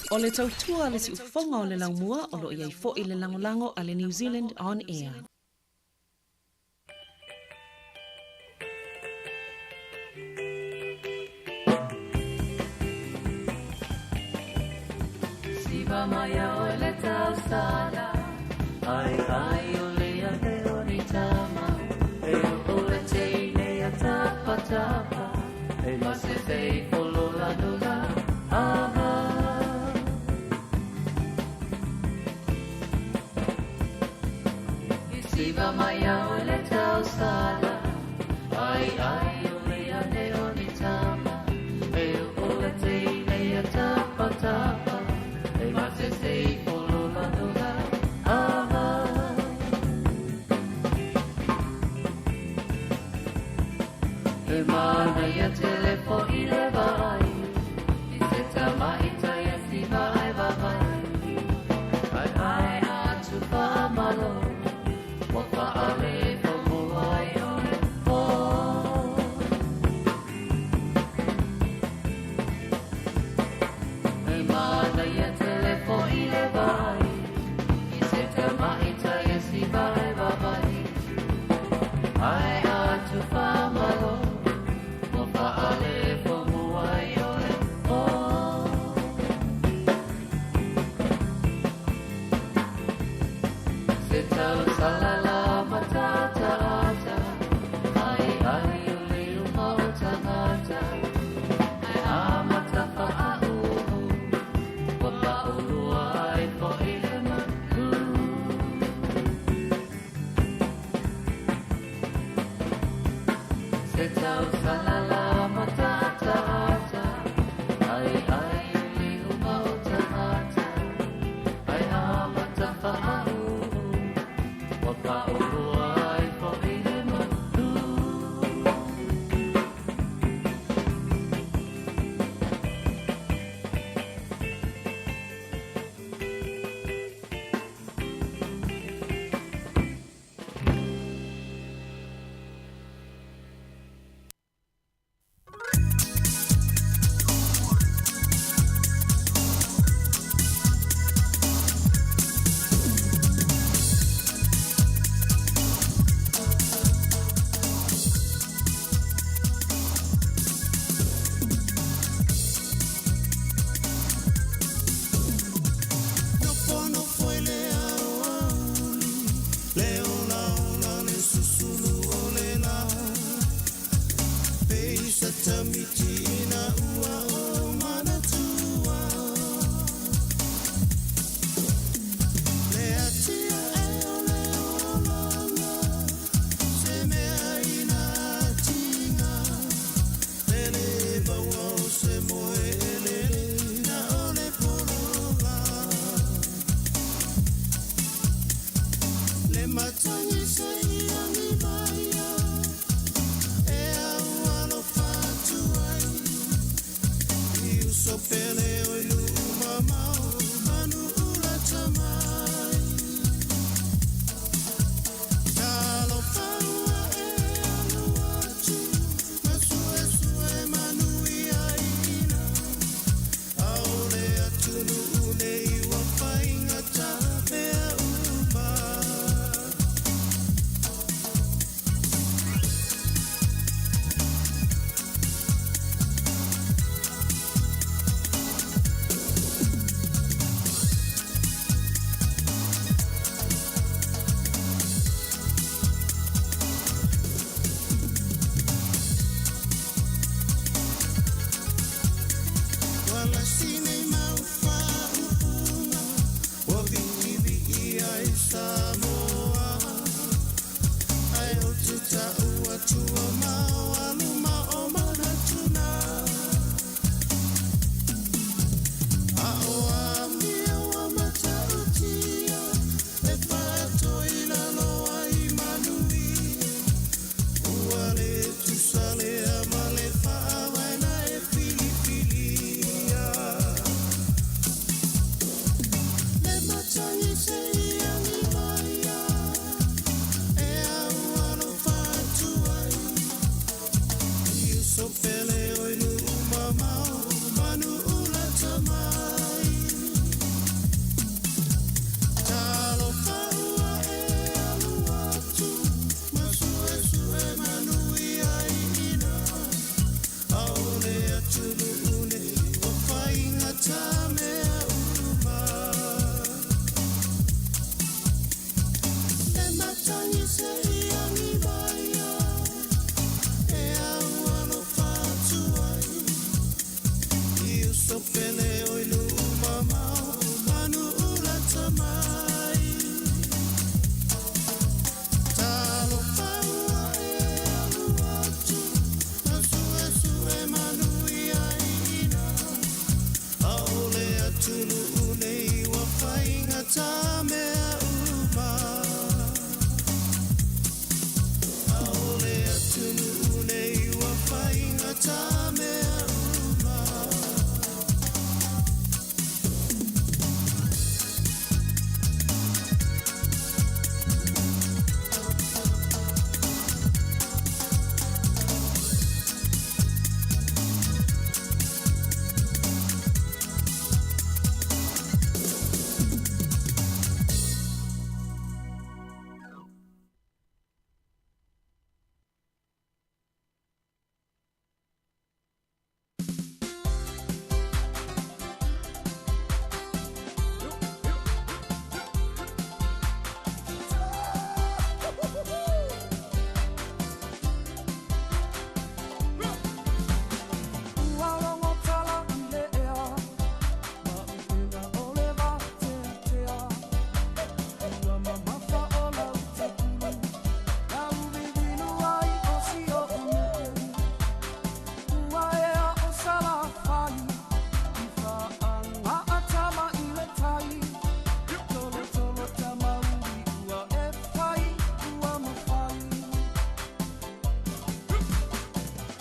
O le tautua a le siufofoga o le laumua o lo o i ai foi le lagolago a le New Zealand On Air. Siva mai a oe le tausala, ai ai o le ane o ni tama, e o le teine a tapa tapa, e ma se fei folola nola, aha. I siva mai a oe le tausala, ai ai o le ane o ni tama, e o le teine a tapa tapa, e ma se fei folola nola, aha. E manaia tele fo i le vai, i se tamaita ia siva ai vavai. Ai ai atu whaamalo, wa whaale fo mua ai o le po. E manaia tele fo i le vai, i se tamaita ia siva ai vavai. Ai atu whaamalo, wa whaale fo mua ai o le po. Se tau salala matata ata, ai ai o le uma o tangata, ai a matafa a uhu, wa paulua ai fo i le manu. Se tau salala matata ata, ai ai o le uma o tangata, ai a matafa a uhu, wa paulua ai fo i le manu. Matagi se iangi maia E au alofa atu ai I uso pele oi nuu mamao Manu ulata mai Talofa ua e alu atu Masue sue manu ia ina Aole atunu nei ua faigata mea uma Aole atunu nei ua faigata mea uma. Ua logo tala i le ea, ma upega o le vateatea. Ua mamafa o lau tapulu, lau vivinu ai o si oʻu nuu. Ua ea o Salafai, i faaagaa tama i le tai. Tolotolo tamauli ua e fai, ua mafai.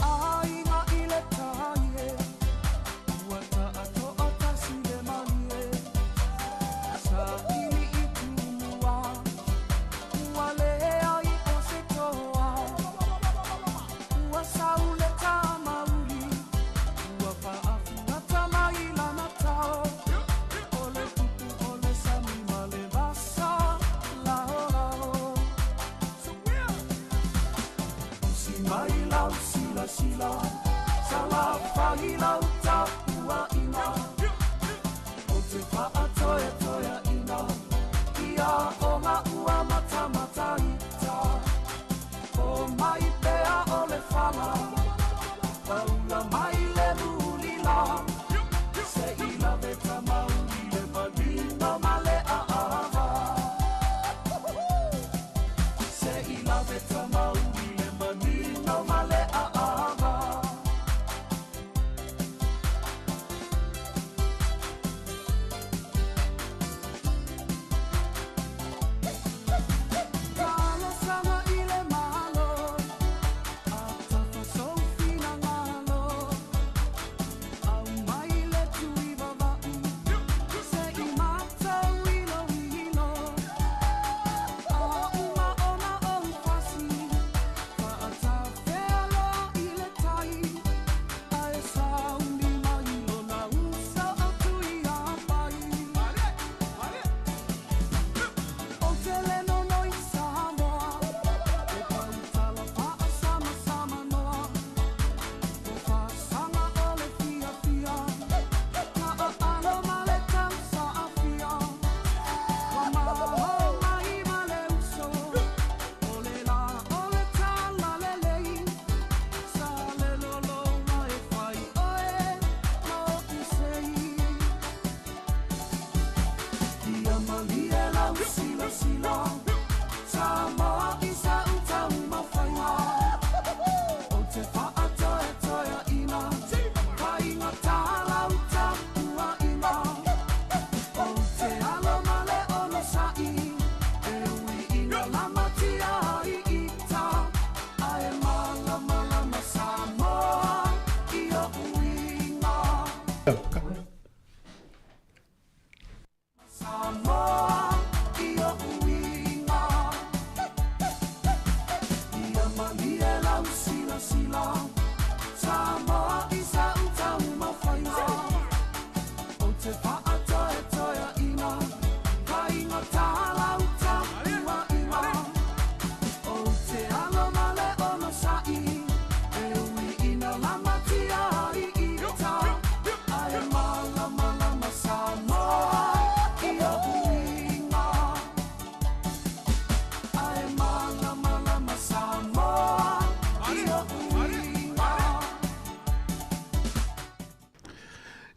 Aiga i le tai e, ua taatoa tasi le malie. Saili i tumua, ua leai o se toa. Ua saule tamauli, ua faafuata mai lana tao. O le tupu o le sami ma le vasa, lao lao. Usi mai lau silasila, Salafai lau tapuaʻiga. O te faatoetoeaʻina, ia oga ua matamataita. O mai pea o le fala, paula mai le mulila. Se i lave tamauli le manino ma le aava. Se i lave tamauli le manino ma le aava.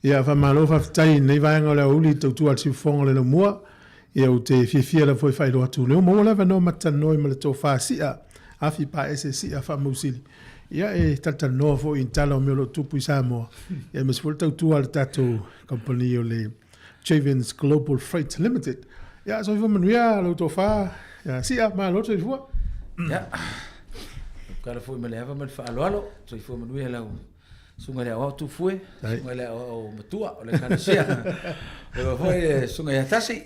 Ia, faamalo faafetai i lenei vaega o le aoauli i tautua a le siufofoga o le laumua. Ia, ou te fiafia lava foi e faailoa atu lea ua maua le avanoa ma te talanoa ai ma le tofa Si'a, Afi Paese Si'a Faamausili. Ia, e talatalanoa foi i ni tala o mea o lo o tupu i Samoa, ia aemaise foi le tautua a le tatou kamupani o le Javens Global Freight Limited. Ia, soifua manuia lau tofa, ia, Si'a, malo le soifua. Ia, tala foi ma le ava ma le faaaloalo, soifua manuia lau Susuga i le Aoao Tufue, Susuga i le Aoao Matua o le Ekalesia, faapea foi le Susuga ia Tasi,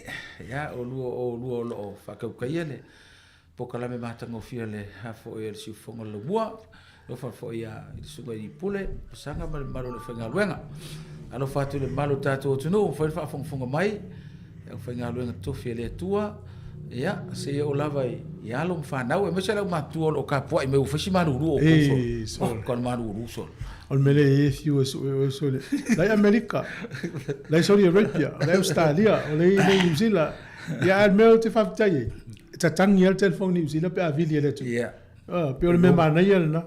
ia, o lua o lua o lo o faatautaia le polokalame matagofie a le foi a le Siufofoga o le Laumua, alofa foi i le Susuga i Pule, Pasaga ma le mamalu o le aufaigaluega. Alofa atu i le mamalu o le tatou atunuu, ua fai le faafogafoga mai, le aufaigaluega totofi a le Atua, ia, seia oo lava i alo ma fanau, aemaise le aumatutua o lo o tapuai mai ua fai si malulu o outou solo. Oh, ka malulu solo. O le mea lea e fiu e sue oe sole. La i Amerika, la i Saudi Arabia, la i Australia, o la i New Zealand. Ia, a o le mea ou te faafetai ai, e tatangi lava le telefoni New Zealand pe a vili e le atunuu. Yeah. Ah, pei o le mea manaia lena.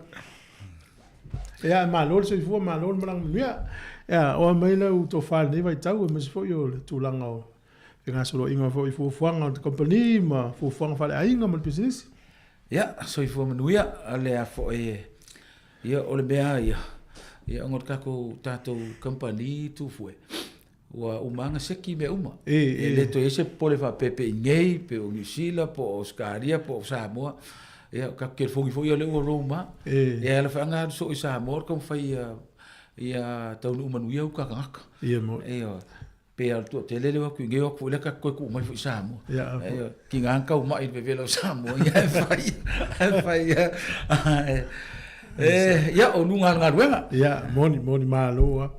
Ia, e malo le soifua, malo le malaga manuia. Ia, oa mai lau tofa i lenei vaitau, aemaise foi o le tulaga o fegasoloaiga foi i fuafuaga o le kamupani ma fuafuaga faaleaiga ma le pisinisi. Ia, soifua manuia, le a foi, ia, o le mea lava ia, ia, ona o le tatou, tatou kamupani Tufue, ua uma lava ona seki mea uma. E, e. E le toe i ai se popole faapea pe i inei, pe o Niu Sila, po o Ausetalia, po o Samoa. Ia, o tatou telefoni foi ia lea ua roam lava. E. Ia, e ala foi lava ona alu soo i Samoa o le taumafai ia, ia taunuu manuia uta tagata. Ia, moni. Ioe. Pe a o le toatele lea o atu i inei, o atu foi lea tatou toe tuu mai foi i Samoa. Ia, a foi. Ioe. Tiga ona tau mai i le vevela o Samoa, ia e fai, e fai lava. E, ia, o luga o le galuega. Ia, moni, moni, malo lava.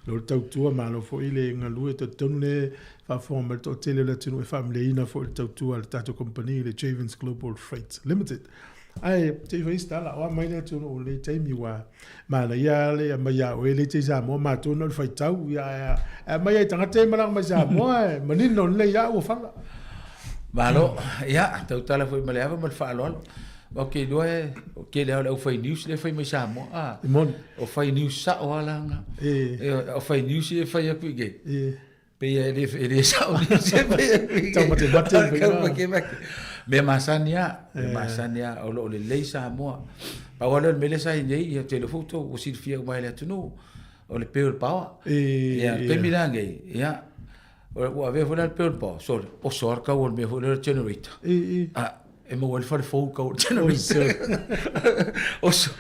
Lo le tautua, malo foi le galue, talitonu le faafofoga mai le toatele o le atunuu e faameleina foi le tautua a le tatou kamupani, le Javens Global Freight Limited. Ae se i fai se tala, o a mai le atunuu i lenei taimi ua manaia lava le aumai ia oe lea e te i Samoa, matou na o le faitau, ia ae aumai lava i tagata ia e malaga mai Samoa e manino lelei lava ua fala. Malo, ia, tautala foi ma le ava ma le faaaloalo. Ou te iloa e, o le tele lava o le aufai news lea e fai mai Samoa, a. E moni. O fai news sao lava la na. E. O fai news ia e fai atu i inei. E. Pei e le, e le sao news e fai atu i inei. Tau matemate le Tau matemate. Mea masani lava, mea masani lava, o lo o lelei Samoa. Pau lava lea o le mea lea sa i nei, ia te iloa foi outou ua silafia uma e le atunuu, o le pe o le paoa. E. Ia, le taimi la nei, ia, Ua avea foi la le peo o le paoa, sole, oso lava le tau o le mea foi lea o le generator. I, i. A, e maua ai le fale fou i le tau o le generator. Oso,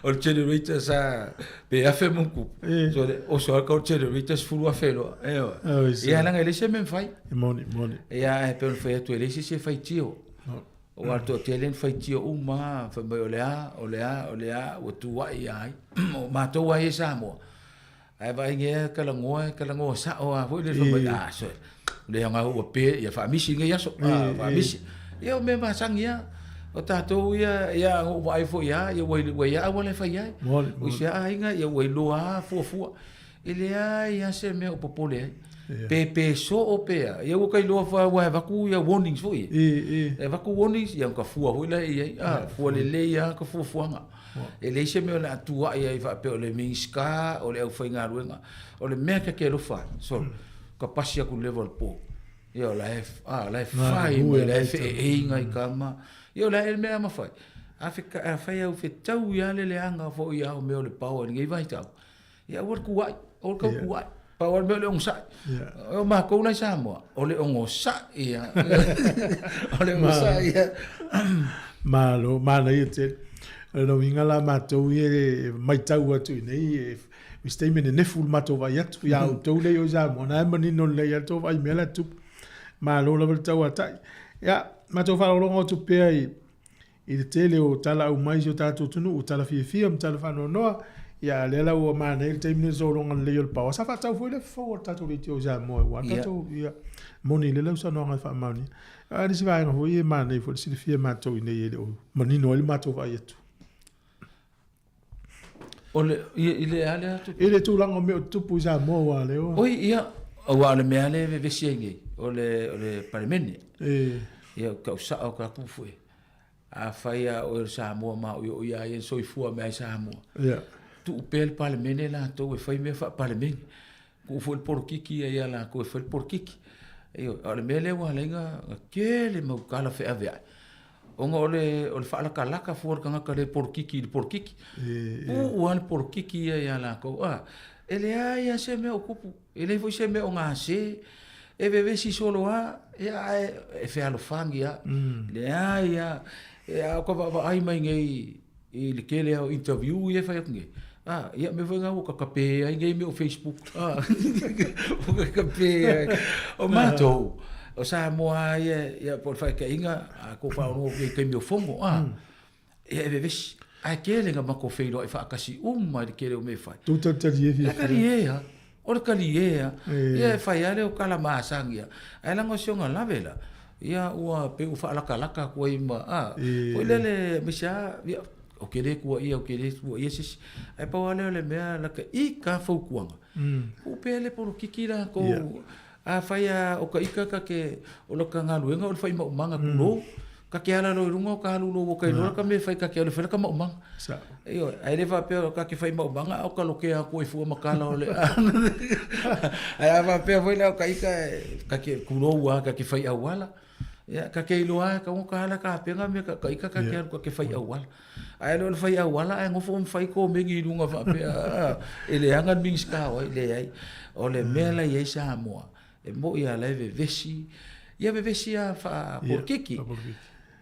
o le generator sa, pe afe ma ona tupu. Sole, oso lava le tau o le generator 10,000 loa. Ioe. Ia leaga e leai se mea e mafai. E moni, moni. Ia ae pei ona fai atu e leai se isi e faitio. Aua o le toatele na faitio uma lava, fai mai o le a, o le a, o le a, ua tuuai ia ai. O matou lava ia i Samoa, Ae vaai nei e talanoa, e talanoa sao lava foi le fai mai, ah, so, le aoga ua pe, ia faamisi lenei aso, ah, faamisi. Ia o mea masani lava. O tatou ia, ia na ou vaai foi lava, ia ua i ai auala e fai ai. O isi lava aiga, ia ua iloa lava fuafua. E leai lava se mea o popole ai. Pe pe soo pe a, ia ua ka iloa foi aua e avatu ia warnings foi. E avatu warnings, ia ona ka fua foi lea i ai, ah, fua lelei lava ka fuafuaga. E leai se mea o le a tuuai ai faapea o le Minisita, o le aufaigaluega. O le mea ta te alofa ai, sole, ka pasi atu i le level o le po. Ia o la e, a, o la e fai mai, o la e feeei nai tama. Ia o le a ea le mea a mafai? A fe, a fai au fetaui lava le leaga foi a o mea o le paoa i lenei vaitau, ia aua le tuuai, aua le tau tuuai. Pau lava le mea o le onosai. O matou la i Samoa, o le onosai ia. O le onosai ia. Malo, manaia tele. O le uiga la matou ia e matau atu i inei, i se taimi e nenefu le matou vaai atu ia outou lea i o i Samoa, na e manino lelei lava le tou vaai i mea la e tutupu. Malo lava le tauatai. Ia, matou faalogologo atu pea i I le tele o tala aumai i si o tatou atunuu, tala fiafia ma tala faanoanoa, ia a o lea la ua manaia le taimi lenei o le sologa lelei o le paoa. Sa faatau foi le fofo a le tatou leitio i Samoa aua le tatou, ia, moni lea lau saunoaga e faamaonia. A o le isi vaega foi e manaia foi le silafia e matou i inei e le o manino ai le matou vaai atu. O le, i le a lea atu? I le tulaga o mea o tutupu i Samoa aua o lea ua. Oi, ia, aua o le mea lea e vevesi ai nei, o le, o le Palemene. E. Ia, o tau sao ka atu foi. Afai lava o oe o le Samoa maoiooi lava ia na soifua mai lava i Samoa. Ia. Tuu pea le Palemene latou e fai mea faa-Palemene. Tuu foi le polokiki ia ia latou e fai le polokiki. Ioe, a o le mea lea ua ala ai ona tele mau tala feaveai, ona o le o le faalakalaka fua o le tagata le polokiki i le polokiki. Puu lava le polokiki ia ia latou, a, e leai lava se mea o tupu, e leai foi se mea o gase, e vevesi solo lava, ia ae e fealofani lava. Leai lava, a o ka vaavaai mai nei i le tele lava o interview ia e fai atu nei, a, ia mea foi na ua tatape ai nei mea o Facebook, a, ua tatape ai. O matou, o Samoa lava ia, ia po o le faataitaiga, a tou faalogologo atu i taimi o fono, a, ia e vevesi. Ae tele na matou feiloai faatasi uma i le tele o mea e fai. Tou talitalie fiafia. E talie lava. O le talie lava. Ia e fai lava lea o tala masani lava. Ae leaga o si ona lave la, ia ua pei ua faalatalata atu ai ma, a, foi lele aemaise lava, ia, ou te le tuuaia, ou te le tuuaia se isi. Ae pau lava lea o le mea lata i ka fautuaga, tuu pea le polokiki latou. Afai lava o ka ita ta te, o lata galuega o le fai maumaga tulou, ta te ala loa i luga o ta alu loa ua ta iloa lata mea e fai ta te alu e fai lata maumaga. Ioe, ae le faapea ta te fai maumaga a o ta lokea atu ai fua ma kala o le Ae a faapea foi la o ka ita ta te, tulou lava, ta te fai auala, ia ta te iloa lava e tatau ona ta ala tapena mea ta ita ta te alu ta te fai auala. Ae le o le fai auala ae nofo ma fai komeni i luga faapea e leaga le Minisita o ai, leai. O le mea la e i ai Samoa, e moni lava o la e vevesi, ia vevesi lava faapolokiki,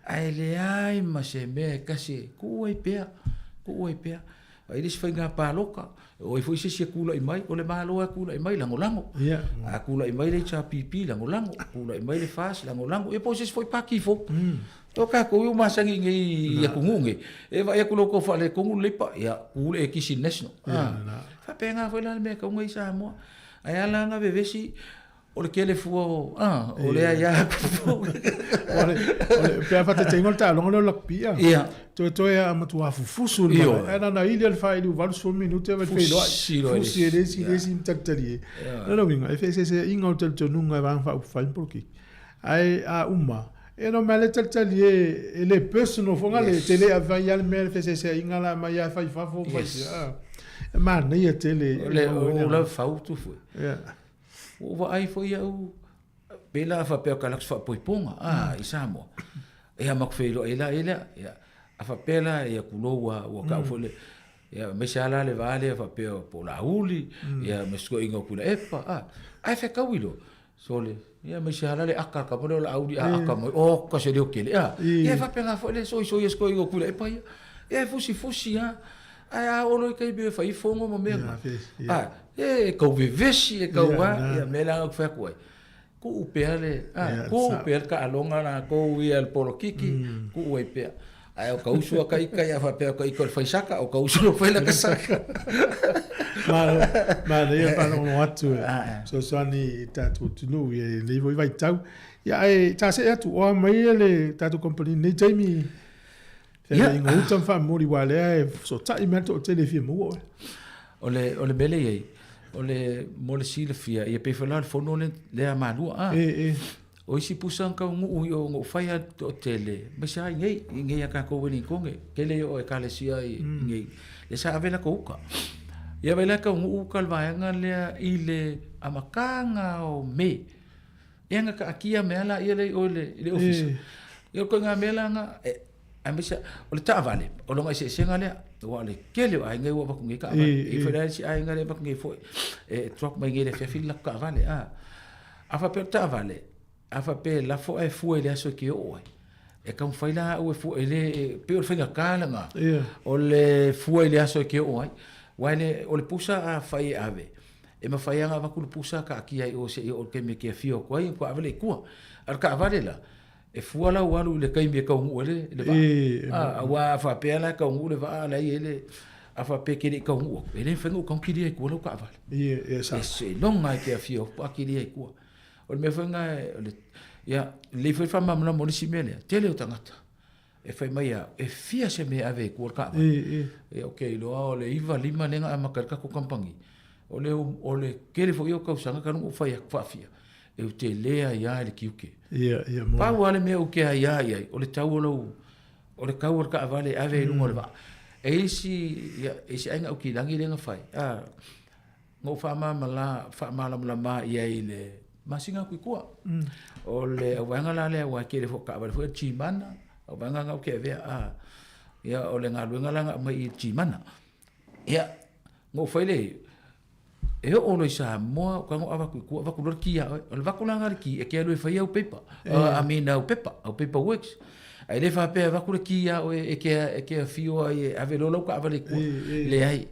ae leai ma se mea e tasi e tuu ai pea, tuu ai pea. E le isi faiga palota, o ai foi se isi e tulai mai, o le Malo lava e tulai mai, lagolago. A tulai mai le HRPP, lagolago, tulai mai le FAST, lagolago, ia po o se isi foi pati fou. O tatou ia ua masani i nei atunuu nei, e vaai atu loa ua tau faaletonu le Leipa, ia tu le ekisi i le National. Faapena foi la le mea e tatau ona i ai Samoa. Ae a la ona vevesi, o le tele fua o, o le aia Pe a faataitaiga o le taaloga lea o le lakupii a. Ia. Toetoe a matua fufusu le Ioe. Ae na ona ili o le faili 80 minute ma le feiloai. Fusi loa i le Fusi e le isi, le Ia. isi matalitali e. Ioe. O lona uiga, e feeseeseaiga o le talitonuga e Vaega Faaupufai ma polokiki. Ae a uma, e no mea le talitali e, e le personal foi ngale, Yes. te le avai ia le mea le feeseeseaiga la mai a fai fafo fai Yes. ah. E manaia tele. O le o lau fautu foi. Yeah. Ua ou vaai foi au, pei la faapea o ka laks faapoipoga, a, i Samoa. Ia maku feiloai la ia lea, ia, a faapea la, ia kulou ua, ua kau foi le, ia, aemaise lava la le va lea faapea po o Laauli, ia, ma si toeaina o Tuilaepa, a, ae fetaui loa, sole, ia, aemaise lava la le aka a le tama lea o Laauli a aka mai, oka se leo tele, a, ia, e faapena foi le soisoi a si toeaina o Tuilaepa ia, ia, e fusifusi lava. Ae a oo loa i taimi e fai ai fono ma mea na, a, e tau vevesi, e tau a, ia mea la ou te fai atu ai, tuu pea le, a, tuu pea le taaloga latou ia le polokiki, tuu ai pea. Ae o ka usu a ka ika ia faapea o ka ika o le fai saka, o ka usu o fai laka saka. Malo, manaia le faalogologo atu e fesoasoani i tatou atunuu i lenei foi vaitau. Ia ae ta see atu, o a mai le tatou kamupani i lenei taimi? Ia. Feagaiga uta ma faamomoli aua lea e fesootai mai le toatele e fia maua oe. O le, o le mea lea e i ai, o le, mo le silafia, ia pei foi la o le fono le, lea a Malua, a. E, e. O isi pusa na taunuu i o, na ou fai lava i le toatele, aemaise lava i nei, i nei a tatou Ueligitone, tele ia o Ekalesia i nei, lea sa ave latou uta. Ia vaai la e taunuu uta le vaega lea i le amataga o Me. Ia na taatia mea la ia lea i o i le, i le ofisa. Ia o le ituaiga mea la na, e, aemaise o le taavale, o lona eseesega lea, aua o le tele o aiga ua avatu nei taavale. E i ai foi la isi aiga lea e avatu nei foi, e drop mai nei i le afiafi le latou taavale, a. A faapea o le taavale, a faapea e lafo ae fua i le aso e te oo ai, e taumafai la au e fua, e le, e pei o le faigata lena, o le fua i le aso e te oo ai. Aua e le, o le pusa afai e ave, E mafai lava ona avatu le pusa taatia i o seia oo i le taimi e te afio atu ai ona ave lea i tua. A o le taavale la, e fua lau alu i le taimi e taunuu ai le vaa. A, aua a faapea la e taunuu le vaa a la e i ai le, a faapea e te le i taunuu atu, e le mafai ona ou tago kilia i tua lau taavale. E seiloga e te afio atu faatoa kilia i tua. O le mea foi lena, o le, ia, lelei foi le faamalamalama o le isi mea lea, tele o tagata E fai mai au, e fia se mea e ave ai i tua le taavale. Ia ou te iloa o le 9, 5 lea na amata ai le tatou kamupani. O le, o le tele foi ia o tausaga talu ona ou fai atu faafia, e ou te le aia i le tiute. Ia, ia, mo. Pau lava le mea ou te aia i ai, o le tau o lou, o le tau o le taavale e ave i luga o le vaa. E i ai isi, ia, isi aiga Aukilagi lea na fai, a. Na ou faamamala, faamalamalama i ai i le masina atu i tua. O le auvaega la lea aua e tele foi o taavale foi a le Gimana, auvaega na ou te avea a, ia o le galuega la na aumai i le Gimana. Ia, na ou fai lea, e oo loa i Samoa, ou tago avatu i tua, avatu loa le ki ia oe. O le avatu la lena o le ki, e te alu e fai au paper, I mean au pepa, au paper works. Ae le faapea e avatu le ki ia oe e te, e te afio ai e ave loa lau taavale i tua. Leai.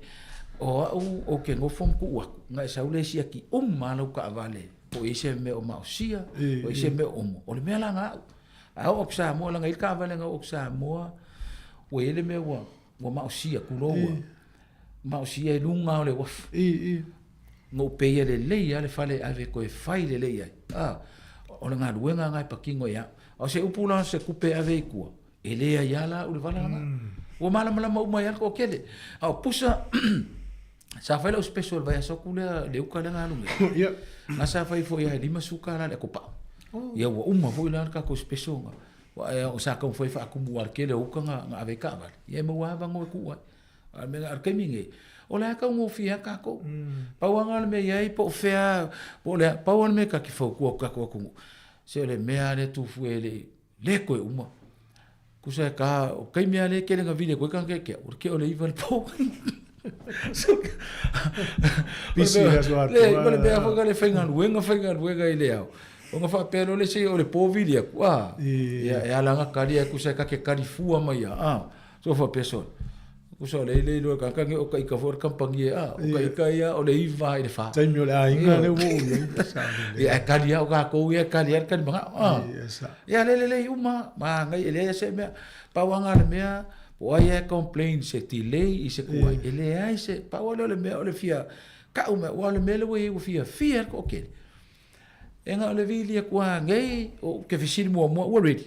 O au ou te nofo ma tuu atu, na e sau le siaki uma lava lau taavale, po o i ai se mea o maosia, po o i ai se mea o omo. O le mea la na au. A oo atu i Samoa, leaga e i ai le taavale na oo atu i Samoa, ua i ai le mea ua, ua maosia, tulou a. Maosia i luga o le uafu. Na ou peia lelei lava le fale e ave e toe fai lelei ai. A, o le galuega lena e patino ia au. A o se upu la o se tupe e ave ai i tua, e leai lava la au i le vala lena. Ua malamalama uma ai lava le toatele. A o pusa, sa fai lau special i le vaiaso atu lea i le uka lea na alu nei. Na sa fai foi lava e $50 le atopau. Ia ua uma foi la le tatou special na. Aua sa taumafai e faatumu aua o le tele o uka na ave ai taavale, ia e maua lava avanoa e tuu ai. A o le mea, a o le taimi lenei, o la e taugofie lava tatou. Pau lava lena o le mea e i ai, po o fea, po o le a, pau lava le mea ta te fautua atu i le tatou atunuu, se o le mea lava lea Tufue e le i, le toe uma. Tusa e ta, o le taimi lava lea e tele ina vili atu ai tagata ia te au, o le tea o le 9 i le po. Pisi le aso atoa. Leai, ma le mea foi lea faigaluega, faigaluega i le ao. Ona faapea loa lea, se o le po vili atu, a, ia, e ala ona kali ae tusa e ta te kali fua mai lava, a. So faapea sole, tusa o le le iloa e le tagata nei o ita foi o le kamupani e, a, o ita ia o le 9 i le 4. Taimi o le aiga lea ua ou i ai. Ia ae kali lava o tatou ia e kali lava le talimanao, a. Ia lele lelei uma, manaia, e leai lava se mea. Pau lava lena o le mea, po o ai lava e complain i se delay i se tuai, e leai se, pau lava lea o le mea o le fia tau mai, aua o le mea lea ua i ai ua fiafia ai le toatele. E na o le vili atu lava nei, ou te fesili muamua, ua ready?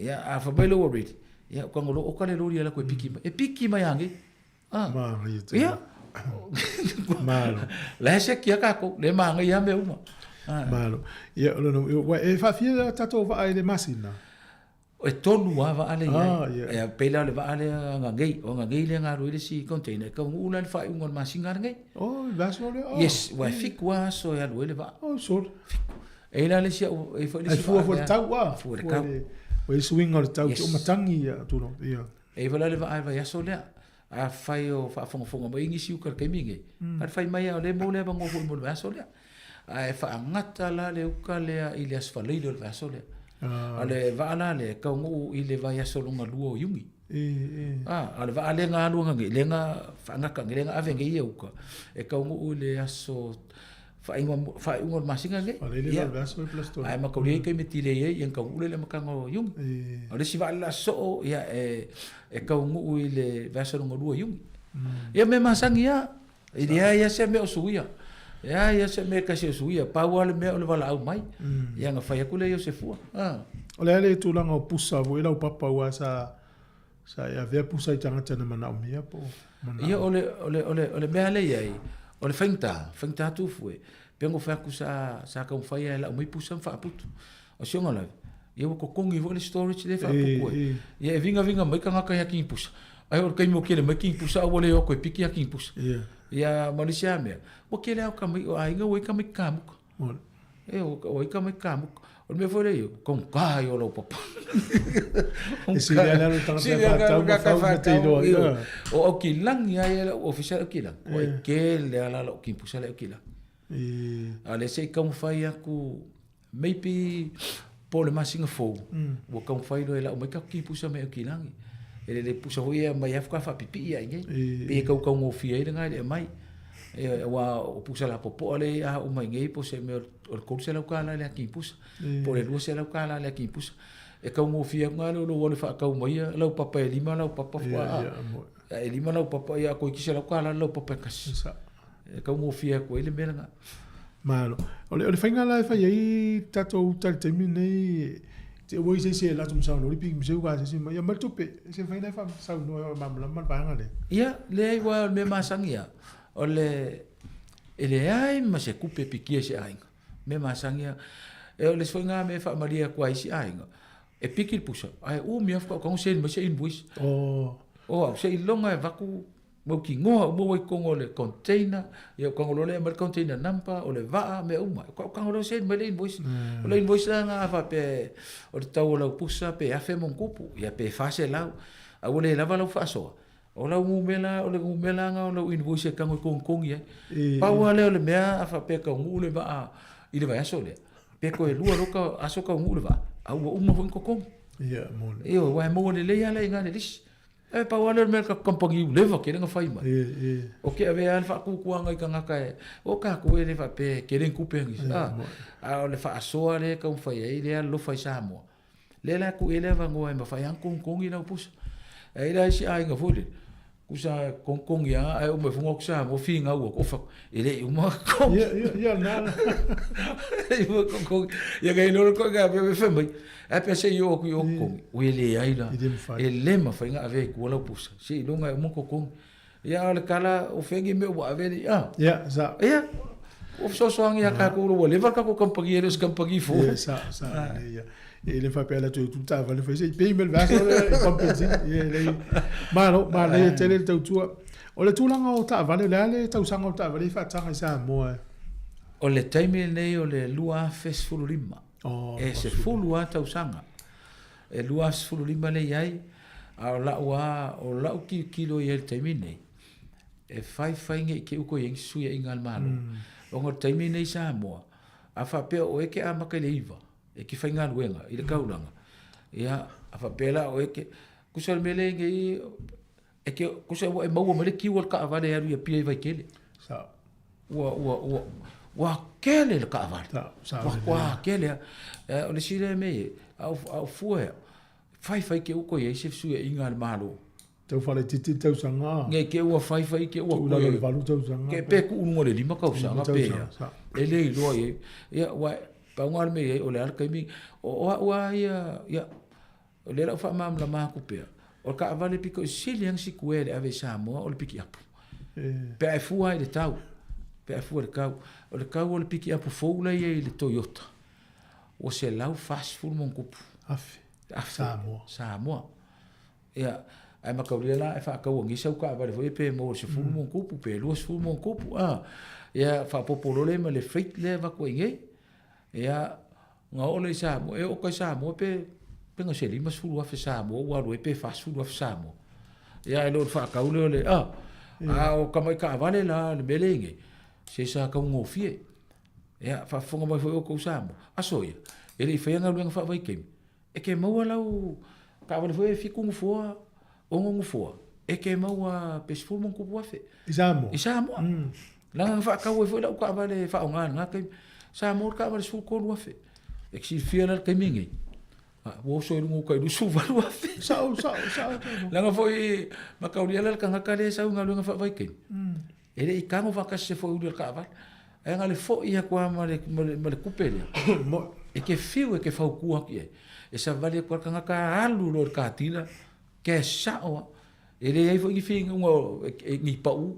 Ia, a fai mai loa ua ready, ia, ou tago loa oka le loli e alu atu e piki mai. E piki mai lava nei. Ah. Manaia tele. Ia. Malo. La e seki lava tatou, lea e manaia lava mea uma. Ah. Malo. Ia, o lona, ua e faafia tatou vaa i le masina? E tolu lava vaa lea e i ai. Ah, ia. Ia, pei la o le vaa lea a nei, o ananei lea na alu ai le isi container, e taunuu la i le faaiuga o le masina lenei. Oh, le aso lea. Oh. Yes, ua e fitu lava aso e alu ai le vaa. Oh, sorry. Fitu. E i la le isi au, e foi le isi isi Fua foi le tau a. Fua le tau. Ua i suiga o le tau, Yes. te o matangi ia tulaga. Ia. E i foi la le vaa i le vaiaso lea. Afai o faafogafoga mai nisi uka i le taimi lenei, mm. fai mai lava o lea e maua le avanoa foi mo le vaiaso lea. Ae faagata la le uka lea i le aso Faraile o le vaiaso lea. Ah. A o le vaa la lea e taunuu i le vaiaso lona lua o Iuni. E, e. Ah, a o le vaa lea na alu ananei, lea na faagata nei, lea na ave nei ia uka, e taunuu i le aso faaiuga faaiuga o le masina lenei. Faraile la le vaiaso e plus tolu. Ae mataulia ai taimi e delay ai, ia ona taunuu lea i le amataga o Iuni. E. A o le isi vaa lea o le a sosoo, ia e e taunuu i le vaiaso lona lua o Iuni. Ia mea masani lava, e leai lava se mea o suia. E leai lava se mea e tasi o suia, pau lava le mea o le valaau mai. Ia ona fai atu lea i o se fua. O le a le tulaga o pusa foi lau papa aua sa sa e avea pusa i tagata na manaomia po o manao. Ia o le o le o le o le mea lea e i ai, o le faigata, faigata Tufue, pe ona fai atu sa sa taumafai lava e lau mai pusa ma faaputu. O si ona lave, ia ua totogi foi le storage lea e faaputu ai. Ia e vigaviga mai tagata ia kini pusa, ae o le taimi ua kele mai kini pusa a ua le o atu e piki ia kini pusa. Ia ma le isi lava mea, ua kele lava o tamaiti, o aiga ua i ai tamaiti kamuka. E, ua i ai tamaiti kamuka. O le mea foi lea, ia, taugata ia o lau papa. E sili lava le tagata e faatau ma fau ma te iloa ai. O Aukilagi lava ia lau ofisa i Aukilagi, ua tele lava la lau kini pusa la i Aukilagi. A o lea se i taumafai atu maybe po o le masina fou, ua taumafai loa e lau mai tatou kipusa mai Aukilagi. E lelei pusa foi ia aumai lava faatoa faapipii lava i inei. Pei e tautaugofie ai lena i le aumai. Aua o pusa lapopoa lea e a uma i inei po o se mea o le $300 i le aki pusa, po o le $200 i le aki pusa. E taugofie atu lena i lou alu e faatau maia lau papa e lima lau papa faatoa a, e lima lau papa ia toeitiiti $100 le laupapa e tasi. E taugofie atu ai le mea lena. Malo. O le, o le faiga la e fai ai tatou uta i le taimi lenei, te ua i se isi e alu atu ma saunoa le pigi miseu ka se isi mai, ia mai le tupe, se fai la e faasaunoa e malamalama le vaega lea. Ia, leai aua o le mea masani lava, o le, e leai ma se tupe e pikia i se aiga. Mea masani lava. E o le isi foi lena mea e faamalie atu ai i isi aiga, e piki le pusa, ae umi lava faatoa tago send mai se invoice. Oh. O au, seiloga e avatu. Mautinoa ua maua i totonu o le container, ia ou tago loa lea e aumai le container number, o le vaa, mea uma. Ou tago loa send mai le invoice. O le invoice la lena a faapea o le tau o lau pusa pe $1,000 ma ona tupu, ia pe $400, a ua le lava lau faasoa, o lau numera, o le numera lena o lau invoice e tago e togitogi ai. Pau lava lea o le mea a faapea e taunuu le vaa i le vaiaso lea, pe toe lua loa aso taunuu le vaa, a ua uma foi ona totogi. Ioe, aua e maua lelei lava la i ina le lisi. E pau lava lea o le mea ka kamupani ua leva tele ona fai mai. O ke avea lava le faatuatuaga i tagata e, o tatou e le faapea e tele ni tupe a nisi, a, a o le faasoa lea e taumafai ai lea e alolofa i Samoa, lea la e tuu i ai le avanoa e mafai lava ona togitogi lau pusa. E i ai la isi aiga foi lele, tusa e togitogi lava ae oo mai foi atu Samoa finau atu, ofa, e le i uma ona totogi. Ia, ia, na. E le i uma ona totogi. Ia ona i ai loa lea o le ituaiga mea fai mai, Ae pe se i oo atu i o totogi, ui e leai la, e le mafai ona avea i tua lau pusa, seiloga e uma totogi. Ia a o le tala, o fea ni mea ua ave ai, a? Ia, sa. Ia, ua fesoasoani ia tatou ua leva le tatou kamupani e le o se kamupani fou. Ia, sa, sa, ia. E le faapea la toe tu taavale fai se i pei me le vaiaso lea i pump benzene. Ia, e leai. Malo, manaia tele le tautua. O le tulaga o taavale, o le a le tausaga o taavale i faataga i Samoa? O le taimi lenei o le 2015. Oh, e 10 lava tausaga. E 25 lea i ai, a o lau a, o lau tilotilo i ai i le taimi lenei, e faifai ne i te i ua toe i ai ni fesuiaiga a le Malo. Ona o le taimi lenei i Samoa, a faapea o oe e te amata i le 9 e te faigaluega i le taulaga, ia, a faapea la o oe e te, tusa o le mea lea i ai nei, e te, tusa ua e maua mai le kiu o le taavale e alu i Apia i Vaitele. Sao. Ua, ua, ua, ua tele le taavale. Sao, sao. Ua, ua tele lava. Eh, o le isi lea mea e, a ou, a ou fua ea, faifai te ua toe i ai se fesuiaiga a le Malo. Tau faaletiti le tausaga. Ne i te ua faifai te ua Tuu i lalo o le 8 tausaga. Ke, pe tuu i luga o le 5 tausaga pe ea. E le iloa i ai. Ia, aua, pau lena o le mea e i ai, o le a le taimi, o, o au lava ia, ia, O lea la ua faamalamalama atu pea, o le taavale pito i sili lava na sikuea i le ave i Samoa o le pikiapu. Pe a e fua i le tau, pe a e fua i le tau, o le tau o le pikiapu fou la e i ai i le Toyota, ua 140 ma ona tupu. Afe. Afe. Samoa. Samoa. Ia, ae mataulia la e faatau e sau taavale foi pe maua i le 10 ma ona tupu, pe 20 ma ona tupu, a. Ia, faaopoopo loa lea ma le freight lea e avatu ai nei. Ia, Ona oo lea i Samoa, e oo kai Samoa pe pe na se 50,000 Samoa ua alu ai pe 40,000 Samoa. Ia ae le o le faatau lea o le a a o tamai taavale la le mea lea i nei, se sa taugofie. Ia faafofoga mai foi outou Samoa, aso ia, e le i faia galuega faavaitaimi, e te maua lau taavale foi e 7 nofoa, 6 nofoa, e te maua pe 10 ma ona tupu afe. I Samoa? I Samoa. Leaga na faatau ai foi lau taavale e faaaoga i lena taimi. Samoa le taavale 13,000. E te silafia la le taimi lenei, ua oso i luga o tai 28,000. Sao, sao, sao. Leaga foi mataulia la le tagata lea e sau i galuega faavaitaimi, e le i tago faatasi se foeuli o le taavale. Ae na o le foi atu lava ma le, ma le, ma le tupe lea, e te fiu e te fautua atu i ai. E savali atu lava le tagata alu loa i le katila, ke sao lava. E leai foi ni finauga ni pau,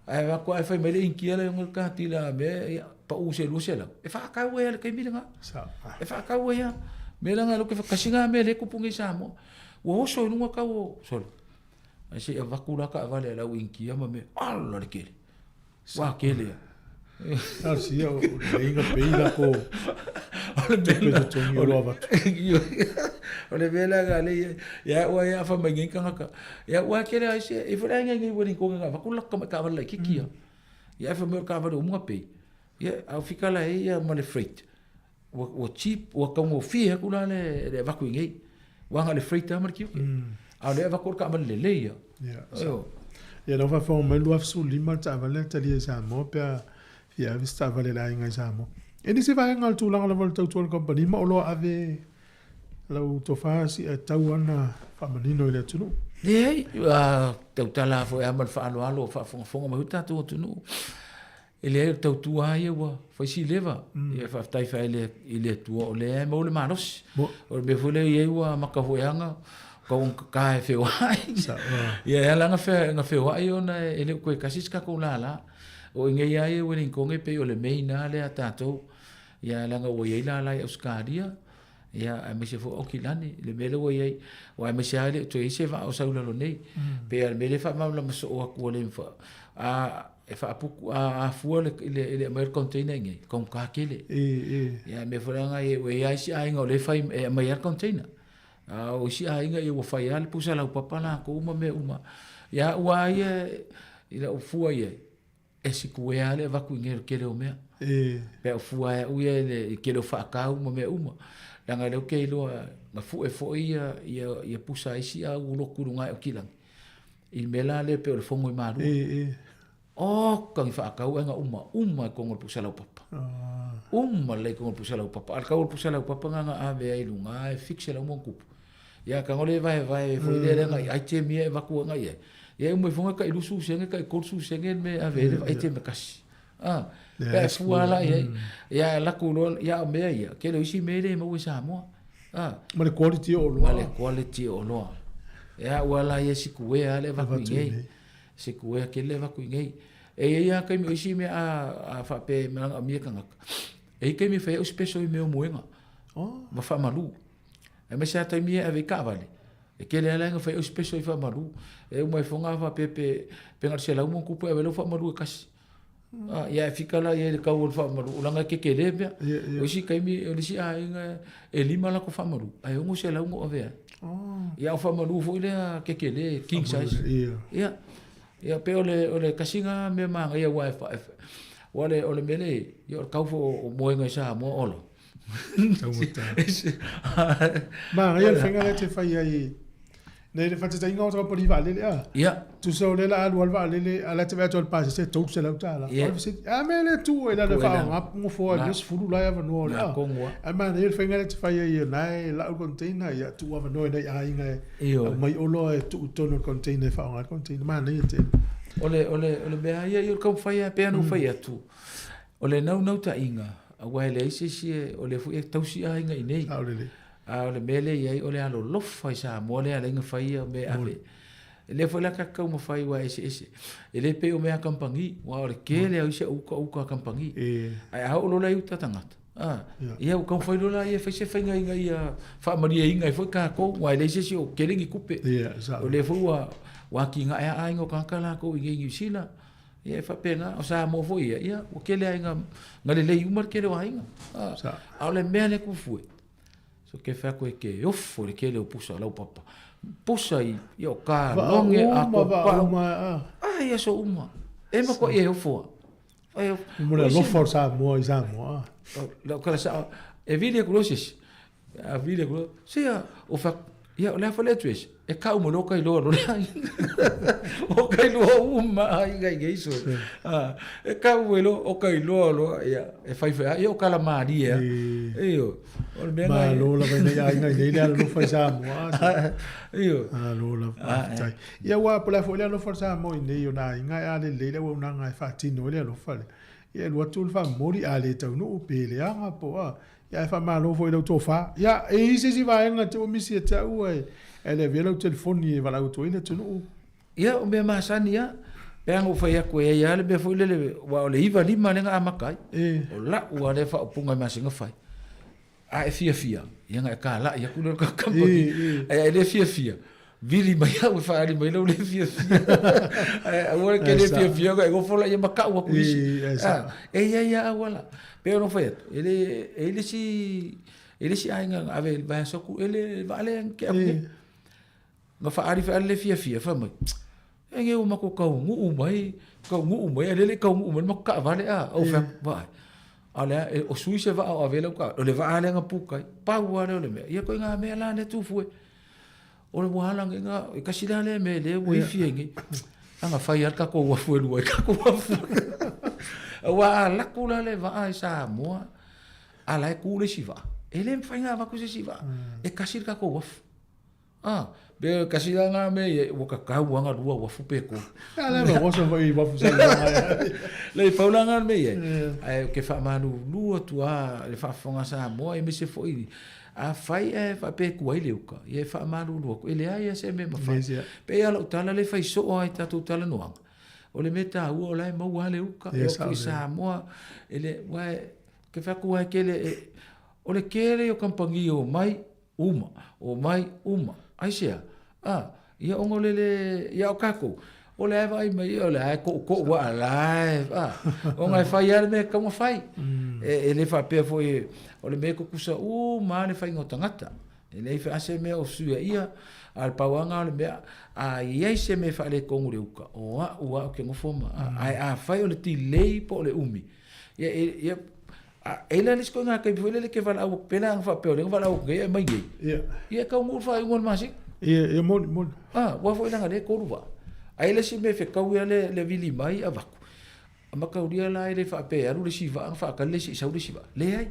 ae avatu ae fai mai le Initia lea e ona le katila a mea, ia, pau se 200, e faatau ai lava i le taimi lena. E faatau ai lava. Mea la na kasi lena mea lea e tupu nei i Samoa. Ua oso i luga tau o, sole, ae se i avatu la taavale a le au Initia ma mea, ala le tele. Ua tele lava. Talosia o lelei na pei la ko tupe totogi o lo avatu. O le mea la na lea ia ua ia fa mai ngai tagata. Ia ua tele ai se e foi ngai ngai ua ko ngai avatu la ka taavale laitiiti ia. Ia fa mai o taavale uma pei. Ia au fika la ia ma le freight. Ua ua cheap ua taugofie atu la le le avatu i nei. Ua na le freight lava ma le tiute. A o lea e avatu o le taavale lelei ia. Ia. Ia lau faafofoga mai 2015 le taavale lea na talia i Samoa pe a fia ave se taavale a le aiga i Samoa. E nisi vaega o le tulaga lava o le tautua i le kamupani ma o lo o ave lau tofa sia e tatau ona faamanino i le atunuu. Leai, ua tautala foi lava ma le faaaloalo o faafogafoga mai foi le tatou atunuu. E leai o le tautua lava ia ua fai si leva. Ia faafetai fai i le Atua o lea e maua le malosi. O le mea foi lea e i ai ua amata foi lava ona tau ona kaka e feoai. Ia e ala ona feoai ona e le o toe tasi se tatou lala. O i inei lava ia i Wellington e pei o le main lava lea a tatou. Ia leaga ua i ai lala i Ausetalia. Ia, aemaise foi o Aukilani, le mea lea ua i ai, aua aemaise lava e le o toe i ai se vaa o sau i lalo nei. Pei lava o le mea lea e faamalamalama soo atu ua le mafai, a, e faaputu, a afua le, i le, i le aumai o le container i inei, e taugata tele. Ia, mea foi la na ua i ai isi aiga o lea e fai, e aumai lava le container. A o isi aiga ia ua fai lava le pusa laupapa latou ma mea uma. Ia, au lava ia i lau fua i ai, e sikuea lava le avatu i inei o le tele o mea. Pe a fua e au ia i le tele o faatau ma mea uma. Leaga o lea ou te iloa na fue foi ia, ia, ia pusa a isi au lotu i luga ae o Kilagi. I le mea la lea pei o le fono i Malua. Oka ni faatau ai na uma, uma i totonu o le pusa laupapa. Uma lelei i totonu o le pusa laupapa. A o le tau o le pusa laupapa na na ave ai i luga e $700 +. Ia tago le vaevae foi lea lea i item ia e avatu agai i ai. Ia e uma ifo tai 20 sene tai 30 sene le mea e ave ai le item e tasi. Ah, pe a fua la i ai. Ia e laku loa, ia o mea ia, tele o isi mea e le maua i Samoa. Ah. Ma le quality o oloa. Ma le quality o oloa. Ia ua la ia sikuea lava le avatu i inei. Sikuea tele le avatu i inei. E i ai lava taimi o isi mea a faapea e manaomia tagata. E i ai taimi e fai ai au special i mea o moega. Ma faamalu. Aemaise lava taimi ia e ave ai taavale, e tele lava laina fai au special i faamalu. E uma ifo na faapea pe pe na o le $100+ e ave ai lau faamalu e tasi. Ah, ia e fika la i ai i le tau o le faamalu, leaga e tetele mea. O isi taimi, o le isi aiga e lima latou faamalu, ae $600 na ou avea ai. Ia o faamalu foi lea tetele, king size. Ia, ia pei o le o le tasi lena mea manaia aua e aua o le mea lea e i ai, ia o le tau foi o moega i Samoa ola. Manaia le faiga lea e te fai ai nei le faataitaiga o kamupani vaalele a. Ia. Tusa o lea o le a alu lava le vaalele a o la e te vaai atu i le pasese e $300. Ia. A mea lea e tu ai lalo e faaaoga nofoa e 20 la e avanoa o le a. Ae manaia le faiga lea e te fai ai o lena e lau le container ia tuu avanoa i nai aiga e aumai oloa e tuu i totonu o le container e faaaoga ai le container. Manaia tele. O le o le o le mea lava ia o le taumafai lava pei ona ou fai atu, O le naunautaiga, aua e leai se isi e, o lea foi e tausi aiga i inei. A o le mea lea e i ai, o le alolofa i Samoa lea e ala ai ona fai ia mea e ave. O lea foi la tatou te taumafai aua e eseese. E le pei o mea a kamupani, aua o le tele lava o isi au uta o uta a kamupani. Ae a oo loa la i uta a tagata, a, ia ua taumafai loa la ia e fai se faiga ina ia faamalieina ai foi tatou, aua e leai se isi o tele ni tupe. O lea foi ua atinae lava aiga o tagata latou i inei i Niu Sila. Ia e faapena, o Samoa foi ia, ia ua tele lava ina na lelei uma le tele o aiga. A, a o le mea lea kufue, so ke fai atu e ke ofo i le tele o pusa laupapa. Pusa i, ia o kaloge, a ko pau. A ia so uma. E matua ia e ofo a. E ofo. Mo le alofa o Samoa i Samoa. Lau kala sa, e vili aku loa se isi. A vili aku loa, se ia, o fai atu, ia o le a foi le address? E kau mai loa kai loa lo le aiga. O kai loa uma aiga i geiso. E kau mai loa, o kai loa loa, ia, e fai fai, ia o kala malie a. Io, o le mea nā. Malo lava i nei aiga i nei le alolofa i Samoa. Io. Malo lava, faafetai. Ia aua po o le a foi le alofa o Samoa i nei o nā aiga e a lelei le auaunaga e faatino ai le alofa lea. Ia e alu atu le faamomoli a le taunuu pe leaga po o a. Ia ae faamalo foi i lau tofa. Ia, e i ai se isi vaega te ua misi ia te au ae e le avea lau telefoni e valaau atu ai le atunuu. Ia, o mea masani lava. Pe ana ou fai atu e i ai lava le mea foi lele, aua o le 95 lea na amata ai. O lau lava lea faaupuga i masina fai. A e fiafia, ia ona e talai atu lea i le kamupani. Ae a e le fiafia, vili mai au e faaali mai lou le fiafia. Ae aua ke le fiafia ona e nofo laia ma tau atu i isi. E i ai lava auala. Pei ona ou fai atu, e le, e i le isi, e le isi aiga na ave i le vaiaso atu, e le vaa lea na tea atu nei. Na faaali foi lava le fiafia, fai mai, e nei ua matou taunuu mai, taunuu mai, a o lea e le i taunuu mai le matou taavale a. Ou fai atu, vaai, a o le a, o sui se vaa o ave ai lau taavale, o le vaa lea na puka ai, pau lava lea o le mea. Ia ituaiga mea la lea e tufu ai. O le ua ala nei na, e tasi la lea mea lea ua ifi ai nei. Ana fai lava le tatou uafu e lua ai tatou uafu. Aua a alu atu la le vaa i Samoa, a la e tu le isi vaa, e le mafai ona avatu se isi vaa. E tasi le tatou uafu. Ah, pe tasi la na mea ia, ua tatau lava ona lua uafu pe tolu. A lea ma oso foi i uafu sa Le pau la na mea ia. Ae ou te faamalulu atu lava i le faafofoga a Samoa, aemaise foi Afai ae faapea e tuai le uka, ia e faamalulu atu, e leai lava se mea e mafai. Pei lava o lau tala lea e fai soo lava i tatou talanoaga, o le mea taua o la e maua lava le uka. E oo foi i Samoa, e le, aua ou te fai atu aua e tele, e, O le kele o kampangi o mai, uma, o mai, uma. Aisea? A, ia ona o le le, ia o kākou, o lea e vaai mai, o lea e koʻukoʻu a la e, a, ona e fai lava le mea e tatau ona fai. E, e le faapea foi, o le mea e tutusa uma lava le faiga o tagata. E leai foi lava se mea o fesuiaia, a o le pau lava lena o le mea, a i ai se mea e faaletonu i le uka, o au lava ou te nofo ma, a, ae afai o le delay po o le umi, ia, ia, A e i ai la le isi ituaiga taimi foi lele e te valaau atu pea la ana faapea o lea na valaau atu nei e aumai nei. Ia. Ia e taunuu le faaiuga o le masina. Ia, ia moni, moni. A, aua foi leaga o lea e tolu vaa. Ae i ai le isi mea e fetaui lava le, le vili mai avatu. A mataulia la e le faapea e alu le isi vaa ona faatali le isi sau le isi vaa. Leai.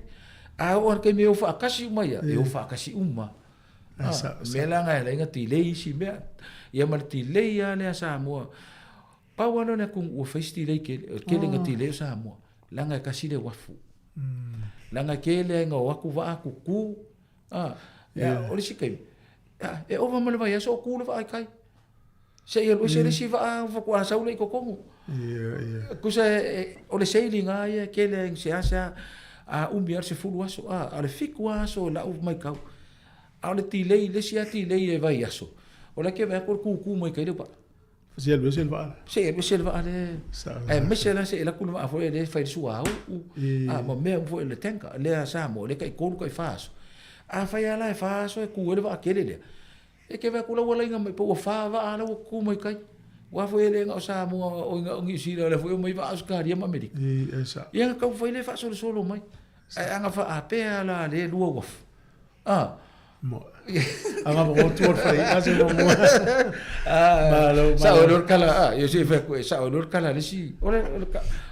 A oo lava i le taimi e o faatasi uma ia, e o faatasi uma. A, mea la na e ala ai ona delay isi mea. Ia ma le delay lava lea a Samoa. Pau lava lea o le atunuu ua fai si delay tele, o le tele ina delay o Samoa, leaga e tasi le uafu. Leaga e tele lava ina o atu vaa tutu, a, o le isi taimi, e ova ma le vaiaso o tu le vaa i tai, seia alu ese le isi vaa faatoa sau lea i totonu. Tusa o le sailing lava ia e tele lava ina seasea, a umi lava le 10 aso, a o le 7 lava aso i lau matau. A o le delay, le isi lava delay e vaiaso, o la e te vaai atu o le tutu mai tai le vaa. Se alu ese le vaa. Se alu ese le vaa le. Aemaise la se i alu atu le vaa foi lea e fai le suauu, a ma mea uma foi le tanker lea a Samoa lea tai tolu tai fa aso. Afai lava la e fa aso e tu ai le vaa tele lea, e te vaai atu la ua laina mai pe ua fa vaa la ua tutu mai tai. Aua foi e le na o Samoa o na o Niu Sila o lea foi e omai vaa Ausetalia ma Amerika. Ia na taumafai lea e faasolosolo mai. Ae a na faapea la lea e lua uafu, a Anga mo tu fai ase mo mo. Malo malo. Sa o le kala a yo se fa ko sa o le kala le si o le o le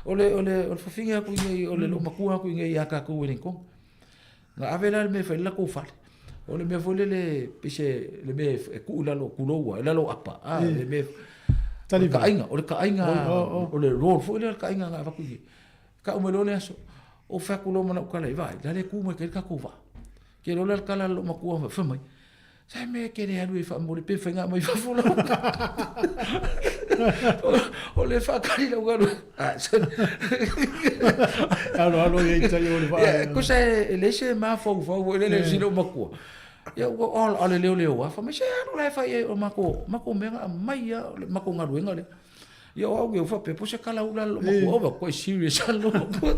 o le o le fofinga ku ngai o le lo makua ku ngai ya ka ku ni ko. Na ave la me fa la ko fale. O le mea foi lele pise le mea e kuu lalo kuloua e lalo apa a le mea Tali ka aiga o le ka aiga o le roll foi le ka aiga na avaku i ka ume lo le aso o fa ku lo mana ukala i vai la le ku mai ke ka ku va Ke lola le kala a lou matua fai mai, Sa mea e kele alu e faamoli pe faiga mai fafo lau. O le whaakari lau alu. Alo alo i tai o le vaa. Kusa e le se mafaufau e lele si lou matua. Ia ua o ale leo leo a fa mai se alu la e fai e o mako mako mea nga mai ia mako galuega lea. Ia o au e ufa pe se kala ula lo maku ova ko serious lo maku.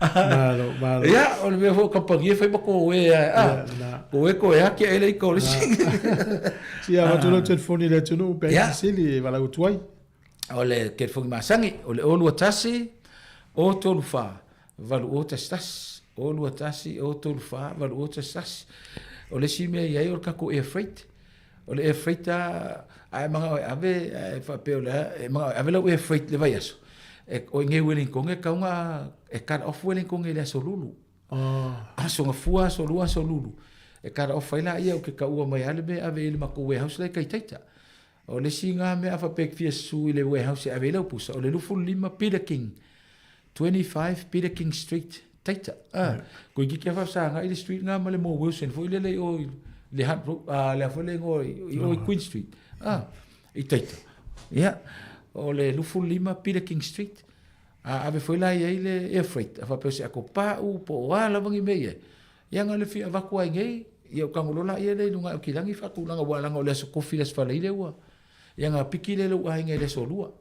Malo malo. Ia o le mea fo kampangi e fai mako e a. Ko e ko e ake ele i ko le si. Si a watu lo telefoni le tunu pe sili e wala utuai. O le telefoni masangi o le 021 o 34 8011 021 o 34 8011 O le isi mea i ai o le tatou air freight. O le air freight a ae manao e ave ae faapea o le a e manao e ave lau air freight i le vaiaso e o i nei Wellington e tatau ona e cut off Wellington i le aso Lulu. Aso Gafua, aso Lua, aso Lulu e cut off ai laia ou te taua mai lava le mea e ave i le matou warehouse la e i Kaitaita. O le isi na mea a faapea e te fia susu i le warehouse e ave ai lau pusa o le 25 Peter King 25 Peter King Street, Taita. Ah, ko iki kia whawhasanga i le street ngā ma le Mo Wilson foi lele i o i le Hunt Road, ah, le foi le ingoa i o i Queen Street. Ah, i Taita. Ia, o le 25 Peter King Street. A ave foi la i ai le air freight. A whapeo se ako pā'u, po o a lava ngi mea i ai. Ia nga le fia avaku ai nei, ia o kangolo la ia le i lunga o kilangi whaatulanga ua langa o le aso kofi le aso whaleile ua. Ia nga piki le lou aiga i le aso lua.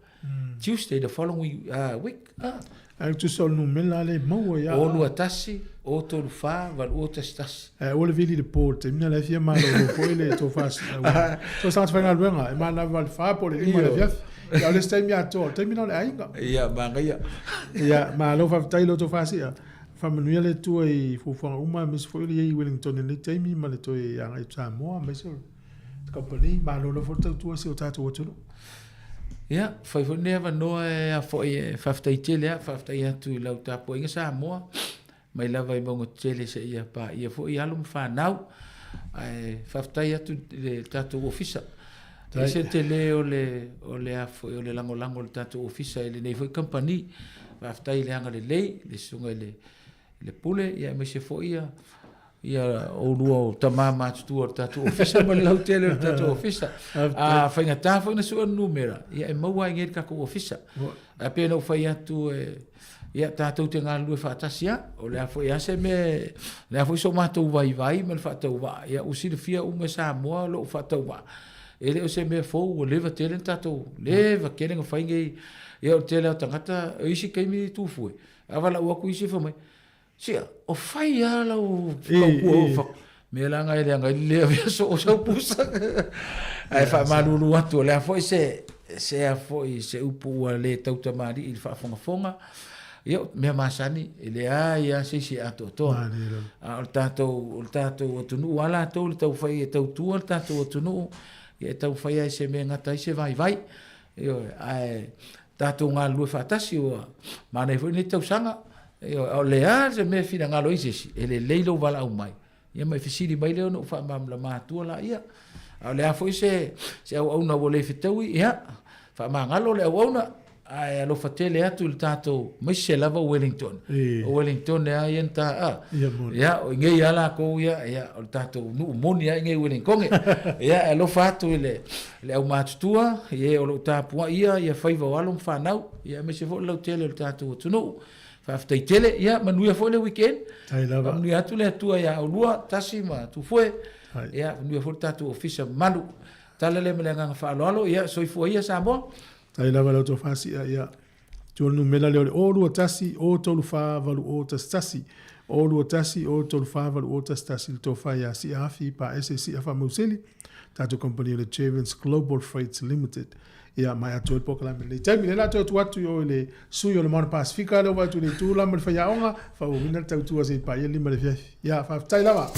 Tuesday the following week. Ah. Ai tusa o le numela le maua ia. O 21, o 34, 8111. Ae aua le vili i le po i le taimi lena la e fia malolo foi le tou so tagata faigaluega e manava i le fa po o le lima i le afiafi. Ia o le isi taimi atoa, o le taimi lena o le aiga. Ia, manaia. Ia, malo faafetai i lo outou faasia. Faamanuia le Atua i fuafuaga uma aemaise foi o le i ai i Wellington i lenei taimi ma le toe agai atu Samoa aemaise o le Kamupani, malo lava foi le tautua i si o tatou atunuu. Ia, fai foi lenei avanoa e a foi e faafetai tele lava, faafetai atu i lau tapuaiga Samoa, mai lava i mauga tetele seia paia foi alo ma fanau. Ae faafetai atu i le tatou ofisa. E ese le tele o le, o le a foi o le lagolago o le tatou ofisa i lenei foi kamupani. Faafetai i le agalelei, le susuga i le, le Pule, ia aemaise foi ia ia oulua o tama matutua o le tatou ofisa ma le lautele o le tatou ofisa. A faigata foi ona sue numera, ia e maua ai nei le tatou ofisa. Ae pei ona ou fai atu e, Ia, tatou te galulue faatasi lava. O le a foi lava se mea, o le a foi so matou vaivai ma le faatauvaa, ia ua silafia uma e Samoa lou faatauvaa. E le o se mea fou, ua leva tele na tatou, leva tele na fai nei. Ia o le tele lava o tagata, o isi taimi Tufue, a valaau atu isi fai mai, Sia, o fai lava lau tautua o fako. Mea la na e leaga ai le le avea soo o sau pusa. Ae faamalulu atu, o le a foi se, se a foi se upu ua le tautamalii i le faafogafoga. Ia, mea masani, e leai lava se isi e atoatoa. A o le tatou, o le tatou atunuu lava latou le taufai e tautua le tatou atunuu, ia e taumafai lava i se mea e gata ai se vaivai. Ioe, ae tatou galulue faatasi ua manaia foi lenei tausaga. Ioe, a o le a se mea e finagalo ai se isi, e lelei lou valaau mai, ia ma e fesili mai lea ona ou faamalamalama atua laia. A o le a foi se, se auauna ua le fetaui, ia, faamagalo le auauna, ae alofa tele atu i le tatou, aemaise lava o Wellington. O Wellington lava ia na ta, a, ia, o inei lava latou ia, ia, o le tatou nuu moni lava inei i Wellington. Ia, e alofa atu i le, le aumatutua, ia e o lo o tapuai ia, ia faiva o alo ma fanau, ia aemaise foi le lautele o le tatou atunuu. Faafetai tele, ia manuia foi le weekend. Tai lava. Faamanuia atu le Atua ia oulua, Tasi ma Tufue. Ia manuia foi le tatou ofisa mamalu. Tala lea ma le agaga faaaloalo, ia soifua ia Samoa. Tai lava lau tofa Sia, ia. Tu o le numera lea o le 021 034 8011. 021 034 8011 le tofa ia Sia Afi Paese Sia Faamausili, tatou kamupani o le Javens Global Freights Limited. Ia, ma e atoa ai le polokalame i lenei taimi. Lea la toe atu atu i o i le sui o le Moana Pasifika lea ua vaai atu i le itu la ma le faiaoga, faaauauina le tautua se i paia le 5 i le afiafi. Ia, faafetai lava.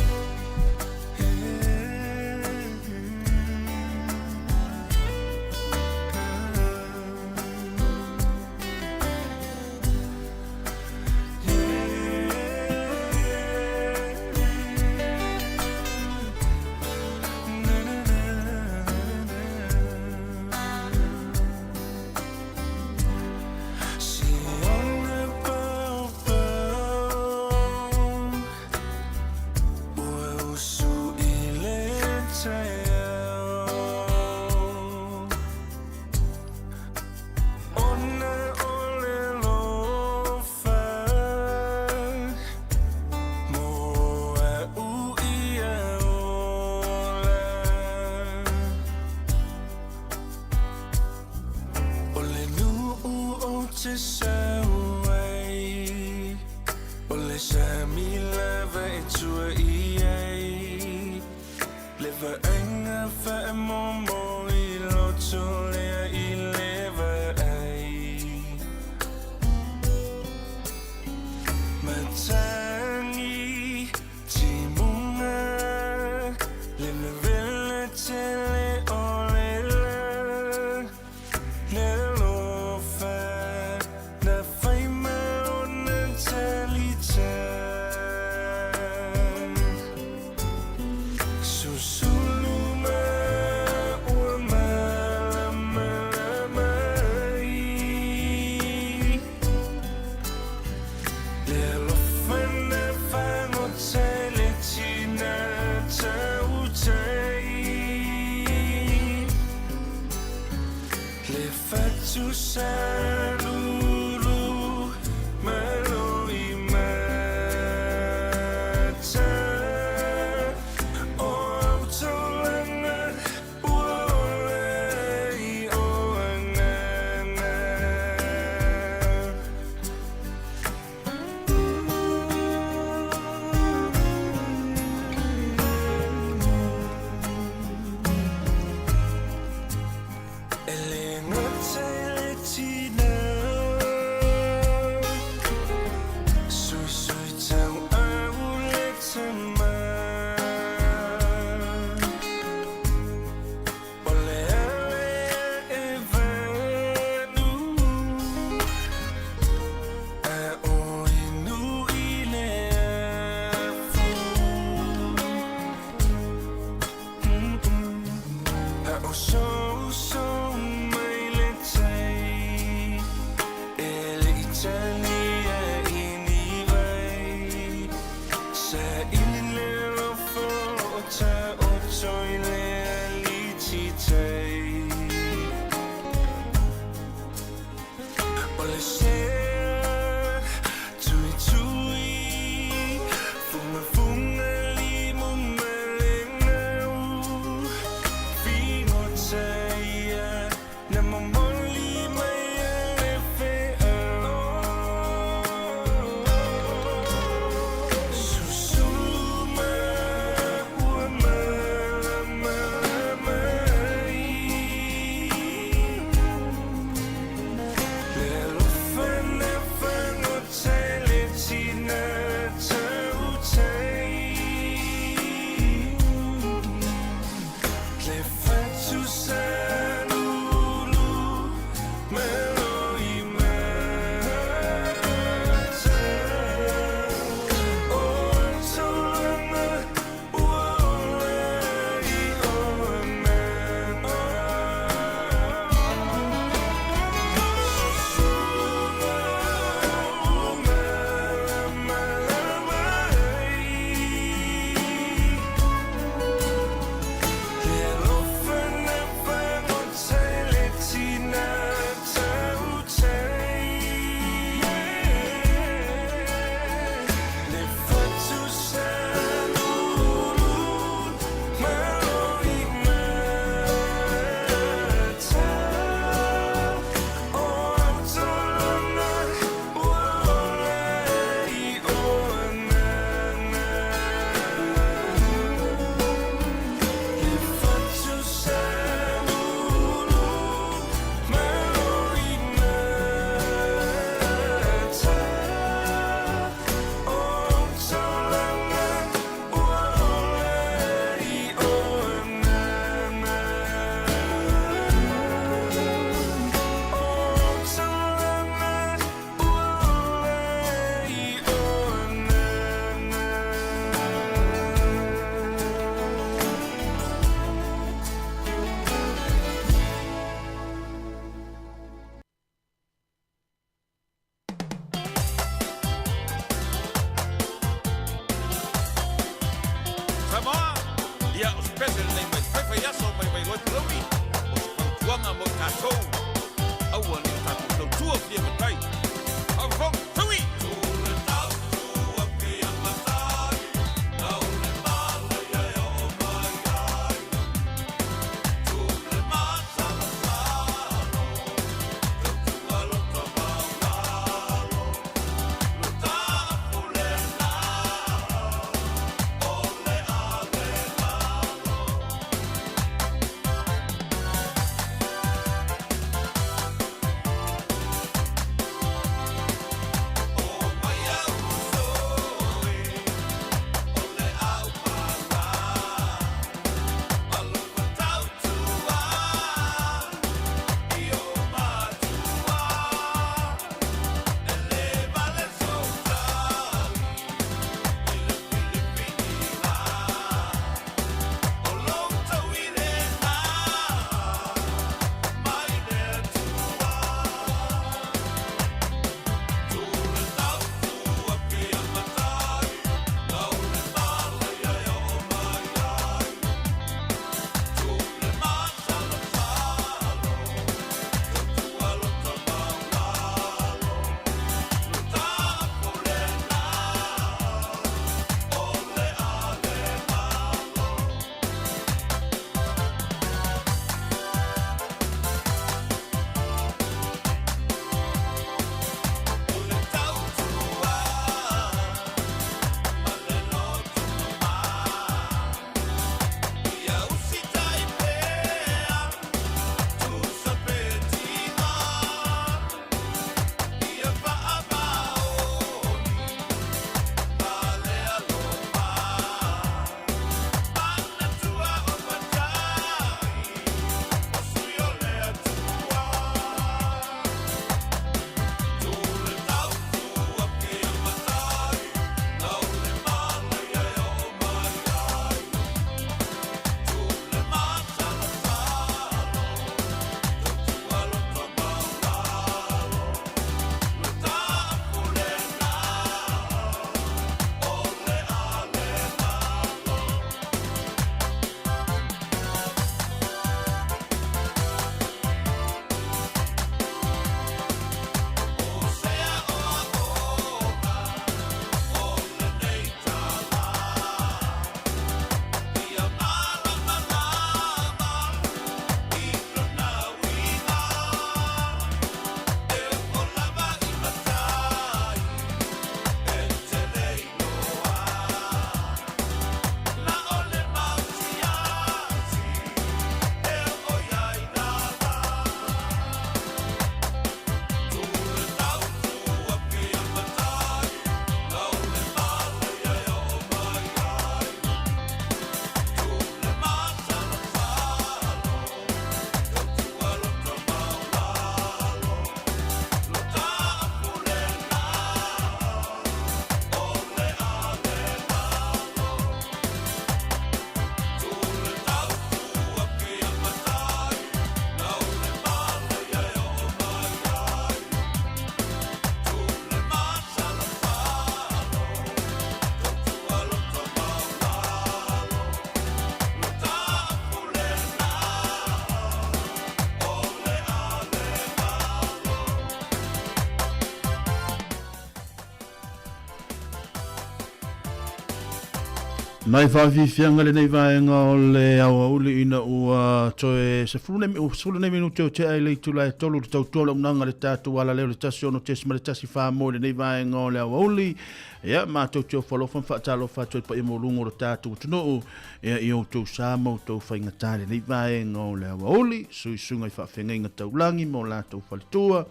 Nai faafiafiaga lenei vaega o le aoauli ina ua toe 14 minute o tea i le itula e 3 le tautua o le auaunaga a le tatou alaleo le 16.14 mo lenei vaega o le aoauli. Ia, matou te ofo alofa ma faatalofa atu ai i le paia maualuga o le tatou atunuu, ia, i outou sa ma outou faigata i lenei vaega o le aoauli, suisuga i faafeagaiga taulagi ma o latou faletua,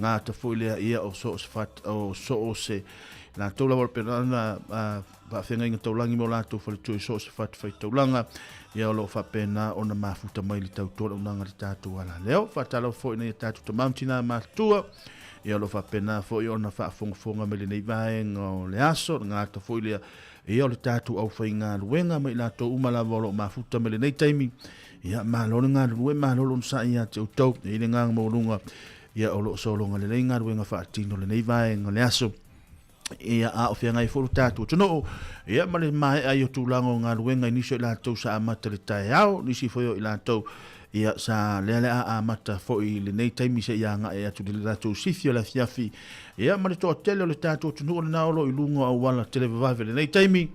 gata foi lea, ia, o so o se fat, o so o se latou lava o le pena faafeagaiga taulagi ma o latou faletua i so o se fatafaitaulaga, ia, o lo o faapena ona mafuta mai le tautua o le auaunaga i le tatou alaleo. Faatalofa foi i nai a tatou tama ma tina matutua, Ia o lo o faapena foi ona faafogafoga mai lenei vaega o le aso, le gata foi lea, ia o le tatou aufaigaluega ma i latou uma lava o lo o mafuta mai lenei taimi. Ia malo le galulue, malo le onosai ia te outou. E i ai le agaga maualuga, ia o lo o sologa lelei galuega faatino lenei vaega o le aso. Ia, a o feagai foi lo tatou atunuu, ia ma le maea ai o tulaga o galuega i nisi o i latou sa amata i le taeao, nisi foi o i latou ia sa lea le a amata foi i lenei taimi seia agai atu i le latou sifi o le afiafi. Ia ma le toatele o le tatou atunuu lena o lo o i luga o auala televavave i lenei taimi.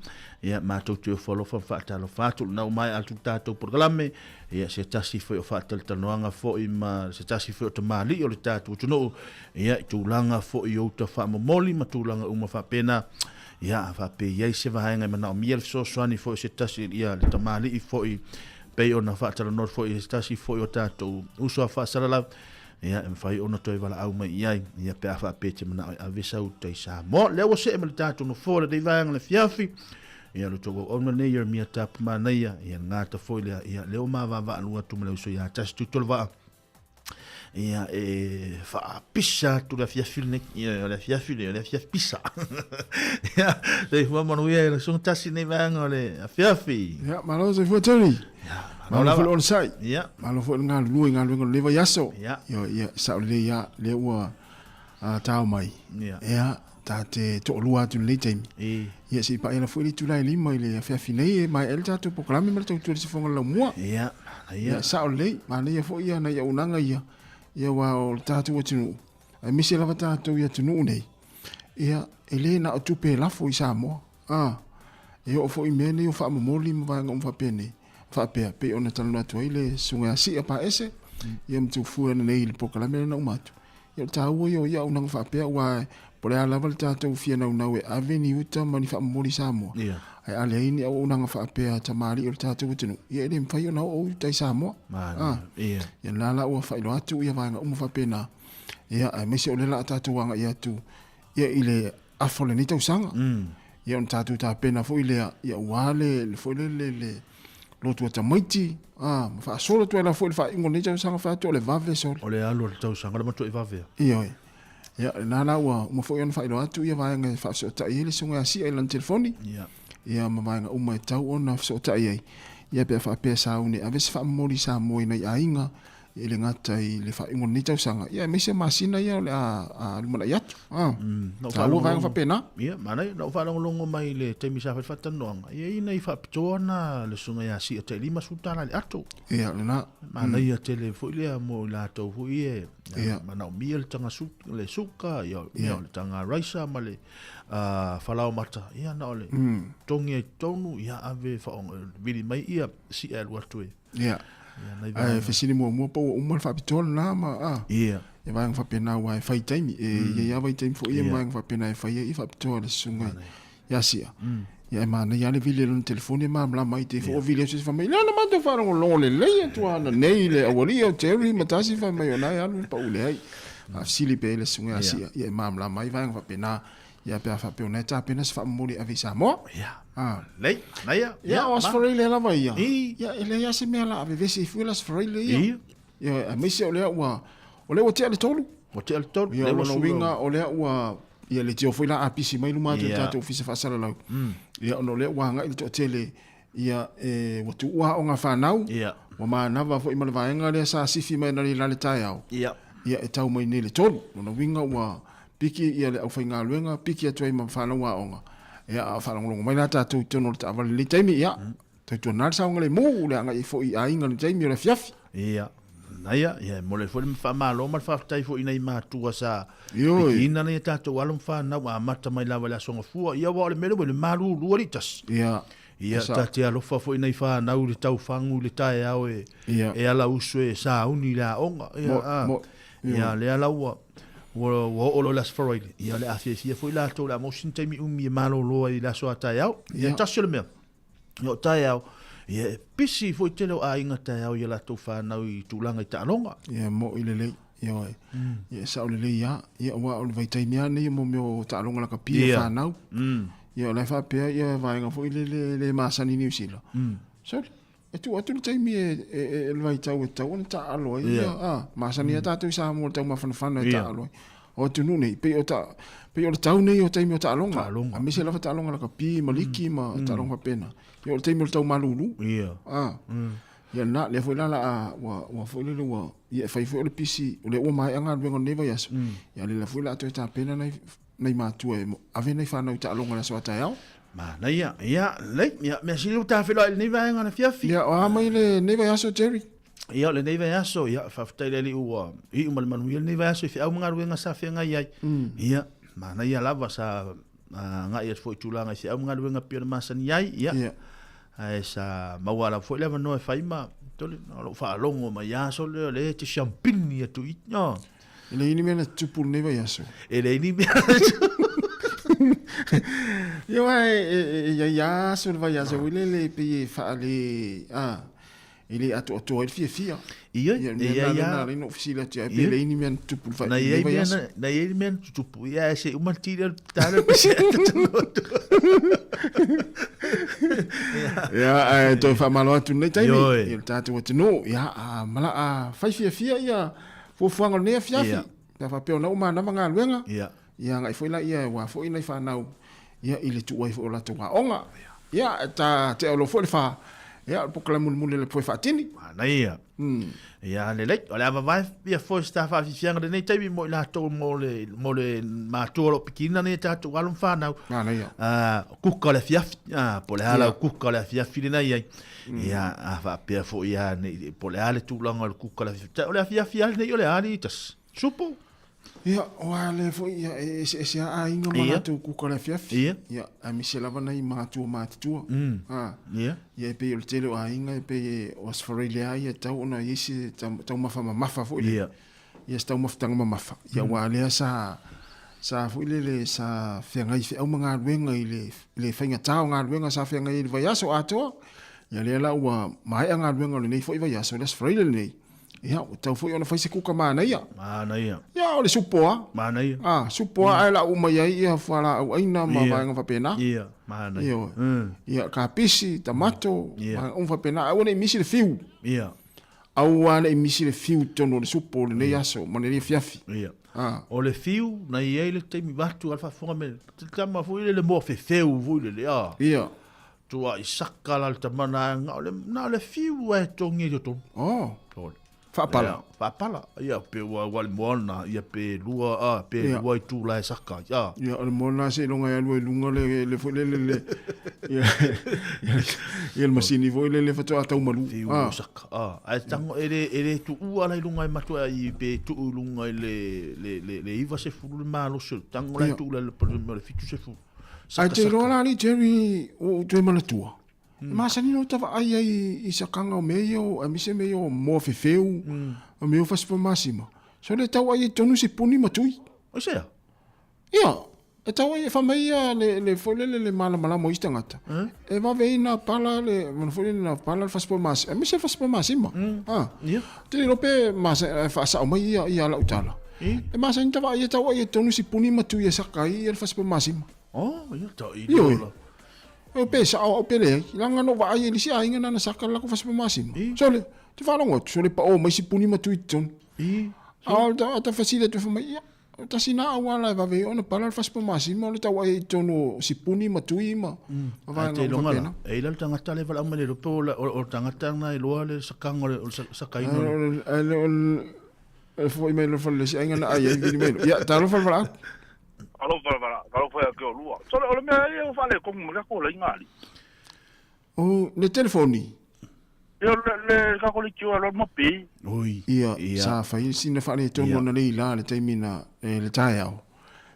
Ia matou te ofo alofa ma faatalofa atu lena ua maea atu le tatou polokalame. Ia se tasi foi o faatalatalanoaga foi ma se tasi foi o tamalii o le tatou atunuu Ia, i tulaga foi o uta faamomoli ma tulaga uma faapena, ia, a faapea i ai se vaega e manaomia le fesoasoani foi o se tasi, ia, le tamalii foi, pei ona faatalanoa foi e se tasi foi o tatou uso a faasalalau, ia, e mafai ona toe valaau mai i ai, ia, pe a faapea e te manao e ave sau uta i Samoa. Lea ua see ma le tatou nofoa i lenei vaega o le afiafi, ia, lo outou auauna lenei, Ieremia Tapu Manaia, ia, le gata foi lea, ia, lea ua ma vaavaalua atu ma le uso ia Tasi Tuitolovaa, Ia, e faapisa atu le afiafi lenei. Ia, o le afiafi lenei, o le afiafi pisa. Ia, soifua manuia i le susuga Tasi lenei vaega o le afiafi. Ia, malo soifua Terry. Ia, malo lava. Malo foi le onosai. Ia. Malo foi le galulue i galuega o lenei vaiaso. Ia. Ia, ia, sao lelei lava, lea ua tao mai. Ia. Ia, ta te toalua atu i lenei taimi. I. Ia, se i pai ala foi le itula e 5 i le afiafi nei e maea ai le tatou polokalame ma le tautua i le sifoga o le laumua. Ia, manaia. Ia, sao lelei, manaia foi ia nai auaunaga ia, ia aua o le tatou atunuu, aemaise lava tatou i atunuu nei, ia, e le na o tupe e lafo i Samoa, a, e oo foi i mea nei o faamomoli ma vaega uma faapenei, faapea, pei ona talanoa atu ai le Susuga ia Sia Paese, ia ma Tufue ananei i le polokalame lea na uma atu. Ia o le taua ia o ia auaunaga faapea aua po o le a lava le tatou fia naunau e ave ni uta ma ni faamomoli i Samoa, Ia. ae a leai ni auaunaga faapea a tamalii o le tatou atunuu, ia e le mafai ona oo uta i Samoa. Manaia. A. Ia. Ia lena la ua faailoa atu ia vaega uma faapena, ia aemaise o lea o le a tatou agai atu ia i le afa o lenei tausaga. Ia ona tatou tapena foi lea ia aua le, le foi le, le, le lotu a tamaiti, a, ma faasolo atu ai la foi le faaiuga o lenei tausaga fai atu o le vave sole. O le alu o le tausaga, o le matuai vave a. Ioe. Ia, lena la ua uma foi ona faailoa atu ia vaega e faafesootai ai le susuga ia Sia i lana telefoni. Ia. Ia ma vaega uma e tatau ona fesootai ai. Ia pe a faapea sauni e ave se faamomoli i Samoa i nai aiga, E le gata i le faaiuga o lenei tausaga, ia aemaise masina ia o le a lumanai atu. Taua vaega faapena. Ia, manaia. Na ou faalogologo mai i le taimi sa fai le faatalanoaga, e i ai nai faapitoa na le susuga ia Sia tai $50 i le ato. Ia, lena. Manaia tele foi lea mo i latou foi ia e manaomia le taga le suka, ia, ia, le taga raisa ma le falaoamata, ia na o le togi ai i totonu, ia ave vili mai ia Sia e alu atu e. Ia. Ae fesili muamua po ua uma le faapitoa lena ma a. Ia. Ia vaega faapena aua e fai taimi. E i ai lava vaitaimi foi ia ma vaega faapena e fai ai faapitoa le susuga ia Sia. Ia e manaia lava le vili o lona telefoni e malamalama ai te foi o vili atu fai mai, lea na matou faalogologo lelei atu lava ananei i le aualii o Terry ma Tasi fai mai o na e alu le pau leai. Faafesili pea i le susuga ia Sia, ia e malamalama ai vaega faapena. Ia pe a faapea o na e tapena se faamomoli e ave i Samoa. Ia. Ah. Lei, manaia. Ia, o Aso Faraile lava ia. I. Ia, e leai lava se mea la a vevesi ai fua le Aso Faraile ia. I. Ia, aemaise o lea ua, o lea ua tea le 3. Ua tea le 3. Ia, o lona uiga o lea ua, ia le tio foi la a pisi mai luma atu i le tatou ofisa faasalalau. Ia, ona o lea ua agai le toatele, ia, e, ua tuua aoga a fanau. Ia. Ua manava foi ma le vaega lea sa sifi mai analeila i le taeao. Ia. Ia, e tau mai nei le 3. Lona uiga ua Piki ia le aufaigaluega, piki atu ai ma fanau aoga. Ia, a o faalogologo mai la tatou i totonu o le taavale i lenei taimi, ia, tautuana le saogalemu, le agai ai foi i aiga i le taimi o le afiafi. Ia, manaia, ia, e momoli ai foi le faamalo ma le faafetai foi i nai matua sa Ioe. pikiina nai a tatou alo ma fanau, amata mai lava i le Aso Gafua. Ia, aua o le mea lea ua i le malulu alii tasi. Ia. Ia, ta te alofa foi nai whānau le tauwhangu le taeao e, Ia. e ala uso e sauni i le aoga. Ia, Mo- a, mo- ia, lea la ua, ua, ua oo loa i le Aso Faraile. Ia, o le a fiafia foi latou o le a maua sina taimi umi e malolo ai i le aso a taeao. Ia, tasi o le mea, ia o taeao, ia e pisi foi tele o aiga taeao i a latou whānau i tulaga i taaloga. Ia, mo'i lelei. Ioe. Ia, e sao lelei lava. Ia, aua o le vaitaimi lava lenei o mea o taaloga lakapi a fanau. Ia, o la e faapea ia vaega foi lele e le masani i Niu Sila. Sole, e tuu atu le taimi e, e, e, le vaitau e tatau ona taaalo ai. Ia, a, masani lava tatou i Samoa i le taumafanafana e taaalo ai. O atunuu nei, pei o ta, pei o le tau nei o taimi o taaloga. Taaloga. Aemaise lava taaloga lakapi ma liki ma taaloga faapena. Ia, o le taimi o le tau malulu. A. Ia lena, lea foi la la a, ua, ua foi lele ua, ia e fai foi o le pisi, o lea ua maea galuega o lenei vaiaso, ia lea foi la a toe tapena nai, nai matua e ave nai fanau i taaloga i le aso a taeao. Manaia, ia, lelei, ia, mea sili ua tafeloai i lenei vaega o le afiafi. Ia, o a mai lenei vaiaso, Jerry? Ia, o lenei vaiaso, ia, faafetai i le Alii ua iu ma le manuia lenei vaiaso i feau ma galuega sa feagai ai. Ia, manaia lava sa agai atu foi i tulaga i feau ma galuega pei ona masani ai, ia. Ia. Ae sa maua lava foi le avanoa e fai ma tole, o lou faalogo mai aso lea, o lea e te siampini atu i, no. E leai ni mea na tutupu i lenei vaiaso. E leai ni mea na tutupu. Ia aua e i ai lava aso o le vaiaso foi lele e pei e faale, a, e le atoatoa ai le fiafia. Ioe, Ia, e mea i ai lena lava. lea na ou fesili atu ai, pe leai ni mea na tutupu i Na i lenei ai mea vaiaso. na, na i ai mea na tutupu, ia ae se i uma le ti lea o le tala pe se ata atu. Ia, ae toe faamalo atu i lenei taimi, Ioe. i le tatou atunuu. Ia, a mala, a fai fiafia ia fuafuaga o lenei afiafi. Ia. Pe a faapea o lena ua manava galuega. Ia. Ia agai foi laia aua foi nai fanau ia i le tuu ai foi o latou aoga. Ia, ta tea loa foi le fa, ia, o le polokalame mulimuli a le Poe Faatini. Manaia. Ia, lelei. O le a vavae ia foi se ta faafiafiaga lenei taimi mo i latou mo le, mo le matua o lo o pikiina nei a tatou alo ma fanau. Manaia. Kuka o le afiafi, po o le a lau kuka o le afiafi lena i ai. Ia, a faapea foi lava nei, po o le a le tulaga o le kuka o le afiafi. O le afiafi lava lenei o le a alii tasi? Supo? Ia, aua lea foi, ia, e eseese lava aiga ma latou kuka o le afiafi. Ia. Ia, aemaise lava nai matua matutua. A. Ia. Ia, e pei o le tele o aiga e pei e, o Aso Faraile lava ia e tatau ona i ai se taumafa mamafa foi lea. Ia. Ia, se taumafataga mamafa. Ia, aua lea sa, sa foi lele, sa feagai feau ma galuega i le, i le faigata o galuega sa feagai ai i le vaiaso atoa. Ia, lea la ua maea galuega o lenei foi vaiaso, le Aso Faraile lenei. Ia, ua tatau foi ona fai se kuka manaia. Manaia. Ia, o le supo lava. Manaia. Ah, supo lava ae lau uma i ai ia fualaau aina ma vaega faapena. Ia, manaia. Ioe. Ia, kapisi, tamato, vaega uma faapena. Aua ne i misi le fiu. Ia. Aua ne i misi le fiu i totonu o le supo o lenei aso ma lenei afiafi. Ia. Ah. O le fiu, na i ai le taimi vaeatu a le faafofoga mai, te tama foi lele moa fefeu foi lele, ah. Ia. Tua i saka la le tamana na o le na o le fiu e tongi i totonu. Oh. Tole. Faapala. Ia, faapala. Ia pe ua ua le moana, ia pe lua a pe Ia. lua i tula e saka. Ia. Ia, o le moana seiloga e alu ai i luga le le foi lele le ia ia le masini foi lele faatoa tau malu. Fiu o saka. Ah, ae tango e le e le tuua la i luga e matua i pe tuu i luga i le le le le 90 le malosi o le tango la e Ia. tuu la le le 70. Ae te iloa la alii Jerry ua ou toe manatua, e masani ona ota vaai ai i sakaga o mea ia o aemaise mea ia o moa fefeu, o mea ia o fasipamasima. So le tau ai i totonu se puni ma tui. O sea? Ia, e tau ai e fai mai ia le, le foi lele le malamalama o isi tagata. E vave ai na pala le, mana foi lele na pala le fasipamasima, aemaise le fasipamasima. Ah. Ia. Te iloa pe masa, e faasao mai ia, ia lau tala. E masani ta vaai e tau ai e tonu si puni ma tui e saka ai ia le fasipamasima. Oh, ia tau i Ioe. lola. E pe sao au pe leai. Leaga na ou vaai e le isi aiga nana saka le lakou fasipamasima. Sole, te faalogo atu, sole pao mai si puni ma tui i totonu. A o le ta fesili atu e fai mai, ia, tasi na auala e vave ai ona pala le fasipamasima o le tau ai i totonu o si puni ma tui ma Ae vaega te uma iloga la, faapena. e i la le tagata lea e valaau mai le loto, o le tagata lena e iloa le sakaga o le sakaina o le. Ae le o le foi mai le fale le isi aiga na ai ai vili mai lo. Ia, talofa le valaau. Talofa le valaau, talofa ia te oulua. Sole, o le mea ia ua faaletonu ma le tatou laina alii. O le telefoni. Ia, le, le tatou leitio e alu alu ma pei. Oi. Ia, Ia. sa fai sina faaletonu Ia. ona nei la le taimi na e le taeao.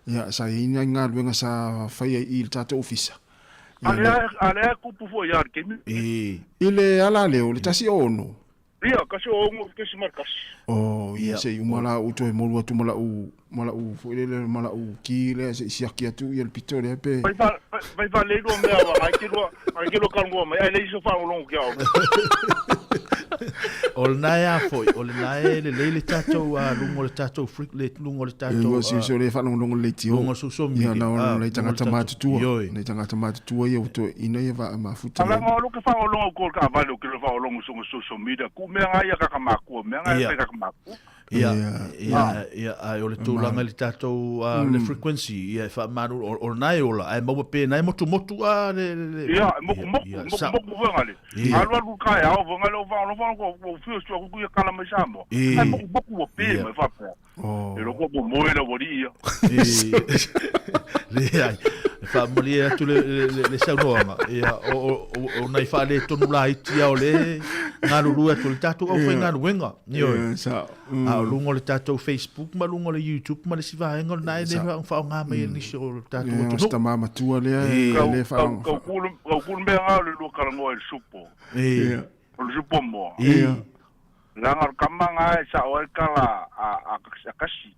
Ia, sa i ai nai galuega sa fai ai i le tatou ofisa. A lea a lea kupu foi ia le taimi. I le ala lea o le 1 6. Ia, 16.1. Oh, ia se i uma la ou toe molu atu ma la'u foi lele ma la'u ki lea se'i siaki atu ia le pito lea pe. Vai fa vai fa le lua mea wa ai ke lua ai ke lua kalongoa mai ai le iso faalogologo ke au. O lena e a foi, o lena e lelei le tatou luga o le tatou freak le luga o le tatou Ua siosio le faalogologo lelei tio. Luga o social media. Ia na nai tagata matutua. Ioe. Nai tagata matutua ia ua toeaina ia mafuta. Ala ngo lu ke faalogologo ko ka vale ke le faalogologo so social media ku mea ngai ka ka makua mea ngai ka ka makua. Ia, ai o le tulaga i le tatou le frequency, ia e faamalu o lena e ola, ae maua pe nai motu motu a le Ia, moku moku, moku moku foi ngale. Alu alu kai au foi ngale o fa ko ko fio stu ku ia kala mai Samoa. Ai moku moku o pe mai fa pe. E lo ko mo moe la wari ia. Le ai e faamalie atu le saunoaga ia o nai faaletonu laiti a o le galulue atu o le tatou aufaigaluega ioe a o luga o le tatou Facebook ma luga o le YouTube ma le isi vaega o lena e le faaaoga mai e nisi o le tatou atunuu. Tamā matua lea e le Kau kulu mea ngā o le lua kalangoa i le supo. O le supo moa. Langa o kama ngā e sa oe kala a kasi.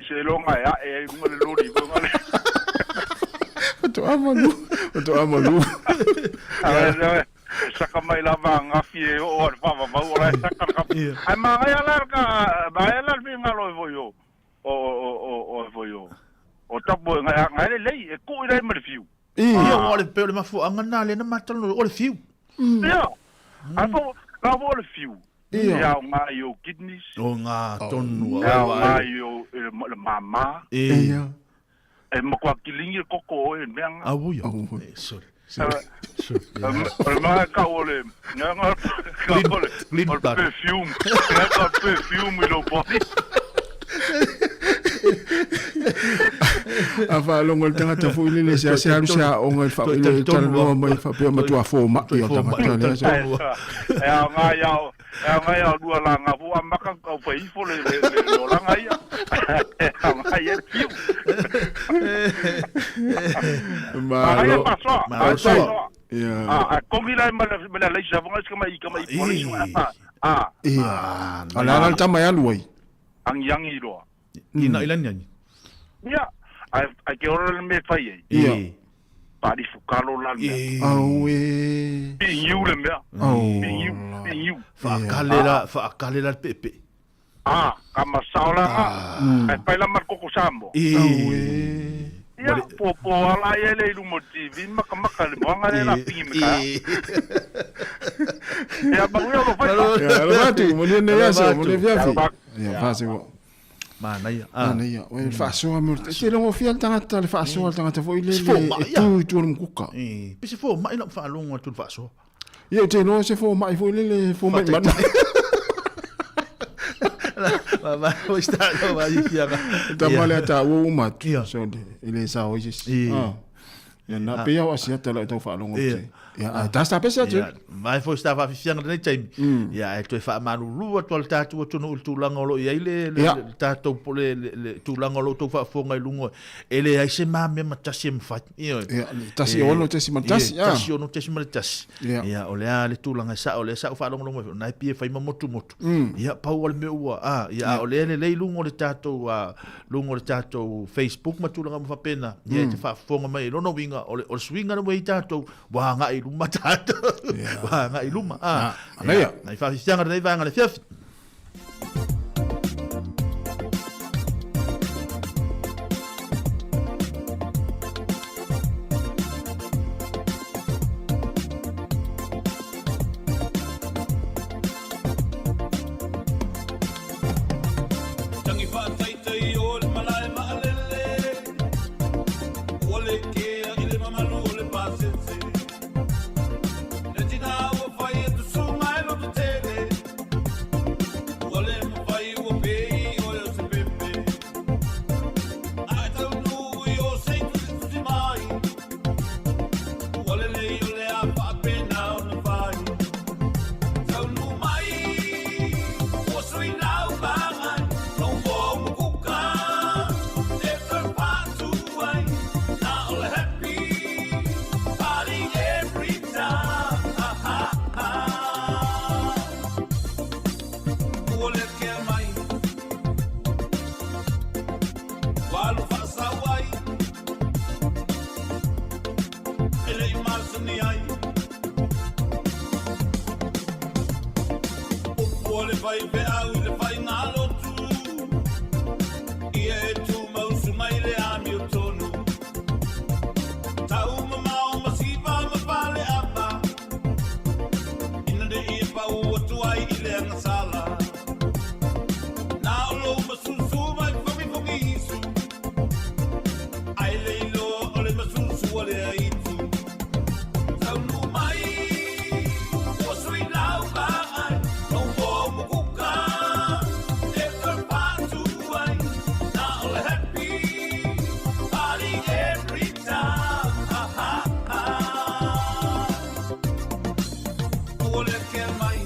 Se longa e a e ai runga le lori foi ngale. Faatoa malu, faatoa malu. Saka mai lava ngafi e o o fa va o la saka ka. Ai ma ngai ala ka ma ala le ngalo e foi o o o o o foi o. O tapo ngai ngai le lei e ku i ma le fiu. Ia o le pe o le mafuaaga lena lea na matalanoa o le fiu. Ia. A po la vo le fiu. Ia o ngai o kidneys. O ngā tonu Ia o ngai o le mama. Ia. E makua kilingi koko o e mea ngā. Au ia. Sorry. O le maa ka o le nga nga ka o le o le perfume. Nga ka perfume i lo body. A faalogo le tagata foi lele se ase alu se aoga i le talanoa mai faapea matua foma'i o tagata lea. E ao ngai ao e ao ngai ao lua la ngā fu a maka au fai ifo le le le olanga ia. E ao ngai e fiu. Malo. Malo. Ia. A kongi lai ma le leisa vonga se mai ka mai police a. A. Ia. O le ala le tama e alu ai. Angi angi roa. Ina ilani ani. Ia. Ai ke ora le me fai ai. Ia. Pari fukalo la mea. Au e. Pingiu le mea. Au. Pingiu, pingiu. Faakale la, faakale la le pepe. Ah, ka masao la nga. Ai pai la mar koko Samoa. Au e. Ia, po po ala ia le ilu mo TV, maka maka le moanga le la pingi me ka. Ia, ma uia lo fai. Ia, alo atu, mo le nei aso, mo le fiafi. Ia, fase wa. Manaia. Manaia. O le faasoa mo le te longo fia le tagata le faasoa le tagata foi le e tu i tua le mukuka. Pe se fomai lau faalogo atu le faasoa. Ia ou te iloa se fomai foi lele fomai manu. Tama lea taua uma atu. So e le sao ai se isi. Ia na pei au asiata lau tau faalogo atu. Ia ae tasta pese atu. Ia mai foi sta faafifiaga lenei taimi. Ia ae toe faamalulu atu a le tatou atunuu i le tulaga o lo o i ai le tatou po le tulaga o lo o outou faafofoga i luga e leai se mamea ma tasi e mafai. Ioe. Ia, 16.1. 16.1. Ia, o le a le tulaga e sao, lea sa ou faalogologo ai foi, na e pei e fai ma motumotu. Ia, pau o le mea ua, a, ia, a o lea e lelei luga o le tatou, a, luga o le tatou Facebook ma tulaga uma faapena, ia e te faafofoga mai i lona uiga, o le suiga lea ua i ai tatou, ua agai i luma tatou. Ua agai i luma, a. Manaia. Ia, nai faafifiaga lenei vaega i le afiafi. Tangi faataitai o le malae maalele ua le kea i le mamalu o le pasese le tina ua fai e tusuga e loto tele. Ua le kea mai Ua alu faasau ai E le i masani ai Upu o le faifeau i le faigalotu Ia e tumausu mai le amiotonu Tau mamao ma siva ma fale ava Ina ne i pau atu ai i le agasala Na o lou masusu mai fogifogiisu Ai le iloa o le masusu a le aitu Taunuu mai ua sui lau vaai Lau moa mukuka e toe patu ai Na o le happy party every time ha, ha, ha. Ua le kea mai.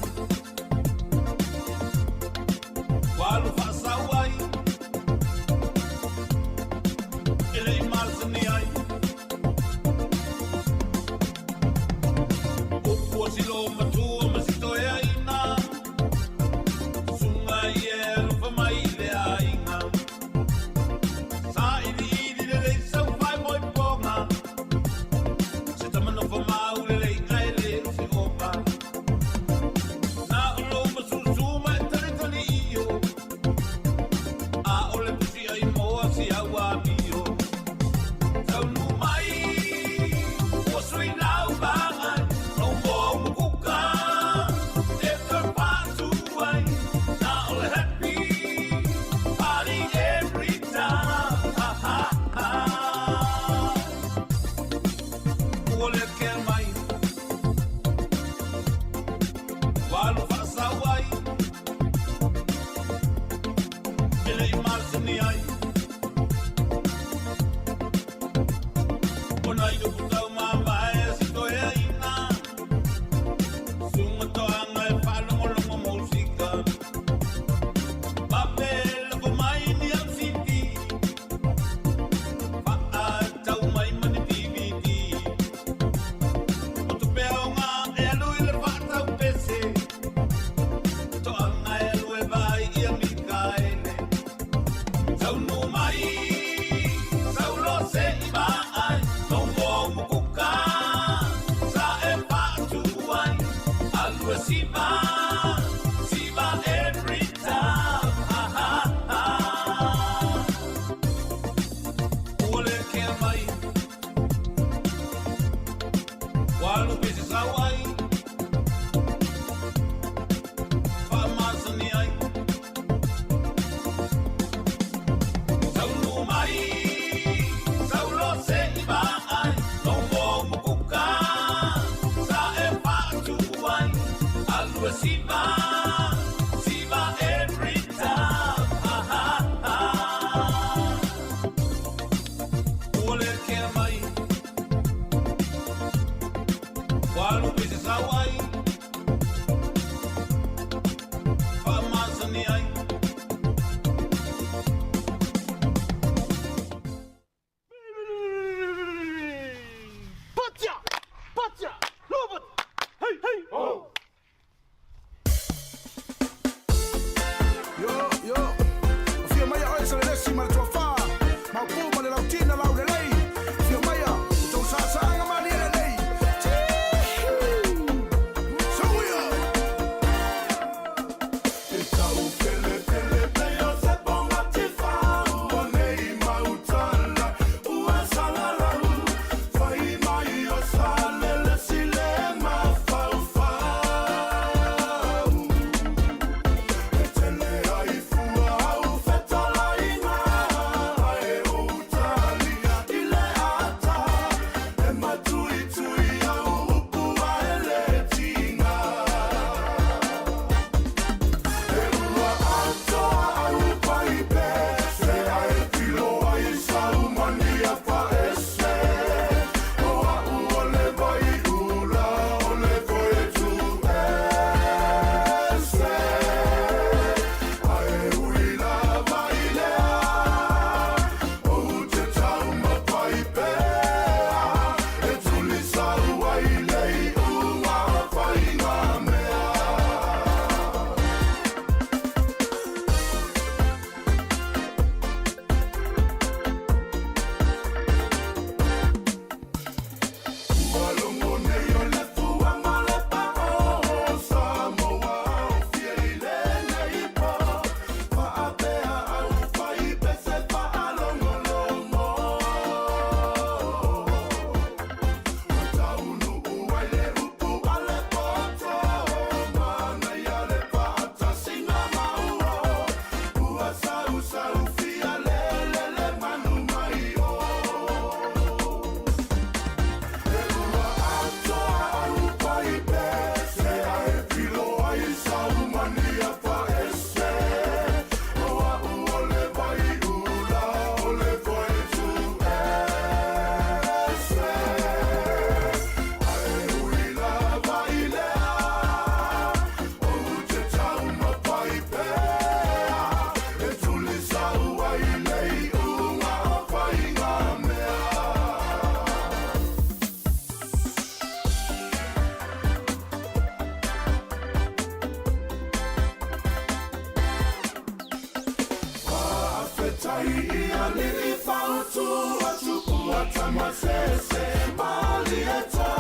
ai i alii fautua tupua tamasese malieta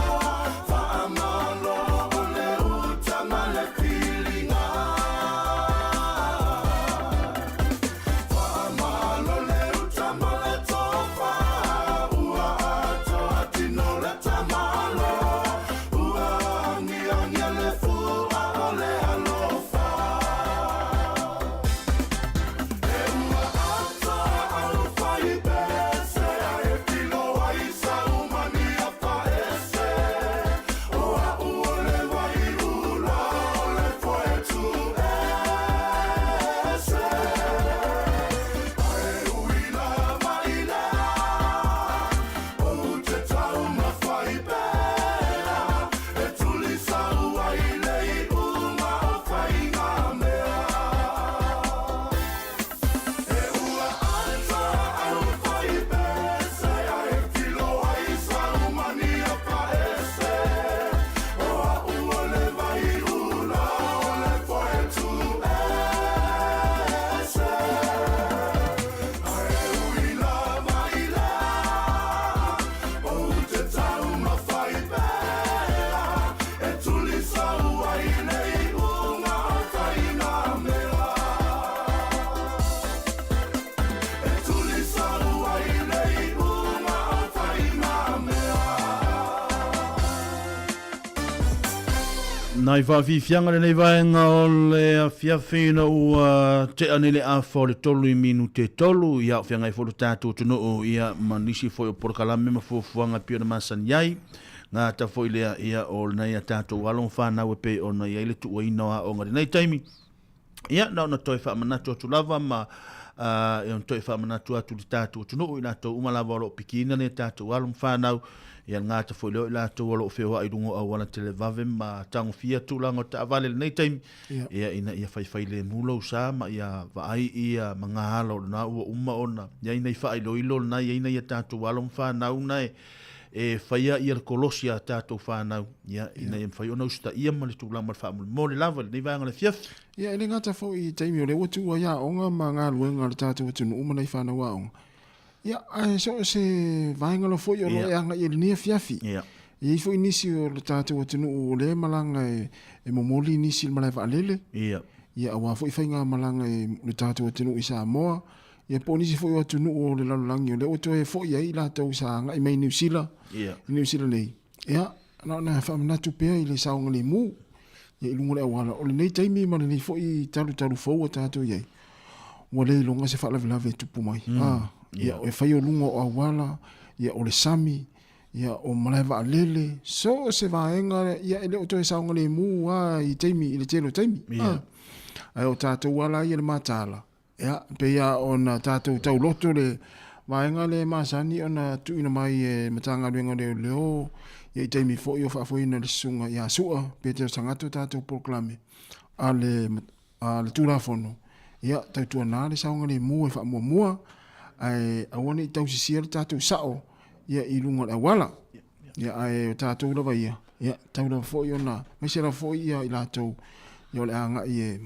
faamalo o le uta ma le filiga. Faamalo le uta ma le tofa ua atoa tino le tamalo ua agiagia le fua o le alofa. E ua atoa aufai pese ae filo ai saumania faese. O a'u o le waiula o le foe tu ese. Ae ui lava i lea, ou te taumafai pea, e tulisau ai le iuga o faiga mea. E ua atoa aufai pese ae filo ai saumania faese. O a'u o le waiula o le foe tu ese. Ae ui lava i lea, ou te taumafai pea, e tulisau ai le iuga o faiga mea. E tulisau ai le iuga o faiga mea. Nai whaafifianga le nei vaenga o le afiafi ina ua tea nei le afa o le tolu i minute tolu ia o feagai foi lo tatou atunuu ia ma nisi foi o polokalame ma fuafuaga pei ona masani ai gata foi lea ia o lenei a tatou alo ma fanau e pei ona i ai le tuuaina o aoga i lenei taimi. Ia, na ona toe faamanatu atu lava ma e ona toe faamanatu atu i le tatou atunuu i latou uma lava o lo o pikiina nei tatou alo ma fanau, ia le gata foi lea o i latou o lo o feoai i luga o auala televave ma tagofia tulaga o taavale i lenei taimi, ia ina ia faifailemu lou sa ma ia vaai ia magaala o lena ua uma ona i ai nai faailoilo lena i ai nai a tatou alo ma fanau na e faia ia le kolosi a tatou fanau, ia, ina ia mafai ona usitaia ma le tulaga ma le faamolemole lava i lenei vaega o le afiafi. Ia, e le gata foi i taimi o lea ua tuua i aoga ma galuega a le tatou atunuu ma nai fanau aoga. Ia, ae so o se vaega lava foi o lo o e agai i lenei afiafi. E i ai foi nisi o le tatou atunuu o lea e malaga e momoli nisi i le malae vaalele. Ia, aua foi faigamalaga i le tatou atunuu i Samoa. Ia po o nisi foi o atunuu o le lalolagi o lea ua toe foi ai i latou sa agai mai i Niu Sila, i Niu Sila nei. Ia, na ona faamanatu pea i le saogalemu ia i luga o le auala. O lenei taimi ma lenei foi talutalu fou ua tatou i ai, ua le iloga se faalavelave e tupu mai. Ia, e fai o luga o auala, ia o le sami, ia o malae vaalele, so o se vaega, ia e le o toe saogalemu lava i taimi, i le tele o taimi. Ae o tatou lava la ia le mataala, Ia, pei lava ona tatou tauloto le vaega lea e masani ona tuuina mai e Matagaluega o Leoleo ia i taimi foi o faafoeina le Susuga ia Sua Petero Sagato tatou polokalame a le a le Tulafono, ia tautuana le saogalemu e faamuamua ae aua ne i tausisia le tatou sao ia i luga o le auala. Ia ae o tatou lava ia, ia tau lava foi ona aemaise lava foi ia i latou ia o le a agai e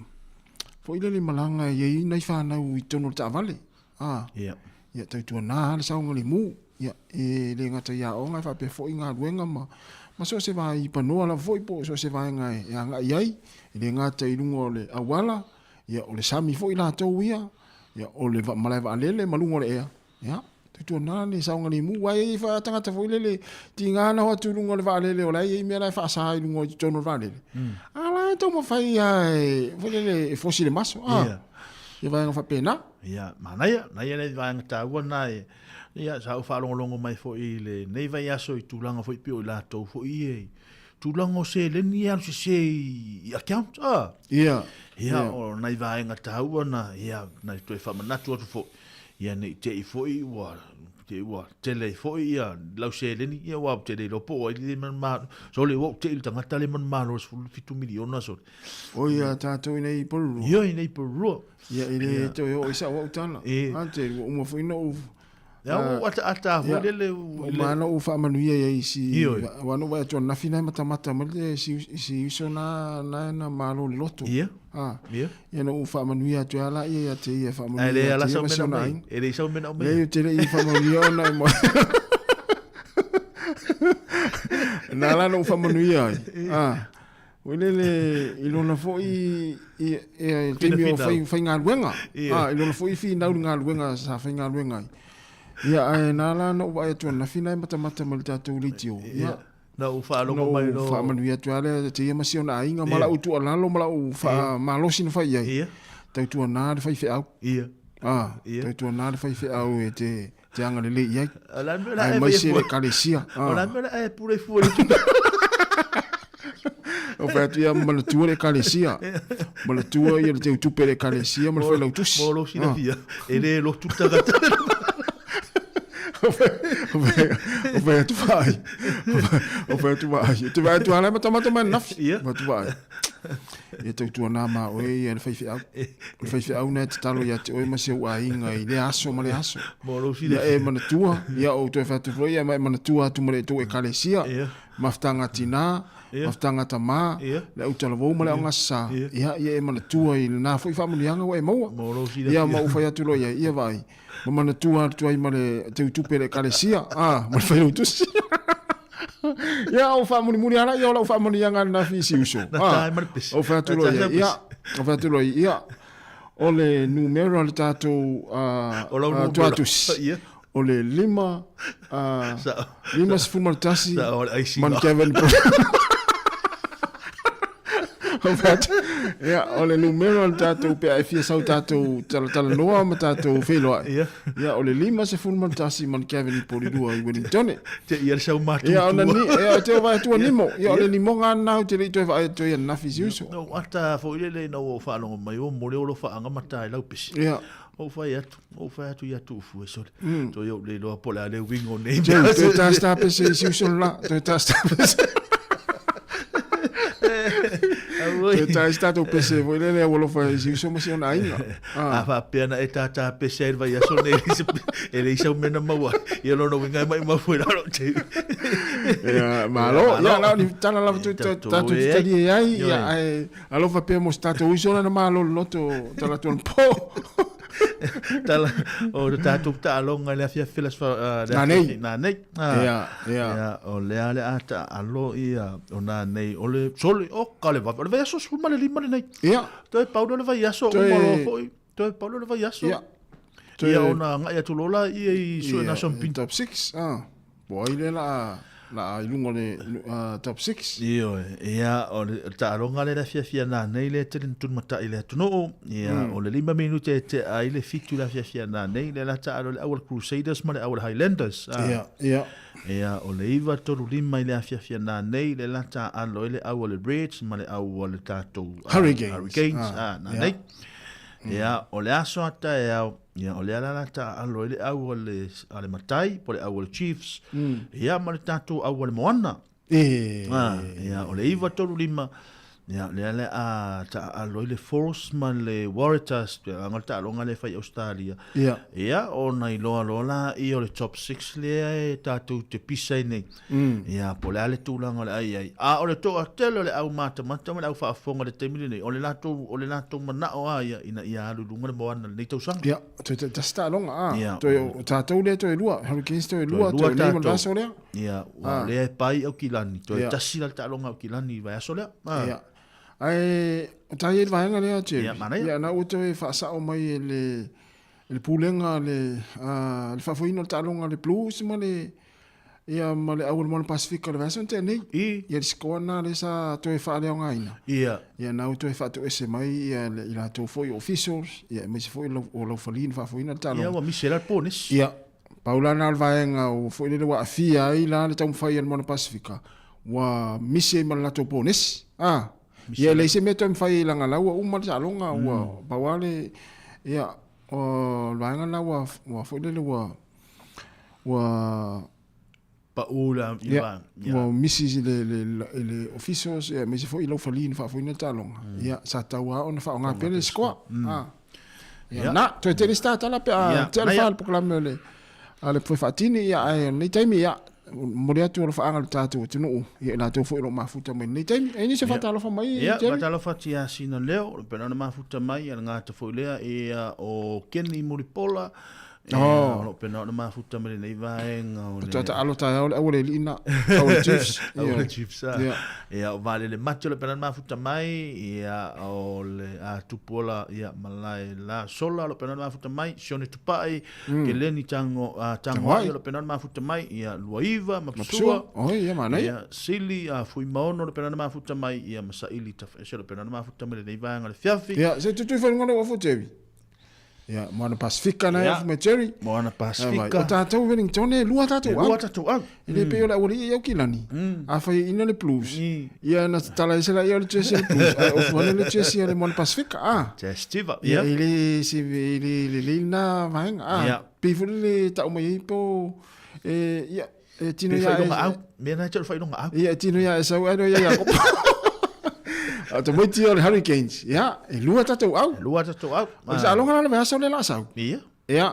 foi lele malaga e i ai nai fanau i totonu o le taavale. A, ia tautuana le saogalemu. Ia, e le gata i aoga, e faapea foi galuega ma, ma so o se vae i panoa lava foi po o so o se vaega e agai i ai. E le gata i luga o le auala, ia, o le sami foi latou ia, ia, o le malae vaalele ma luga o le ea. Ia, tautuana le saogalemu. Aua e i ai tagata foi lele, tiga na o atu i luga o le vaalele o la e i ai mea la e faasa i luga i totonu o le vaalele. A la e taumafai lava e, foi lele, e fosi le maso. A, ia vaega faapena. Ia, manaia, manaia le vaega taua lena e, ia, sa ou faalogologo mai foi i lenei vaiaso i tulaga foi pei o i latou foi ia i tulaga o seleni e alu sese i account, a. Ia, o nai vaega taua na, ia, nai toe faamanatu atu foi. Ia ne i te i foi ua te ua tele ai foi ia lau seleni, ia ua te le iloa po o ai le manumalo. Sole ua ou te i le tagata le manumalo 17 miliona sole. O ia tātou i nei Porirua. Ia i nei Porirua. Ia i le toe oo i sau au tala. A te ua uma foi na ou Ia ua ataata foi lele Ua uma lava ona ou faamanuia i ai i si aua na ou vaai atu ananafi na e matamata mai le si si uso na na na malo i le loto. Ia. Ah. Ia. Ia na ou faamanuia atu ai lava laia ia te ia e faamanuia Ae le ia ala te ia sau ma mea si na ona aumai. aiga. E le i sau mea na aumai. Leai ou te le i faamanuia ona e mo Na ala na ou faamanuia ai. Ah. Foi lele i lona foi i i le taimi o fai faigaluega. Ah, i lona foi finau i le galuega sa faigaluega ai. Ia ae na ala ona ou vaai atu ananafi na e matamata mai i le tatou leitio. Ia. Na ou faalogo mai loa. Na ou faamanuia atu lava lea te ia ma si ona aiga ma lau tuualalo ma lau faamalosi na fai i ai. Ia. Tautuana le faifeau. Ia. Ah, tautuana le faifeau e te te agalelei i ai. O le a le mea o le a e Aemaise fai le ekalesia. O le a le mea o le a e pule fua i le O fai atu ia manatua le ekalesia. Manatua ia le teutupe le ekalesia ma le failautusi. Mo lou silafia, e le lotu le tagata. O fai atu vaai. O fai atu vaai. Te vaai atu ala matamata mai ananafi. Ia. Fai atu vaai. Ia tautuana ma oe ia le faifeau. O le faifeau na e tatalo ia te oe ma si ou aiga i lea aso ma lea aso. Mo lou silafia. Ia e manatua, ia ou toe fai atu foi, ia ma e manatua atu ma le tou ekalesia, Ia. mafutaga tinā, Ia. mafutaga tamā, Ia. le autalavou ma le aogasasā. Ia. Ia, ia e manatua i lena foi faamanuiaga ua e maua. Mo lou silafia. Ia ma ou fai atu loa i ai, ia vaai, ma manatua atu ai ma le teutupe le ekalesia, a, ma le failautusi. Ia, ou faamulimuli lava laia o lau faamanuiaga ananafi i si uso. Na tae ma le pese. Ou fai atu Na loa tae i ma ai, le ia, ou fai atu loa i ai, ia, o le numera o le tatou O lau numera. tuatusi, Ia. o le lima, 51, Sa- o le aisiga. man Kevin Ou fai atu, ia, o le numera o le tatou pe a e fia sau tatou talatalanoa ma tatou feiloai. Ia. Ia, o le 51 man Kevin i Porirua i Wellington. Te ia le sau matutua. Ia, ona ni, ia, o te o vaai atu a nimo. Ia, o le nimoga lena ou te le i toe vaai atu ai ananafi i si uso. Na ou ata foi lele ina ua ou faalogo mai, ua momoli ou alofaaga ma ta i lau pese. Ia. Ou fai atu, ou fai atu ia Tuufue, sole. Toe ou le iloa po o le a le uiga o nei Toe, mea. toe tasi ta pese i si uso le la. Toe tasi ta pese. Auoi. Toe tasi tatou pese foi lele au alofa i si uso ma si ona aiga. A faapea na e tātā pese ai le vaiaso nei, e leai sau mea na maua ai. Ia lona uiga e maumau foi la lou te. Ia, malo. Ia, la o ni tala lava tatou te talie ai, ia, ae alofa pea mo se tatou uso lana malo loloto tala atu anapo. Tala, o le tatou taaloga i le afiafi le aso le Nanei. afiafi nanei. Ah. Ia, ia. Ia, o lea le a taalo ia o nanei o le sole o ka le vave. O le vaiaso 15 lenei. Ia. Toe pau lea o le vaiaso Toe- uma loa foi. Toe pau lea o le vaiaso. Ia. Toe- Ia ona agai atu loa la ia i sue Ia, na sompini. Top 6, ah. Po ai lea la la i luga o le top 6. Ioe, ia, o le taaloga lea le afiafia nanei lea tele na tulimatai i le atunuu. Ia, o le 5 minute e tea ai le 7 le afiafia nanei lea la taalo le au a le Crusaders ma le au a le Highlanders. Ah. Ia, ia. Ia, o le 9:35 i le afiafia nanei lea la taalo ai le au a le Reds ma le au a le tatou Hurricanes. Hurricanes, Ah, ah, nanei. Ia, o le aso a taeao, ia, o lea la la taalo ai le au a le, a le Matai, po o le au a le Chiefs, ia, ma le tatou au a le Moana. E. Ah, ia, o le 9:35, ia, lea le a taalo ai le Force ma le Waratahs, ia, le taaloga lea e fai i Australia. Ia. Ia, ona iloa loa la ia o le top 6 lea e tatou te pisa ai nei. Ia, po o le a le tulaga o le ai ai. A o le toatele o le au matamata ma le au faafofoga i le taimi lenei, o le latou, o le latou manao lava ia ina ia alu i luga le Moana i lenei tausaga. Ia, toe tasi taaloga, ah. Ia. Toe, o tatou lea toe lua, Hurricanes toe lua, toe nei ma le vaiaso lea. Ia, ua o lea e pai Aukilani, toe Ia. tasi la le taaloga a Aukilani i vaiaso lea. Ah. Ia. Ae, o tai e le vaega lea, Jerry. Ia, manaia. Ia, na ua toe faasao mai e le, e le pulega le, le faafoeina o le taaloga a le Blues ma le, ia, ma le au o le Moana Pasifika o le vaiaso na tea nei. I. Ia, le sikoa lena lea sa toe faaleaogaina. Ia. Ia, na ua toe faatoese mai ia, le, i latou foi o officials, ia, aemaise foi o laufali na faafoeina le taaloga. Ia, ua misi ai la le ponesi. Ia, pau la na o le vaega ua foi lele ua aafia ai la le taumafai a le Moana Pasifika, ua misi ai ma le latou ponesi. Ah. Ia, e leai se mea toe mafai ai laga la ua uma le taaloga, ua pau lava le, ia, o le vaega lena ua, ua foi lele ua, ua Pau la i Ia, vaega. Ia. ua misi i le, le, le, le officials, ia, aemaise foi i laufali na faafoeina le taaloga. Ia, sa tatau lava ona faaaoga pea le sikoa. Ah. Ia, Ia. na, toe tele se tatala pe a Ia, tea le naia. fa le polokalame o le A le foi faatini, ia, ae o lenei taimi, ia, momoli atu alofaaga i le tatou atunuu, ia i latou foi o lo o mafuta mai i lenei taimi. E i ai nisi o faatalofa mai, Ia, Jerry? faatalofa atu ia Sina Leo, o le pena ona mafuta mai, ia le gata foi lea, ia, o Kenny Mulipola, ia, Oh. o lo pena ona mafuta mai lenei vaega o le... Faatoa taalo taeao le aualelii na, au le Chiefs. Au Ia. le Chiefs, ah. Ia. Ia, o Valele Mati o le pena ona mafuta mai, ia, o le a Tupuola, ia, Malae La Sola o lo pena ona mafuta mai, Sione Tupai, Keleni Tango, a Tangoai o lo pena ona mafuta mai, ia, Luaiva, Mapusua. Oi, ia, manaia. Ia, Sili, a Fuimaono o lo pena ona mafuta mai, ia, ma Saili Tafaese o lo pena ona mafuta mai lenei vaega o le fiafi. Ia, se tutui foi luga o lou ofu, Jerry. Ia, Moana Pasifika na Ia. e ofu mai Jerry. Moana Pasifika. O tatou Wellington e lua tatou E au. lua tatou au. E le pei o le aualii i Aukilani. A fai ina le Blues. Ia na tatala ese la ia o le jersey a le Blues. Ae ofu ane le jersey a le Moana Pasifika. Ah. Jazz Diva, Ia, ia. e le se e le lelei lena vaega. Ah. Ia. Pei foi le tau mai ai po e ia e tino Pe ia whaironga au. Mea nā te o whaironga au. Ia, e tino ia e sau ano ia Iakopo. O te moiti o le Hurricanes. Ia, e lua tatou au. E lua tatou au. O le saaloga la le vaiaso lea la sau. Ia. Ia,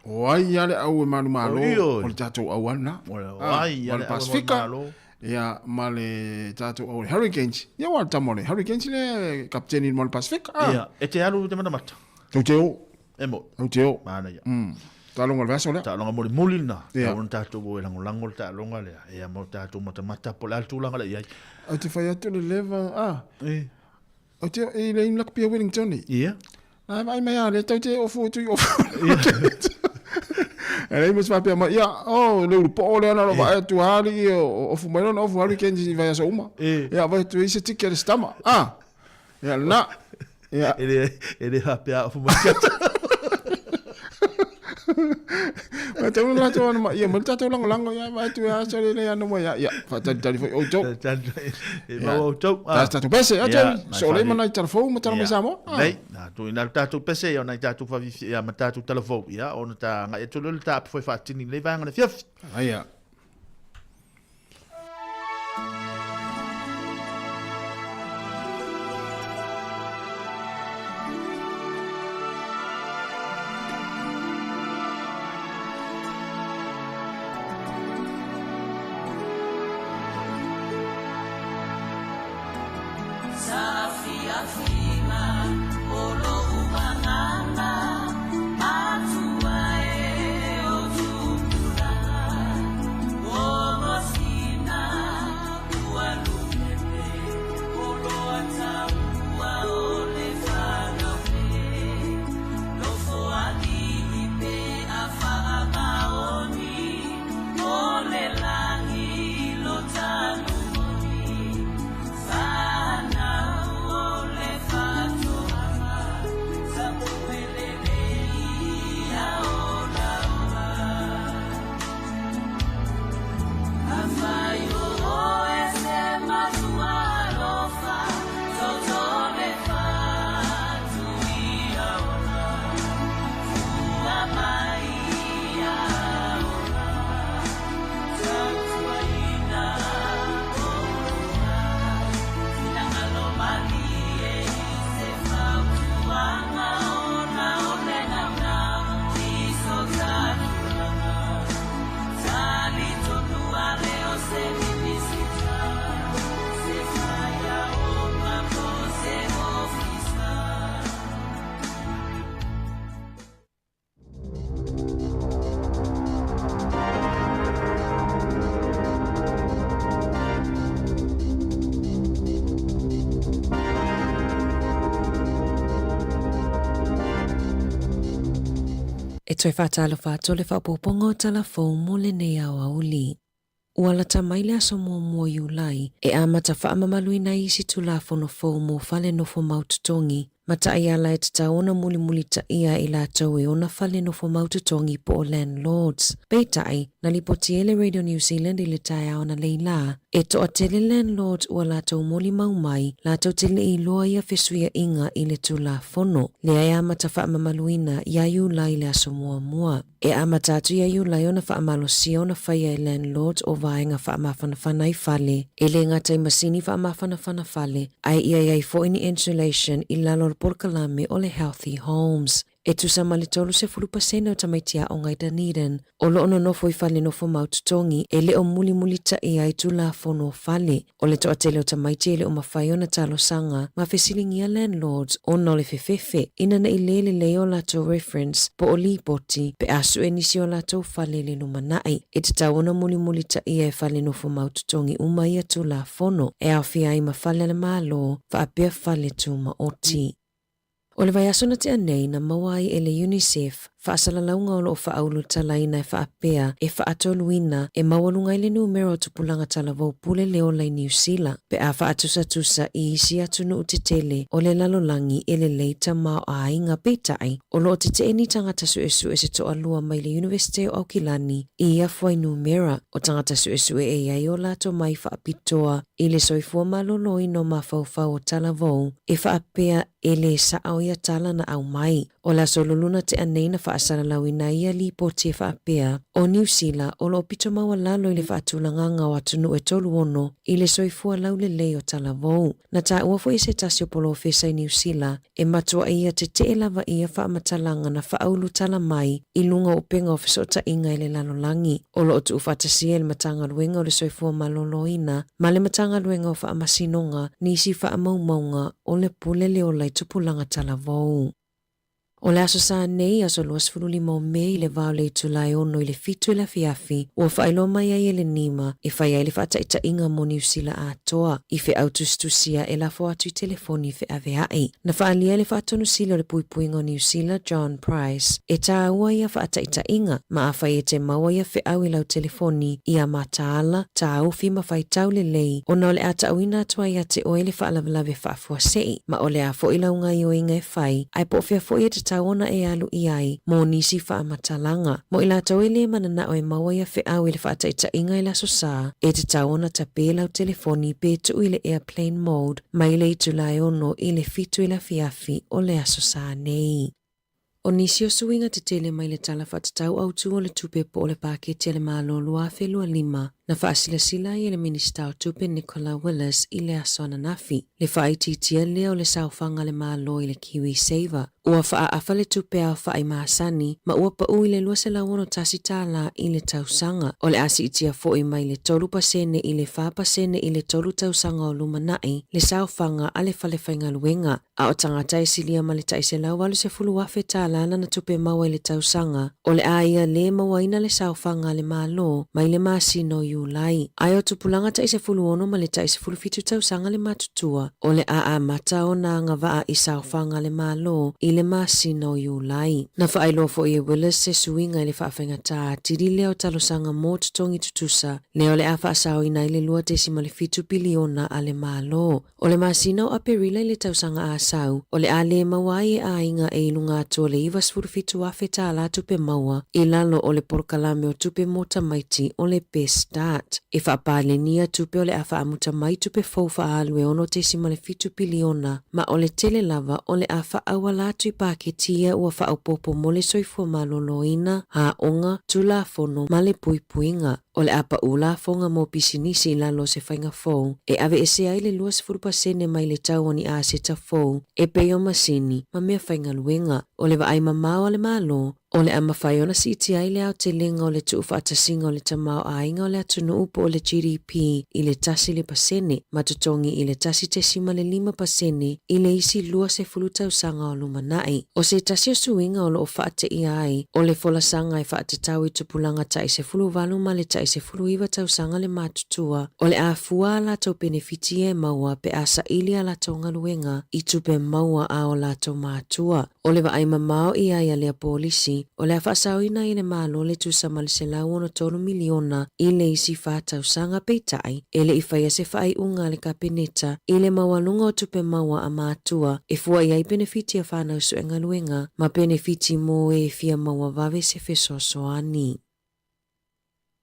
o ai ia le au e manumalo O ia. o le tatou au ana. O le Ah, ai ia ma le le au e Pasifika. manumalo. Ia, ma le tatou au o le Hurricanes. Ia, ua le tama o le Hurricanes le kapiteni mo le Pasifika. Ah. Ia, e te alu te matamata. Tau te o. E mo. Tau te o. Mana ia. Taaloga o le vaiaso lea. Taaloga moli muli lena. Ia. Tau ona tatou o e langolango le taaloga lea. Ia mo tatou matamata po o le a le tulaga lea i ai. Ou te fai atu le leva, ah. E. Ou te i le inu lakapia Wellington nei. Ia. Na vaai mai a le tau te ofu atu i ofu. E lei mo se faapea mai, ia, oh, le ulupo'o lea na lo vaai atu ali i o ofu mai lona ofu Hurricanes i vaiaso uma. Ia, vai atu ai se tiki a le stama. Ah. Ia, lena. Ia. E le faapea ofu mai te ata. Ma te unu latou ana ma, ia, ma le tatou langolango, ia, vai atu e aso le le ana mo, ia, ia, faatalitali foi outou. E maua outou. Ta tatou pese, ia, Ia, Jerry. nai So le whare. ma nai telefou ma tala mai Ia. Samoa. Ah. Nei, nā tui nā le tātou pese, ia, nai tātou whawiwhi, ia, ma tātou telefou, ia, ona tā ngai atu le tā apefoi whaatini, le vaanga le fiafi. Ai, ia. Safiafiga o lou agaga matua e o tupulaga o masina ua lumeme o loa taua o le fanaupe lofo alii pe a faamaoni o le lagi lo talumoni Whanau o le whatoanga, tapuelele ia o laua. Awhai o oe se matua alofa, toto le whatu ia ola. Fua mai ia ola, tautuaina o lua. Finangalo malie i se fautuaga ona o le naunau i so tatulaga. Talitonu ale o se minisita, se faiaoga po se ofisa. E toe faatalofa atu le faaopoopoga o talafou mo lenei aoauli. Ua lata mai le aso muamua Iulai e amata faamamaluina ai isi tulafono fou mo fale nofo mautotogi ma taʻiala e tatau ona mulimulitaʻia i latou e ona fale nofo mautotogi po o landlords. Peitai, na lipoti e le Radio New Zealand i le taeao na leilā, e toʻatele landlords ua latou molimau mai latou te leʻi iloa ia fesuiaʻiga i le tulafono. Lea e amata faamamaluina ia Iulai le aso muamua. E amata atu ia Iulai ona faamalosia ona faia e landlords o vaega faamafanafana i fale, e le gata i masini faamafanafana fale, ae ia iai foi ni insulation i lalo o le polokalame o le Healthy Homes. E tusa ma le 30% o tamaiti aoga i Dunedin o lo o nonofo i fale nofomau totogi e le o mulimulitaia ai Tulafono o Fale. O le toatele o tamaiti e le o mafai ona talosaga ma fesiligia landlords ona o le fefefe ina ne i le lelei o latou reference po o lipoti pe a sue nisi o latou fale i le lumanai. E tatau ona mulimulitaia e fale nofomau totogi uma ia Tulafono e aofia ai ma fale a le Malo faapea fale tumaoti. O le vaiaso na tea nei na maua ai e le UNICEF faasalalauga o lo o faaulutalaina e faapea e faatoluina e maualuga ai le numera o tupulaga talavou pule le ola i Niu Sila pe a faatusatusa i isi atunuu tetele o le lalolagi e lelei tamaoaiga. Peitai, o lo o tetee ni tagata suesue se toalua mai le Iunivesite o Aukilani i ia fuainumera o tagata suesue e i ai o latou mai faapitoa i le soifua maloloina o mafaufau o talavou e faapea e lē sa'o ia tala na aumai. O le aso Lulu na tea nei na faasalalauina ai ia lipoti e faapea, o Niu Sila o lo o pito maualalo i le faatulagaga o atunuu e 36 i le soifua laulelei o talavou. Na taua foi e se tasi o polofesa i Niu Sila e matuai ia tetee lava ia faamatalaga na faaulutala mai i luga o upega o fesootaiga i le lalolagi. O lo o tuufaatasia e le Matagaluega o le Soifua Maloloina ma le Matagaluega o Faamasinoga nisi faamaumauga o le pule le ola i tupulaga talavou. O le Aso Sa nei, aso 25 o Me i le va o le itula e 6 i le 7 i le afiafi, ua faailoa mai ai e le NIMA e fai ai le faataitaiga mo Niu Sila atoa i feau tusitusia e lafo atu i telefoni feaveai. Na faaalia e le Faatonusili o le Puipuiga o Niu Sila, John Price, e tāua ia faataitaiga, ma afai e te maua ia feau i lau telefoni, ia mataala, tāufi ma faitau lelei, ona o le a ta'uina atu ai ia te oe le faalavelave faafuasei, ma o le a fo'i lau gaioiga e fai, ae po o fea fo'i e tatau ona e alu i ai mo nisi faamatalaga. Mo i latou e lē mananao e maua ia feau i le faataitaiga i le Aso Sa, e tatau ona tapē lau telefoni pe tuu i le airplane mode mai le itula e 6 i le 7 i le afiafi o le Aso Sa nei. O nisi o suiga tetele mai le Tala Faatatau Autu o le Tupe po o le Paketi a le Malo 2025 na faasilasila ai e le Minisita o Tupe Nicola Willis i le aso ananafi, le faaitiitia lea o le saofaga a le Malo i le KiwiSaver. Ua faaafa le tupe aofa'i masani ma ua pa'u i le $261 i le tausaga. O le a siitia fo'i mai le 3% i le 4% i le tolu tausaga o lumana'i le saofaga a le fale faigaluega. A o tagata e silia ma le tai $180,000 tālā lana tupe maua i le tausaga, o le a ia lē mauaina le saofaga a le Malo mai le masina o Iulai. Ae o tupulaga tai 16 ma le tai 17 tausaga le matutua, o le a amata ona agavaa i saofaga a le Malo i le masina o Iulai. Na faailoa foi e Willis se suiga i le faafaigata atili lea o talosaga mo totogi tutusa, lea o le a faasaoina ai le $2.7 piliona a le Malo. O le masina o Aperila i le tausaga asau, o le a lē maua ai e aiga e i luga atu o le $97,000 tālā tupe maua i lalo o le polokalame o tupe mo tamaiti o le Best Start. E faapaleni ia tupe o le a faamuta mai tupe fou faaalu e $6.7 piliona ma o le tele lava o le a faaauala atu i paketi ia ua faaopoopo mo le soifua maloloina, aoga, Tulafono ma le puipuiga. O le a pa'u lafoga mo pisinisi i lalo o se faiga fou e aveesea ai le 20% mai le tau o ni aseta fou e pei o masini ma mea faigaluega. O le vaai mamao a le Malo, o le a mafai ona siitia ai le aotelega o le tuufaatasiga o le tamaoaiga o le atunuu po o le GDP i le 1% ma totogi i le 1.5% i le isi 20 tausaga o lumanai. O se tasi o suiga o lo o faateia ai, o le folasaga e faatatau i tupulaga tai 18 ma le tai 19 tausaga le matutua, o le a fua a latou penefiti e maua pe a saili a latou galuega i tupe maua a o latou matua. O le vaai mamao i ai a lea polisi, o le a faasaoina ai e le Malo le tusa ma le $163 miliona i le isi fa tausaga, peitai, e le i faia se faaiuga a le Kapeneta i le maualuga o tupe maua a matua e fua i ai penefiti a fanau suegaluega ma penefiti mo e fia maua vave se fesoasoani.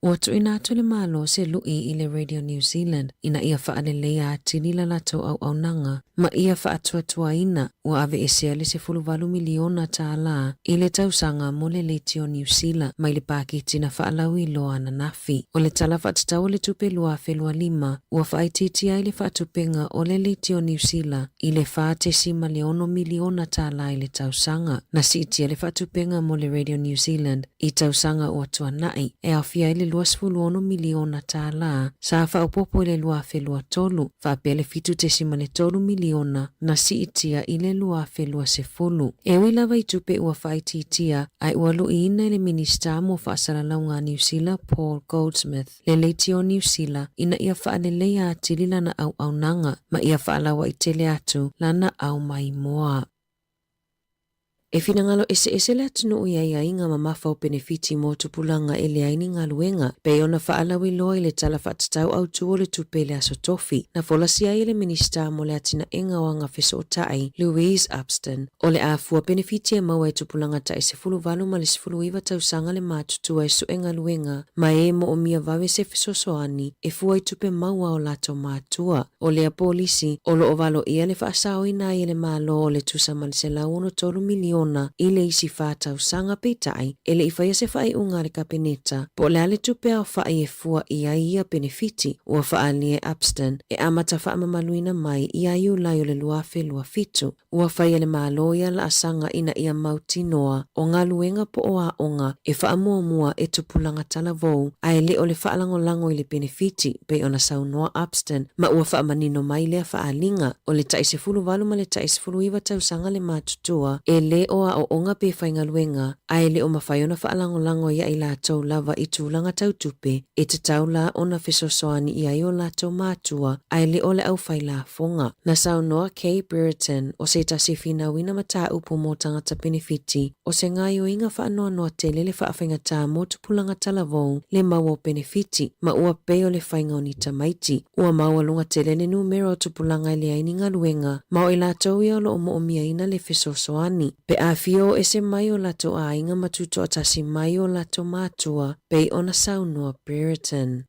Ua tuuina atu le Malo se lu'i i le Radio New Zealand ina ia faaleleia atili la latou auaunaga ma ia faatuatuaina ua aveesea le $18 miliona tālā i le tausaga mo le Leitio Niu Sila mai le paketi na faalauiloa ananafi. O le Tala Faatatau o le Tupe 2025 ua faaitiitia ai le faatupeina o le Leitio Niu Sila i le $4.6 miliona tālā i le tausaga. Na siitia le faatupeina mo le Radio New Zealand i tausaga ua tuanai, e aofia ai le $26 miliona tālā sa faaopoopo i le 2023, faapea le $7.3 miliona na siitia i le 2020. E ui lava i tupe ua faaitiitia, ae ua luiina e le Minisita mo Faasalalauga a Niu Sila Paul Goldsmith le Leitio Niu Sila ina ia faaleleia atili lana auaunaga ma ia faalauaitele atu lana aumaimoa. E finagalo eseese le atunuu i aiaiga mamafa o penefiti mo tupulaga e leai ni galuega, pei ona faalauiloa i le Tala Faatatau Autu o le Tupe i le Aso Tofi, na folasia ai e le Minisita mo le Atinaega o Agafesootai, Louise Upston, o le a fua penefiti e maua e tupulaga tai 18 ma le 19 tausaga le matutua e sue galuega ma e moomia vave se fesoasoani e fua i tupe maua a o latou matua. O lea polisi, o loo valoia le faasaoina ai e le Malo o le tusa ma le $163 miliona i le isi fa tausaga, peitai, e le i faia se faaiuga a le Kapeneta po o le a le tupe aofai e fua i ai ia penefiti ua faaalia e Upston e amata faamamaluina mai ia Iulai o le 2027. Ua fai e le Malo ia laasaga ina ia mautinoa o galuega po o aoga e faamuamua e tupulaga talavou ae le o le faalagolago i le penefiti, pei ona saunoa Upston, ma ua faamanino mai lea faaaliga, o le tai 18 ma le tai 19 tausaga le matutua e le o aooga pe faigaluega ae le o mafai ona faalagolago ia i latou lava i tulaga tau tupe e tatau la ona fesoasoani i ai o latou matua ae le o le aufai lafoga. Na saunoa Kay Brereton, o se tasi finauina mataupu mo tagata penefiti, o se gaoioiga faanoanoa tele le faafaigata mo tupulaga talavou le maua o penefiti, ma ua pei o le faiga o ni tamaiti. Ua maualuga tele le numera o tupulaga e leai ni galuega, ma o i latou ia o loo moomiaina le fesoasoani. Pe a fia o ese mai o latou aiga ma tutoatasi mai o latou matua, pei ona saunoa Brereton.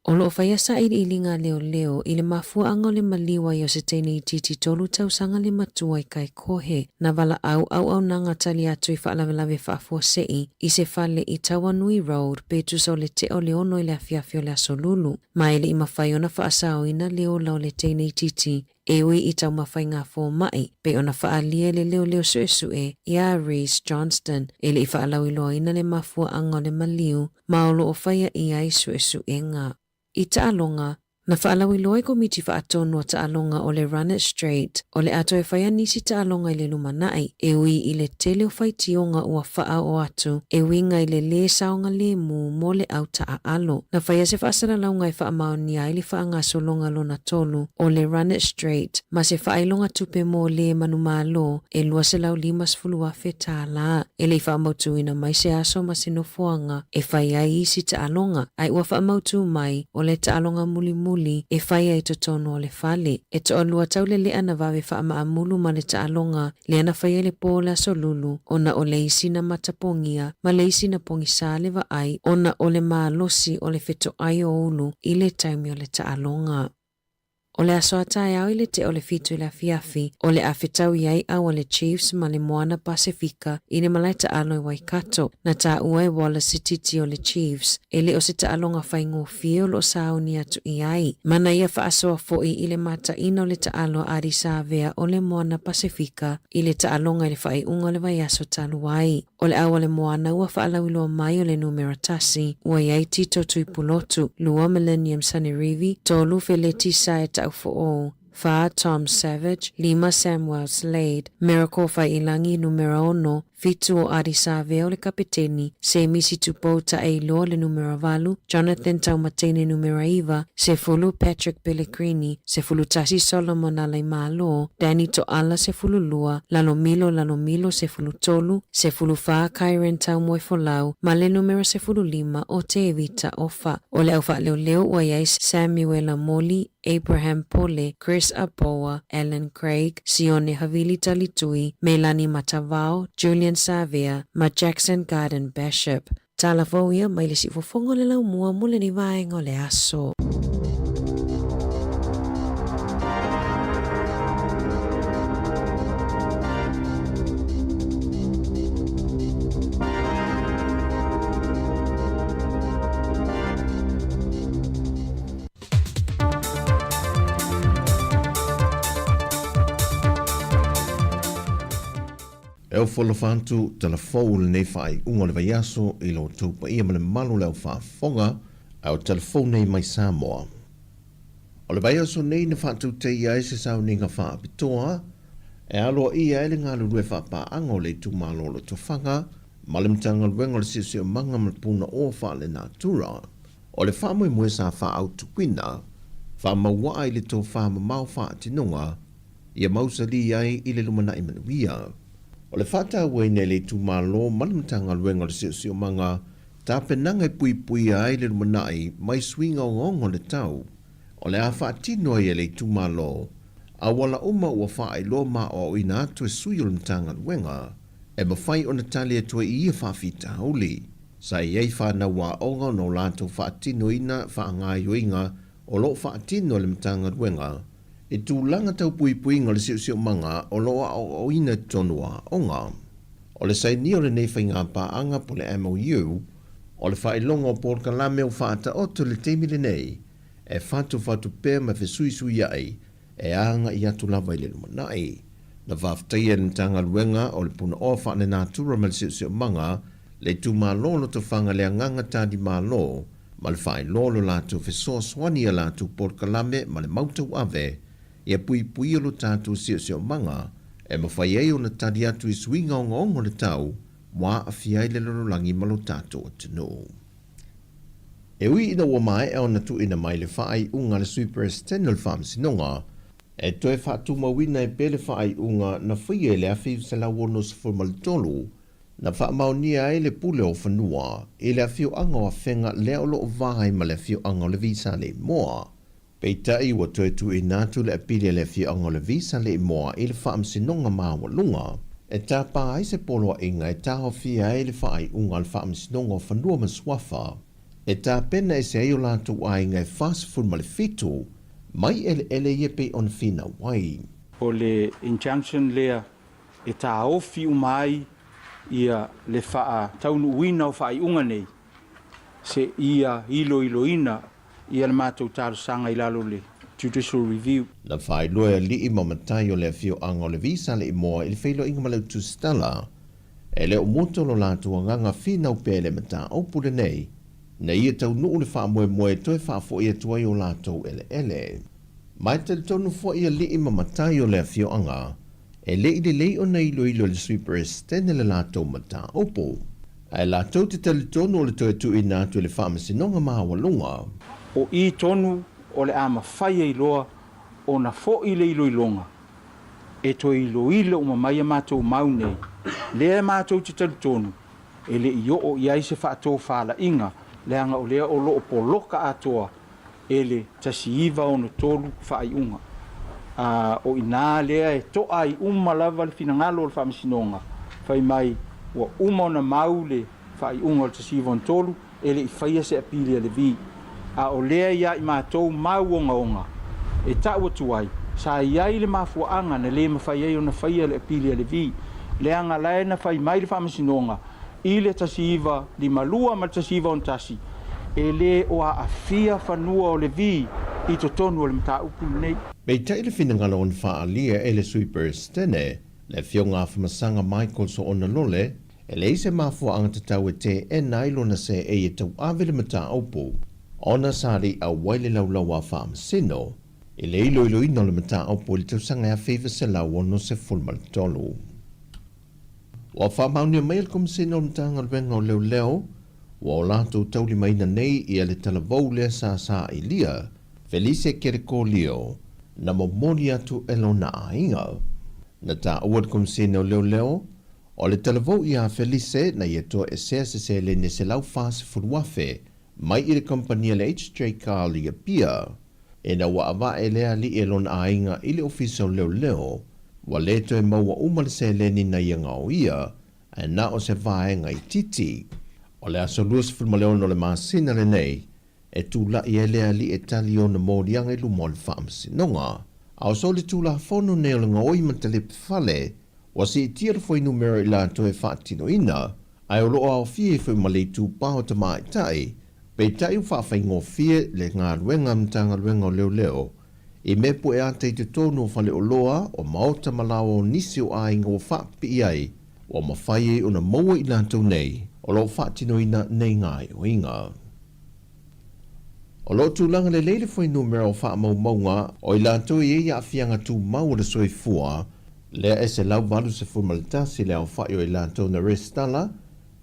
O loo faia sailiiliga a leoleo i le mafuaaga o le maliu ai o se teine itiiti 3 tausaga le matua i Kaikohe, na valaau auaunaga tali atu i faalavelave faafuasei i se fale i Tauanui Road pe tusa o le tea o le 6 i le afiafi o le Aso Lulu, ma e le i mafai ona faasaoina le ola o le teine itiiti e ui i taumafaiga fomai, pei ona faaalia e le leoleo suesue iā Reece Johnston, e le i faalauiloaina le mafuaaga o le maliu ma o loo faia i ai suesuega. I taaloga, na faalauiloa e Komiti Faatonu o Taaloga o le Run It Straight o le a toe faia nisi taaloga i le lumanai, e ui i le tele o faitioga ua faaoo atu e uiga i le lē saogalemu mo le au taaalo. Na faia se faasalalauga e faamaonia ai le faagasologa lona tolu o le Run It Straight ma se faailoga tupe mo lē manumalo e $250,000 tālā. E le i faamautuina mai se aso ma se nofoaga e fai ai isi taaloga, ae ua faamautū mai o le taaloga mulimuli e fai ai totonu o le fale. E toalua taulelea na vave faamaamulu ma le taaloga lea na faia i le pō o le Aso Lulu, ona o le isi na matapogia ma le isi na pogisā le vaai ona o le malosi o le fetoai o ulu i le taimi o le taaloga. O le aso a taeao i le tea o le 7 i le afiafi, o le a fetaui ai au a le Chiefs ma le Moana Pasefika i le malae taalo i Waikato. Na taua e Wallace se titi o le Chiefs, e le o se taaloga faigofie o loo sauni atu i ai. Ma na ia faasoa foi i le mataina o le taalo a Ardie Savea o le Moana Pasefika i le taaloga i le faaiuga o le vaiaso talu ai. O le au a le Moana ua faalauiloa mai o le numera 1, ua i ai Tito Tuipulotu, 2 Millennium Sanerivi, 3 Feleti Sae Taufoou, 4 Tom Savage, 5 Samuel Slade, Miracle Faiilagi numera 6, 7 o Ardie Savea o le kapeteni, Semisi Tupou Taeiloa le numera 8, Jonathan Taumateine numera 9, 10 Patrick Pellegrini, 11 Solomon Alaimalo, Danny Toala 12, Lalomilo Lalomilo 13, 14 Kyren Taumoefolau, ma le numera 15 o Tevita Ofa. O le au faaleoleo ua i ai Samuela Moli, Abraham Pole, Chris Apoa, Alan Craig, Sione Havili Talitui, Melani Matavao, Julian Savea, ma Jackson Garden Bishop. Tala fou ia mai le siufofoga o le laumua mo lenei vaega o le aso. E ofo alofa atu tala fou lenei faaiuga o le vaiaso i lo outou paia ma le mamalu o le au faafofoga, a o tala fou nei mai Samoa. O le vaiaso nei na faatautaia ai se sauniga faapitoa e aloaia ai le galulue faapaaga o le itumalo o Lotofaga ma le Matagaluega o le Siosiomaga ma le Punaoa Faalenatura. O le faamoemoe sa faaautuina, faamauaa i le tofa mamao faatinoga, ia mausali ai i le lumanai manuia. O le faatauaina e le itumalo ma le Matagaluega o le Siosiomaga tapenaga e puipuia ai le lumanai mai suiga ogaoga o le tau. O le a faatino ai e le itumalo auala uma ua faailoa ma aoaoina atu e sui o le Matagaluega e mafai ona tali atu ai i ia faafitauli. Sa i ai fanau aoga ona o latou faatinoina faagaoioiga o lo o faatino e le Matagaluega i tulaga tau puipuiga o le siosiomaga o lo o aoaoina i totonu o aoga. O le sainia o lenei faigapaaga po o le MOU, o le faailoga o polokalame ua faataoto i le taimi lenei e fatufatu pea ma fesuisuiai e agai atu lava i le lumanai. Na faafetaia e le Matagaluega o le Punaoa Faalenatura ma le Siosiomaga le itumalo o Lotofaga le agaga talimalo ma le faailoa o lo latou fesoasoani i a latou polokalame ma le mau tauave ia puipuia lo tatou siosiomaga e mafai ai ona tali atu i suiga ogaoga o le tau ua aafia ai le lalolagi ma lo tatou atunuu. E ui ina ua maea ona tuuina mai le faaiuga a le Sui Peresetene o le Faamasinoga, e toe faatumauina ai pea le faaiuga na faia i le 1963 na faamaonia ai le pule o fanua i le afioaga o Afega lea o lo o va ai ma le afioaga o Levi Saleimoa. Peitai ua toe tuuina atu le apili a le afioaga o Levi Saleimoa i le Faamasinoga Maualuga e tapa ai se poloaiga e taofia ai le faaiuga a le Faamasinoga o Fanua ma Suafa e tapena ese ai o latou aiga e 47 mai eleele ia pei ona finau ai. O le injunction lea e taofi uma ai ia le faataunuuina o faaiuga nei seia iloiloina ia le matou talosaga i lalo o le Judicial Review. Na faailoa e alii ma matai o le afioaga o Levi Saleimoa i le feiloaiga ma le Tusitala, e le o moto lo latou agaga finau pea i le mataupu lenei, ina ia taunuu le faamoemoe e toe faafoi atu ai o latou eleele. Ma e talitonu foi alii ma matai o le afioaga, e le i lelei ona iloilo e le Sui Peresetene le latou mataupu, ae latou te talitonu o le toe tuuina atu i le Faamasinoga Maualuga. O i tonu o le a mafai ai loa ona foi le iloiloga e toe iloilo uma mai a matou mau nei, lea e matou te talitonu e le i oo i ai se faatofalaiga leaga o lea o lo o poloka atoa e le 1963 faaiuga. A o inā lea e to'a ai uma lava le finagalo o le Faamasinoga, fai mai ua uma ona mau le faaiuga o le 1963 e le i faia se apili a Levi. A o lea ia i matou mau ogaoga e ta'u atu ai, sa i ai le mafuaaga na lē mafai ai ona faia le apili a Levi, leaga lae na fai mai le Faamasinoga i le 1952 ma le 1961, e lē o aafia fanua o Levi i totonu o le mataupu lenei. Peitai le finagalo ona faaalia e le Sui Peresetene, le Afioga Afamasaga Michael Soona Lole, e leai se mafuaaga tatau e teena ai lona seei e tauave le mataupu, ona sa le i auai le laulau a Faamasino i le iloiloina o le mataupu i le tausaga e 1963. Ua faamaonia mai e le Komesina o le Matagaluega o Leoleo ua o latou taulimaina nei ia le talavou lea sa sailia, Felice Kerekolio, na momoli atu e lona aiga. Na taua e le Komesina o Leoleo, o le talavou ia Felice na ia toesea se seleni e $140,000 mai i le kamupani a le HJ Carl i Apia. Ina ua avae lea alii e lona aiga i le ofisa o leoleo, ua le toe maua uma le seleni na ia gaoia, ae na o se vaega itiiti. O le aso 26 o le masina lenei, e tula'i ai le alii e tali ona moliaga i luma o le faamasinoga. A o so le Tulafono nei o le gaoi ma talepe fale, ua siitia le fuainumera i latou e faatinoina, ae o lo o aofia ai foi ma le itupa o tamaitai, peitai ua faafaigofie le galuega a Matagaluega o Leoleo i mea pue ata i totonu o faleoloa, o maota ma laoa o nisi o aiga ua faapipii ai, ua mafai ai ona maua i latou nei o lo o faatinoina nei gaoioiga. O lo o tulaga lelei le fuainumera o faamaumauga o i latou e i ai aafiaga tumau o le soifua, lea e 181 le aofai o i latou na resitala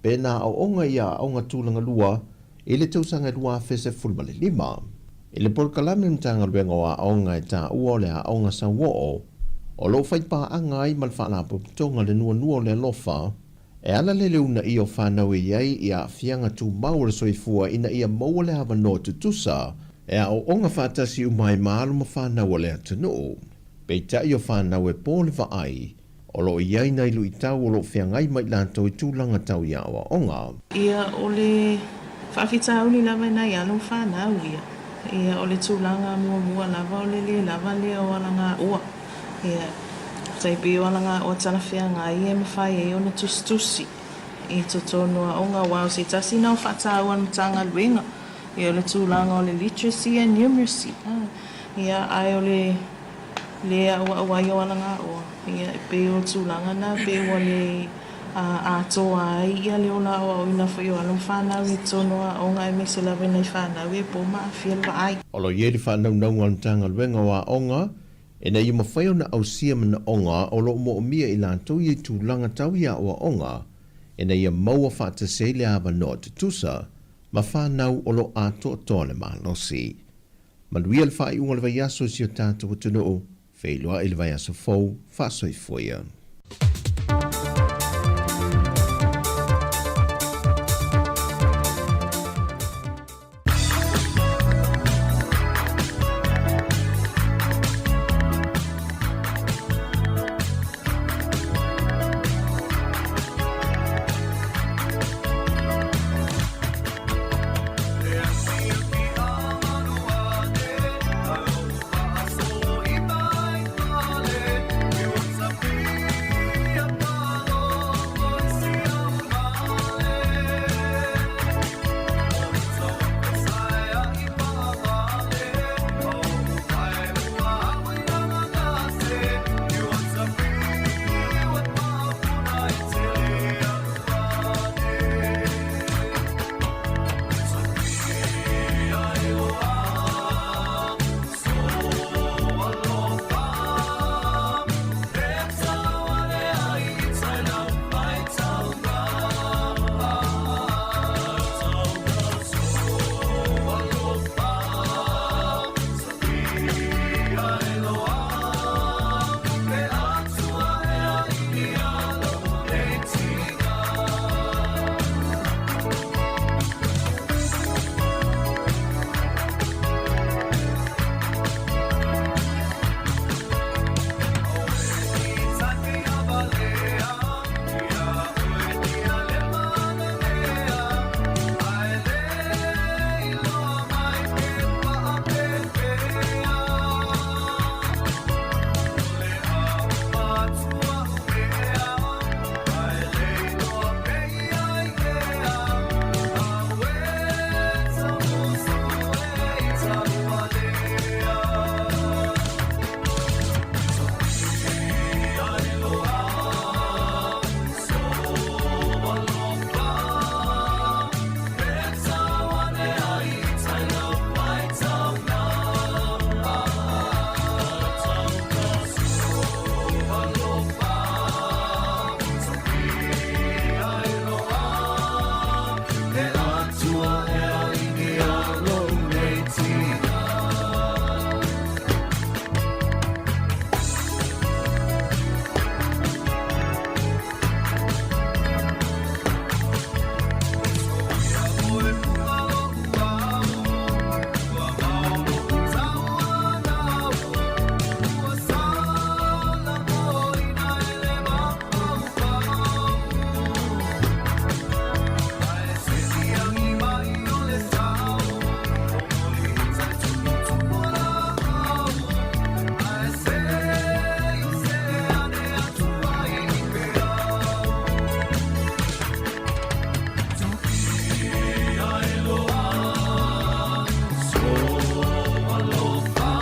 pe na aooga i aoaoga tulaga lua i le tausaga e 2015. I le polokalame a le Matagaluega o Aoga e taua o le Aoga Sauoo, o lo o fai paaga ai ma le Faalapotopotoga Le Nuanua o le Alofa, e ala lea le uunaia o fanau e i ai i aafiaga tumau o le soifua ina ia maua le avanoa tutusa e aooga faatasi uma ai ma alo ma fanau a le atunuu. Peitai o fanau e po le vaai, O lo o i ai nai luitau o lo o feagai ma i latou i tulaga tau i aoaoga. Ia, o le faafitauli lava i nai alo ma fanau ia. Ia, o le tulaga muamua lava o le le lava lea o alagaoa. Ia, tai pei o alagaoa talafeagai e mafai ai ona tusitusi i totonu o aoga aua o se tasi na o faataua a le Matagaluega. Ia, o le tulaga o le literacy and numeracy. Ia, ae o le le auau ai o alagaoa, ia, e pei o tulaga na pei ua le atoa ai ia le ola aoaoina foi o alo ma fanau i totonu o aoga aemaise lava i nai fanau e po ma aafia le vaai. O lo o i ai le faanaunauga a le Matagaluega o Aoga ina ia mafai ona ausia manaoga o lo o moomia i latou ia i tulaga tau i aoaoga ina ia maua faatasi ai le avanoa tutusa ma fanau o lo o atoatoa le malosi. Manuia le faaiuga o le vaiaso i si o tatou atunuu, feiloai i le vaiaso fou, faasoifua ia.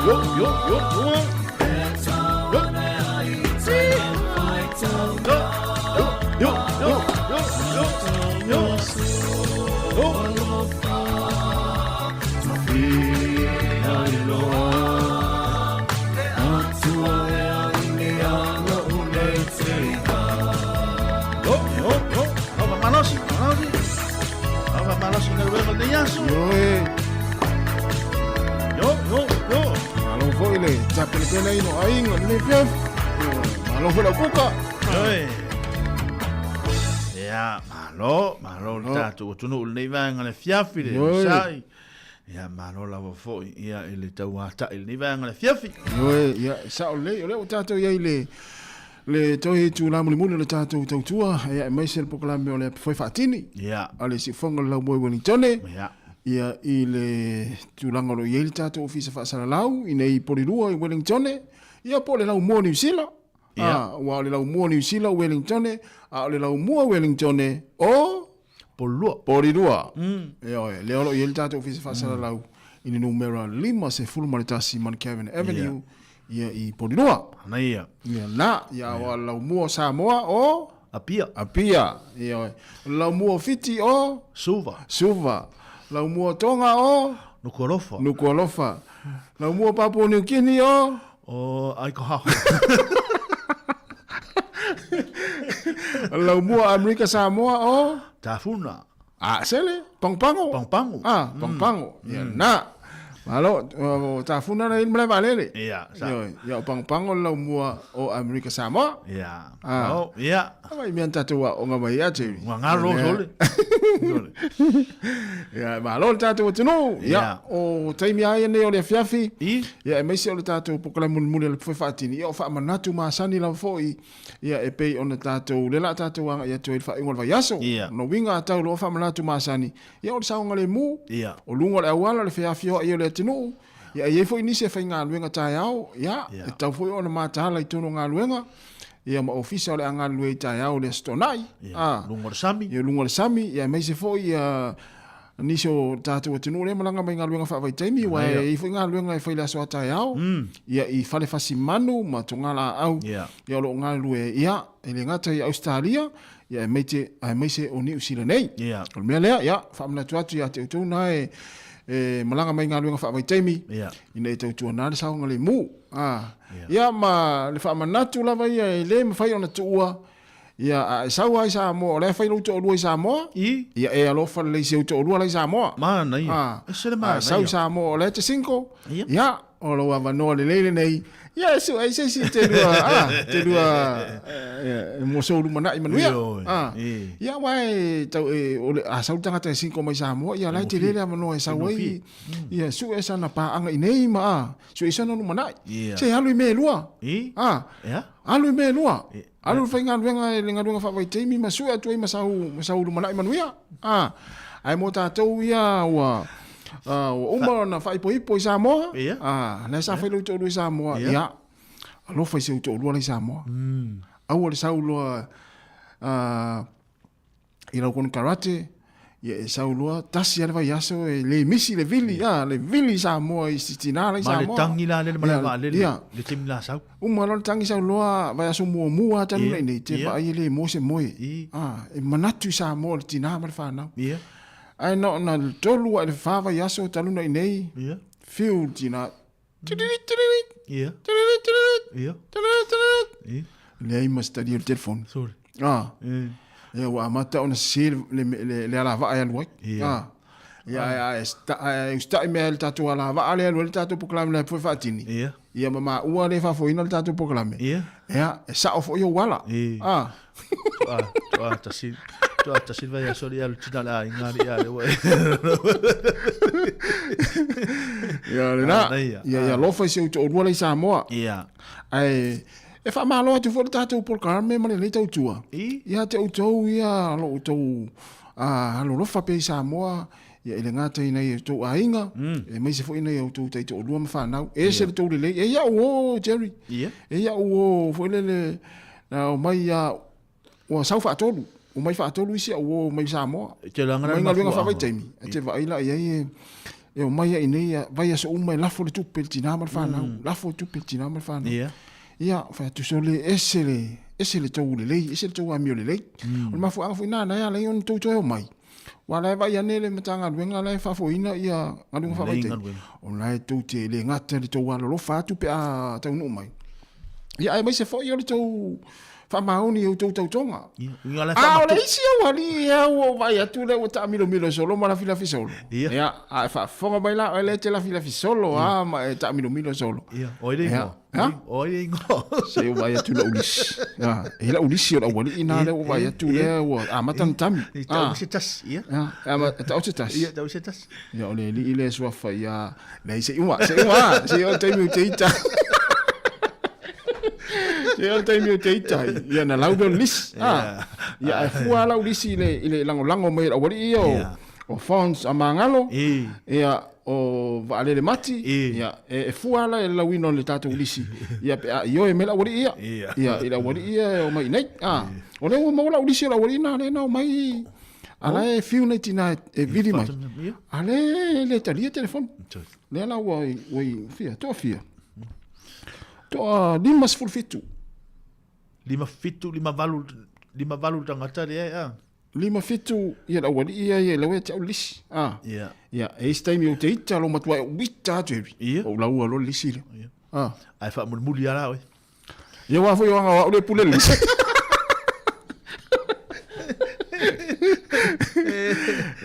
Yo, yo, yo, yo. Yo. Yo, yo, yo, yo, yo, yo. Yo, yo, yo. Au malosi, malosi. Au malosi galuega o lenei aso. Ioe. Yo, yo, yo. Malo foi le tapenapena o aiga o lenei afiafi. Ioe. Malo foi lau kuka. Ioe. Ia, malo, malo le tatou atunuu i lenei vaega o le afiafi le Ioe. onosai. Ia, malo lava foi ia i le tauata'i i lenei vaega o le afiafi. Ioe, ia, e sa'o lelei, o lea ua tatou i ai i le le toe itulā mulimuli o le tatou tautua, ia, aemaise le polokalame o le Api Foe Faatini a le Siufofoga o le Laumua i Wellingtone, ia, i le tulaga o lo o i ai le tatou Ofisa Faasalalau i nei i Polilua i Wellingtone, ia, po o le Laumua o Niu Sila. Aua o le Laumua o Niu Sila o Wellingtone, a o le Laumua o Wellingtone o Polilua. Polilua. Ioe, lea o lo o i ai le tatou Ofisa Faasalalau i le numera 51 Mount Cavan Avenue, ia i Polilua. Manaia. Ia na, ia o le Laumua o Samoa o Apia. Apia. Ioe. O le Laumua o Fiti o Suva. Suva. Laumua o Tonga o Nukualofa. Nukualofa. Laumua o Papua Niu Kini o O Aikohaho. Laumua Amerika Samoa o Tafuna. A sele, Pagopago. Pagopago. Ah, Pagopago. Ia na. Malo, o Tafuna na i le malae vaalele. Ia, sa. Ioe, ia o Pagopago le laumua o Amerika Samoa. Ia. Ah. Oh, ia. Mai mea na tatou aoga mai ia, Jerry. Ua galo sole. Ia, malo le tatou atunuu. Ia, o taimi lava ia nei o le afiafi. Ia, aemaise o le tatou polokalame mulimuli o le Foe Faatini. Ia, o faamanatu masani lava foi. Ia, e pei ona tatou, lea la tatou agai atu ai i le faaiuga o le vaiaso. Lona uiga a tau loa faamanatu masani, ia o le saogalemu, o luga o le auala, o le feafioai o le atunuu. Ia, e i ai foi nisi e faigaluega taeao, ia, e tatau foi ona mataala i totonu o galuega, ia ma ofisa o le a galulue ai taeao i le Aso Toonai. Ia, luga o le sami. Ia, luga o le sami, ia aemaise foi ia nisi o tatou atunuu lea e malaga mai i galuega faavaitaimi, aua e i ai foi galuega e fai i le aso a taeao, ia i fale fasimanu ma togalaau, ia o lo o galulue ai, ia, e le gata i Ausetalia, ia aemaise, aemaise o Niu Sila nei. O le mea lea, ia, faamanatu atu ia te outou na e, e malaga mai i galuega faavaitaimi, ina ia tautuana le saogalemu. A, ia ma le faamanatu lava ia e le mafai ona tuua, ia a e sau lava i Samoa, o la e fai lou toalua i Samoa, ia e alofa lelei i si ou toalua la i Samoa. Manaia. A, Ese le a e manaia. sau i Samoa o la e te single, ia, O lou avanoa lelei lenei, ia e sue ai se isi e te lua, a, te lua e, mo sou lumanai manuia. Ioe, A, e. ia aua e tau e, o le, a sau le tagata e single mai Samoa, ia la e tele le avanoa e sau ai, ia sue sana paaga i nei ma, a, sue sana lumanai. Ia. Se alu i mea e lua. I? A, Ia. alu i mea e lua. Alu i le faigaluega i le galuega faavaitaimi ma sue atu ai ma sau, ma sau lumanai manuia. A, ae mo tatou ia ua, ua uma ona faaipoipo i Samoa. Ia. A, lea sa fai lou toalua i Samoa. Ia. Ia, alofa i si ou toalua la i Samoa. Aua le sau loa i lau konekarate, ia e sau loa, tasi lava le vaiaso e le misi le vili, a, le vili i Samoa i si tina la i Ma le Samoa. tagi la lele ma le Ia, vaalele, ia. le taimi la sau. Uma loa le tagi sau loa vaiaso muamua talu Ia, nei nei, te ia. vaai e le mo se moe. A, e manatu i Samoa le tina ma le fanau. Ia. Ae na ona tolu ae le fa vaiaso talu nei nei, Ia. fiu le tina. Tiririt, tiririt. Ia. Tiririt, tiririt. Ia. Tiririt, tiririt. Ia. Leai ma se tali o le telefoni. Sorry. Ah. Ia. Ia ua amata ona sese le, le, le, le alavaa e alu ai. Ia. Ah. Ia, ae, ae, ae usita'i mea i le tatou alavaa lea e alu ai le tatou polokalame le foe faatini. Ia. Ia ma maua lea e faafoeina le tatou polokalame. Ia. Ia, e sao foi ou ala. Ia. Ah. Toa, toa tasi, toa tasi le vaiaso le alu tina le aiga le ia le ua. Ia lena. Manaia. Ia, ia alofa i si ou toalua la i Samoa. Ia. Ae, e faamalo atu foi le tatou polokalame ma lenei tautua. I? Ia te outou ia lo outou alolofa pea i Samoa, ia e le gata i nai o outou aiga, aemaise foi nai o outou taitoalua ma fanau. E ese le tou lelei. E ia au o, Jerry. Ia. E ia au o, foi lele, na omai ia, ua sau faatolu. Omai faatolu isi au o mai Samoa. E te laga Omai galuega faavaitaimi. E te vaai la i ai e, E o mai ai nei vai aso uma e lafo le tupe le tinā ma le whanau. Lafo le tupe le tinā ma le whanau. Ia, whai atu so le ese le, ese le tou lelei, ese le tou amio lelei. O le mafuaaga foi na na e ala ai ona tou toe omai. Aua la e vaai ane le Matagaluega la e faafoeina ia galuega faavaitaimi. O la e tou te le gata le tou alolofa atu pe a taunuu mai. Ia aemaise foi o le tou faamaoni i outou tautoga. A o le isi aualii ia ua ou vaai atu lea ua taamilomilo solo ma lafilafi solo. Ia, a e faafofoga mai la oe lea e te lafilafi solo a ma e taamilomilo solo. Ia, o ai le igoa? Ha? O ai le igoa? Se ua vaai atu i lau lisi. E lau lisi o le aualii na lea ua vaai atu lea ua amata ona tami. E tau se tasi, ia. E tau se tasi. Ia, tau se tasi. Ia, o le alii lea suafa ia, leai, se i uma, se i uma, se i oo le taimi ou te ita. Se i oo le taimi ou te ita ai. Ia, na lau lea o le lisi. Ia, ae fua lau lisi i le lagolago mai e le aualii ia o Fons a Magalo. Ia, o Vaalele Mati, ia, e fua ala i le lauina o le tatou lisi, ia, pe a ioe mai le aualii ia, ia, i le aualii ia e omai i nei. O lea ua maua lau lisi o le aualii na, lea na omai, a la e fiu nei tina e vili mai, a lea e le talia telefoni. Lea la ua, ua i, fia, toa fia. Toa 57. 57, 58, 58 tagata lea, a. 5 7 ia le aualii ia ia lau e te au lisi. Ah. Yeah. Ia, e isi taimi ou te ita lo matua e ou ita atu hevi. Yeah. Ou laua lo lisi le. Yeah. Ah. Ai whaamulimuli ala oe. Ia wā foi o anga o au le pule le lisi.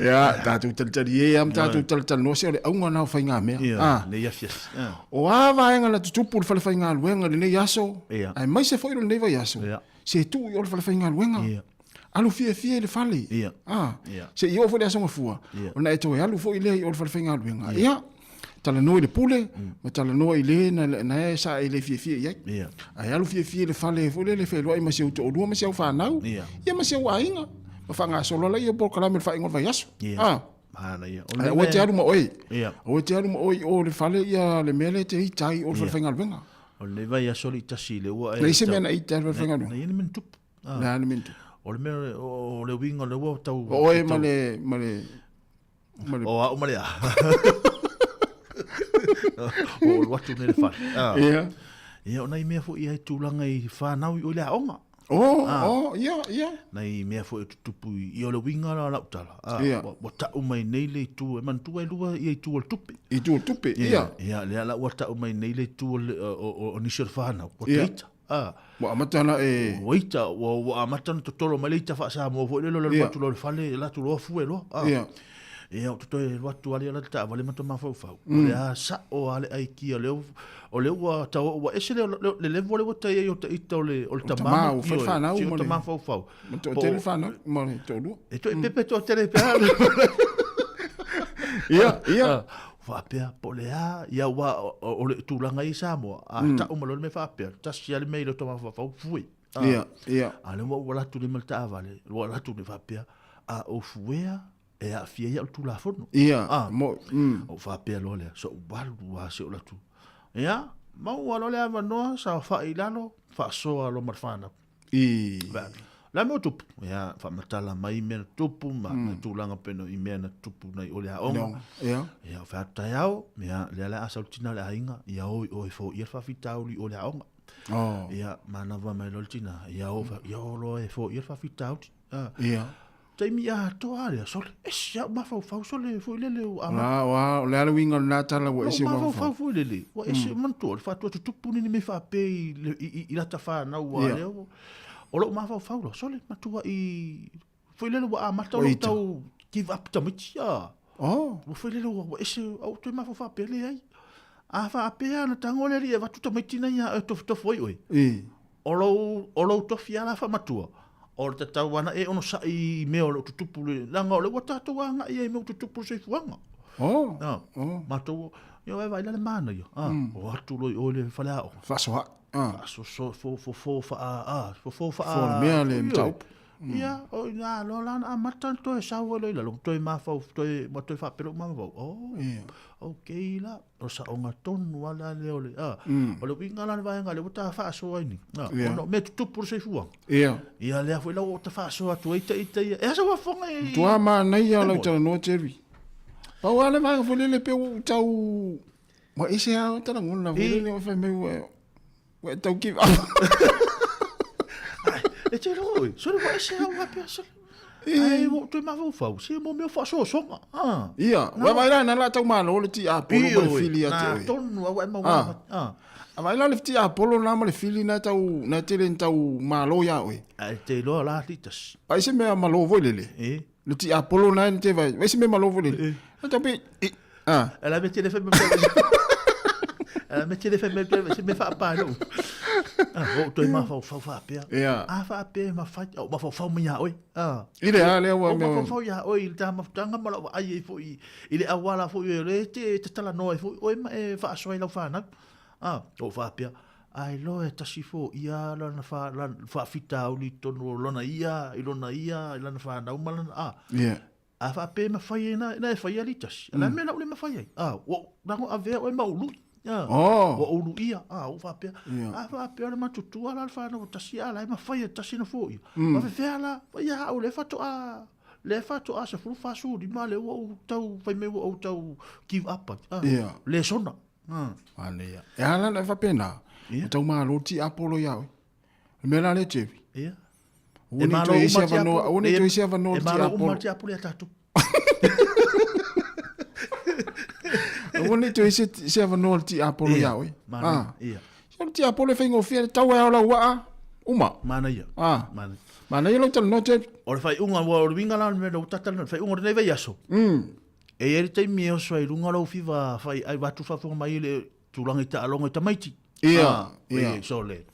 Ia, tātou talitali e am tātou talitali noa se o le aunga nā o whai ngā mea. Ia, Ah. nei afiafi. Ah. O a vaenga na tutupu le whale whai ngā luenga le nei aso, Ia. ai mai se foi le nei vai aso, Ia. se tu i o le whale whai ngā luenga. Ia. Alu fiafia i le fale. Ia. Ah. Ia. Se i oo foi le aso gafua, Ia. ona e toe alu foi lea i o le falefaigaluega. Ia, talanoa i le pule, ma talanoa i le na, na e sa e le fiafia i ai. Ia. Ae alu fiafia i le fale foi lele feloai ma si ou toalua ma si au fanau, Ia. ia ma si au aiga. Ma faagasolo ala ia polokalame o le faaiuga o le vaiaso. Ia. Ah. Mana ia. O le Ae aua e te mea- alu ma oe. Ia. Aua e te alu ma oe i o le fale ia le mea lea e te ita ai i o le falefaigaluega. O le vaiaso le itasi le ua e Leai se mea na ita ai le falefaigaluega. Na ia ni mea na tupu. Ah. Le a le mea na tupu. O le mea, o le uiga o le ua tau... O oe ma le, ma le, ma le... O au ma le a. O alu atu nei le fale. Ah. Ia. Ia, o nai mea foi ia e tulaga i whanau i o le aoga. O, Ah. o, ia, ia. Nai mea foi e tutupu i, i o le uiga la lau tala. Ah, Ia. Ua, ua tau mai nei le itu, e manatua e lua ia itu o le tupe. Itu o le tupe, ia. Ia, lea la ua tau mai nei le itu o, le, o, o, o nisi o le whanau. Ua Ia. teita. Ah. Ua amata na e... Ua ita, ua, ua amata na totolo mai le ita whaasamoa foi le lo le Ia. watu lo le fale, la tu loa fue loa. Ah. Ia. Ia, o toto e watu ale ala ta vale mata mawhau whau. O le a sa o ale ai kia le o le ua tau ua ese le le level le ua tai ai o te ita o le o le tamā, tamā. o whai whanau O ma le- tamā whau whau. Ma toatele whanau, ma le toalua. E to e pepe toatele pe a. Ia, ia. Whaapea, po le a, ia ua o le tūlanga i Samoa. A tau malo le me whaapea, tasi ale mei le tamā whau whau fue. Ah. Ia, ia. A le ua ua latu le mal taavale, ua latu le whaapea, a o fuea, e a fia ia o le tūlafono. Ia, Ah. mo, O whaapea loa lea, so walu a se o latu. Ia, mau alo le avanoa, sa wha i lalo, whaasoa lo ma le whanau. I. La mea o tupu. Ia, whamatala mai mea na tupu, ma na tūlanga peno i mea na tupu nei o le aonga. Leonga, ia. Ia, o whaatu tai ao, ia, lea le asa o le tina le ainga, ia oi o e fo ia le whawhitauli o le aonga. Oh. Ia, manawa mai lo le tina, ia o, ia o loa e fo ia le whawhitauli. Ah. Ia. Taimi a toa lea, sole, esi au mawhau sole, fo i lele o ama. La, wa, o le ala uiga o lena tala ua ese Ua o mawhau mafaufau. foi lele. Ua ese manatua, le whaatua tutupu ni me whaape i, i, i, i lata whanau ua Ia. lea. O lou mafaufau loa, sole, matua i... Foi lele ua amata o Ua lou ita. tau give up tamaiti, a. Oh. Ua foi lele ua ese, au toe mafaufau faapea le ai. A faapea na tango le ali e vatu tamaiti nei a e tofotofo ai oe. I. O lou, o lou tofi ala whaamatua. O le tatau ana e ono sa'i i mea o lou tutupu le... Langa o le ua tātou anga i ai mea o tutupu le soifuaga. Oh. Ah, Oh. Mātou, ia e vai la le mana ia. Ah, o atu loi o le whale ao. Faasoa. Ah. Faaso so fo fo fo fa a fo fo fa Fo le mea le mataupu. Ia, o ina lo la na amata na toe sau e loi lalo, toe mawhau, toe, ma toe whaapelo mawhau. Oh, Ia. okay la. O sa o ngā tonu ala le o le, ah, o le winga la le vaenga le ua tā whaasoa ini. Ah, Ia. ono, me tutupu le soifuaga. Ia. Ia lea foi lau o ta whaasoa atu ai ta ita ia. E asa wafonga i... Tua manaia o lau talanoa, Jerry. Pau lava le vaega foi lele pei ua ou tau ua ese lava ota lagona foi lele fai mai ua ua e tau give up. E te iloa oe, sole ua ese lava faapea sole. Ai ua ou toe mafaufau, se mo mea o faasoasoga. Ah. Ia, ua vaai la na la tau malo le tiapolo ma le fili ia te oe. Na tonu a ua e maua. Ah. A vaai la le tiapolo na ma le fili na tau na tele na tau malo ia oe. Ai te iloa la litasi. Ai se mea malo foi lele. E. Le tiapolo na te vai. Vai se mea malo foi lele. Na tau pe ah. Ela me tele fai me. Ela me tele fai me se me faapa no. Ah, o toe mafaufau faapea. Ia. A faapea ma fai, o mafaufau mai ia oe. Ah. I le a lea ua mea. O mafaufau ia oe i le ta mafutaga ma lau vaai ai foi i le auala foi o le te talanoa ai foi oe ma e faasoa i lau fanau. Ah, o faapea. Ai loa e tasi fo ia lana fa lana faafitauli i totonu o lona ia i lona ia i lana fanau ma lana a. Yeah. A faapea e mafai ai na, na e fai ali tasi. Mm. La mea na ule mafai ai. A, ua lago avea oe ma ului. A, oh. Ua ulu ia. A, ua faapea. Yeah. A faapea le matutua la le fanau tasi a la e mafai e tasi na fo ia. Ma fefea la, ia au le fatoa le fatoa se fulu fasu lima le ua ou tau fai mai ua ou tau give up. A, yeah. Le sona. Manaia. E ala na faapena. Ia. O tau malo tiapolo ia oe. Le mea la lea Jerry. Ia. Aua ne i toe ese avanoa, aua ne i toe ese avanoa E le malo uma tiapolo. le tiapolo ia tatou. Aua ne i toe ese se avanoa le tiapolo ia oe. Manaia. Ah. Ia. Se o le tiapolo e faigofie, tau e ao lau waa, uma. Manaia. Ah. Manaia. Manaia lau talanoa Jerry. O le faaiuga, ua o le uiga la o le mea lea ua tatalanoa, le faaiuga o lenei vaiaso. E i ai le taimi e oso ai i luga lou fiva fai ai vatu faafofoga mai i le tulaga i taaloga i tamaiti. Ia, Ah, ia. e, sole.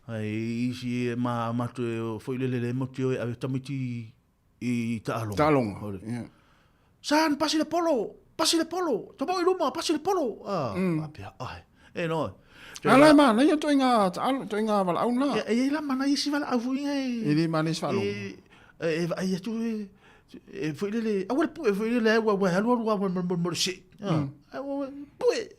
Ai isi e ma mato e foi lele le moti o e ave tamaiti i taaloga. Taaloga. Ole. Ia. San, pasi le polo, pasi le polo, tamo i luma, pasi le polo. Ah, mm. ai. E no. Ala e manaia toiga taalo, toiga valaau na. E e la mana isi valaau foi e. E le manaia se faalogo. E e vaai atu e e foi lele, aua le pue foi lele ua ua alu alu ua mo mo se. Ah, pue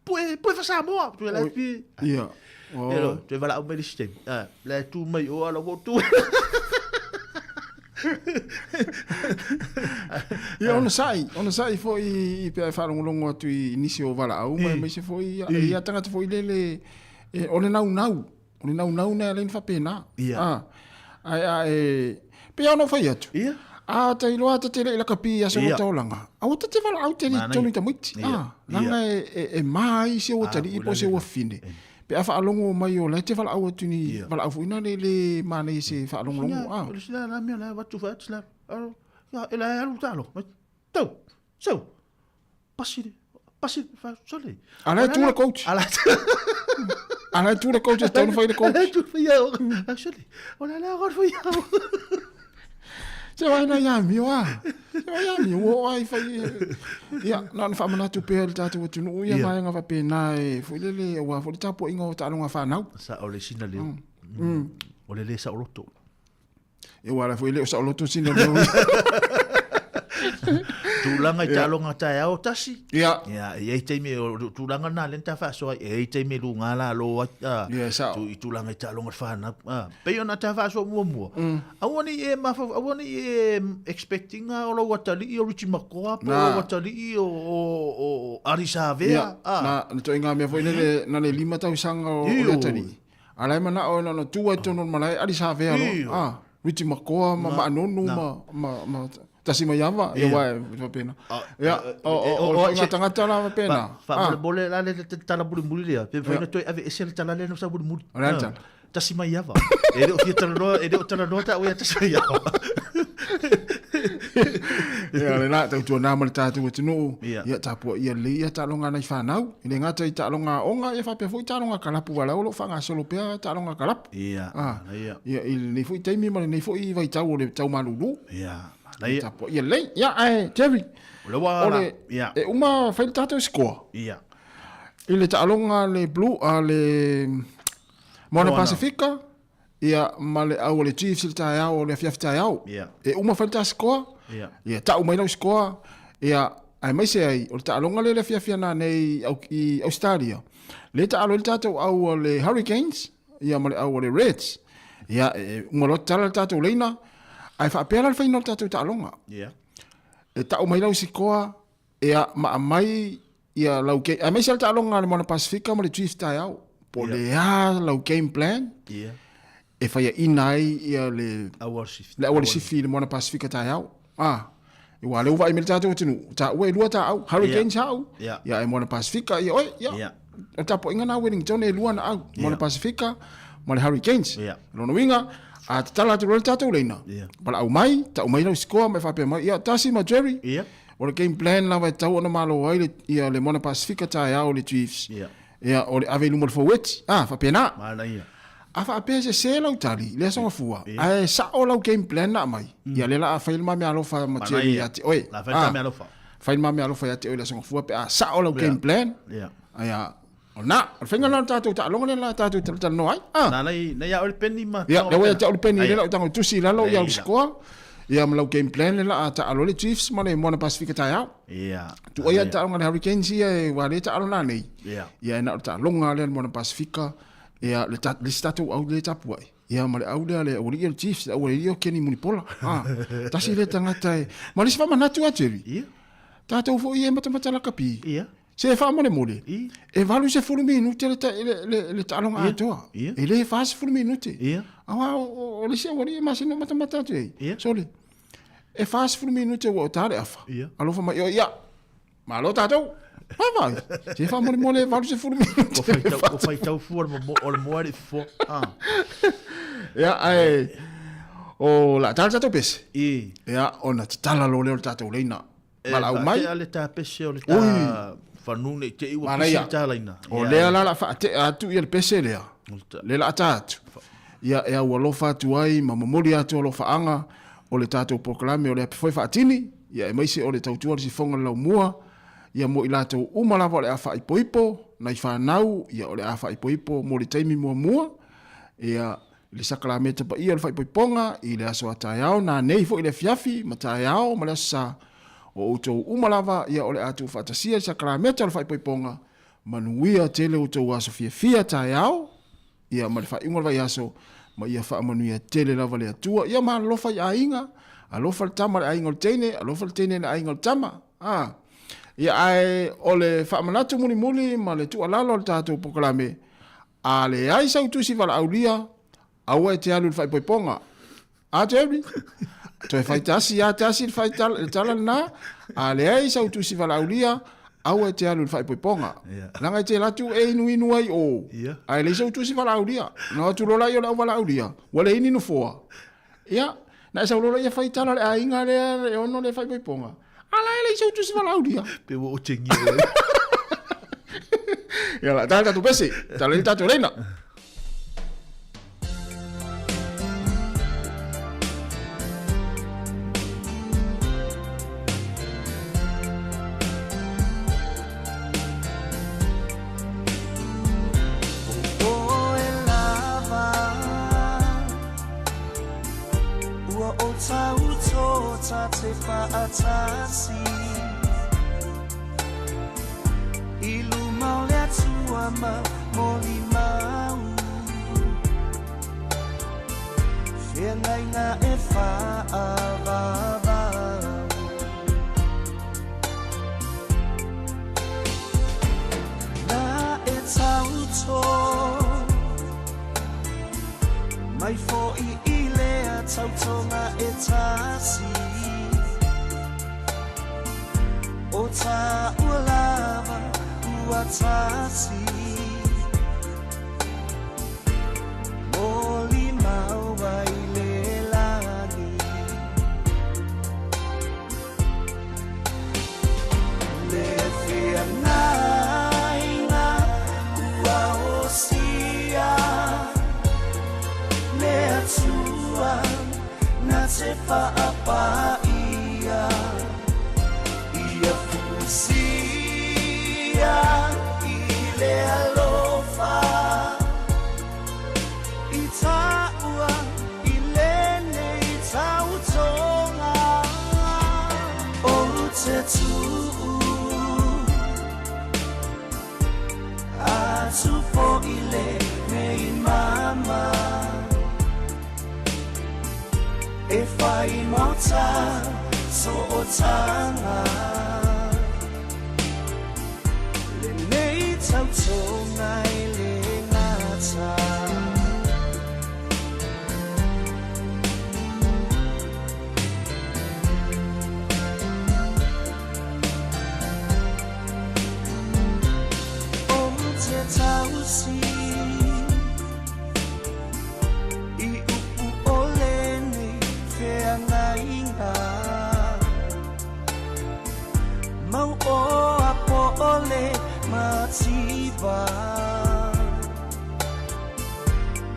pue pue fa Samoa, tu la fi. Ia. E lo, tu valaau mai le system. Ah, la tu mai o ala o tu. Ia ona sai, ona sai foi i pea e faalogologo atu i nisi o valaau ma aemaise foi ia ia tagata foi lele e o le naunau, o le naunau na e ala ai ona faapena. Ia. Ah. Ae a e pei lava ona ou fai atu. Ia. A ta iloa ta te le i lakapi i aso Ia. o taolaga, aua ta te valaau tele i Manaia. totonu i tamaiti. Ia. Ah, leaga e e e ma ai si ou atalii po o se wafine. Pe a faalogo mai o la e te valaau atu ni valaau foi na le le manaia se faalogologo. Ah. O le sila la mea la avatu faatu la. Ia e la e alu taalo. Tau. Sau. Pasi le. Pasi le. Fa sole. A la e tu le coach. A la A la e tu le coach e tau na fai le coach. A la e tu fai au. A sole. O la la o fai au. Se vai na ia mio a. Se vai ia mio o ai fai. Ia, na ona faamanatu pea i le tatou atunuu ia Ia. vaega faapena e foi lele aua foi le tapuaiga o taaloga fanau. Sa o le sina leo. O le le saoloto. E ua la foi le o saoloto sina leo. Tulaga i Ia. taaloga taeao tasi. Ia. Ia, e i ai taimi o tulaga na lea na ta faasoa ai, e i ai taimi e luga la lo ai, a, Ia, e sao. tu, i tulaga i taaloga le fanau. A, pei ona ta faasoa muamua. Aua ne i e mafau, aua ne i e expecting a o lau atalii o Richie McCaw po o Na. lau atalii o, o, o Ari Savea. Ia, A. na, na toaiga mea foi lele, na le 5 tausaga o, o le Io. atalii. A la e manao na na tu ai totonu o le malae, Ali Savea loa. Io. Ah, Richie McCaw ma Na, Maanonu na. ma, ma, ma Tasimayava, ia Ia. ua e faapena. Ah, Ia, o, o, o, o, o tagata la faapena. Fa mole la le tala mulimuli lea. Pe mafai Ia. ona toe ave ese le tala lea na sa mulimuli. O le a le Ah. tala? Tasimaiava. E le o fia talanoa, e le o talanoa taua ia Tasimaiava. Ia, le la tautuana ma le tatou atunuu. Ia. Ia tapuaia lelei ia taaloga nai fanau. E le gata i taaloga aoga, ia faapea foi taaloga kalapu ua o loo faagasolo pea taaloga kalapu. Ia, Ah. ia. Ia, i lenei foi taimi ma lenei foi vaitau o le tau malulu. Ia, manaia. Tapuaia lelei. Ia, ae, Jerry. O le ua O la, le, ia. e uma fai le tatou score. Ia. I le taaloga le Blue, a le Moana Moana. Pasifika, ia ma le au o le Chiefs i le taeao o le afiafi taeao. Ia. E uma fai le ta score. Ia. Ia, tau mai lau score. Ia, aemaise ai, o le taaloga lea le afiafi ana nei i Australia. Le taalo ai le tatou au o le Hurricanes, ia ma le au o le Reds. Ia, e uma loa tatala le tatou leina, ae faapea la le faiga o le tatou taaloga. Ia. E tau mai lau sikoa, Ia, ma aumai ia lau game, aemaise lava le taaloga a le Moana Pasifika ma le Chiefs taeao, po o le a lau game plan e faiaina ai ia le le auala sifi i le Moana Pasifika taeao. Ah, aua o lea ua vaai mai le tatou atunuu, taua e lua taau, Hurricanes au, ia ae Moana Pasifika ia oe, ia. O le tapuaiga lena a Wellington e lua ana au, Moana Pasifika ma le Hurricanes. O lona uiga, a tatala atu loa le tatou laina, valaau mai, tau mai lau score ma e faapea mai, ia Tasi ma Jerry, O le game plan lava e tatau ona malo ai le, ia, le Moana Pasifika taeao le Chiefs. Yeah. Ia, o le ave i luma o le forward. Ah, faapena. Manaia. A faapea sese lau tali, le aso gafua, yeah. ae sao lau game plan na aumai. Ia, lea la a fai le ma meaalofa ma Jerry ia te oe. La fai le ta meaalofa. Fai le ma meaalofa ia te oe le aso gafua pe a sao lau game plan. Yeah. Ia, o na, o le faiga lena o le tatou taaloga lea la tatou talatalanoa ai. Ah. Na, nei, nei a o le peni ma. Ia, lea ua ia te au le peni lea la o tago tusi i lalo ia au score. Ia ma lau game plan lea la a taalo le Chiefs ma le Moana Pasifika taeao. Ia. Tuai ia taaloga le Hurricanes ia e ua le taalo la nei. Ia. Ia e na o le taaloga lea le Moana Pasifika. Ia le ta, le isi tatou au lea e tapuai. Ia ma le au lea le aualii o le Chiefs, le aualii o Kenny Mulipola. Ah, tasi lea tagata e. Ma le isi faamanatu a Jerry. Ia. Tatou foi e matamata lakapi. Ia. Se faamolemole, e 80 minute le taaloga atoa. E le 40 minute. Aua o le isi aualii e masani ona matamata atu i ai. Sole, e 40 minute ua ota le afa. Alofa mai oe, ia, malo tatou. Vaavaai, se faamolemole e 80 minute. Ua faitau fua o le moa e le i fofoa. Ia, ae, o le a tala le tatou pese. Ia, ona tatala loa lea o le tatou laina. E Valaau mai. faatea le ta pese o le ta fanu nei te i ua pisi le ta laina. O lea la la faatea atu ia le pese lea. Le la ata atu. Ia e au alofa atu ai ma momoli atu alofaaga o le tatou polokalame o le ape foi faatini, ia aemaise o le tautua o le sifoga o le laumua, ia mo i latou uma lava o le a faaipoipo, nai fanau, ia o le a faaipoipo mo le taimi muamua, ia i le sakalameta paia o le faaipoipoga i le aso a taeao, nanei foi i le afiafi ma taeao ma le aso sa, o outou uma lava ia o le a tuufaatasia i le sakalameta o le faaipoipoga, manuia tele outou aso fiafia taeao, ia ma le faaiuga o le vaiaso, ma ia faamanuia tele lava le Atua, ia ma alofa i aiga, alofa le tama i le aiga o le teine, alofa le teine i le aiga o le tama, a. Ia ae o le faamanatu mulimuli ma le tuualalo o le tatou polokalame, A leai sau tusi valaaulia, aua e te alu i le faaipoipoga. A Jerry? Toe fai tasi a tasi le, fai tala, le tala lena. A leai sau tusi valaaulia, aua e te alu i le faaipoipoga. Yeah. Leaga e te alu atu e inuinu ai o. Yeah. Ae leai sau tusi valaaulia. Na o atu loa laia o le au valaaulia, ua leai ni nofoa. Ia, na e sau loa laia fai tala le aiga lea e ono le faaipoipoga. A la e leai sau tusi valaaulia. Pe ua otegia ai. Ia la, tala tatou pese, tala i tatou leina. Ua o tauto ta te whaatasi I luma o le Atua ma molimau Feagaiga e whaavavau Na e tauto Mai foʻi i lea tautoga e tasi O tāua lava ua tasi Molimau ai le lagi Le feagaiga ua osia Le Atua na te whaapaia Ia fusia i le alofa I tāua i lenei tautoga O te tuu Atu foʻi lenei mama E whai mauta sootanga. tautoga i le gata. Ou te tausi i upu o lenei feagaiga. Mau o apo o le mativa.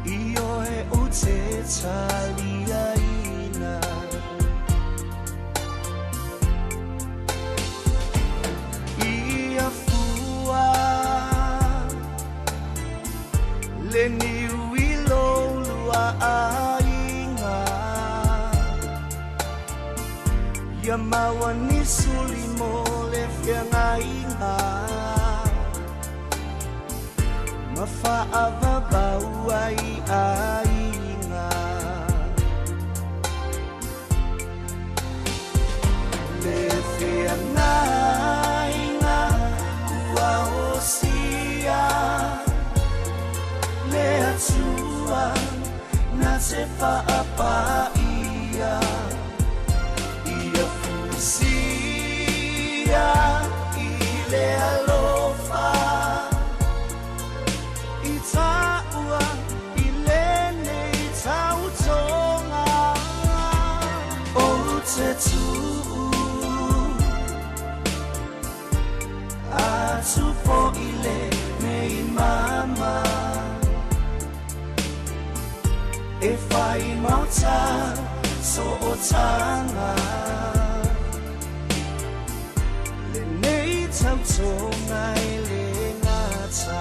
I oe ou te taliaina. Ia fua le niu i lou lua aiga. Ia maua ni suli mo le feagaiga. Ma faavavau ai aiga. Le feagaiga ua osia. Le Atua na te faapaia. Ia fusia i le alofa. I taua i lenei tautoga. Ou te tuu atu fo'i lenei mama. E fai maota sootaga. Lenei tautoga e le gata.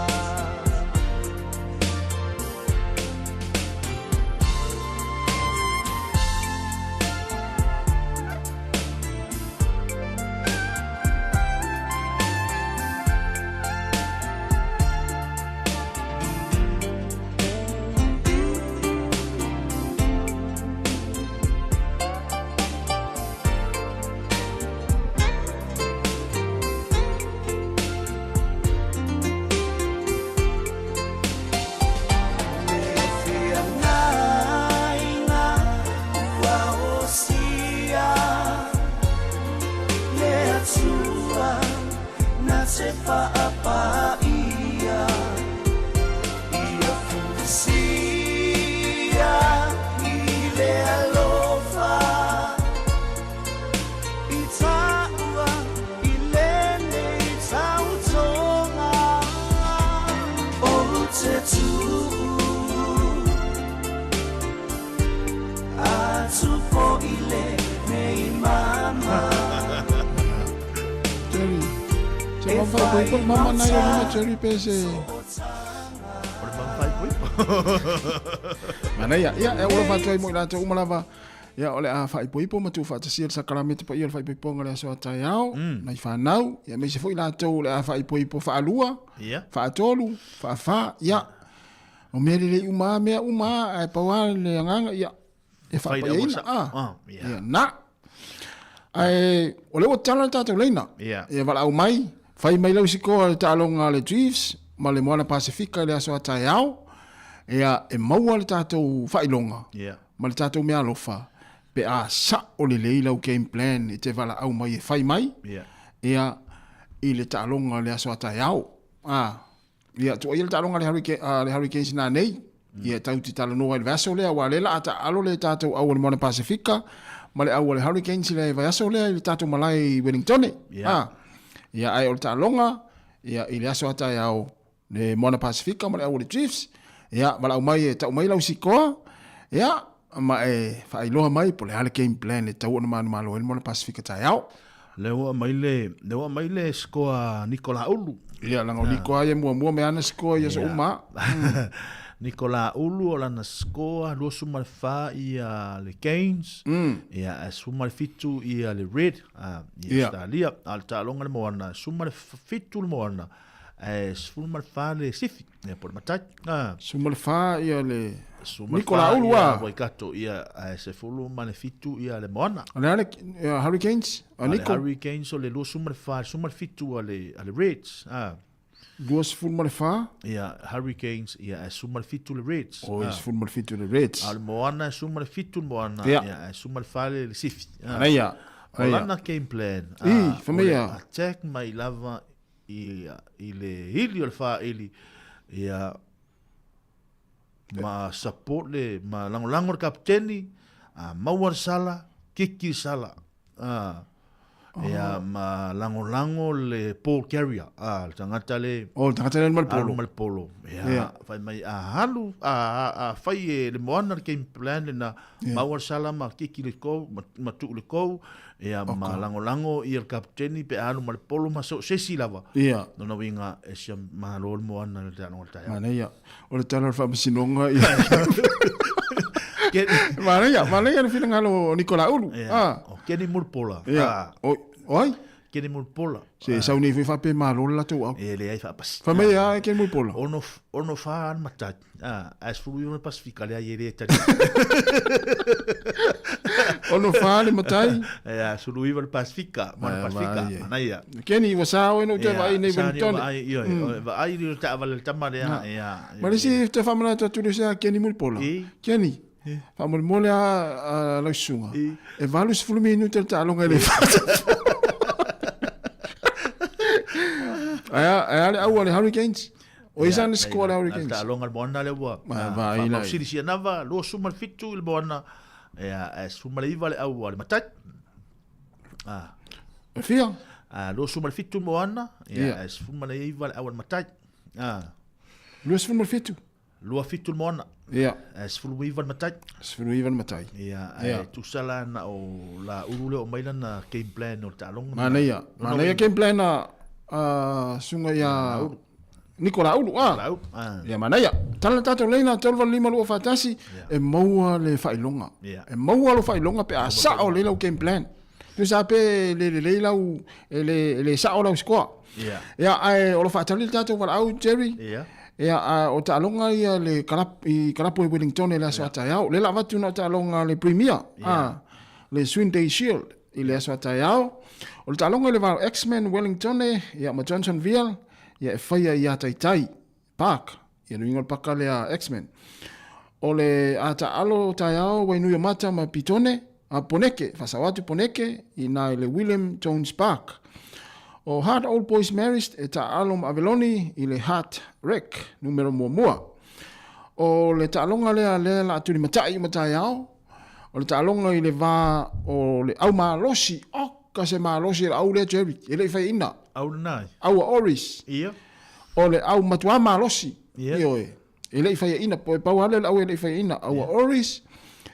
Mama na ia luma Jerry pe se. O le mama faaipoipo. Manaia, ia, e ua faatoa i mo i latou uma lava. Ia, o le a faaipoipo ma tuufaatasia le sakalamete paia o le faaipoipoga o le aso a taeao, nai fanau, ia aemaise foi latou o le a faaipoipo faalua, faatolu, faafā, ia, o mea lelei uma lava, mea uma lava, ae pau lava le agaga, ia, e faapaiaina, a, ia, na. Ae, o lea ua tatala le tatou laina. Ia valaau mai, fai mai lau sikoa i le taaloga a le Chiefs ma le Moana Pasefika i le aso a taeao, ia, e maua le tatou faailoga ma le tatou meaalofa pe a sao lelei lau game plan e te valaau mai e fai mai, ia, i le taaloga i le aso a taeao. A, ia, tuuaia le taaloga a le Hurricanes nanei, ia, tatou te talanoa i le vaiaso lea, aua o lea o le a taaalo le tatou au a le Moana Pasefika ma le au a le Hurricanes i le vaiaso lea i le tatou malae i Wellingtone. A, ia, ae o le taaloga, ia, i le aso a taeao, le Moana Pasefika ma le au a le Chiefs, ia, valaau mai e tau mai lau sikoa, ia, ma e faailoa mai po o le a le game plan e tatau ona manumalo ai le Moana Pasefika taeao. Lea ua aumai le, lea ua aumai le sikoa a Nikola Ulu. Ia, leaga o Niko lava ia muamua me ana sikoa i aso uma lava. Nikola Ulu o lana sikoa 24 ia le Canes, ia ae 17 ia le Red, i Australia. A o le taaloga le Moana, 17 le Moana, ae 14 le Sifi, ia po o le Matai. 14 ia le Nikola Ulu a. Waikato, ia, ae 17 ia le Moana. O le a le Hurricanes? A Niko? Le Hurricanes o le 24, 17 a le Reds. 24? Ia, Hurricanes, ia, ae 17 le Reds. Oi, 17 le Reds. A o le Moana e 17 le Moana, Ia. ia, ae 14 le Sifi. Manaia, O manaia. lana game plan, I, fai mai o le ia. attack mai lava i, i le ili o le faaili, ia, ma support le, ma lagolago le kapiteni, a maua le sala, kiki le sala. A, ia, ma lagolago le ball carrier, a, le tagata le... Oh, le tagata le alu ma le polo. Alu ma le polo. Ia, Ia. fai mai, a alu, a, a, a fai e le Moana le game plan lena, maua le sala ma kiki le kou, ma, ma tuu le kou, ia, ma lagolago ia le kapiteni pe a alu ma le polo ma so o se isi lava. Ia. Lona uiga, e sia malo le Moana i le taaloga o le taeao. Manaia. O le tala o le faamasinoga, ia. Manaia, manaia le finagalo o Nicola Ulu. Ia. Ah. O Kenny Mulipola. Ia. Ah. O, o ai? Kenny Mulipola. Se sau nei foi faapea malo le latou au. E leai faapasi. Fai mai a Kenny Mulipola. Ono, ono wha an matai. Ah, ae 19 le Pasifika lea i e le tali. Ono wha le matai. Ia, 19 le Pasifika. Ma le Ah, Pasifika. vai e. Manaia. Kenny, ua sa oe no te vaai nei Sa ni Wellington. vaai, ioe, oe, vaai i le taavale le tama lea, ia. Ma le isi te whamanatu atu le sea Kenny Mulipola. Kenny, faamolemole a, a lau susuga. E 80 minute le taaloga i le whata. Ae a le au a le Hurricanes. O isa na score le Hurricanes. Taaloga le Moana lea ua. Ma, vaai lai. Faamausili sia nava, 27 i le Moana. Ia, ae 19 le au a le Matai. Ah. E fia? Ah, 27 le Moana, ia, Ia. ae 19 le au a le Matai. Ah. 27? 27 le Moana. Ia. Ae 19 le Matai. 19 le Matai. Ia, Ia. ae tusa la na o la uru lea o mai lana game plan o le taaloga. Manaia. Manaia game plan a, a sunga ia Nicola Ulu. Ah. Ah. Ia manaia. Tala le tātou leina, 385 lua whātasi, e maua le whailonga. Ia. E maua lo whailonga pe a sao le lau game plan. Tu sa pe le le le lau, e le, e le sao lau score. Ia. Ia, ae, o lo whaatali le tātou wala au, Jerry. Ia. Ia, a, o taaloga ia le kalap, i kalapo i Wellington e le aso ataiao. Le la avatu na o taaloga le Premier, ah, le Swinday Shield i le aso ataiao. O le taaloga i le vao X-Men Wellington e, ia, ma Johnsonville, ia e whaia i Ataitai Park, ia nuinga o le paka lea X-Men. O le a taalo taiao Wainui o Mata ma Pitone, a Poneke, whasao atu Poneke, i nā i le William Jones Park. O Hart Old Boys Marist e taalo ma Aveloni i le Hart Rec, numero muamua. O le taaloga lea lea la atuli matai i mataiao, o le taaloga i le vā o le au malosi, o ka se malosi le au lea Jerry, e le i whai ina. Au lenai. Au a Oris. Ia. O le au matua malosi. Ia. Ioe. E le i whai ina, po e pau hale le au e le i whai ina. Au a Oris,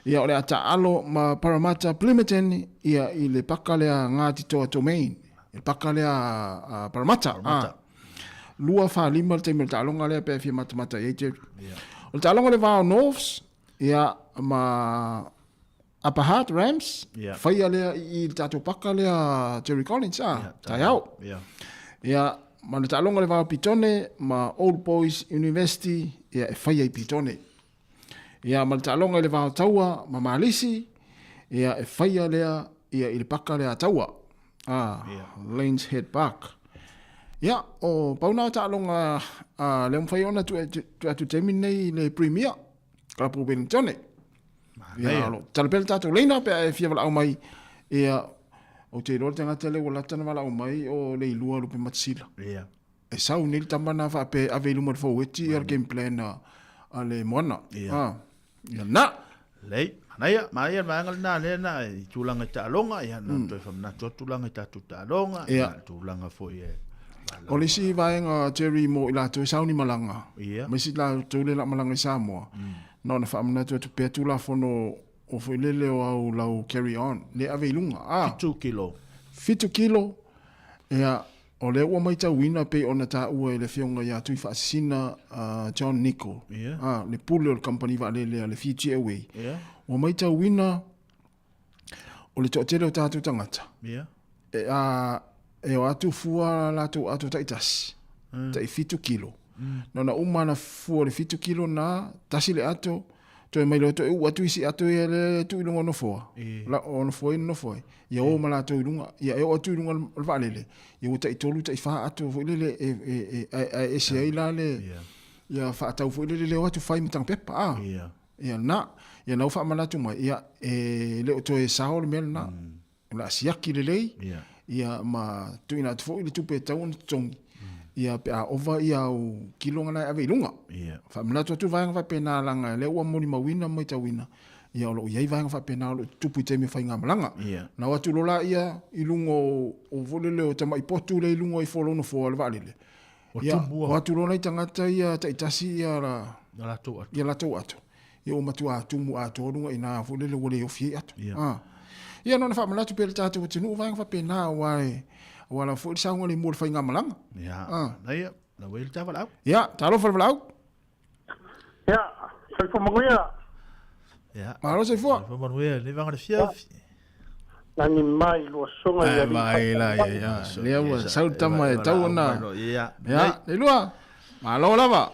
ia o le ataalo ma Parramatta Plimmerton, ia i le paka lea Ngāti Toa Domain. I le paka lea a, Parramatta. Parramatta. Ah. Lua wha lima le taimi o le taaloga lea pe fia matamata i ai Jerry. O le taaloga le vao Norths, ia ma Upper Hutt Rams, Ia. whaia lea i le tātou paka lea Jerry Collins, ah, taiao. Ia. Ia, ma le taaloga le vao Pitone, ma Old Boys University, ia e whaia i Pitone. Ia, ma le taaloga i le vao Taua, ma Malisi, ia e whaia lea ia i le paka lea Taua. Ah, Lanes Head Park. Ia, o pauna o taaloga a lea mawhai ona tu, tu, tu atu taimi nei le Premier, Kalapu Wellington. Ia, o lo talapele tātou leina pe e fia walaau mai. Ia, o te iloa le tagata lea ua lata na valaau mai o le ilua lupe matasila. Ia. E sau nei le tama na whaape ave i luma le faueti ia le game plan a, a le Moana. Ia. Ah, ia na. Lei, manaia, manaia le vaega lena lea na i tulaga i taaloga, ia na toe faamanatu atu tulaga i tatou taaloga, Ia. ia tulaga foi e O le isi vaega Jerry mo i latou e sauni malaga. Ia. Ma isi latou le la malaga i Samoa. Na ona faamanatu atu pea tulafono o foi lele o au lau carry on. Le ave i luga. Ah. 7 kilo. 7 kilo. Ia, o lea ua maitauina pei ona taua i le afioga ia Tui Faasisina John Nicol. Ia. Ah, le pule o le company vaalele a le Fiji Airways. Ia. Ua maitauina o le toatele o tatou tagata. Ia. E, a, e o atu fua latou ato taitasi. Tai 7 kilo. Na ona uma na fua le 7 kilo na, tasi le ato, Toe mai loa toe uu atu isi ato ia lea e tuu i luga o nofoa, la, o nofoa ia na nofo ai, ia o ma latou i luga. Ia e oo atu i luga o le vaalele, ia ua taitolu, taifa ato foi lele e, e, e, ae, ae ese ai la le, ia faatau foi lele le o atu fai ma taga pepa, a. Ia na, ia na ua faamanatu mai, ia e le o toe sao le mea lena. O le a siaki lelei, ia ma tuuina atu foi le tupe e tatau ona totogi, ia pe a ova ia au kiloga na e ave i luga. Faamanatu atu vaega faapena leaga lea ua molimauina ma maitauina, ia o lo o i ai vaega faapena o lo o tutupu i taimi o faigamalaga. Na o atu loa laia i luga o foi lele o tamai potu lea i luga ifo o lou nofoa o le vaalele, ia o atu loa nai tagata ia taitasi ia latou ato. Ia ua matua tumu atoa luga i ina foi lele ua le ofi ai ato. Ah. Ia na ona faamanatu pea i le tatou atunuu vaega faapena aua e aua lava foi le saogalemu o le faigamalaga. Ia, ah. Na ia, na ua i le ta valaau. Ia, talofa le valaau. Ia, soifua manuia. Ia. Malo soifua. Soifua manuia, le vanga le fiafi. Lagi mai lua soga i alii. Vai la ia ia. Lea ua sau tama e tau ona. Ia. Ia, le lua. Malo lava.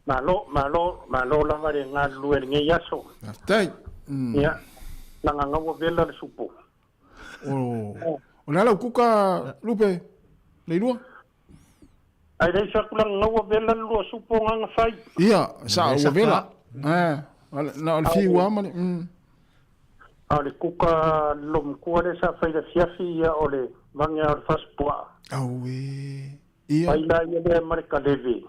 Malo, malo, malo lava le galulue i lenei aso. Faafetai. Ia, laga gaua vela le supo. O, o le a lau kuka Lupe, le lua? Ai leai sa atu laga gaua vela le lua supo gaga fai. Ia, sa ua vela. Eh, na o le fiu lava ma le. A o le kuka lomatua lea sa fai i le afiafi, ia o le vage lava o le fasipuaa. Auē. Ia. Fai la ia lea ma le kaleve.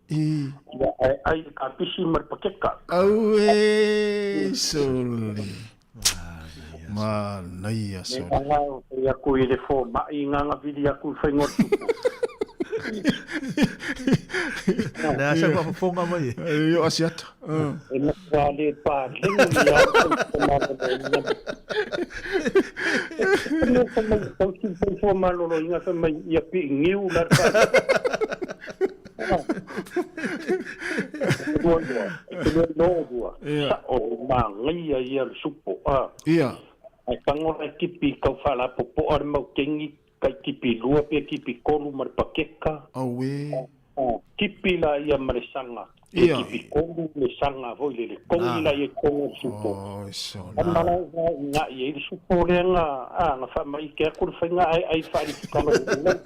I. Ia, ae ai le kapisi ma le pakeka. Auē, sole. Manaia, sole. Me anga o fai aku i le fomai nganga vili aku i faiga o le tupu. Le a sa faafofoga mai e. E o Asiata. E matua le paleni ni a o maloloina. E fai mai tausi soifua maloloina fai mai ia pii niu la le Lua lua, e te lua lua, sao manaia ia le supo. Ia. Ae tago la e tipi tau faalapopoa le mau kegi kai tipi lua pe tipi tolu ma le pakeka. Auē. Tipi la ia ma le saga. Pe tipi tolu le saga foi lele. Kogi la ia i totonu o le supo. Oi sole. Ama la ua inai ai le supo lea na, a, na faamaite atu le faiga ae ai faalifukalo lelei.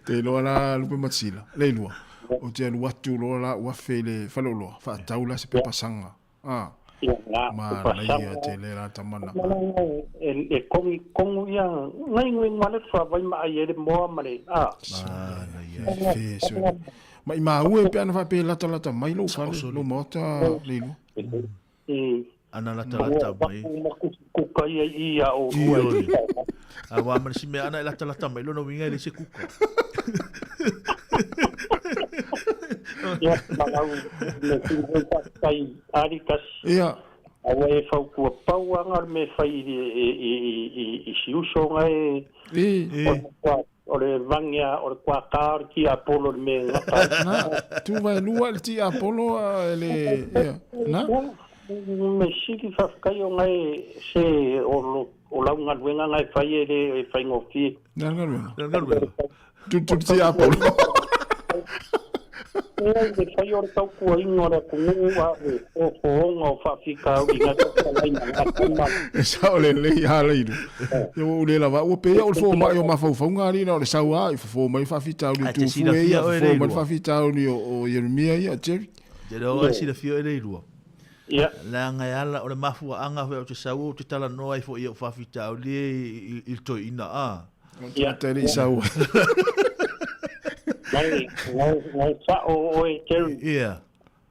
Te iloa la Lupe Matsila, le lua, ou te alu atu loa la uafe i le faleoloa, faatau la se pepa saga. A, manaia tele la tamana. E kogi kogu ia ngai ngai ngale fa vai ma ai le moa ma le a. Manaia fe so. Ma i maue pe ana fa pe lata lata mai lo fale lo maota le lu. Ana lata lata mai. Kuka ia i ia o rua. A wa ma si me ana lata lata mai lona winga le se kuka. Ia, malau, me tūhoi whakatai arikas. Ia. Aua e whaukua pau anga o le me whai i si uso nga e. I. O le vangea, o le kua kā o le ti Apollo le me ngata. Na, tū vai lua le ti Apollo le, ia, na. Me sili whawhakai o ngai se o, o lau galuega ngai whai e le e whaingofie. Nā galuega. Nā galuega. Tu tu ti Apollo. Ea i le whai o le taukuainga o le atunuu a o fōfōōga o faafitauli ngai faafetalai ma ngā tama. E sao lelei a leilu. Ia ua ou le lava ua pei au o le fomai o mafaufauga alii na o le sau a i fofo mai faafitauli o Ae te Tufue silafia ia, oe fofo mai le Leilua. faafitauli o Ieremia ia, Jerry. Te reo oe silafia oe Leilua. Ia. Leaga e ala o le mafuaaga foi ou te sau ou te talanoa ai foi i ou faafitauli i le toeaina a. Ia. Tagata e le i sau ai. Ngai, ngai, ngai sao oe Jerry. Ia.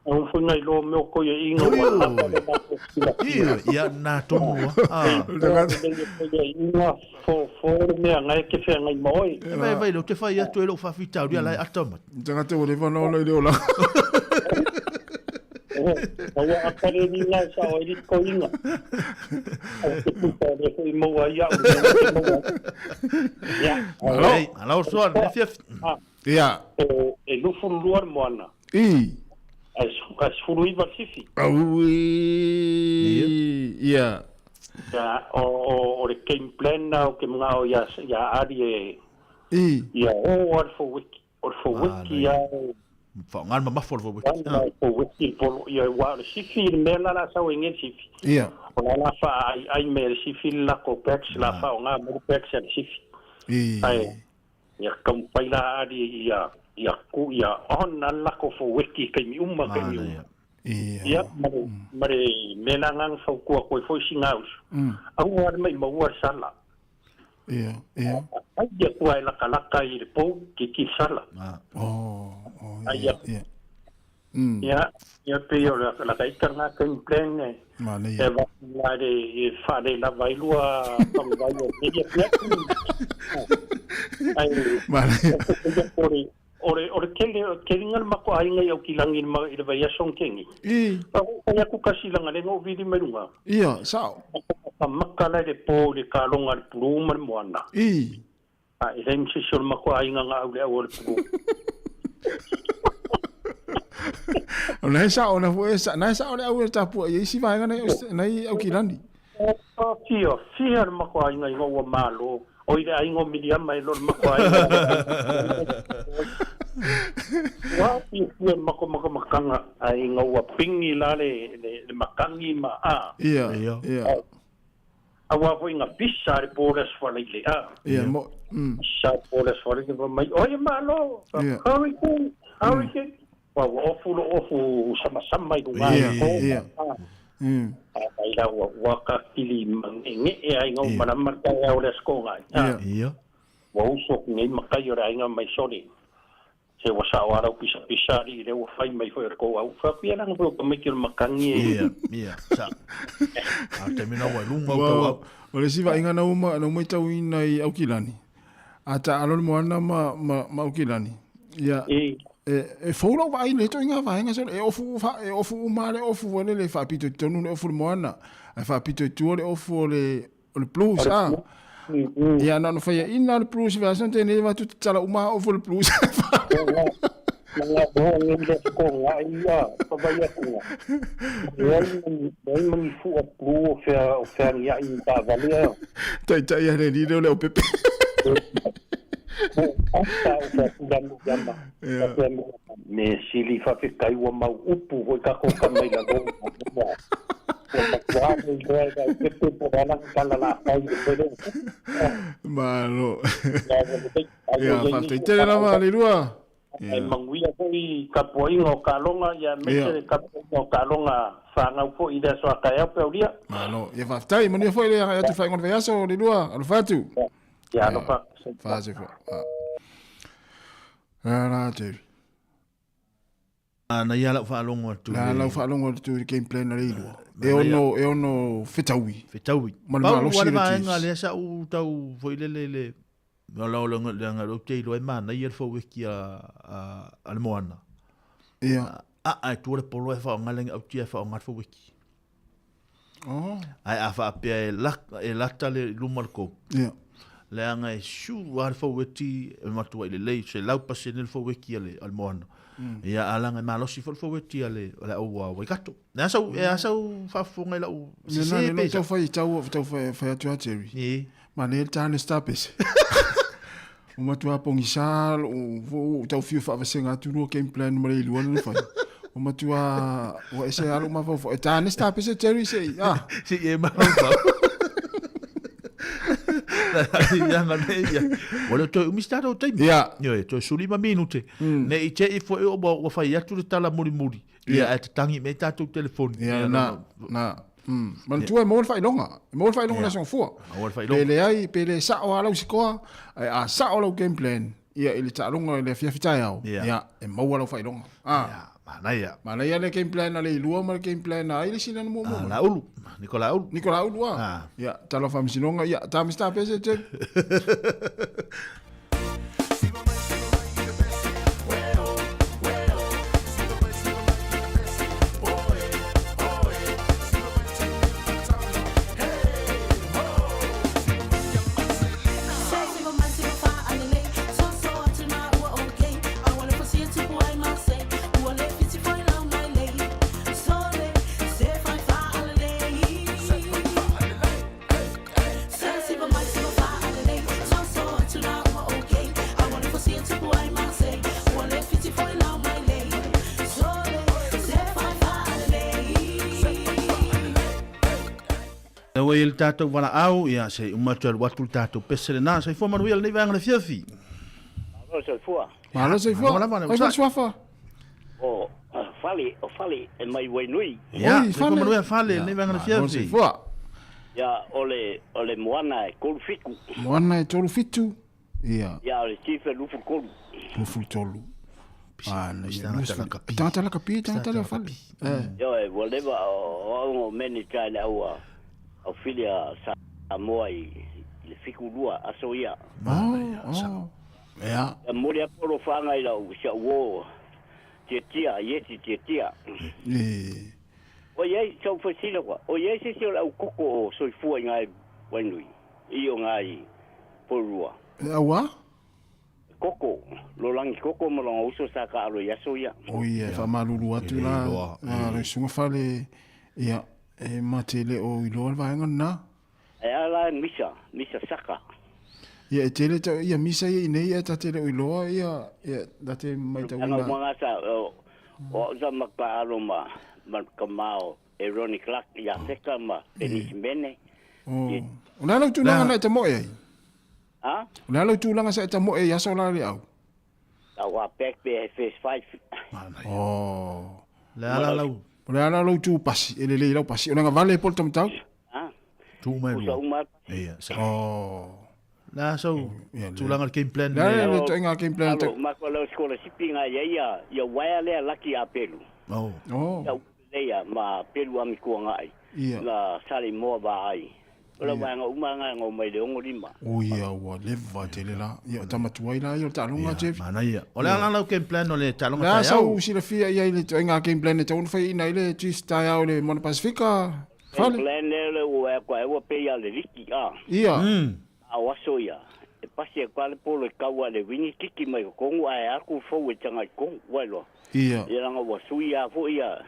Au foi ngai loa mea o koia inga ua lapa le matou silafia. Ioe, ia na tonu a. Koia inga fofo le mea ngai ke feagai ma oe. E vai vai leo te whai atu e lou faafitauli ala e ata mai. Tagata ua leva ona ola i le olaga. Aua ata le ringa e sao ai le koinga. Au te puta le foi maua ai au. Ia. Malo. Malo soa, ne fiafi. Ia. E 22 le moana. I. Ae 19 le sifi. Aui. Ia. Ia, o le game plan na o ke mangao ia ia Ali e I. Ia o o le fowiki. O le fowiki ia Faaaoga le mamafa o le faueti. Ai faueti le polo ia ua o le sifi le mea la la sau ai nei le sifi. Ia. O la la faaaiai mai e le sifi le lako packs la faaaoga mai le packs a le sifi. Ae ia taumafai la ali ia ia ku ia on a le lako faueti i taimi uma taimi uma. Ia ma le ma le mea la na na fautua atu ai foi sina uso. Aua le maimauina le sala. Ia, ia. Ai atu lava e latalata i le pou ki sala. Oh, oh, ia, ia. Ia, ia pei o la ka ita lena game plan e Manaia. e avatu la le e faalei lava ai lua faguvai o lenei afiafi. Ae Manaia. o le o le o le tele o le teliga le matou aiga i Aukilagi i le i le vaiaso na tegi. Fai atu kasi laga lea na ou vili mai luga. Ia, sao. Ka maka la i le po i le kaloga a le pulu ma le moana. A e leai ma se isi o le matou aiga na au le au o le pulu. O na e sao na foi sa na e sao le au e tapua i isi vaega nei nei Aukilani. Ua fia fia le matou aiga ina ua malo. O i le aiga o Miliama e le o le matou aiga. Ua fiafia le matou makamakaga ae ina ua pigi la le le makagi ma a. Ia, ia. Aua foi na pisa le po o le Aso Faraile a. Ia, mo. Pisa le po o le Aso Faraile fai mai, oi malo, hurricane, hurricane. Ua ua ofu lou ofu samasama i luga i le po. Ai la ua ua kakili mage'ege'e ai ina ua malama le taeao o le Aso Toonai. Ia. Ua usu atu nei matai o le aiga mai sole. Se ua sao lava lau pisapisa alii lea ua fai mai foi o le tou au. Fai atu ia leaga foi o tamaiti o le matagi e. Ia, ia, sa. A o le taimi lena ua i luga o tou au. O le isi vaaiga na ua na ua matauina i Aukilani, a taalo le moana ma, ma, ma Aukilani, ia, e, e fou lau vaai i le ituaiga vaega sole, e ofu, e ofu uma lava le ofu foi lele e faapito i totonu le ofu o le moana, ae faapito i tua le ofu o le, o le blues a. Ia na ona faiaina le blues i vaiaso na tea nei avatu tatala uma lava ofu o le blues. Taitai a le alii lea o le aupepe. Me sili faafetai ua mau upu foi tatou tama i lalo. Ua matua le iloa e le aupepe po o le a lana tala lafai i le mea lea ua tupu. Malo. Ia, faafetai tele lava le lua. E manuia foi tapuaiga o taaloga, ia aemaise le tapuaiga o taaloga fanau foi i le aso a taeao Peaulia. Malo. Ia faafetai, manuia foi le agai atu i faaiuga o le vaiaso le lua. Alofa atu. Ia alofa. Faasefua. La la Jerry. Na ia lau faalogo atu. La lau faalogo atu i le game plan a le ilua. E ono, e ono fetaui. Fetaui. Ma le malosi o le Chiefs. Pau lea sa ou tau foi lele le o la o le le le te iloa e manaia le faueki a a le Moana. Ia. A a e tua le polo e whaonga le au tia e whaonga le faueki. Oh. Ai a whaapea e, la, e lata le luma le kou. Ia. Leaga e su a le faueti e matua i le lei, se lau pasene le faueti a le, a le Moana. Ia a langa e malosi foi le faueti a le, a le au a Waikato. E a sau, e a sau faafofoga i lau Nena, sese nena pe tau fai, tau, tau fai, fai atu a Jerry. Ye. Ma ne le tane stapes. Ua matua pogisa lou, ua tau fiu faavasega atu lua game plan ma le ilua lena fai. Ua matua, ua ese lava lou mafaufau. E tane stapes e Jerry se i, ah. Se i e mafaufau. Ia nei ia. Ua le toe umi se tatou taimi. Ia. Ioe, toe 15 minute. Ne i te i foi o ua fai atu le tala mulimuli. Ia ae tatangi mai tatou telefoni. Ia na, na. Manatua e maua le faailoga. E maua le faailoga i le Aso Gafua. Maua le faailoga. Pe leai, pe le sao lava lau sikoa, ae a sao lau game plan, ia i le taaloga i le afiafi taeao, ia, e maua lau faailoga. Ia, manaia. Manaia le game plan a le Ilua ma le game plan a ai le isi lea na muamua mai? Laulu, Nicola Ulu. Nicola Ulu, a. Ia, tala o Faamasinoga, ia, ta Mister Pese, Jack. le tatou valaau, ia se i uma atu e alu atu le tatou pese lena. Soifua manuia lenei vaega o le afiafi. Malo soifua. Malo soifua. Malo lava le Oi, onosai. suafa. O Fale, o Fale e mai Wainui. Ia, Oi, soifua Fale. manuia Fale lenei vaega o le Malo afiafi. soifua. Ia, o le, o le moana e 37. Moana e 37. Ia. Ia, o le chief e 23. 23. Ah, Pisi tagata lakapi. Tagata lakapi, tagata lea fale. Eh. Ia, e ua leva o au o manager i le au au fili a Samoa i le 72 aso ia. Oh, oh. Ia. Ia moli atu lo whanga i lau si au o tia tia, i tia tia. E. O iai, sau whasila kwa. O iai se se o le au koko o soifua i ngai Wainui. I o ngai Porua. Aua? Koko, lo langi koko ma longa uso sa ka alo i aso ia. O ia, e whamalulu atu E le la. iloa, Ah, le sunga fale. Ia, e mate le o iloa le vaega na. E ala misa, misa saka. Ia, e tele tau, ia misa ia inei ia tate le o iloa, ia, ia, tate mai tau Anga ina. mga sa, o, o sa maka alo ma, ma kamao, e Ronnie Clark, ia seka ma, Denis Mene. O, o le ala tulaga na e ta moe ai. Ha? O le ala tulaga sa e ta moe i aso la le au. A wa pek pe first five. O. Le ala lau. O le ala lau tu pasi, e le lei lau pasi. O le vale pol tamatau. Ha? Tu mai Usa lua. uma. Ia, sa. O. La sau tulaga le game plan. Le ala le toenga game plan. Alo, ma ko lau scholarship nga ia ia, ia waia lea laki a pelu. Oh. Oh. Ia lea ma pelu ami kua ngai. Ia. La sale moa ba ai. O la waanga uma nga ngo mai le ongo lima. O ia, ua leva tele la. Ia, o tamatuai la, ia o taaloga, Jeff. Mana ia. O le ala lau game plan o le taaloga La taeao. sau silafia ia i le toenga game plan e taunu whai ina i le Chiefs taeao le Moana Pasifika. Fale. Plan le le ua kwa e ua pe ia le liki a. Ia. A waso ia. E pasi e kwa le polo e kaua le wingi kiki mai ko kongu a e aku fau e tanga i kongu wailoa. Ia. Ia langa ua sui a fo ia.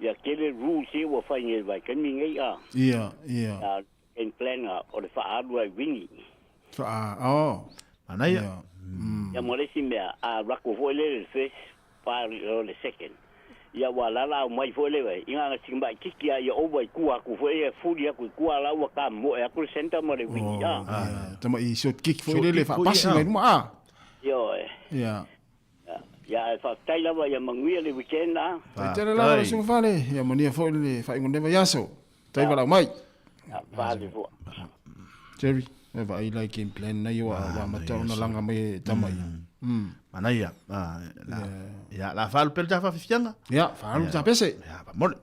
Ia kele rules e ua whai ngai vai kami ngai a. Ia, ia. A game plan a o le whaalu ai wingi. Wha, oh. Mana ia. Ia mo le si mea a rako fo le le first pa o le second. Ia wa lala au mai fo le wai. Inga nga singa mai kiki a ia over i kua aku fo ia fuli aku i kua la ua ka mo e aku le center mo le wingi a. Ia, tama i short kick fo Short i le kick wha foi, pasi ia. mai numa a. Io e. Ia. Ia e whaktai lava ia manguia le weekend a. Tai tele la le sunga fale. Ia mania fo i le wha ingo neva iaso. Tai wala mai. Ia whaale fo. Jerry, e vai lai game plan nei o a mata ona langa mai e tama ia. Mana ia. Ah, la. Ia, la falu pele ta whafifianga. Ia, whaalu ta pese. Ia, pa mole.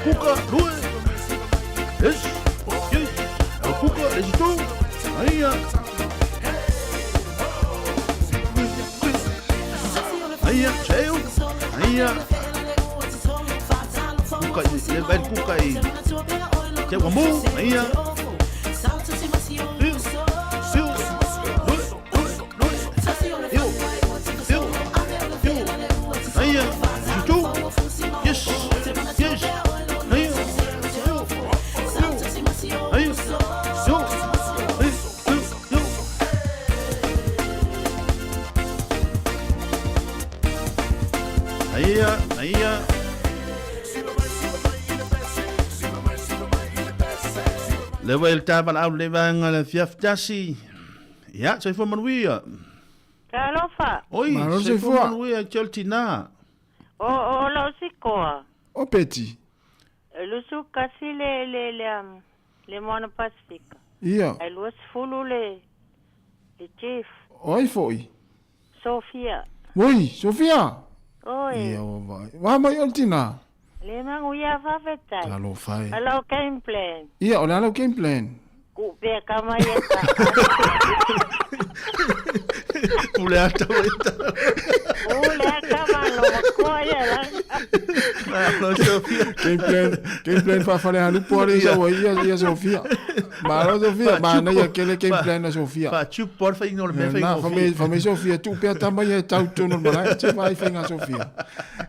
Kuka, lue. Es, yes. Au kuka, le situ. Aia. Aia, seu. Aia. Kuka, le vai kuka i. Te wamu, aia. Seu, lue, lue, lue. Io, io, io. Aia, situ. Yes, yes. Aia, io, io. Aia, io, io, io, io. Aia, aia. Le wa el taval au le vanga le fiaftasi. Ia, soifua manuia. Talofa. Oi, Malo soifua soifua. manuia tjol tina. O o lau sikoa. O Peti. Lusu kasi le le le le Moana Pasifika. Ia. Ai 20 le le chief Oi foi. Sofia. Oi, Sofia. Oi. Ia, o vai. Wa mai o le tina. Le manguia fafetai. Talofa e. Alo game plan. Ia, o le ala o game plan. Ku pe kama ia ta. Pule ata o eta. Ule kama lo makoa ia la. Malo Sofia. Game plan, game plan faafalealupo ale sau ai ia ia Sofia. Malo Sofia, manaia tele game plan a Sofia. Faatupo le faiga o le mea Na, faigofie. fa mai Sofia, tuu pea tama ia e tau tonu o le malae, te vaai faiga a Sofia.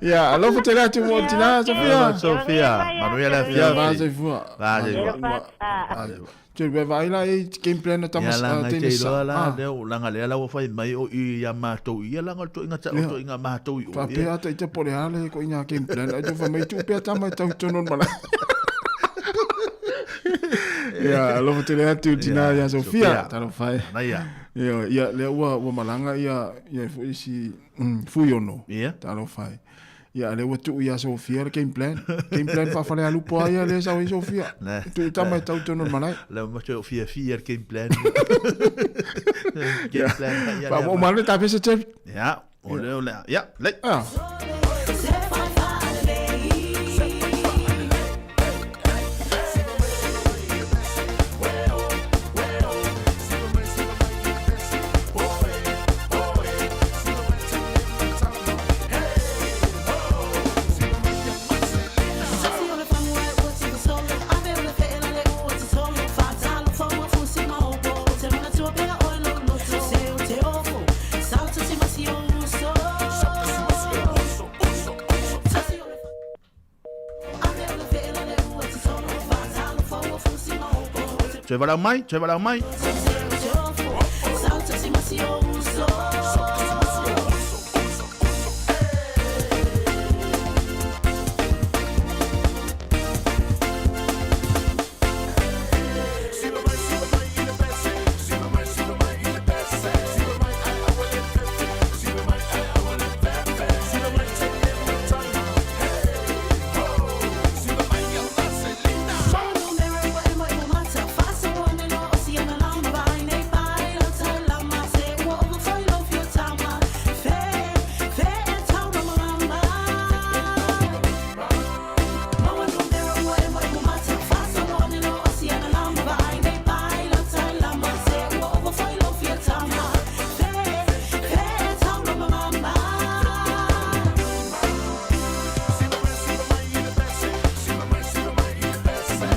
Ia, alofa tele atu mo tina, Sofia. Alofa, Sofia. Manuia le afiafi. Va soifua. Va soifua. Te ua vaai la e game plan a tama Ia langa teine te sa. iloa la, Ah. lea, langa lea la ua fai mai o i ia matou ia langa o le toʻiga ta o Ia. toʻiga matou i o. Faapea ata i te pole ale ko ina game plan. Ai te fa mai tuu pea tama e tau tonu o le malae. Ia, alofa tele atu tina ia Sofia. Sofia. Talofa e. Manaia. Ia, ia, lea ua, ua malaga ia, ia foi isi, Fuiono. Ia. Talofa e. Ia, lea ua tuu ia Sofia le game plan. Game plan faafalealupo ai ia lea sau ai Sofia. Ne. Tuu tama e tau tonu o le malae. La ma toe o fiafia le game plan. Game plan. Ia, Fa lea mo ma- malo ta pesa te. Ia, o lea o lea. Ia, lei. Ah. Toe valau mai, toe valau mai.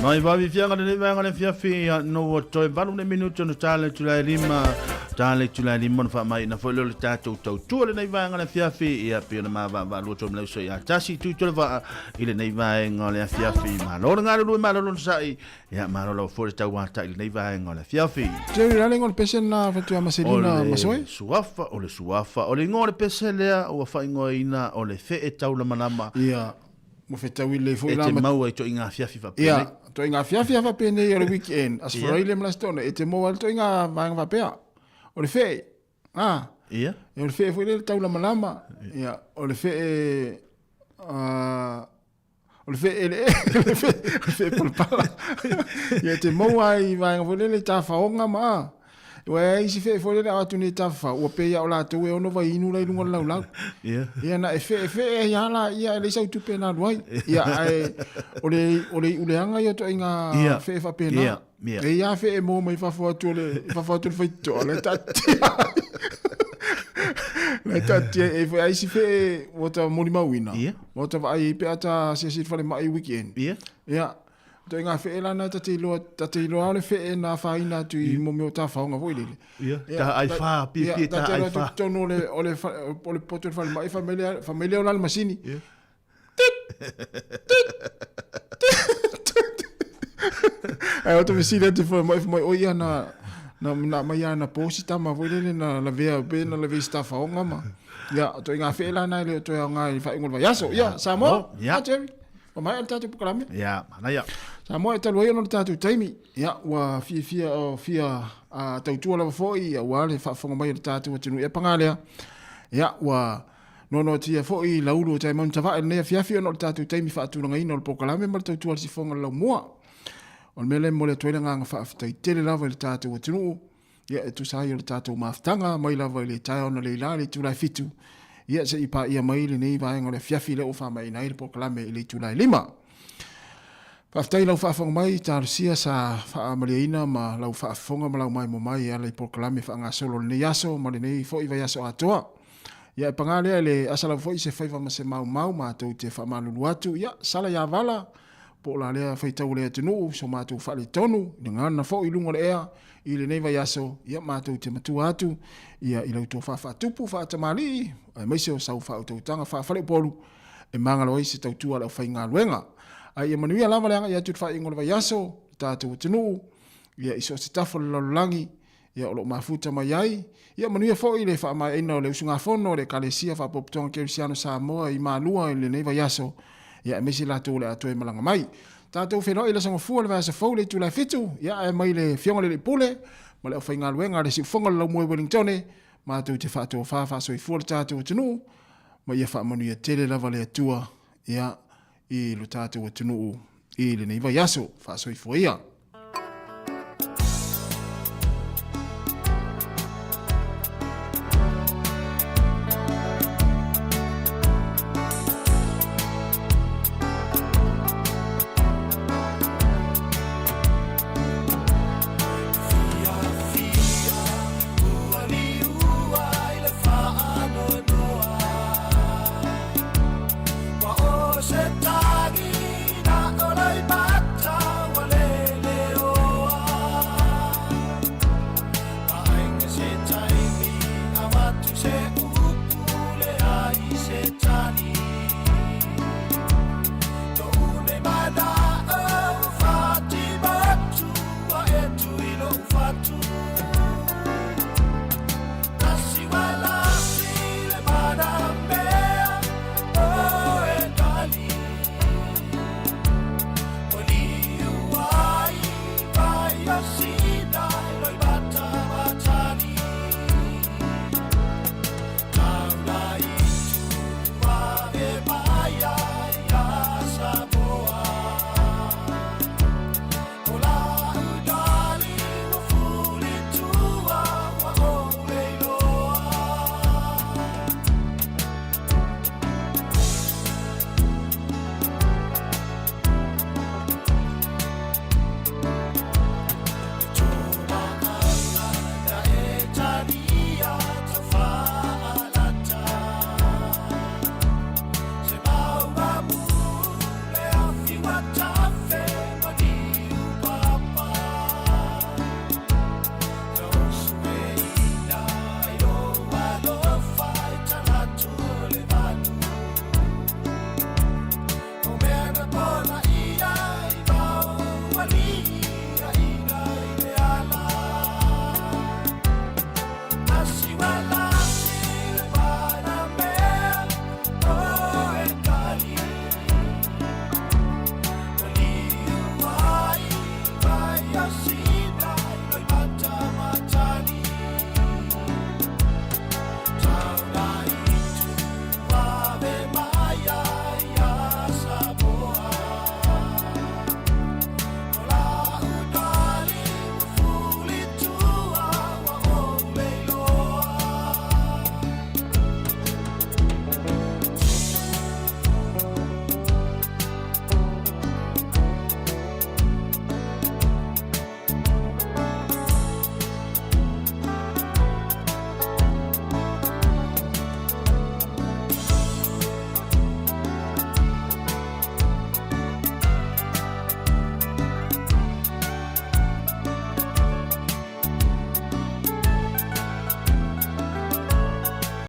Mai vavi fianga le vaega le fiafi ia no ua toe valu nei minuti ona tale tulae lima tale tulae lima ona faamaina foi lea o le tatou tautua lenei vaega le afiafi ia pei ona mavaavaalua toe ma le uso ia tasi i tui le vaa i lenei vaega o le afiafi. Malo le galulue, malo lona sa'i ia malo lava foi le tauata'i lenei vaega o le afiafi. Jerry la lengo le pese na fatu a Marcelina O le Masoe. Suafa, o le suafa, o le igoa o le pese lea ua faaigoaina o le fe'e taulamalama. Ia, mo fetaui le foi E la te ma- maua i toʻiga afiafi faapenei. Ia, toʻiga afiafi a faapenei o le weekend. As Ia. faraile ma lasitona, e te maua ai le toʻiga vaega faapea. O le fe'e, ah. Ia. Ia, o le fe'e foi lea le taulamalama. Ia, o le fe'e, ah, o le fe'e eleele, le fe'e, o le fe'e palapala. Ia, e te maua ai i vaega foi lele tafaoga ma, ah. Ua e isi fe'e foi lele ao atu nei tafafao, ua pei a o latou e ono vainu la i luga o le laulau. Ia. Ia na e fe'e fe'e ai lava laia e leai sau tupe na alu ai. Ia ae o le o le iuleaga ia o toʻaiga Ia. fe'e faapena. Ia, ia. E ia fe'e mo mai fafo atu o le i fafo atu o le faitotoa le taatia. Le taatia e foi ai isi fe'e ua ta molimauina. Ia. Ua ta vaai ai pe a ta asiasi i le falemai weekend. Ia. Ia. Toʻaiga fe'e lana ta te iloa ta te iloa o le fe'e na afaina atu i mo mea o tafaoga foi lele. Ia, Ia, ta aifa, piapia ia, ta ta te alu atu aifa. i totonu o le o le o le poto o le falemai fai mai lea fai mai lea o la le masini. Ia. Ae o te fesili atu foi mai mai o ia na na na mai ia na posi tama foi lele na lavea pe na lavea i se tafaoga ma. Ia, toʻaiga fe'e lana e le o toe aoga i le faaiuga o le vaiaso. Ia, Samoa. Oh, ia. Ah, Jerry. Ua maea le tatou polokalame. Ia, manaia. Samoa e talu ai ona o le tatou taimi. Ia, ua fiafia o fia tautua lava foi ia ua le faafofoga mai o le tatou atunuu ia paga lea. Ia, ua noanoatia foi laulu o taimanu tavae lenei afiafi ona o le tatou taimi faatulagaina o le polokalame ma le tautua le sifoga o le laumua. O le mea lea e momoli atu ai le agaga faafetai tele lava i le tatou atunuu. Ia, e tusa ai o le tatou mafutaga mai lava i le taeao na leila i le itula e 7. Ia, seia paia mai lenei vaega o le afiafi lea ua faamaeaina ai le polokalame i le itula e 5. Faafetai i lau faafofoga mai, talosia sa faamaliaina ma lau faafofoga ma lau maimoa mai e ala i polokalame faagasolo o lenei aso ma lenei foi vaiaso atoa. Ia, e pagā lea i le asa lava foi se faiva ma se maumau matou te faamalulu atu, ia, sala ia vala, po o la lea faitau o le atunuu, so matou faaletonu, i le gagana foi i luga o le ea, i lenei vaiaso, ia, matou te matua atu, ia, i la outou faafaatupu, faatamalii, aemaise o sau faautautaga faafaleupolu, e magalo ai se tautua a le aufaigaluega. A ia manuia lava le agai atu i le faaiuga o le vaiaso, le tatou atunuu, ia, i so o se tafa o le lalolagi, ia o lo o mafuta mai ai. Ia manuia foi le faamaeaina o le usugafono a le Ekalesia Faapopotoga Kerisiano Samoa i Malua i lenei vaiaso, ia aemaise latou o le a toe malaga mai. Tatou feiloai i le Aso Gafua i le vaiaso fou i le itula e 7, ia ae mai le Afioga i le Alii Pule ma le aufaigaluega a le Siufofoga o le Laumua i Wellingtone, matou te faatofa faasoifua le tatou atunuu, ma ia faamanuia tele lava le Atua ia i lo tatou atunuu i lenei vaiaso. Faasoifua ia.